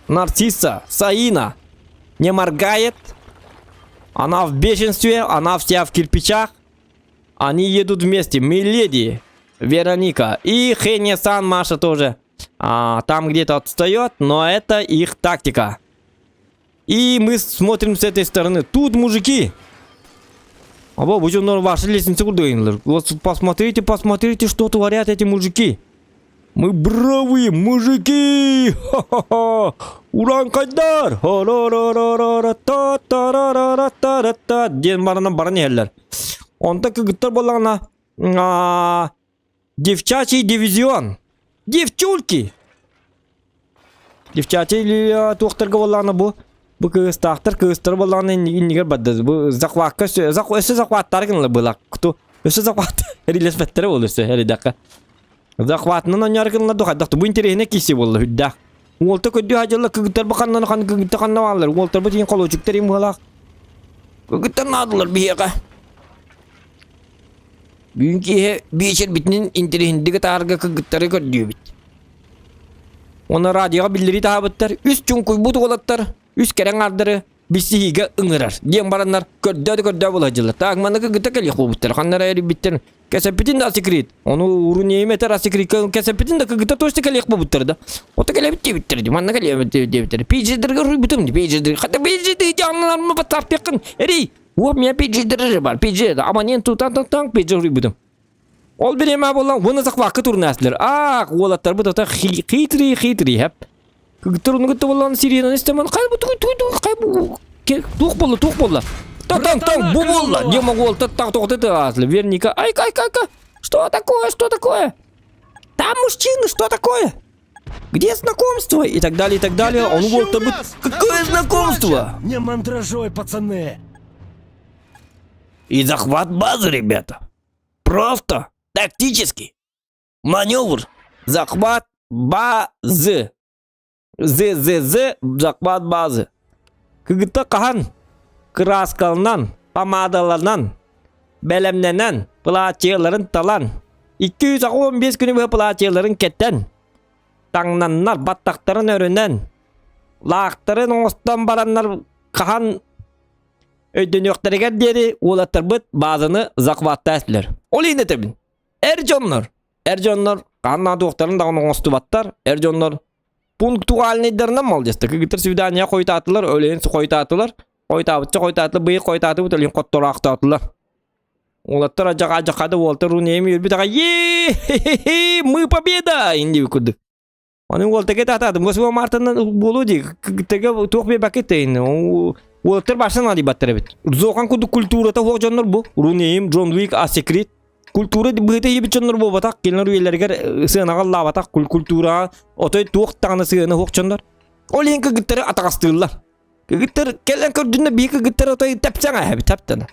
Нарцисса, Саина не моргает. Она в бешенстве, она вся в кирпичах. Они едут вместе. Миледи, Вероника и Хеня Сан Маша тоже. А, там где-то отстает, но это их тактика. И мы смотрим с этой стороны. Тут мужики. Аба, бу дьоннор ваши лестницы курдук Вот посмотрите, посмотрите, что творят эти мужики. Мы бравые мужики! Ха-ха-ха! Урааҥхайдар! Ха-ра-ра-ра-ра-та-та-ра-ра-та-ра-та диэн баранан баран иһэллэр. Онто кыргыттар буоллаҕына девчачий дивизион. Девчульки! Девчачий туохтарга буоллаҕына бу бу кыыстаахтар кыыстар буоллаҕына иннигэр барда бу захвакка өссө захваттары гынла была кто өссө захват эрилэспэттэрэ буолла өссө эридэххэ Захватынан онньоору гынна ду хайдах бу интэриэһинэй киирсии буолла үрдээх. Уолта көрдүү хадьалла кыргыттар бу ханнан хан кыргытта ханна бааллар. Уолтарбыт иһин холуочуктар им быһалаах. Кыргыттар наадалар биһиэхэ. Бүгүн киэһэ биэчэрбитинэн интэриэһинэйдик атаарга кыргыттары көрдүүбүт. Уонна радиоҕа биллэрии таһаабыттар. Үс чуҥкуйбут уолаттар, үс кэрэ аҥаардары билсиһиигэ ыҥырар диэн бараннар көрдөө да көрдөө буола сылдьаллар. Так манна кыргыттар кэлиэх буолбуттар. Ханна эрэ эрийбиттэр. Кэсэппитин да секрет. Ону урунейм этэр секретка кэсэппитин да кыргыттар точно кэлиэх буолбуттар да. Ото кэлэбит диэбиттэр ди. Манна кэлиэбит диэбиттэр. Пиджидерге руйбутум ди. Пиджидер. Хата пиджиды дьаҥналармы баттааппыаккын. Эрий. Уо меня пиджидер бар. Пиджи. Абонент тутан тан пиджи руйбутум. Ол бириэмэ буолан уонна захвакка турнаастылар. Аах, уолаттарбыт ата хитрый хитрый хэп. Кыргыттар ону кытта буолан сиренаны истэмэн хай бу тугуй тугуй тугуй хай бу туох буолла туох буолла. Таң таң бу буолла. Дима уол так тоҕото аслы. Верника ай кай кай кай. Что такое? Что такое? Там мужчины, что такое? Где знакомство? И так далее, и так далее. Он уолтарбыт. Какое знакомство? Не мандражой, пацаны! И захват базы, ребята. Просто тактический маневр. Захват базы. ЗЗЗ захват базы. Кыгыта хаһан кырааскаланан, помадаланан, бэлэмнэнэн, платьеларын талан, 215 күнү быһа платьеларын кэтэн, таҥнаннар, баттахтарын өрүнэн, лаахтарын оҥостон бараннар хаһан Өйдөнүөхтэригэр диэри уолаттарбыт баазаны захваттаа этилэр. Ол иһин этэбин. Эр дьоннор, эр дьоннор хааннаах дуохтарын даҕаны оҥостубаттар, эр дьоннор. Пунктуальныйдарынан молодецтар. Кыргыттар свидания хойутаатылар, өлөйөн хойутаатылар. Хойутаабытча хойутаатылар, быйыл хойутаатыбыт, өлөйөн хоттороохтоотулар. Уолаттар адьаха адьахада уолтар рунеем үөрбүт аҕай е мы победа инди курдук. Оны уолтаге таатаатым. Восьмого мартынан буолуо дии. Кыргыттарга туох биэрбэккэ тэйин. Уолаттар барсан аадыйбаттар эбит. Зохан курдук культурата суох дьоннор бу. Рунеем, Джон Уик, Асекрет. Культура быһыта иһибит дьоннор буолбатах. Кинилэр үйэлэригэр сыанаҕа ыллаабатах. Культураҕа отой туох даҕаны сыана суох дьоннор. Ол иһин кыргыттары атаҕастыыллар. Кыргыттар кэлэн көрдүннэ биир кыргыттар отой тэпсэҥ эһэбит таптана.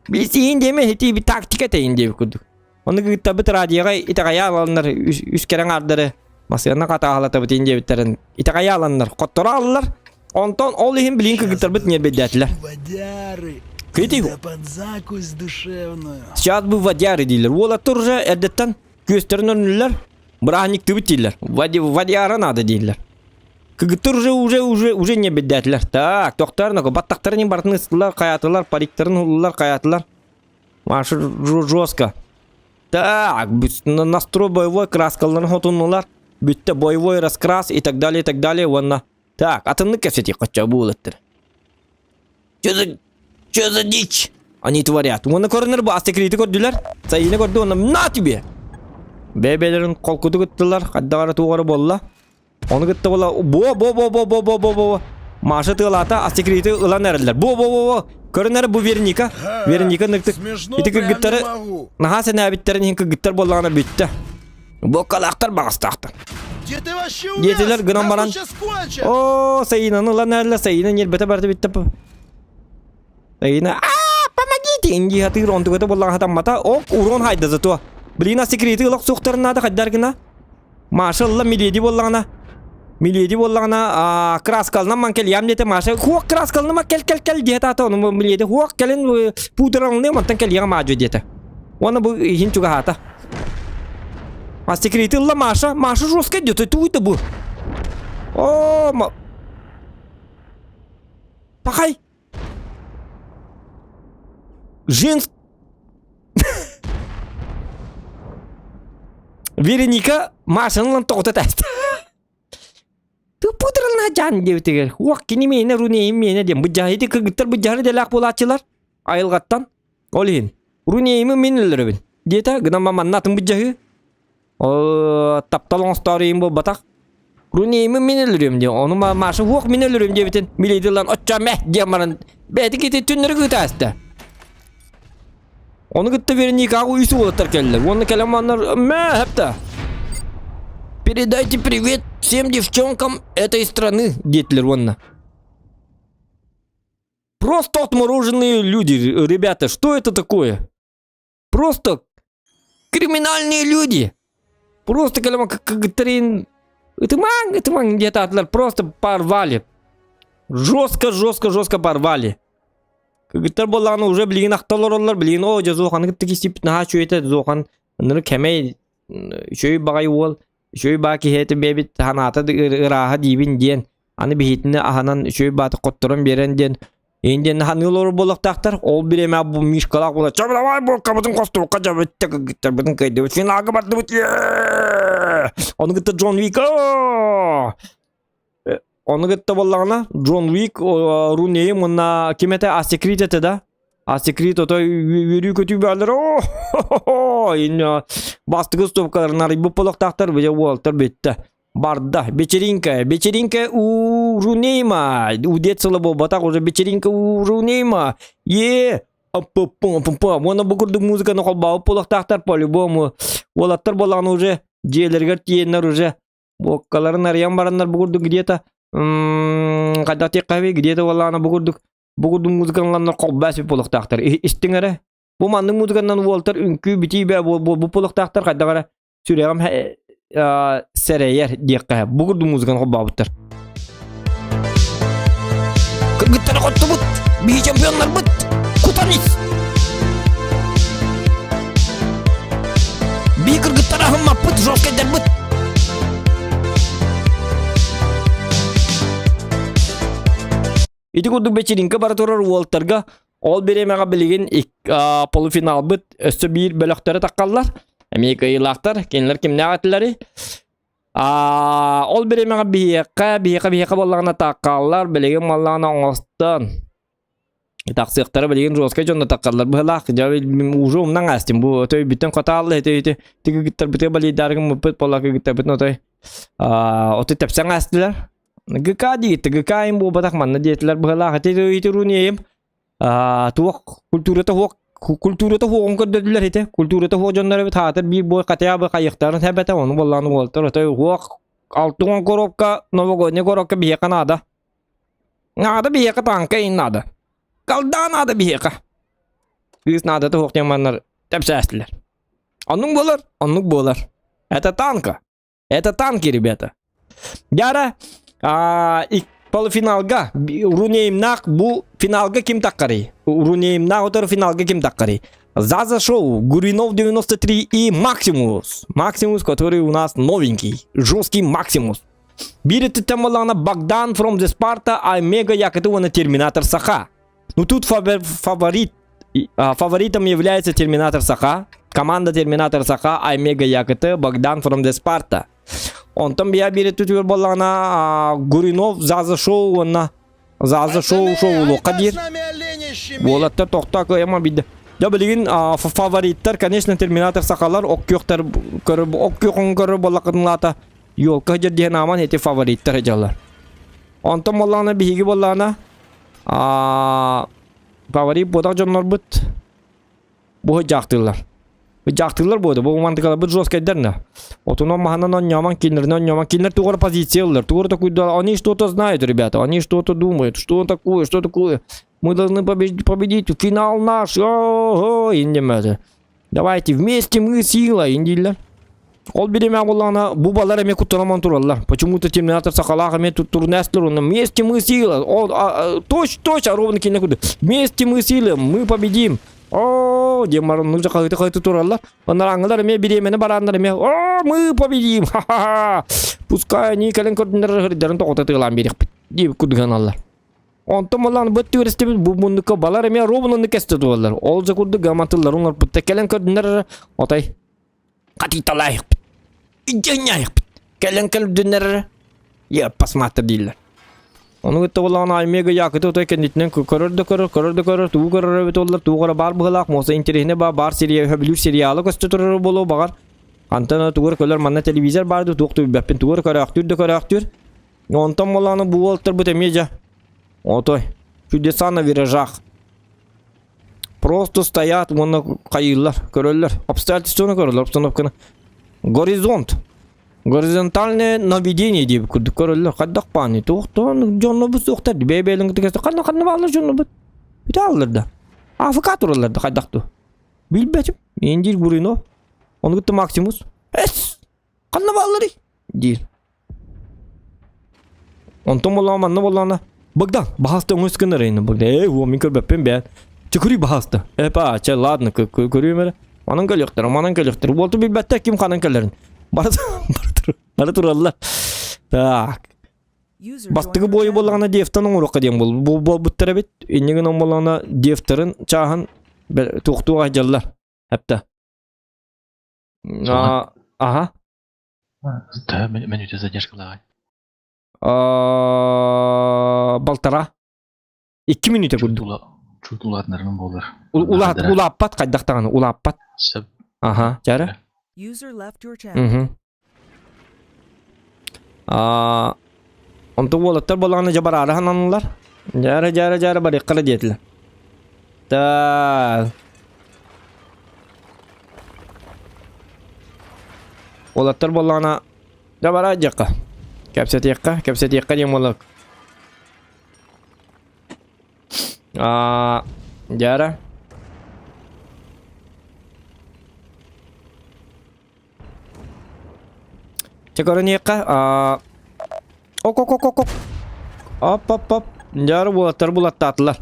Биисиин диэмэ ити би тактика тэйин диэбит курдук. Ону кыргыттарбыт радиоҕа итэҕэйэ аланнар үс кэрэҥ аардары масыана хатааһалатабыт ин диэбиттэрин итэҕэйэ аланнар хотторо аллар. Онтон ол иһин билигин кыргыттарбыт ньиэрбэйдээтилэр. Водяры. Кыйты. Да под закусь душевную. Сейчас бы водяры дииллэр. Уолаттар уже эрдэттэн күөстэрин өрүнүллэр. Бырааһынньыктыыбыт дииллэр. Водяра надо дииллэр. Кыгыттар уже уже уже уже не беддээтилэр. Так, тохтоор баттахтарын барытын ыстылар, хайаатылар, париктарын уллар, хайаатылар. Маша жестко. Так, настрой боевой краскаларын хотуннулар. Бүттэ боевой раскрас и так далее, и так далее. Уонна. Так, атыннык кэпсэтиэх хоччо буолаттыр. Что за, что за дичь? Они творят. Уонна көрөнөр бу астекрити көрдүлэр. Сайыны көрдү уонна на тебе! Бэйбэлэрин холкутук ыттылар, хаддаҕара туоҕара буолла. Ону кытта була бо бо бо бо бо бо бо бо Маша тыалаата астекрити ылан эрэллэр. Бо бо бо бо Көрөн эрэ бу Вероника. Вероника ныктык. Ити кыргыттары наһаа сэнээбиттэрин иһин кыргыттар буоллаҕына бүттэ. Бокалаахтар баҕастаахтар. Диэтилэр гынан баран О, Саинаны ылан эрэллэр. Саина ньиэрбэтэ барыта бүттэ. Саина аа помогите инди хатыыр онтугата буоллаҕына хатаммата. Ок урон хайда зато. Блин, а секреты ылах суохтарын наада хайдар гына. Маша ылла миледи буоллаҕына Миледи буоллаҕына краскалынан ман кэлиэм диэтэ Маша хуох краскалыныма кэл кэл кэл диэтэ ата ону миледи хуох кэлин пудралыныам онтон кэлиэҕим маадьу диэтэ уонна бу иһин чугаһаата А секреты ылла Маша Маша жестко идет это это бу О, Пахай Женск Вероника Машанылан тоҕута тэстэ. Туппутурална жан диэбитигэр уох кини миэнэ рунейим миэнэ диэн быдьаһыйды кыргыттар быдьаһары дэлээх буолааччылар айылҕаттан ол иһин рунейимы мин өлөрөбүн диэтэ гынан манна атын быдьаһыы таптал оҥостоору иһин буолбатах Рунеймы мин өлөрүөм диэн ону Маша уох мин өлөрүөм диэбитин Миледи ылан оччо мэ диэн баран бэйэтин кити түннэри кыытаста Ону кытта Вероникаҕа үс уолаттар кэллилэр. Уонна кэлэн маннар мэ хэпта. Передайте привет всем девчонкам этой страны диэтилэр уонна. Просто отмороженные люди, ребята, что это такое? Просто криминальные люди. Просто кэлэн кыгыттарын ытымаҥ, ытымаҥ диэтаатылар, просто порвали. Жестко, жестко, жестко порвали. Кыргыттар буоллаҕына уже билигин ахта олороллор, билигин оо дьэ Зоханы кытта кистиппит наһаа үчүгэй этэ, Зохан ынырык кэмэй үчүгэй баҕайы уол, үчүгэй баа киһи этэ бэйэбит санаата да ырааһа диибин диэн, аны биһитини аһынан үчүгэй бааты хотторон биэрэн диэн Иин диэн ханыыл олорор буолуохтаахтар. Ол бириэмэ бу Мишкалаах буола чэ давай буолкабытын хостуукка дьабытта кыргыттарбытын кыайдыбыт финалга бардыбыт Ону кытта Джон Уик Ону кытта буоллаҕына Джон Уик Рунейм уонна ким этэ Асекрит этэ да Асекрит ото үөрүү көтүү бөҕөлөр о бастакы уступкаларын арыйбыт буолуохтаахтар бile уолтар бүттэ Барда. Вечеринка. Вечеринка у Рунейма. Удет сыла буолбатах уже вечеринка у Рунейма. Е! Пам-пам-пам. Уонна бу курдук музыканы холбообут буолуохтаахтар по-любому. Уолаттар буоллаҕына уже дьиэлэригэр тиийэннэр уже буоккаларын арыйан бараннар бу курдук где-то хайдах диэххэ где-то буоллаҕына бу курдук бу курдук музыкаланнар холбоо сөп буолуохтаахтар. Истиҥ эрэ. Бу маннык музыканан уолтар үҥкүү битии бээ буолбут буолуохтаахтар хайдах эрэ сүрэҕим сэрэйэр диэххэ бу курдук музыканы холбообуттар кыргыттары хоттубут биһи чемпионнарбыт кутан ис биһи кыргыттары аһыммаппыт жесткайдарбыт Ити курдук вечеринка бара турар уолтарга ол бириэмэҕэ билигин полуфиналбыт өссө биир бөлөхтөрө таххаллар. Эмиэ кыайыылаахтар. Кинилэр кимнээх этилэрий? А ол бириэмэҕэ биһиэхэ, биһиэхэ, биһиэхэ буоллаҕына тааккааллар, билигин буоллаҕына оҥостон тахсыахтара билигин жесткай дьонно таххаллар быһылаах дьэ уже умнан аастым бу отой бүтэн хотаалла ити ити тигиттарбытыга балийдаргын мыппыт буолла кыгыттарбытын отой отой тэпсэн аастылар ГК диит ГК им буолбатах манна диэтилэр быһылаах ити ити рунием туох культурата хуох культурата хуоҕун көрдөрдүлэр ити культурата хуох дьоннор эбит хаатыр биир бой хотя бы хайыхтарын хэбэтэ ону буоллааны уолтар отой хуох алтыгон коробка новогодний коробка биһиэхэ наада наада биһиэхэ танка ин наада колда наада биһиэхэ кыыс наадата хуох диэн маннар тэпсээстилэр оннук буолар оннук буолар это танка Это танки, ребята. Яра, а, и полуфиналга Рунеймнах бу финалга ким таккарый? Рунеймнах отор финалга ким таккарый? Заза Шоу, Гуринов 93 и Максимус. Максимус, который у нас новенький. Жесткий Максимус. Биир өттүттэн буоллаҕына Богдан from the Sparta, Омега Якоты уонна Терминатор Саха. Ну тут фаворит, фаворитом является Терминатор Саха. Команда Терминатор Саха, Омега Якт, Богдан from the Sparta. Онтон бия биир өттүтүгэр буоллаҕына Гуринов Заза Шоу уонна Заза Шоу шоу улуохха диир. Уолаттар тохтоо кыайама бидде. Дьэ билигин фавориттар, конечно, Терминатор Сахалар ок күөхтэр көрөр ок күөхүн көрөр буоллаххытынлаата елка сылдьар диэн ааман эти фавориттар сылдьаллар. Онтон буоллаҕына биһиги буоллаҕына фаворит буотах дьоннорбут бу дьаахтыыллар. Дьаахтыыллар буода бу мантыкаларбыт жесткайдар на. Отунан маһанан онньооман кинилэринэн онньооман кинилэр тугу эрэ позиция ыллар, тугу эрэ такуйдалар. Они что-то знают, ребята, они что-то думают, что такое, что такое. Мы должны победить, победить, финал наш, ого, индемеді. Давайте вместе мы сила, индилер. Ол бириэмэ буоллаҕына бу балар эмиэ куттанаман тураллар. Почему-то терминатор сахалаах эмиэ турнестер онно вместе мы сила. Ол точь точь ровно кине курдук. Вместе мы сила, мы победим. О, диэн баран ну хаһыты хаһыты тураллар. Анараҥҥылар эмиэ бириэмэни барааннар эмиэ о, мы победим. Ха-ха-ха. Пускай они кэлэн көрдүннэр хырдарын тоҕото тыылаан биэриэхпит. Диэбит курдук аналлар. Онтон малаан быт түөрестибит бу муннукка балар эмиэ ровно кэстэ туаллар. Ол же курдук гаматыллар оҥорбутта кэлэн көрдүннэр отай Хатыйталаайахпыт. Идьэнньаайахпыт. Кэлэн кэлдиннэр я посмотри дииллэр. Ону кытта буоллаҕына Аймега Якыты отой кэннитинэн көрөр да көрөр, көрөр да көрөр, тугу көрөр эбит оллар, тугу көрө баар быһылаах, муоса интэриэһинэ баа, баар серия, сөбүлүүр сериалы көстө турар буолуо баҕар. Антон тугу эрэ көрөр, манна телевизор баар дуу, туох да билбэппин, тугу эрэ көрөөхтүүр да көрөөхтүүр. Онтон буоллаҕына бу уолтарбыт эмиэ дьэ отой чудеса на виражах. Просто стоят уонна хайыыллар, көрөллөр. Обстоятельствоны көрөллөр, обстановканы. Горизонт. Горизонтальное наведение диэбит курдук көрөллөр. Хайдах бааны туохтан дьоннорбут суохтар бэйэ-бэйэлэрин кытта ханна ханна бааллар дьоннорбут. Бүтэ ааллар да. АФК тураллар да хайдах дуу. Билбэтим. Индир Гуринов. Ону кытта Максимус. Эс! Ханна баалларый? Диир. Онтон буоллаҕына манна буоллаҕына Богдан баһаста өҥөс гынар ини Богдан ээ уо мин көрбөппүн бээн Чөкүрүй баһаста эпа чэ ладно көрүөм эрэ манан кэлиэхтэрэ манан кэлиэхтэрэ уолту билбэттэр ким ханан кэлэрин бары бары тураллар так бастакы буойу буоллаҕына девтан оҥоруохха диэн буолбуттар эбит инньэ гынан буоллаҕына девтарын чааһын туохтуох айдьаллар эптэ аха Да, минуте задержкалааҕай. Балтара. Икки мүнүүтэ курдук. Чуть улаатынарым буолар. Улаат, улааппат хайдах даҕаны улааппат. Сөп. Аха, чара. User left your channel. Мгм. Аа, онтон уолаттар буоллаҕына дьэ бараары сананнылар. Дьаара, дьаара, дьаара барыаххара диэтилэр. Так. Уолаттар буоллаҕына дьэ бараа диэххэ. Кэпсэтиэххэ, кэпсэтиэххэ диэн буоллар. Аа, дьаара. Чэ көрүнүөххэ. Аа, ок ок ок ок ок. Оп оп оп. Дьаара уолаттар булаттаатылар.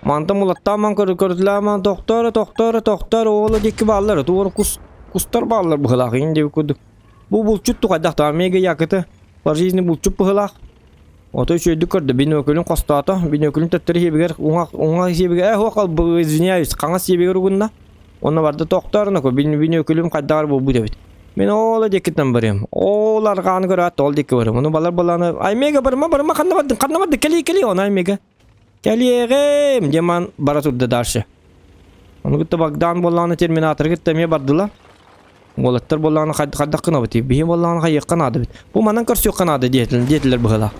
Мантан булаттааман көр көрдүлээман тохтоор тохтоор тохтоор оҕолор диэки бааллар туора кус кустар бааллар быһылаах иин диэбит курдук. Бу булчут тухайдах таа мега якыты по жизни булчут быһылаах. Ото үчүгэйдик көрдө биноклүн хостоото биноклүн төттөрү сиэбигэр уҥа уҥа сиэбигэр э хуох извиняюсь хаҥас сиэбигэр угунна. Онно барда тохтоор нако биноклүм хайдаҕар буолбут эбит. Мин ол диэкиттэн барыам. Ол арҕааны көрөөт ол диэки барыам. Ону балар баланы Аймега барыма барыма ханна бардын ханна бардын кэлии кэлии оны Аймега. Кэлиэҕим диэн ман бара турда дальше. Ону кытта Богдан буоллаҕына терминаторы кытта эмиэ бардылар. Уолаттар буоллаҕына хайдах гынабытый? Биһи буоллаҕына хайыахха наада эбит. Бу манан көрсүөххэ наада диэтилэр диэтилэр быһыылаах.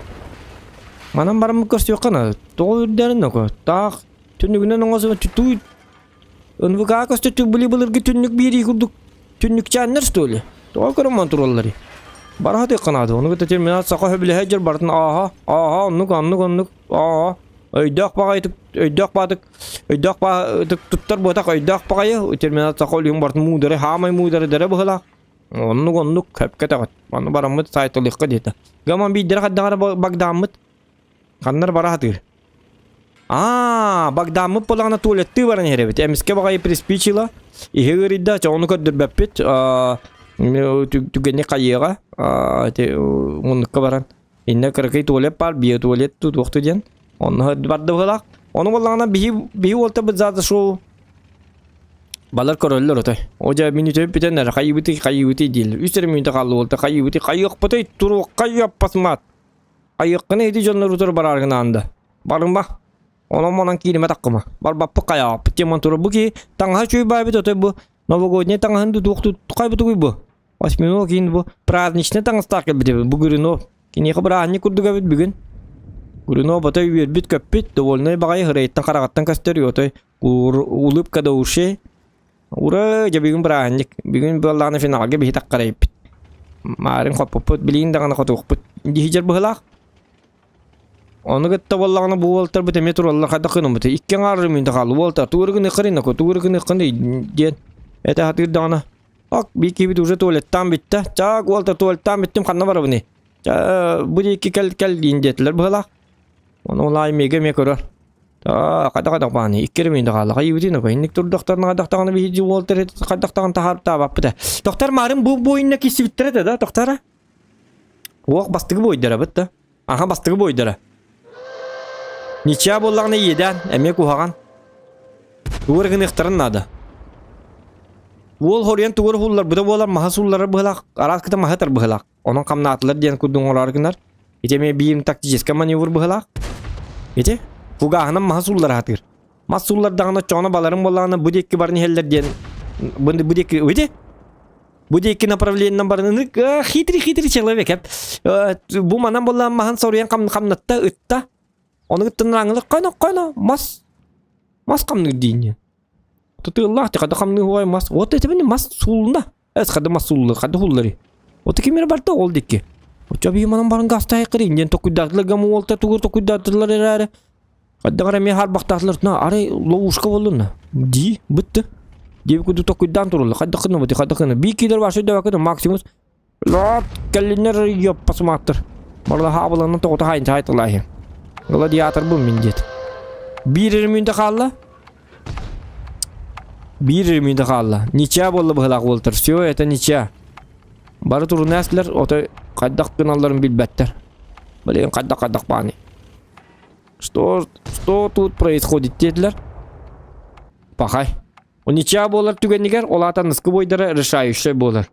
Манан бараммыт көрсүөххэ наада. Тоҕо үрдэрин око? Таах түннүгүнэн оҥосуба туй НВК көстө били былыргы түннүк биэрии курдук түннүкчээннэр что ли? Тоҕо көрөн ман туралларый? Бара сатыахха наада. Ону кытта терминал саха сөбүлэһэ дьэр барытын ааһа, ааһа, оннук, оннук, оннук, ааһа. Өйдөөх баҕайытык, өйдөөх баатык, өйдөөх баатык туттар буотах өйдөөх баҕайы терминал саха өлүгүн барытын муудары, хаамай муудары дэрэ быһылаах. Оннук, оннук, хөпкө тэҕит. Манна бараммыт сайтылыахха диэтэ. Гаман биирдэрэ хайдаҕара багдаммыт. Ханнар бара сатыыр. Аа, Багдаммыт буоллаҕына туалеттыы баран иһэр эбит. Эмискэ баҕайы приспичило. Иһи ыарыйда, чоҕуну көрдөрбөппүт. Түгэнни хайыаҕа. Ити муннукка баран. Иннэ кыракый туалет баар, биотуалет туохту диэн. Онно барды быһылаах. Ону буоллаҕына биһи биһи уолтабыт зада шоу Балар көрөллөр отой. О дьэ мүнүүтэ бүтэн эрэ хайыыбытый хайыыбытый дииллэр. Үс эрэ мүнүүтэ хаалла уолта хайыыбытый хайыахпытый туруохха яппасмаат. Айыаххына ити дьоннор утары барааргын аанда. Барыма. Онон-манан кииримэ таккыма. Барбаппыт хайааппыт диэн турар. Бу киһи таҥаһа үчүгэй баайбыт отой бу новогодний таҥаһын ду туох хайбытыгый бу? Осьминог киин бу праздничный таҥастаах кэлбит эбит. Бу Гринов. Киниэхэ бырааһынньык курдук эбит бүгүн. Гринов отой үөрбүт-көппүт, довольнай баҕайы хырайыттан хараҕыттан көстөр отой улыбка до ушей. Ура, дьэ бүгүн бырааһынньык. Бүгүн буоллаҕына финалга биһи таххарайбыт. Маарын хоппуппут, билигин даҕаны хотуохпут. Дьиһидьэр быһылаах. Ону кытта буоллаҕына бу уолтарбыт эмиэ тураллар хайдах гынаммыт. Икки аҥаар мүнтэ хаалла уолтар тугу гыныаххын инако тугу гыныаххын диэн этэ сатыыр даҕаны. Ок, биир киһибит уже туалеттаан бүттэ. Чаак уолтар туалеттаан бүттүм ханна барабыный? Ча бу диэки кэл кэл диин диэтилэр быһылаах. Ону улаай миэгэ эмиэ көрөр. Хайдах бааны икки мүнүүтэ хаалла. Хайыбытын око инник турдахтарына хайдахтаҕына биһиги уолтар хайдахтаҕын таһаарбытаабаппыт ээ. Тохтор маарын бу буойунна киссибиттэрэ да тохтора. Уох бастыгы буойдарабыт да. Аха бастыгы буойдара. Ничья буоллаҕына иэдээн, эмиэ куһаҕан. Тугу гыныахтарын наада. Уол хоруйан тугу эрэ буолар, маһа суулларар быһылаах, араас кыта маһы ытар быһылаах. Онон хамнаатылар диэн курдук оҥороору гынар. Ити эмиэ биир тактическай маневр быһыылаах. Ити фугаһынан маһы сууллара сатыыр. Мас сууллардаҕына оччоҕуна баларым буоллаҕына бу диэки баран иһэллэр диэн бу, бу диэки ити бу диэки направлениенан баран хитрый хитрый человек бу манан буоллаҕына маһын соруйан хамнатта ытта ону кыттан аҥылы қойно қойно мас мас хамныыр диин тутуыллаах хада хамныы хуай мас вот это мас суулна Эс хады масуллы, хады хуллары. Оты кимер барда ол дикки. Оча би манан баран гастай кырын ден токуйдатылар гам уолта тугур токуйдатылар эрэре. Хаддагара ме харбахтаатылар на ары ловушка боллуна. Ди бытты. Деби куду токуйдан турулла. Хадда кына быты хадда кына. Би килер башы да кына максимус. Лот кэллинер ёппасыматтыр. Барла хабыланын тоҕута хайын хайтылаахы. Гладиатор бу мин дет. Биир мүнтэ хаалла. Биир мүнүүтэ хаалла. Ничья буолла быһылаах уолтар. Все, это ничья. Бары турунааслар, отой хайдах гыналларын билбэттэр. Блин, хайдах хайдах бааны. Что, что тут происходит диэтилэр. Пахай. О ничья буолар түгэнигэр, ол аата ныскы бойдара решающий буолар.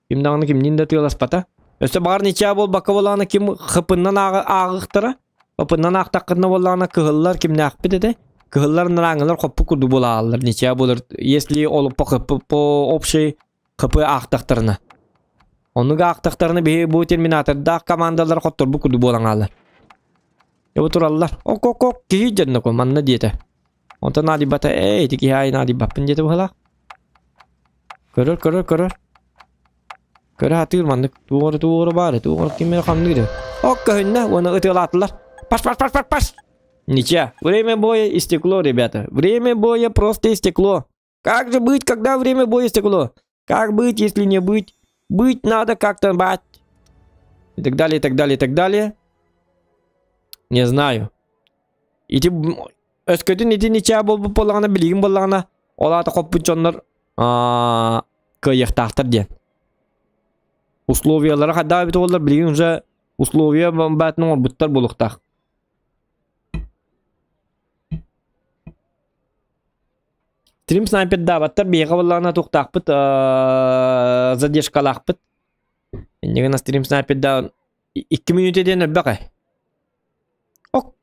Ким даҕаны кимниин да тыаласпата. Өссө баҕар ничаа буолбакка буоллаҕына ким хыпыннан ааҕыахтара. Хыпыннан аахтаххытына буоллаҕына кыһыллар кимнээхпит этэ? Кыһыллар нарааҥылар хоппут курдук буолааллар ничаа буолар. Если ол по хп по общей хп аахтахтарына. Оннук аахтахтарына биһи бу терминатордаах командалар хотторбут курдук буолан хаалар. Бу тураллар. Ок-ок-ок киһи дьонноку манна диэтэ. Онтон наадыйбата ээ ити киһи аайы наадыйбаппын диэтэ быһыылаах. Көрөр, көрөр, көрөр. Көрө сатыыр маннык. Туох эрэ туох эрэ баар, туох эрэ ким эрэ хамныыр. Ок көһүннэ уонна ытыалаатылар. Паш, паш, паш, паш, паш. Ничья. Время боя истекло, ребята. Время боя просто истекло. Как же быть, когда время боя истекло? Как быть, если не быть? Быть надо как-то бать. И так далее, и так далее, и так далее. Не знаю. Ити өскөтүн ити ничаа буолбут буоллаҕына билигин буоллаҕына ол аата хоппут дьоннор кыайыахтаахтар диэн. Условиялара хайдах эбит буоллар билигин уже условия баатын оҥорбуттар буолуохтаах. Стрим снайпердаабаттар биһиэхэ буоллаҕына туохтаахпыт задержкалаахпыт. Инньэ гына стрим снайпердаан 2 мүнүүтэ диэн элбэх ээ. Ок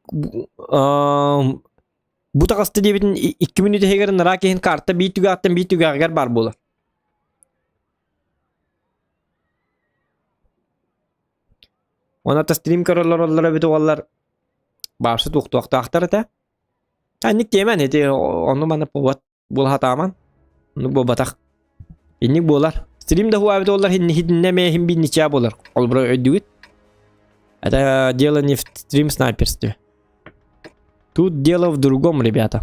бу таҕыста диэбитин 2 мүнүүтэ иһигэр ынараа киһин карта биир түгэҕиттэн биир түгэҕигэр баар буолар. Онон стрим көрөллөр эбит уоллар баарса туохтуохтаахтар этэ. Анник тиэмэн ити ону маны повод буола сатааман. Оннук буолбатах. Инник буолар. Стрим да хуабит олар хиннэ мэхин бин ничья буолар. Холбура өйдүгүт. Это дело не в стрим снайперстве. Тут дело в другом, ребята.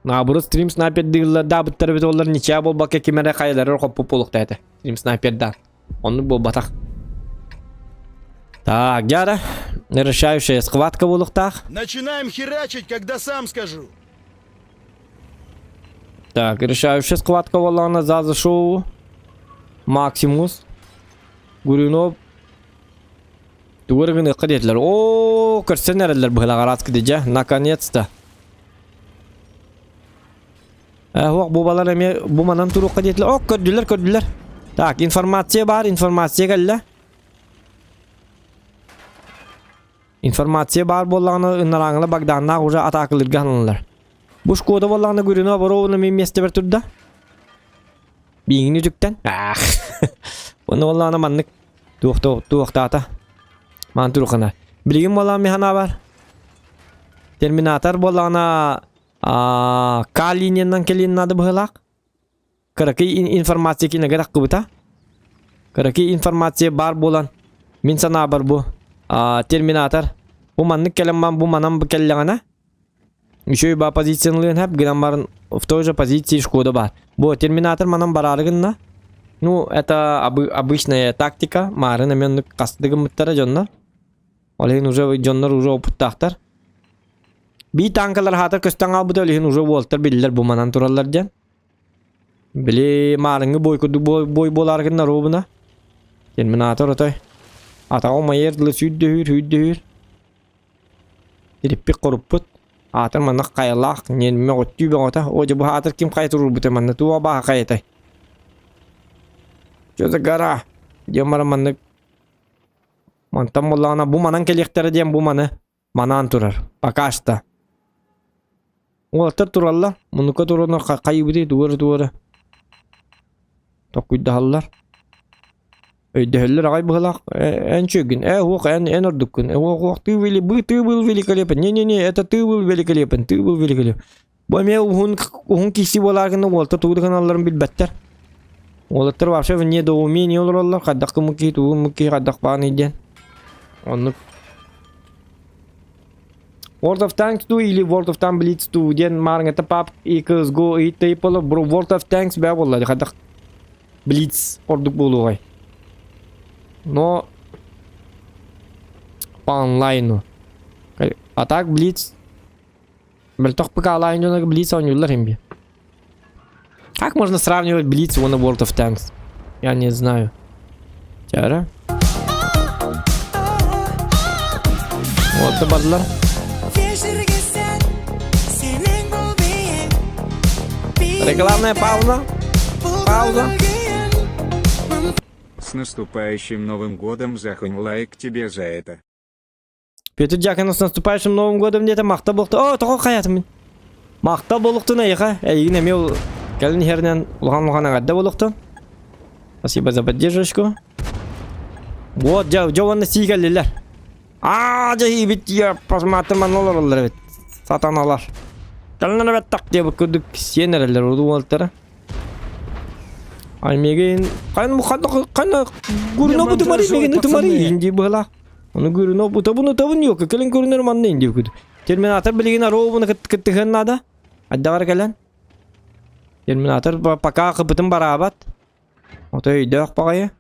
Наоборот, стрим снайпердыыллар даабыттар эбит олар ничья буолбакка ким эрэ хайаларыгар хоппут буолуохтаа этэ. Стрим снайпердаан. Оннук буолбатах. Так, дьара. Решающая схватка буолуохтаах. Начинаем херачить, когда сам скажу. Так, решающая схватка буоллаҕына Заза Шоу, Максимус, Гуринов тугу эрэ гыныахха диэтилэр. Оо, көрсөн эрэллэр быһылаах араас дьэ, наконец-то. Э, бу балар эмиэ бу манан туруохха диэтилэр. О, көрдүлэр, көрдүлэр. Так, информация баар, информация кэллэ. Информация баар буоллаҕына ынарааҥыла Богданнаах уже атаакылыырга аналлар. Бу Шкода буоллаҕына Гуринов ровно мин миэстэбэр турда. Бииҥини үтүктэн. Аах. Уонна буоллаҕына маннык туохтаата. Маан турухана. Билигин буоллаҕына мин санаабар Терминатор буоллаҕына К линиянан кэлиэн наада быһыылаах. Кыракый информация кинигэ таххыбыта. Кыракый информация баар буолан, мин санаабар бу терминатор бу маннык кэлэн бу манан бу кэллэҕинэ үчүгэй баа позициялыан хэп гынан баран в той же позиции Шкода баар. Бу терминатор манан бараары гынна. Ну, это обычная тактика. Маарын эмиэ оннук хасты гыммыттара дьоннор. Ол иһин уже дьоннор уже опыттаахтар. Бии танкалар хаатар көстөн хаалбыта ол иһин уже уолтар биллэр бу манан тураллар диэн. Били маарыҥҥы бой курдук бой буолаары гынна робуна. Терминатор отой. Атаҕа умайар дылы сүүрдөһүүр, сүүрдөһүүр. Тириппит хоруппут. Аатыр манна хайалаах, ньиэмэ оттүү бөҕөтө. О, дьэ бу аатыр ким хайа туруорбута манна туох бааһа хайатай? Что за гора? Диэн баран маннык Мантан буоллаҕына бу манан кэлиэхтэрэ диэн бу маны манаан турар. Пока что. Уолаттар тураллар. Муннукка туруоннар хайыбытый тугу эрэ Токкуйдаһаллар. Өйдөһөллөр аҕай быһылаах. Эн чүгүн, э, уох, эн, эн ордуккун. Э, уох, уох, ты вели, бы, ты был великолепен. Не-не-не, это ты был великолепен, ты был великолепен. Бу эмиэ уһун уһун киси буолаар гына уолта тугу да гыналларын билбэттэр. Уолаттар вообще в недоумении олороллор, хайдах гыммыт киһи тугу гыммыт киһи хайдах бааный диэн. Оннук. World of Tanks 2 или World of Tanks Blitz 2 диэн маарыҥата пап и CSGO ыйытта боло World of Tanks бээ буолла хайдах Blitz ордук буолуоҕай. Но по онлайну. А так Blitz Мөлтөх ПК-лаах дьоно Блиц оонньууллар иһин Как можно сравнивать Блиц и World of Tanks? Я не знаю. Чара. Вот бардылар. Рекламная пауза. Пауза. С наступающим Новым годом, Захонь, лайк тебе за это. Петр Дьяконов с наступающим Новым годом диэтэ махта буолта. Оо, тоҕо хайатым мин? Махта буолуохтун эйиэхэ. Эйигин эмиэ кэлин иһэринэн улахан-улахан эҕэрдэ буолуохтун. Спасибо за поддержку. Вот, дьэ, дьэ уонна сии кэллилэр. Аа, дьэ иибит я посмотрим манна олороллор эбит. Сатаналар. Кэлин эбит так диэбит курдук сиэн эрэллэр уруу уолтара. Ай миигин хайна хайна хайна гурно бутумари миигин утумари инди быһылаах. Ону көрүнэ утабын утабын юк, кэлин көрүнэр манна инди күт. Терминатор билигин арообуна кыттыһыан наада. Аддаҕар кэлэн. Терминатор пока кыпытын бараабат. Ото өйдөөх баҕайы.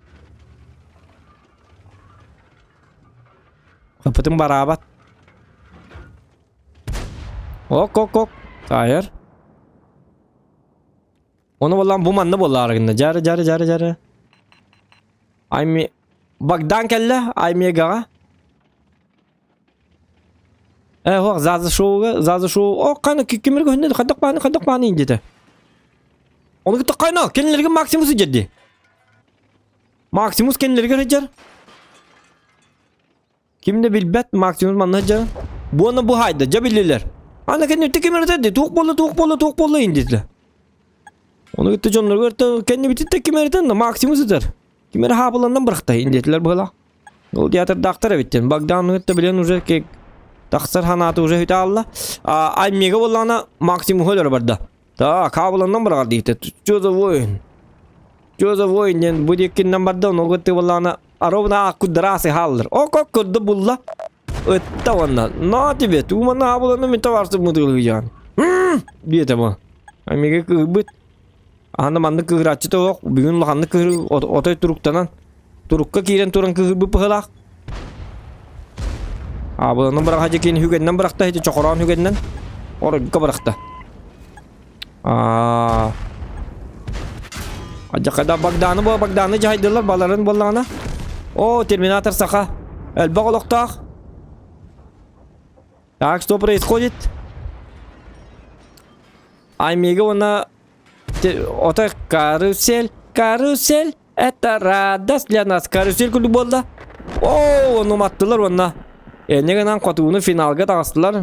Кыпытын бараабат. Ок ок ок. Тайыр. Ону боллан бу манна боллаар гынна. Жары жары жары жары. Ай ми. Богдан кэллэ Аймегаҕа. Э, ох, Заза шоуга, Заза шоу, о, қаны кимер көһүннэ, хайдах бааны, хайдах бааны индите. Оны кытта кайна, кенилерге Максимус иджерди. Максимус кенилерге иджер. Ким да билбэт, Максимус манна иджер. Буона бу хайда, жа билилер. Ана кенни кимер иджерди, туох болла, туох болла, туох болла индите. Оны кытта дьоннорго кэннибититтэн ким эритэн Максимус ытар. Ким эрэ хаапыланан бырахта индиэтилэр быһалаах. Ол театрдаахтар эбиттэн. Богдан ытта билэн уже тахсар ханааты уже хүтэ аалла. Аймега буоллаҕына Максимуһу өлөрө барда. Так, хаапыланан быраҕар диэхтэ. Что за воин? Что за воин диэн бу диэккиннэн барда, ону кытта буоллаҕына ровно ааккуддараасы хааллар. Ок-ок көрдө булла. Ытта уонна. На тебе, тууманна хаапыланна мин табаарсыммыт ылыйаан. Диэтэ бу. Амига кыһырбыт. Аны маннык кыһырааччы тоҕох, бүгүн улаханнык кыһыр отой туруктанан, турукка киирэн туран кыһырбыт быһылаах. Аабыланан быраха дьэкин хүгэннэн бырахта, ити чохороон хүгэннэн оройго бырахта. Аа. Адьакада Богданы бо Богданы дьаһайдылар баларын буоллаҕына. О, Терминатор саха. Элбэх олохтоох. Так, что происходит? Аймига уонна ото карусель, карусель, это радость для нас. Карусель курдук буолла. Оо, ону маттылар уонна. Энне гынан хотууну финалга таҕыстылар.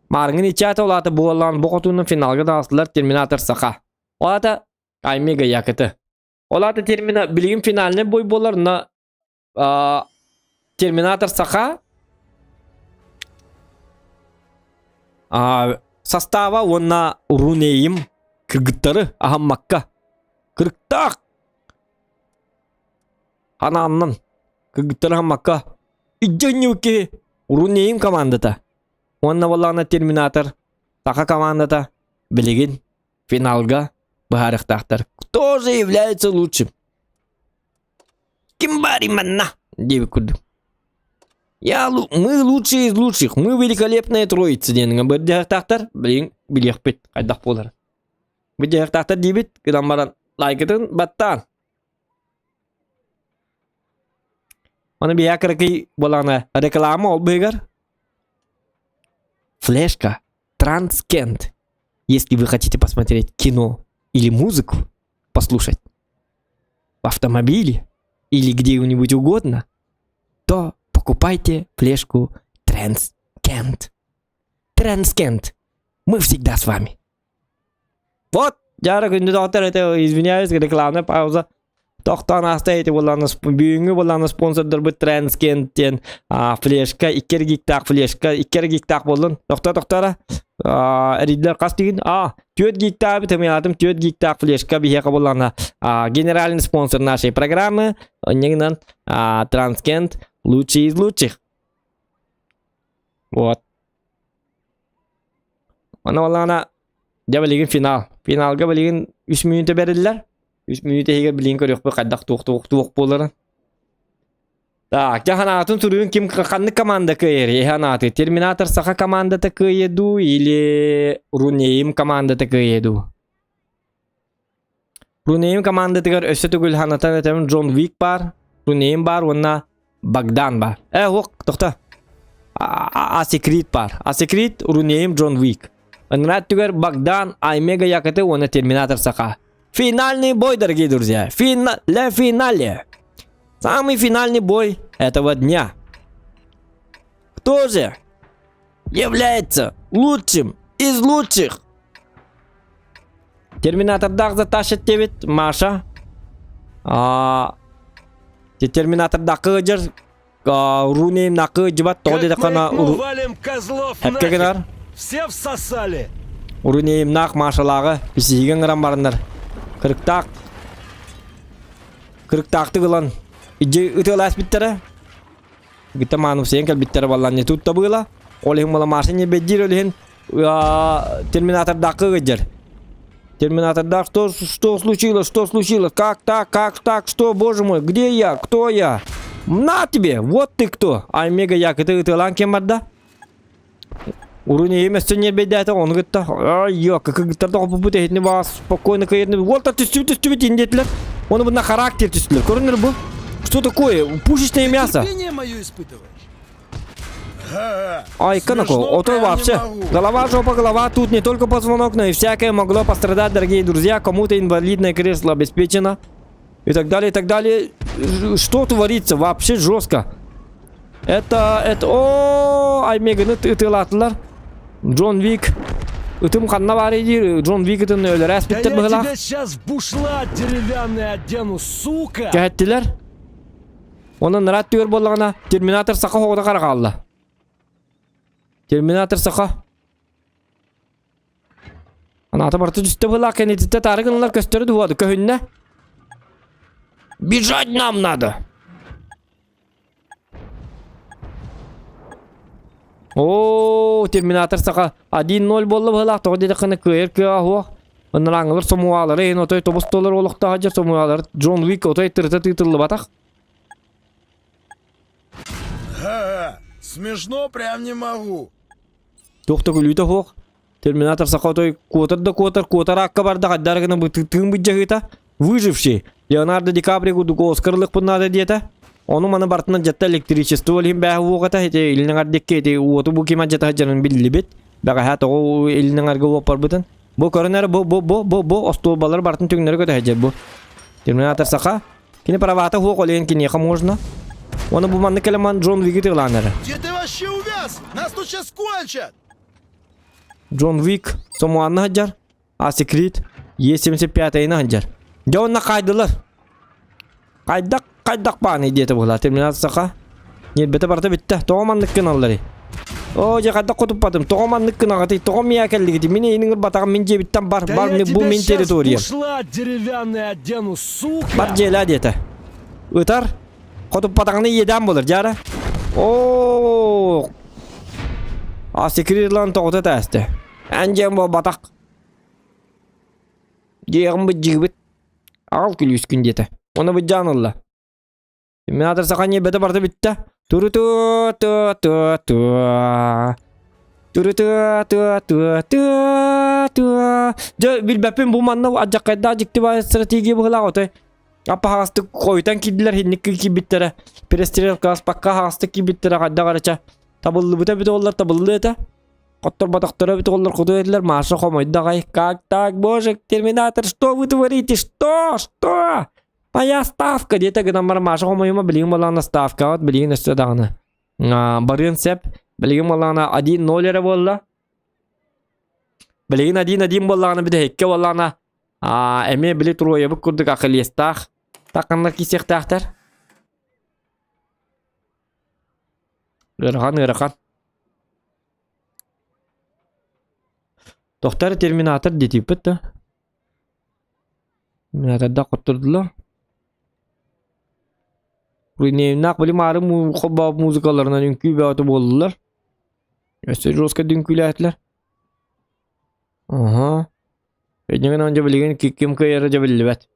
Маарыҥын ичээтэ улаата буоллаан бу хотууну финалга таҕыстылар Терминатор Саха. Ол аата Аймига Якыты. Ол аата термина билигин финальный бой буолар, но Терминатор Саха состава уонна Рунейим кыргыттары аһаммакка кырыктаах ханааннан кыргыттары аһаммакка иддьонньуу киһи Рунейим командата уонна буоллаҕына Терминатор Саха командата билигин финалга быһаарыахтаахтар. Кто же является лучшим? Ким баарый манна? диэбит курдук. Я, мы лучшие из лучших, мы великолепная троица диэн бырдьаһыктаахтар, билигин билиэхпит хайдах буолар. Бырдьаһыктаахтар диибит, гынан баран лайкытын баттаан. Оны биһиэхэ кыракый буолаҕына реклама ол быһыгар флешка Транскент. Если вы хотите посмотреть кино или музыку, послушать в автомобиле или где-нибудь угодно, то покупайте флешку Транскент. Транскент. Мы всегда с вами. Вот, дьара күндү доҕоттор, это извиняюсь, рекламная пауза. Тохтоон ааста эти буоллаҕына бүгүҥҥү буоллаҕына спонсордарбыт Транскент диэн флешка, иккер гигтаах флешка, иккер гигтаах буоллун. Тохтоо тохтоора. Эрийдилэр хас дигин? А, 4 гигтаах тымыйаатым 4 гигтаах флешка биһиэхэ буоллаҕына генеральный спонсор нашей программы онньугунан Транскент лучший из лучших. Вот. Аны буоллаҕына дьэ билигин финал. Финалга билигин үс мүнүүтэ бэриллэр. Үс мүнүүтэ иһигэр билигин көрүөхпүт хайдах туох туох туох буоларын. Так, дьэ ханаатын суруйун ким ханнык команда кыайар? Эһи анааты Терминатор Саха командата кыайа дуу или Рунейм командата кыайа дуу? Рунейм командатыгар өссө төгүл ханатан этэмин Джон Уик баар, Рунейм баар уонна Богдан баар. Э, ох, тохто. Асекрит баар. Асекрит, Рунейм, Джон Уик. Ыныраа өттүгэр Богдан, Аймега Якаты уонна Терминатор Саха. Финальный бой, дорогие друзья. Фина... Ля финале. Самый финальный бой этого дня. Кто же является лучшим из лучших? Терминатордаах затащит диэбит Маша. А, Терминатордаахы ыдьар Рунеймнакы ыдьыбат тоҕо диэтэххинэ валим козлов Эпке гынар. Все всосали. Рунеймнаах Машалааҕы бисиһигэ ыҥыран бараннар. Кырыктаах кырыктаахтык ылан идьи ытыалаас биттэрэ. Гыта маанымсыйан кэлбиттэрэ баллан тут табыыла. Ол иһин мала Маша не беддир ол иһин Терминатордаахка ыгыдьар. Терминатордаах что, что случилось, что случилось, как так, как так, что, боже мой, где я, кто я? На тебе, вот ты кто! Аймега якыты ытыалаан кем барда? Уруни эместен нербейдээтэ ону кытта ай ёк кыргыттарда хоппуппут эһитини баас спокойно кыйырны уолта түстүбүт түстүбүт индиэтилэр оны бунна характер түстүлэр көрүнөр бу. Что такое? Пушечное мясо. Терпение мое испытываешь? Ай, Канако, ото вообще. Голова, жопа, голова. Тут не только позвонок, но и всякое могло пострадать, дорогие друзья. Кому-то инвалидное кресло обеспечено. И так далее, и так далее. Что творится? Вообще жестко. Это, это, о, ай, Меганы ытылатылар. Джон Вик. Ытым ханна бар диир, Джон Вик ытын өлөрө Да я эспиттер быһылаах. тебя сейчас в бушлат деревянный одену, сука! Кэһэттилэр. Онон ыраат түгэр буоллаҕына, Терминатор саха оҕото хара хаалла. Терминатор саха. Анаата барыта түстэ быһылаах кэннититтэ таары гыналар көстөрү дуһуоду көһүннэ. Бежать нам надо! Оо, Терминатор саха 1-0 буолла быһылаах тоҕо диэтэххинэ кыайар кыаҕа суох. Ынырааҥылар сомуаалары иһин отой тобус туолар олохтоох дьэ сомуаалар Джон Уик отой тырыта тыытыллыбатах. Ха-ха, смешно прям не могу. Туох да күлүүтэ суох. Терминатор саха отой куотар да куотар, куотар аакка барда хайдары гына тыын быдьаһыыта. Выживший. Леонардо Ди Каприо курдук Оскар ылыахпын наада диэтэ. Ону маны бартынан дьатта электричество илин бээһи уоҕата ити илин аҥардикки ити уоту бу ким адьата сылдьарын биллибит. Бэҕэһээ тоҕо илин аҥарга уоппарбытын. Бу көрөн эрэ бу бу бу бу бу остуолбалары бартын түҥнэри көтө сылдьар бу. Терминатор саха. Кини правата суох ол иһин киниэхэ можно. Уонна бу маннык кэлэман Джон Уиги тыылаан эрэ. Где ты вообще увяз? Нас тут сейчас кончат! Джон Уик сомуанна сылдьар. А секрет Е75-ына сылдьар. Дьэ онно хаайдылар. Хайдах хайдах бааны диэтэ буолла. Терминатор саха. Ньиэрбэтэ барыта бүттэ. Тоҕо маннык гыналларый? Оо, дьэ хайдах хотуппатым? Тоҕо маннык гынаҕытый? Тоҕо миэхэ кэллигитий? Мин эйигин ыҥырбатаҕым, мин дьиэбиттэн бар, Да бар, я бу тебя мин сейчас территориям. бушлат деревянный одену, сука! Бар дьиэлээ диэтэ. Ытар. Хотуппатаҕына иэдээн буолар, дьаара. Оо. А секрет тоҕото тээстэ. Эн дьиэм буолбатах. Дьиэҕин быдьыыбыт. Аҕал күлүүскүн диэтэ. Оны быдьаан ылла. Терминатор саха ньиэбэтэ барыта бүттэ. Туру ту ту ту ту. Туру ту ту ту ту ту. Дьэ билбэппин бу манна адьаккайдаах дьикти баай стратегия быһылаах отой. Аппаһаҕастык хойутан киирдилэр хинник киирбиттэрэ. Перестрелка аспакка аһаҕастык киирбиттэрэ хайдах эрэ чэ. Табыллыбыта эбит оллар табыллыы этэ. Хотторботохторо эбит оллар хоту этилэр Маша хомойдо аҕай. Как так, боже, терминатор, что вы творите? Что? Что? Моя ставка диэтэ гынан баран Маша хомойума билигин буоллаҕына ставкаҕыт билигин өссө даҕаны барыан сөп. Билигин буоллаҕына 1-0 эрэ буолла. Билигин 1-1 буоллаҕына бүтэһиккэ буоллаҕына эмиэ били туруойабыт курдук ахиллестаах таканнар киирсиэхтээхтэр. Ыарахан ыарахан. Тохтор терминатор диэтиппит да. Терминаторда хоттордулар. Руневнаах били маары холбообут музыкаларынан үҥкүү бөҕөтө буоллулар. Өссө жестко үҥкүүлээтилэр. Аха. Өйдөнөн дьэ билигин ким кыайара дьэ биллибэт.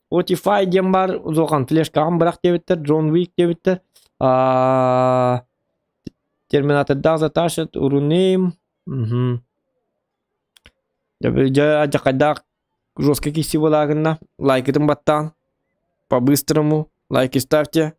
Spotify диэн баар улахан флешкаҕын бырах диэбиттэр, Джон Уик диэбиттэр. Аа Терминатордаах затащат Уруним. Мгм. Дьэ адьакайдаах жестко киирсии буолаагынна. Лайкытын баттаан. По-быстрому лайки ставьте.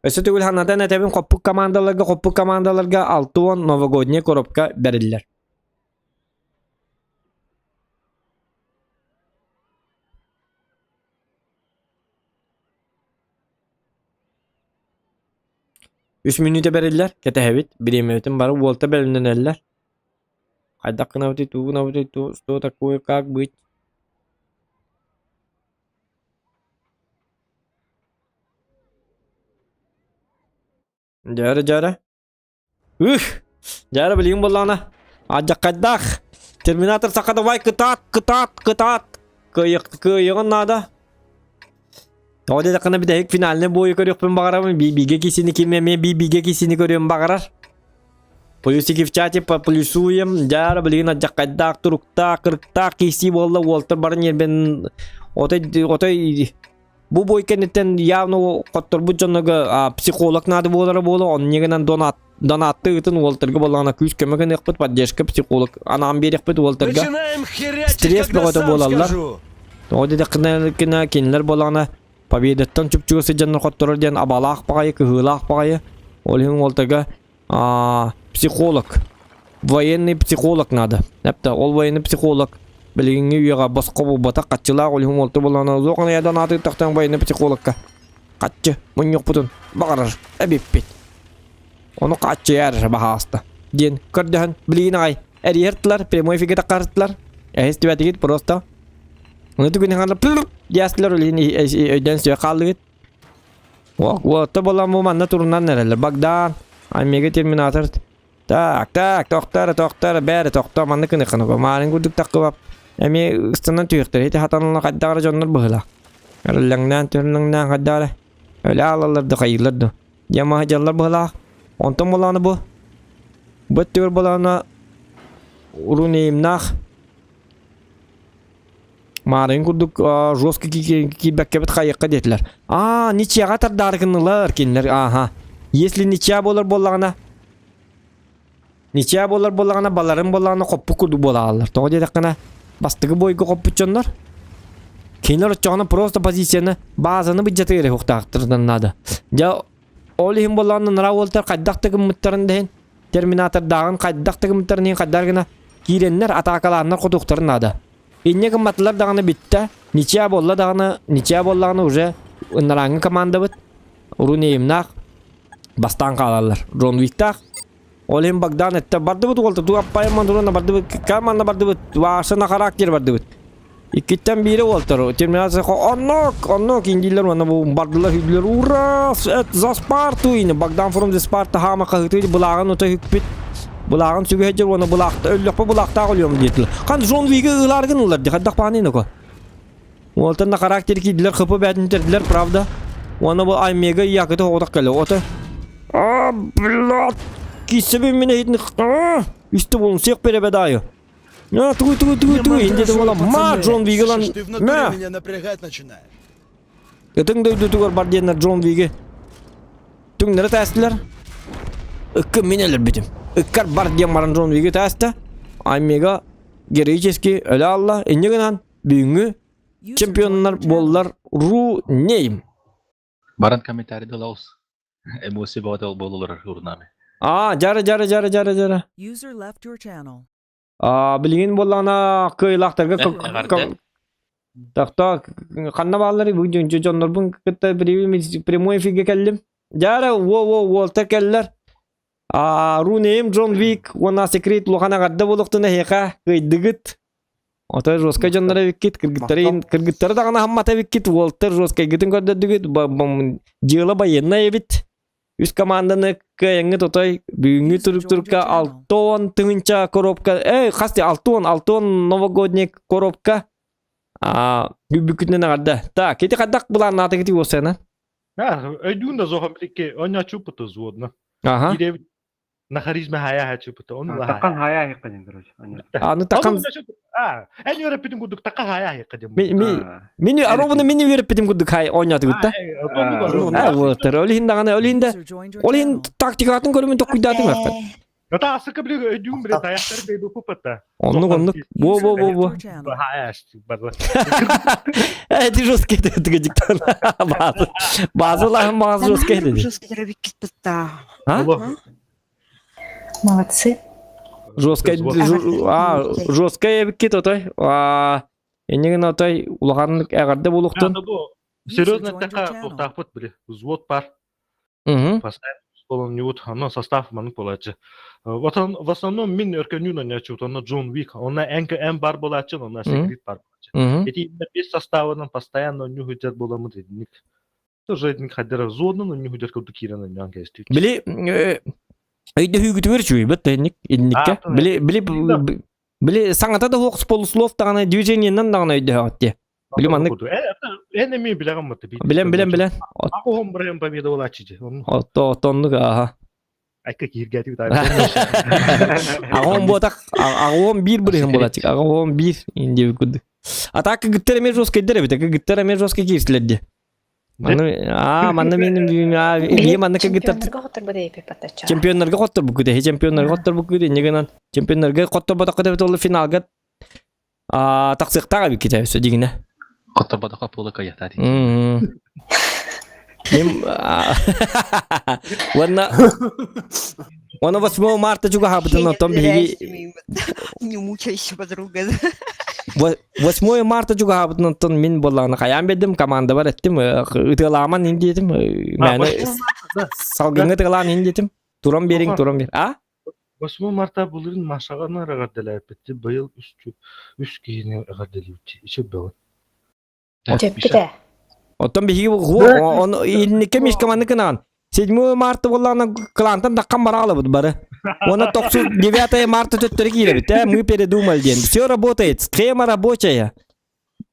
Өссө төгүл ханатан этэбин хоппук командаларга хоппук командаларга 60 новогодняя коробка бэриллэр. Үс мүнүүтэ бэриллэр, кэтэһэбит, бириэмэбитин бары уолта бэлэмнэнэллэр. Хайдах гынабытый, тугу гынабытый, что такое, как быть? Дьээрэ, дьээрэ. Үх! Дьээрэ билигин буоллаҕына, алдьархайдаах Терминатор саха давай кытаат, кытаат, кытаат! Кыайыаҕын наада. Тоҕо диэтэххинэ бүтэһик финальный бою көрүөхпүн баҕарабын. Бигэ кисини ким эмиэ бигэ кисини көрүөн баҕарар. Плюсики в чате поплюсуем. Дьаара билигин алдьархайдаах туруктаах, кырыктаах киирсии буолла. Уолтар бары ньиэрбэн отой отой. Бу бой кэнниттэн явно хотторбут дьоннорго психолог наада буолара буола, оннигынан донат донатты ыытын уолтарга буоллаҕына күүс көмө гыныахпыт, поддержка психолог анаан биэриэхпит уолтарга. Стресс бөҕөтө буолаллар. Тоҕо диэтэххинэ кинилэр буоллаҕына победаттан чупчуга сылдьаннар хотторор диэн абалаах баҕайы, кыһыылаах баҕайы. Ол иһин уолтарга психолог, военный психолог надо. Эптэ ол военный психолог билигиҥҥи үйэҕэ босхо буолбатах хаччылаах ол иһин уолта буоллаҕына зохан ядан аатыттахтан военный психологка хаччы мунньукпутун баҕарар эбиппит. Ону хааччыйар баһааста диэн көрдөһөн билигин аҕай эрийэртилэр прямой эфиргэ таххарыттылар эһис түбэтигит просто ону түгүн хаҥар диэстилэр ол иһин өйдөөн сүө хааллыгыт Уотта буолан бу манна турунан эрэллэр. Богдан, Омега Терминатор. Так, так, тохтор, тохтор, бэри тохто, манна кыныххана. Маарын курдук таххыбап. Эми ыстанан түһүөхтэр. Ити хатанылла хайдах эрэ дьоннор быһыла. Эрэллэҥнээн, төрүлэҥнээн хайдах эрэ. Өлө аалаллар да хайыылар да. Дьамаһа дьаллар быһылаах. Онтон буолааны бу. Бу өттүгэр буолаана урунеймнаах Маарыйын курдук жестко киирбэккэбит хайыахха диэтилэр. Аа, ничьяҕа тардаары гыннылар кинилэр. Ааха. Если ничья буолар буоллаҕына, ничья буолар буоллаҕына, баларын буоллаҕына хоппут курдук буолааллар. Тоҕо диэтэххинэ, бастакы бойго хоппут дьоннор. Кинилэр оччоҕуна просто позицияны, базаны быдьатыыр эрэ хуктаахтарынан наада. Дьэ, ол иһин буоллаҕына нара уолтар хайдах да гыммыттарын да иһин, терминатордааҕын хайдах да гыммыттарын иһин хайдах гына киирэннэр атаакалааннар хотуохтарын наада. Инньэ гымматылар даҕаны бүттэ. Ничья буолла даҕаны, ничья буоллаҕына уже ынарааҥҥы командабыт Рунеевнаах бастаан хаалаллар. Джон Уиктаах. Ол иһин Богдан эттэ бардыбыт уолта ту аппайан мандурuna бардыбыт команда бардыбыт Ваша на характер бардыбыт. Иккиттэн биири уолтар терминация оннук оннук индиилэр уонна бу бардылар хүллэр ура за Спарту ини Богдан from the Sparta хаама хаһытыы былааҕын ута хүкпүт Былааҕын сүгэһдьэр уонна былаахта өллөхпө былаахтаах өлүөм диэтилэр. Хан Джон Виги ылааргын ыллар ди хайдах баанын око. Уолтан на характер киирдилэр хп бээтин тэрдилэр правда. Уонна бу Аймега якыты хоҕотох кэлэ ота. А, блядь. Киссебин мин эһитин үстэ болун сех перебедаю. А, тугу тугу тугу тугу инде буола ма Джон Вигалан. Ты в Мә. натуре меня напрягать начинаешь. Ытыҥ дойдутугар бар диэннэр Джон Виги түҥнэри тээстилэр. Ыккы мин өлөрбүтүм. Ыккар бар диэн баран Джон Виги тээстэ. Аймега героически өлө алла. Инньэ гынан бүгүҥҥү чемпионнар буоллар Ру Нейм. Баран комментарий дылаус. Эмоция бөҕөтө буолулар урнами. А, жары жары жары жары жары. User left your channel. А, билигин буоллаҕына кыайыылаахтарга Тохтоо, ханна баалларый бу дьоннорбун кытта прямой эфиргэ кэллим. Дьара, уо-уо, уолта кэллэр. А, Рунейм Джон Вик уонна секрет улахан аҕарда буолуохтун эһиэхэ кыайдыгыт. Отой жесткай дьоннор эбиккит, кыргыттары кыргыттары даҕаны хаммата эбиккит, уолтар жесткайгытын көрдөрдүгүт, дьыала байыаннай эбит. Үс команданы кыайаҥҥыт отой бүгүҥҥү турук турукка 60 тыһыынча коробка, эй, хас 60, 60 новогодний коробка Аа, бүккүтүнэн аҕарда. Так, ити хайдах былааннаатыгыт уосана? А, өйдүүн да зохан биликке оння чуппута зуодна. Аха. Кире на харизма хая хачуппута он Такан хая хиккадин короче. Аны такан А, эн үөрэппитин курдук такка хая хиккадин. Мин аробуна мин үөрэппитим курдук хай оонньоотугут да. А, вот, ол иһин даҕаны, ол иһин да, ол иһин тактикатын көрүмүн токкуйдаатым аппат. Ата асыка биле өйдүүн биле таяктар бейбу пупата. Оннук оннук. Во во во во. Э, ты жесткий ты диктор. Базы. Базы лахым базы жесткий dedi. Жесткий А? Молодцы. Жесткая а жесткая эбиккит отой. А эннигин отой улаханнык эҕэрдэ булуктун. Серьезно така тохтаахпыт биле. Взвод пар. Угу. Болон но состав маннык буолааччы. В основном мин өркөнүүн оонньооччубут, онно Джон Уик, онно НКМ бар буолааччы, онно Секрет бар буолааччы. Эти именно без составынан постоянно оонньуу сылдьар буоламмыт итинник. Тоже итинник хайдара взводунан оонньуу сылдьар курдук киирэн оонньоон кээстибит. Били өйдөһүүгүтүгэр үчүгэй инник инникке. Били били били саҥата да суох полуслов даҕаны движениеннан даҕаны өйдөһөҕүт дии. Били маннык Эн эмиэ билэҕин бата Билэн билэн билэн. Ахуһум бырайым победа буолааччы дьэ. Отто отоннук ааха. Айка кииргээти Аҕам буотах аҕам биир бырыһын буолааччы. Аҕам биир индиэбит курдук. А так кыгыттар эмиэ жесткайдар эбит. Кыгыттар эмиэ жесткай киирсилэр дии. Манна аа манна мин биһи манна кыргыттар Чемпионнарга хотторбут эпи паттача. чемпионнарга хотторбуккут эһи чемпионнарга хотторбуккут инньэ гынан чемпионнарга хотторботоххут эбит ол финалга аа тахсыахтаах эбиккит өссө дигинэ. Хотторботоххо пула кыйахтаат. Мин уонна Уонна 8 марта чугаһаабытын оттон биһиги Не мучайся, подруга. 8 марта чугаһаабытын оттон мин буоллаҕына хайаан бердим командабар эттим ытыалааман ин диэтим мээнэ салгыҥҥа ытыалаан ин диэтим туран биэриҥ туран биэр а 8 марта былырыын Машаҕа эҕэрдэлээппит быйыл үс киһини эҕэрдэлиибит ичи бөҕө Чөппүтэ. Оттон биһиги он инникке мишка маннык гынаҕын. 7 марта буоллаҕына кылаантан даххан бараалабыт бары. Уонна 9 марта төттөрү киирэбит. Э, мы передумали диэн. Все работает. Схема рабочая.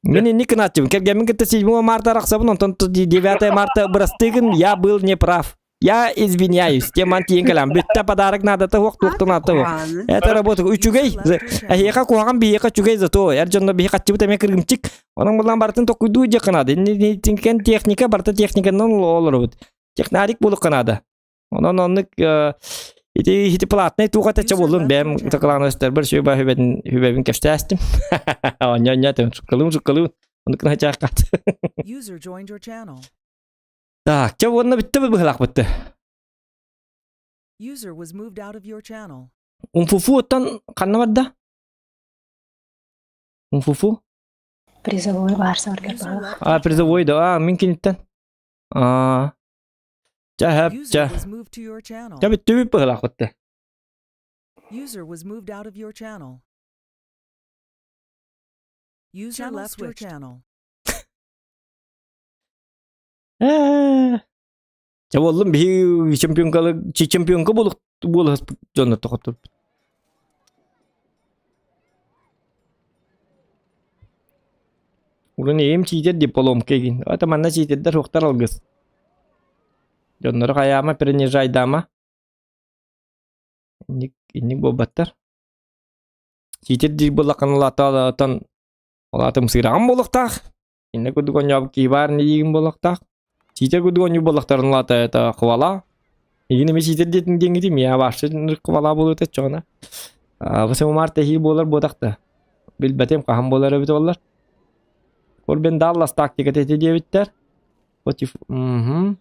Мин инник гынааччыбын. Кэргэммин кытта 7 марта арахсабын, онтон 9 марта бырастыгын, я был неправ. Я извиняюсь, тем тиийэн кэлэн бүттэ подарок наадата суох туохтан наадата суох. Это работа үчүгэй. Эһиэхэ куһаҕан биһиэхэ үчүгэй зато эр дьонно биһи хаччыбыт эмиэ кыргымчык. Онон булан барытын токуйдуу дьиэххэ наада. Иннинтинкен техника барыта техниканан олоробут. Технарик буолуохха наада. Онон оннук ити ити платный туох этэ буоллун бэйэм такалаан өстөрбөр сүбэ хүбэтин хүбэбин кэпсээстим. Онньо онньо суккалыын суккалыын. Оннук наһаа User joined your channel. Так, чэ уонна бүттэ быһылаах бүттэ. User was moved out of your channel. Умфуфу оттон ханна барда? Умфуфу? Призовой баар саргар баҕалаах. А, призовой да, а, мин киниттэн. А, чэ, хэп, чэ. User was moved to your channel. Чэ бүттүбүт быһылаах бүттэ. User was moved out of your channel. User left your channel. Чэ буоллум биһи чемпионкалы чемпионка буолух буолуһаспыт дьоннор тохотторбут. Урун эйим чиитер дипломка игин. Ата манна чиитердер хуктар алгыс. Дьоннору хайаама принижайдаама. Инник инник буолбаттар. Чиитер диир буоллаххына улаатым сыыраҕым буолуохтаах. Иннэ курдук оонньообут киһи баар диигин буолуохтаах. Чиитэр курдук оонньуур буоллахтарын улаата это хвала. Игин эмиэ чиитэр диэтин диэҥҥитин миэхэ вообще хвала буолуо чоҕуна. 8 марта эһиил буолар буотахта. Билбэтим хаһан буолар эбит буоллар. Корбен Даллас тактиката ити диэбиттэр. Против... Угу.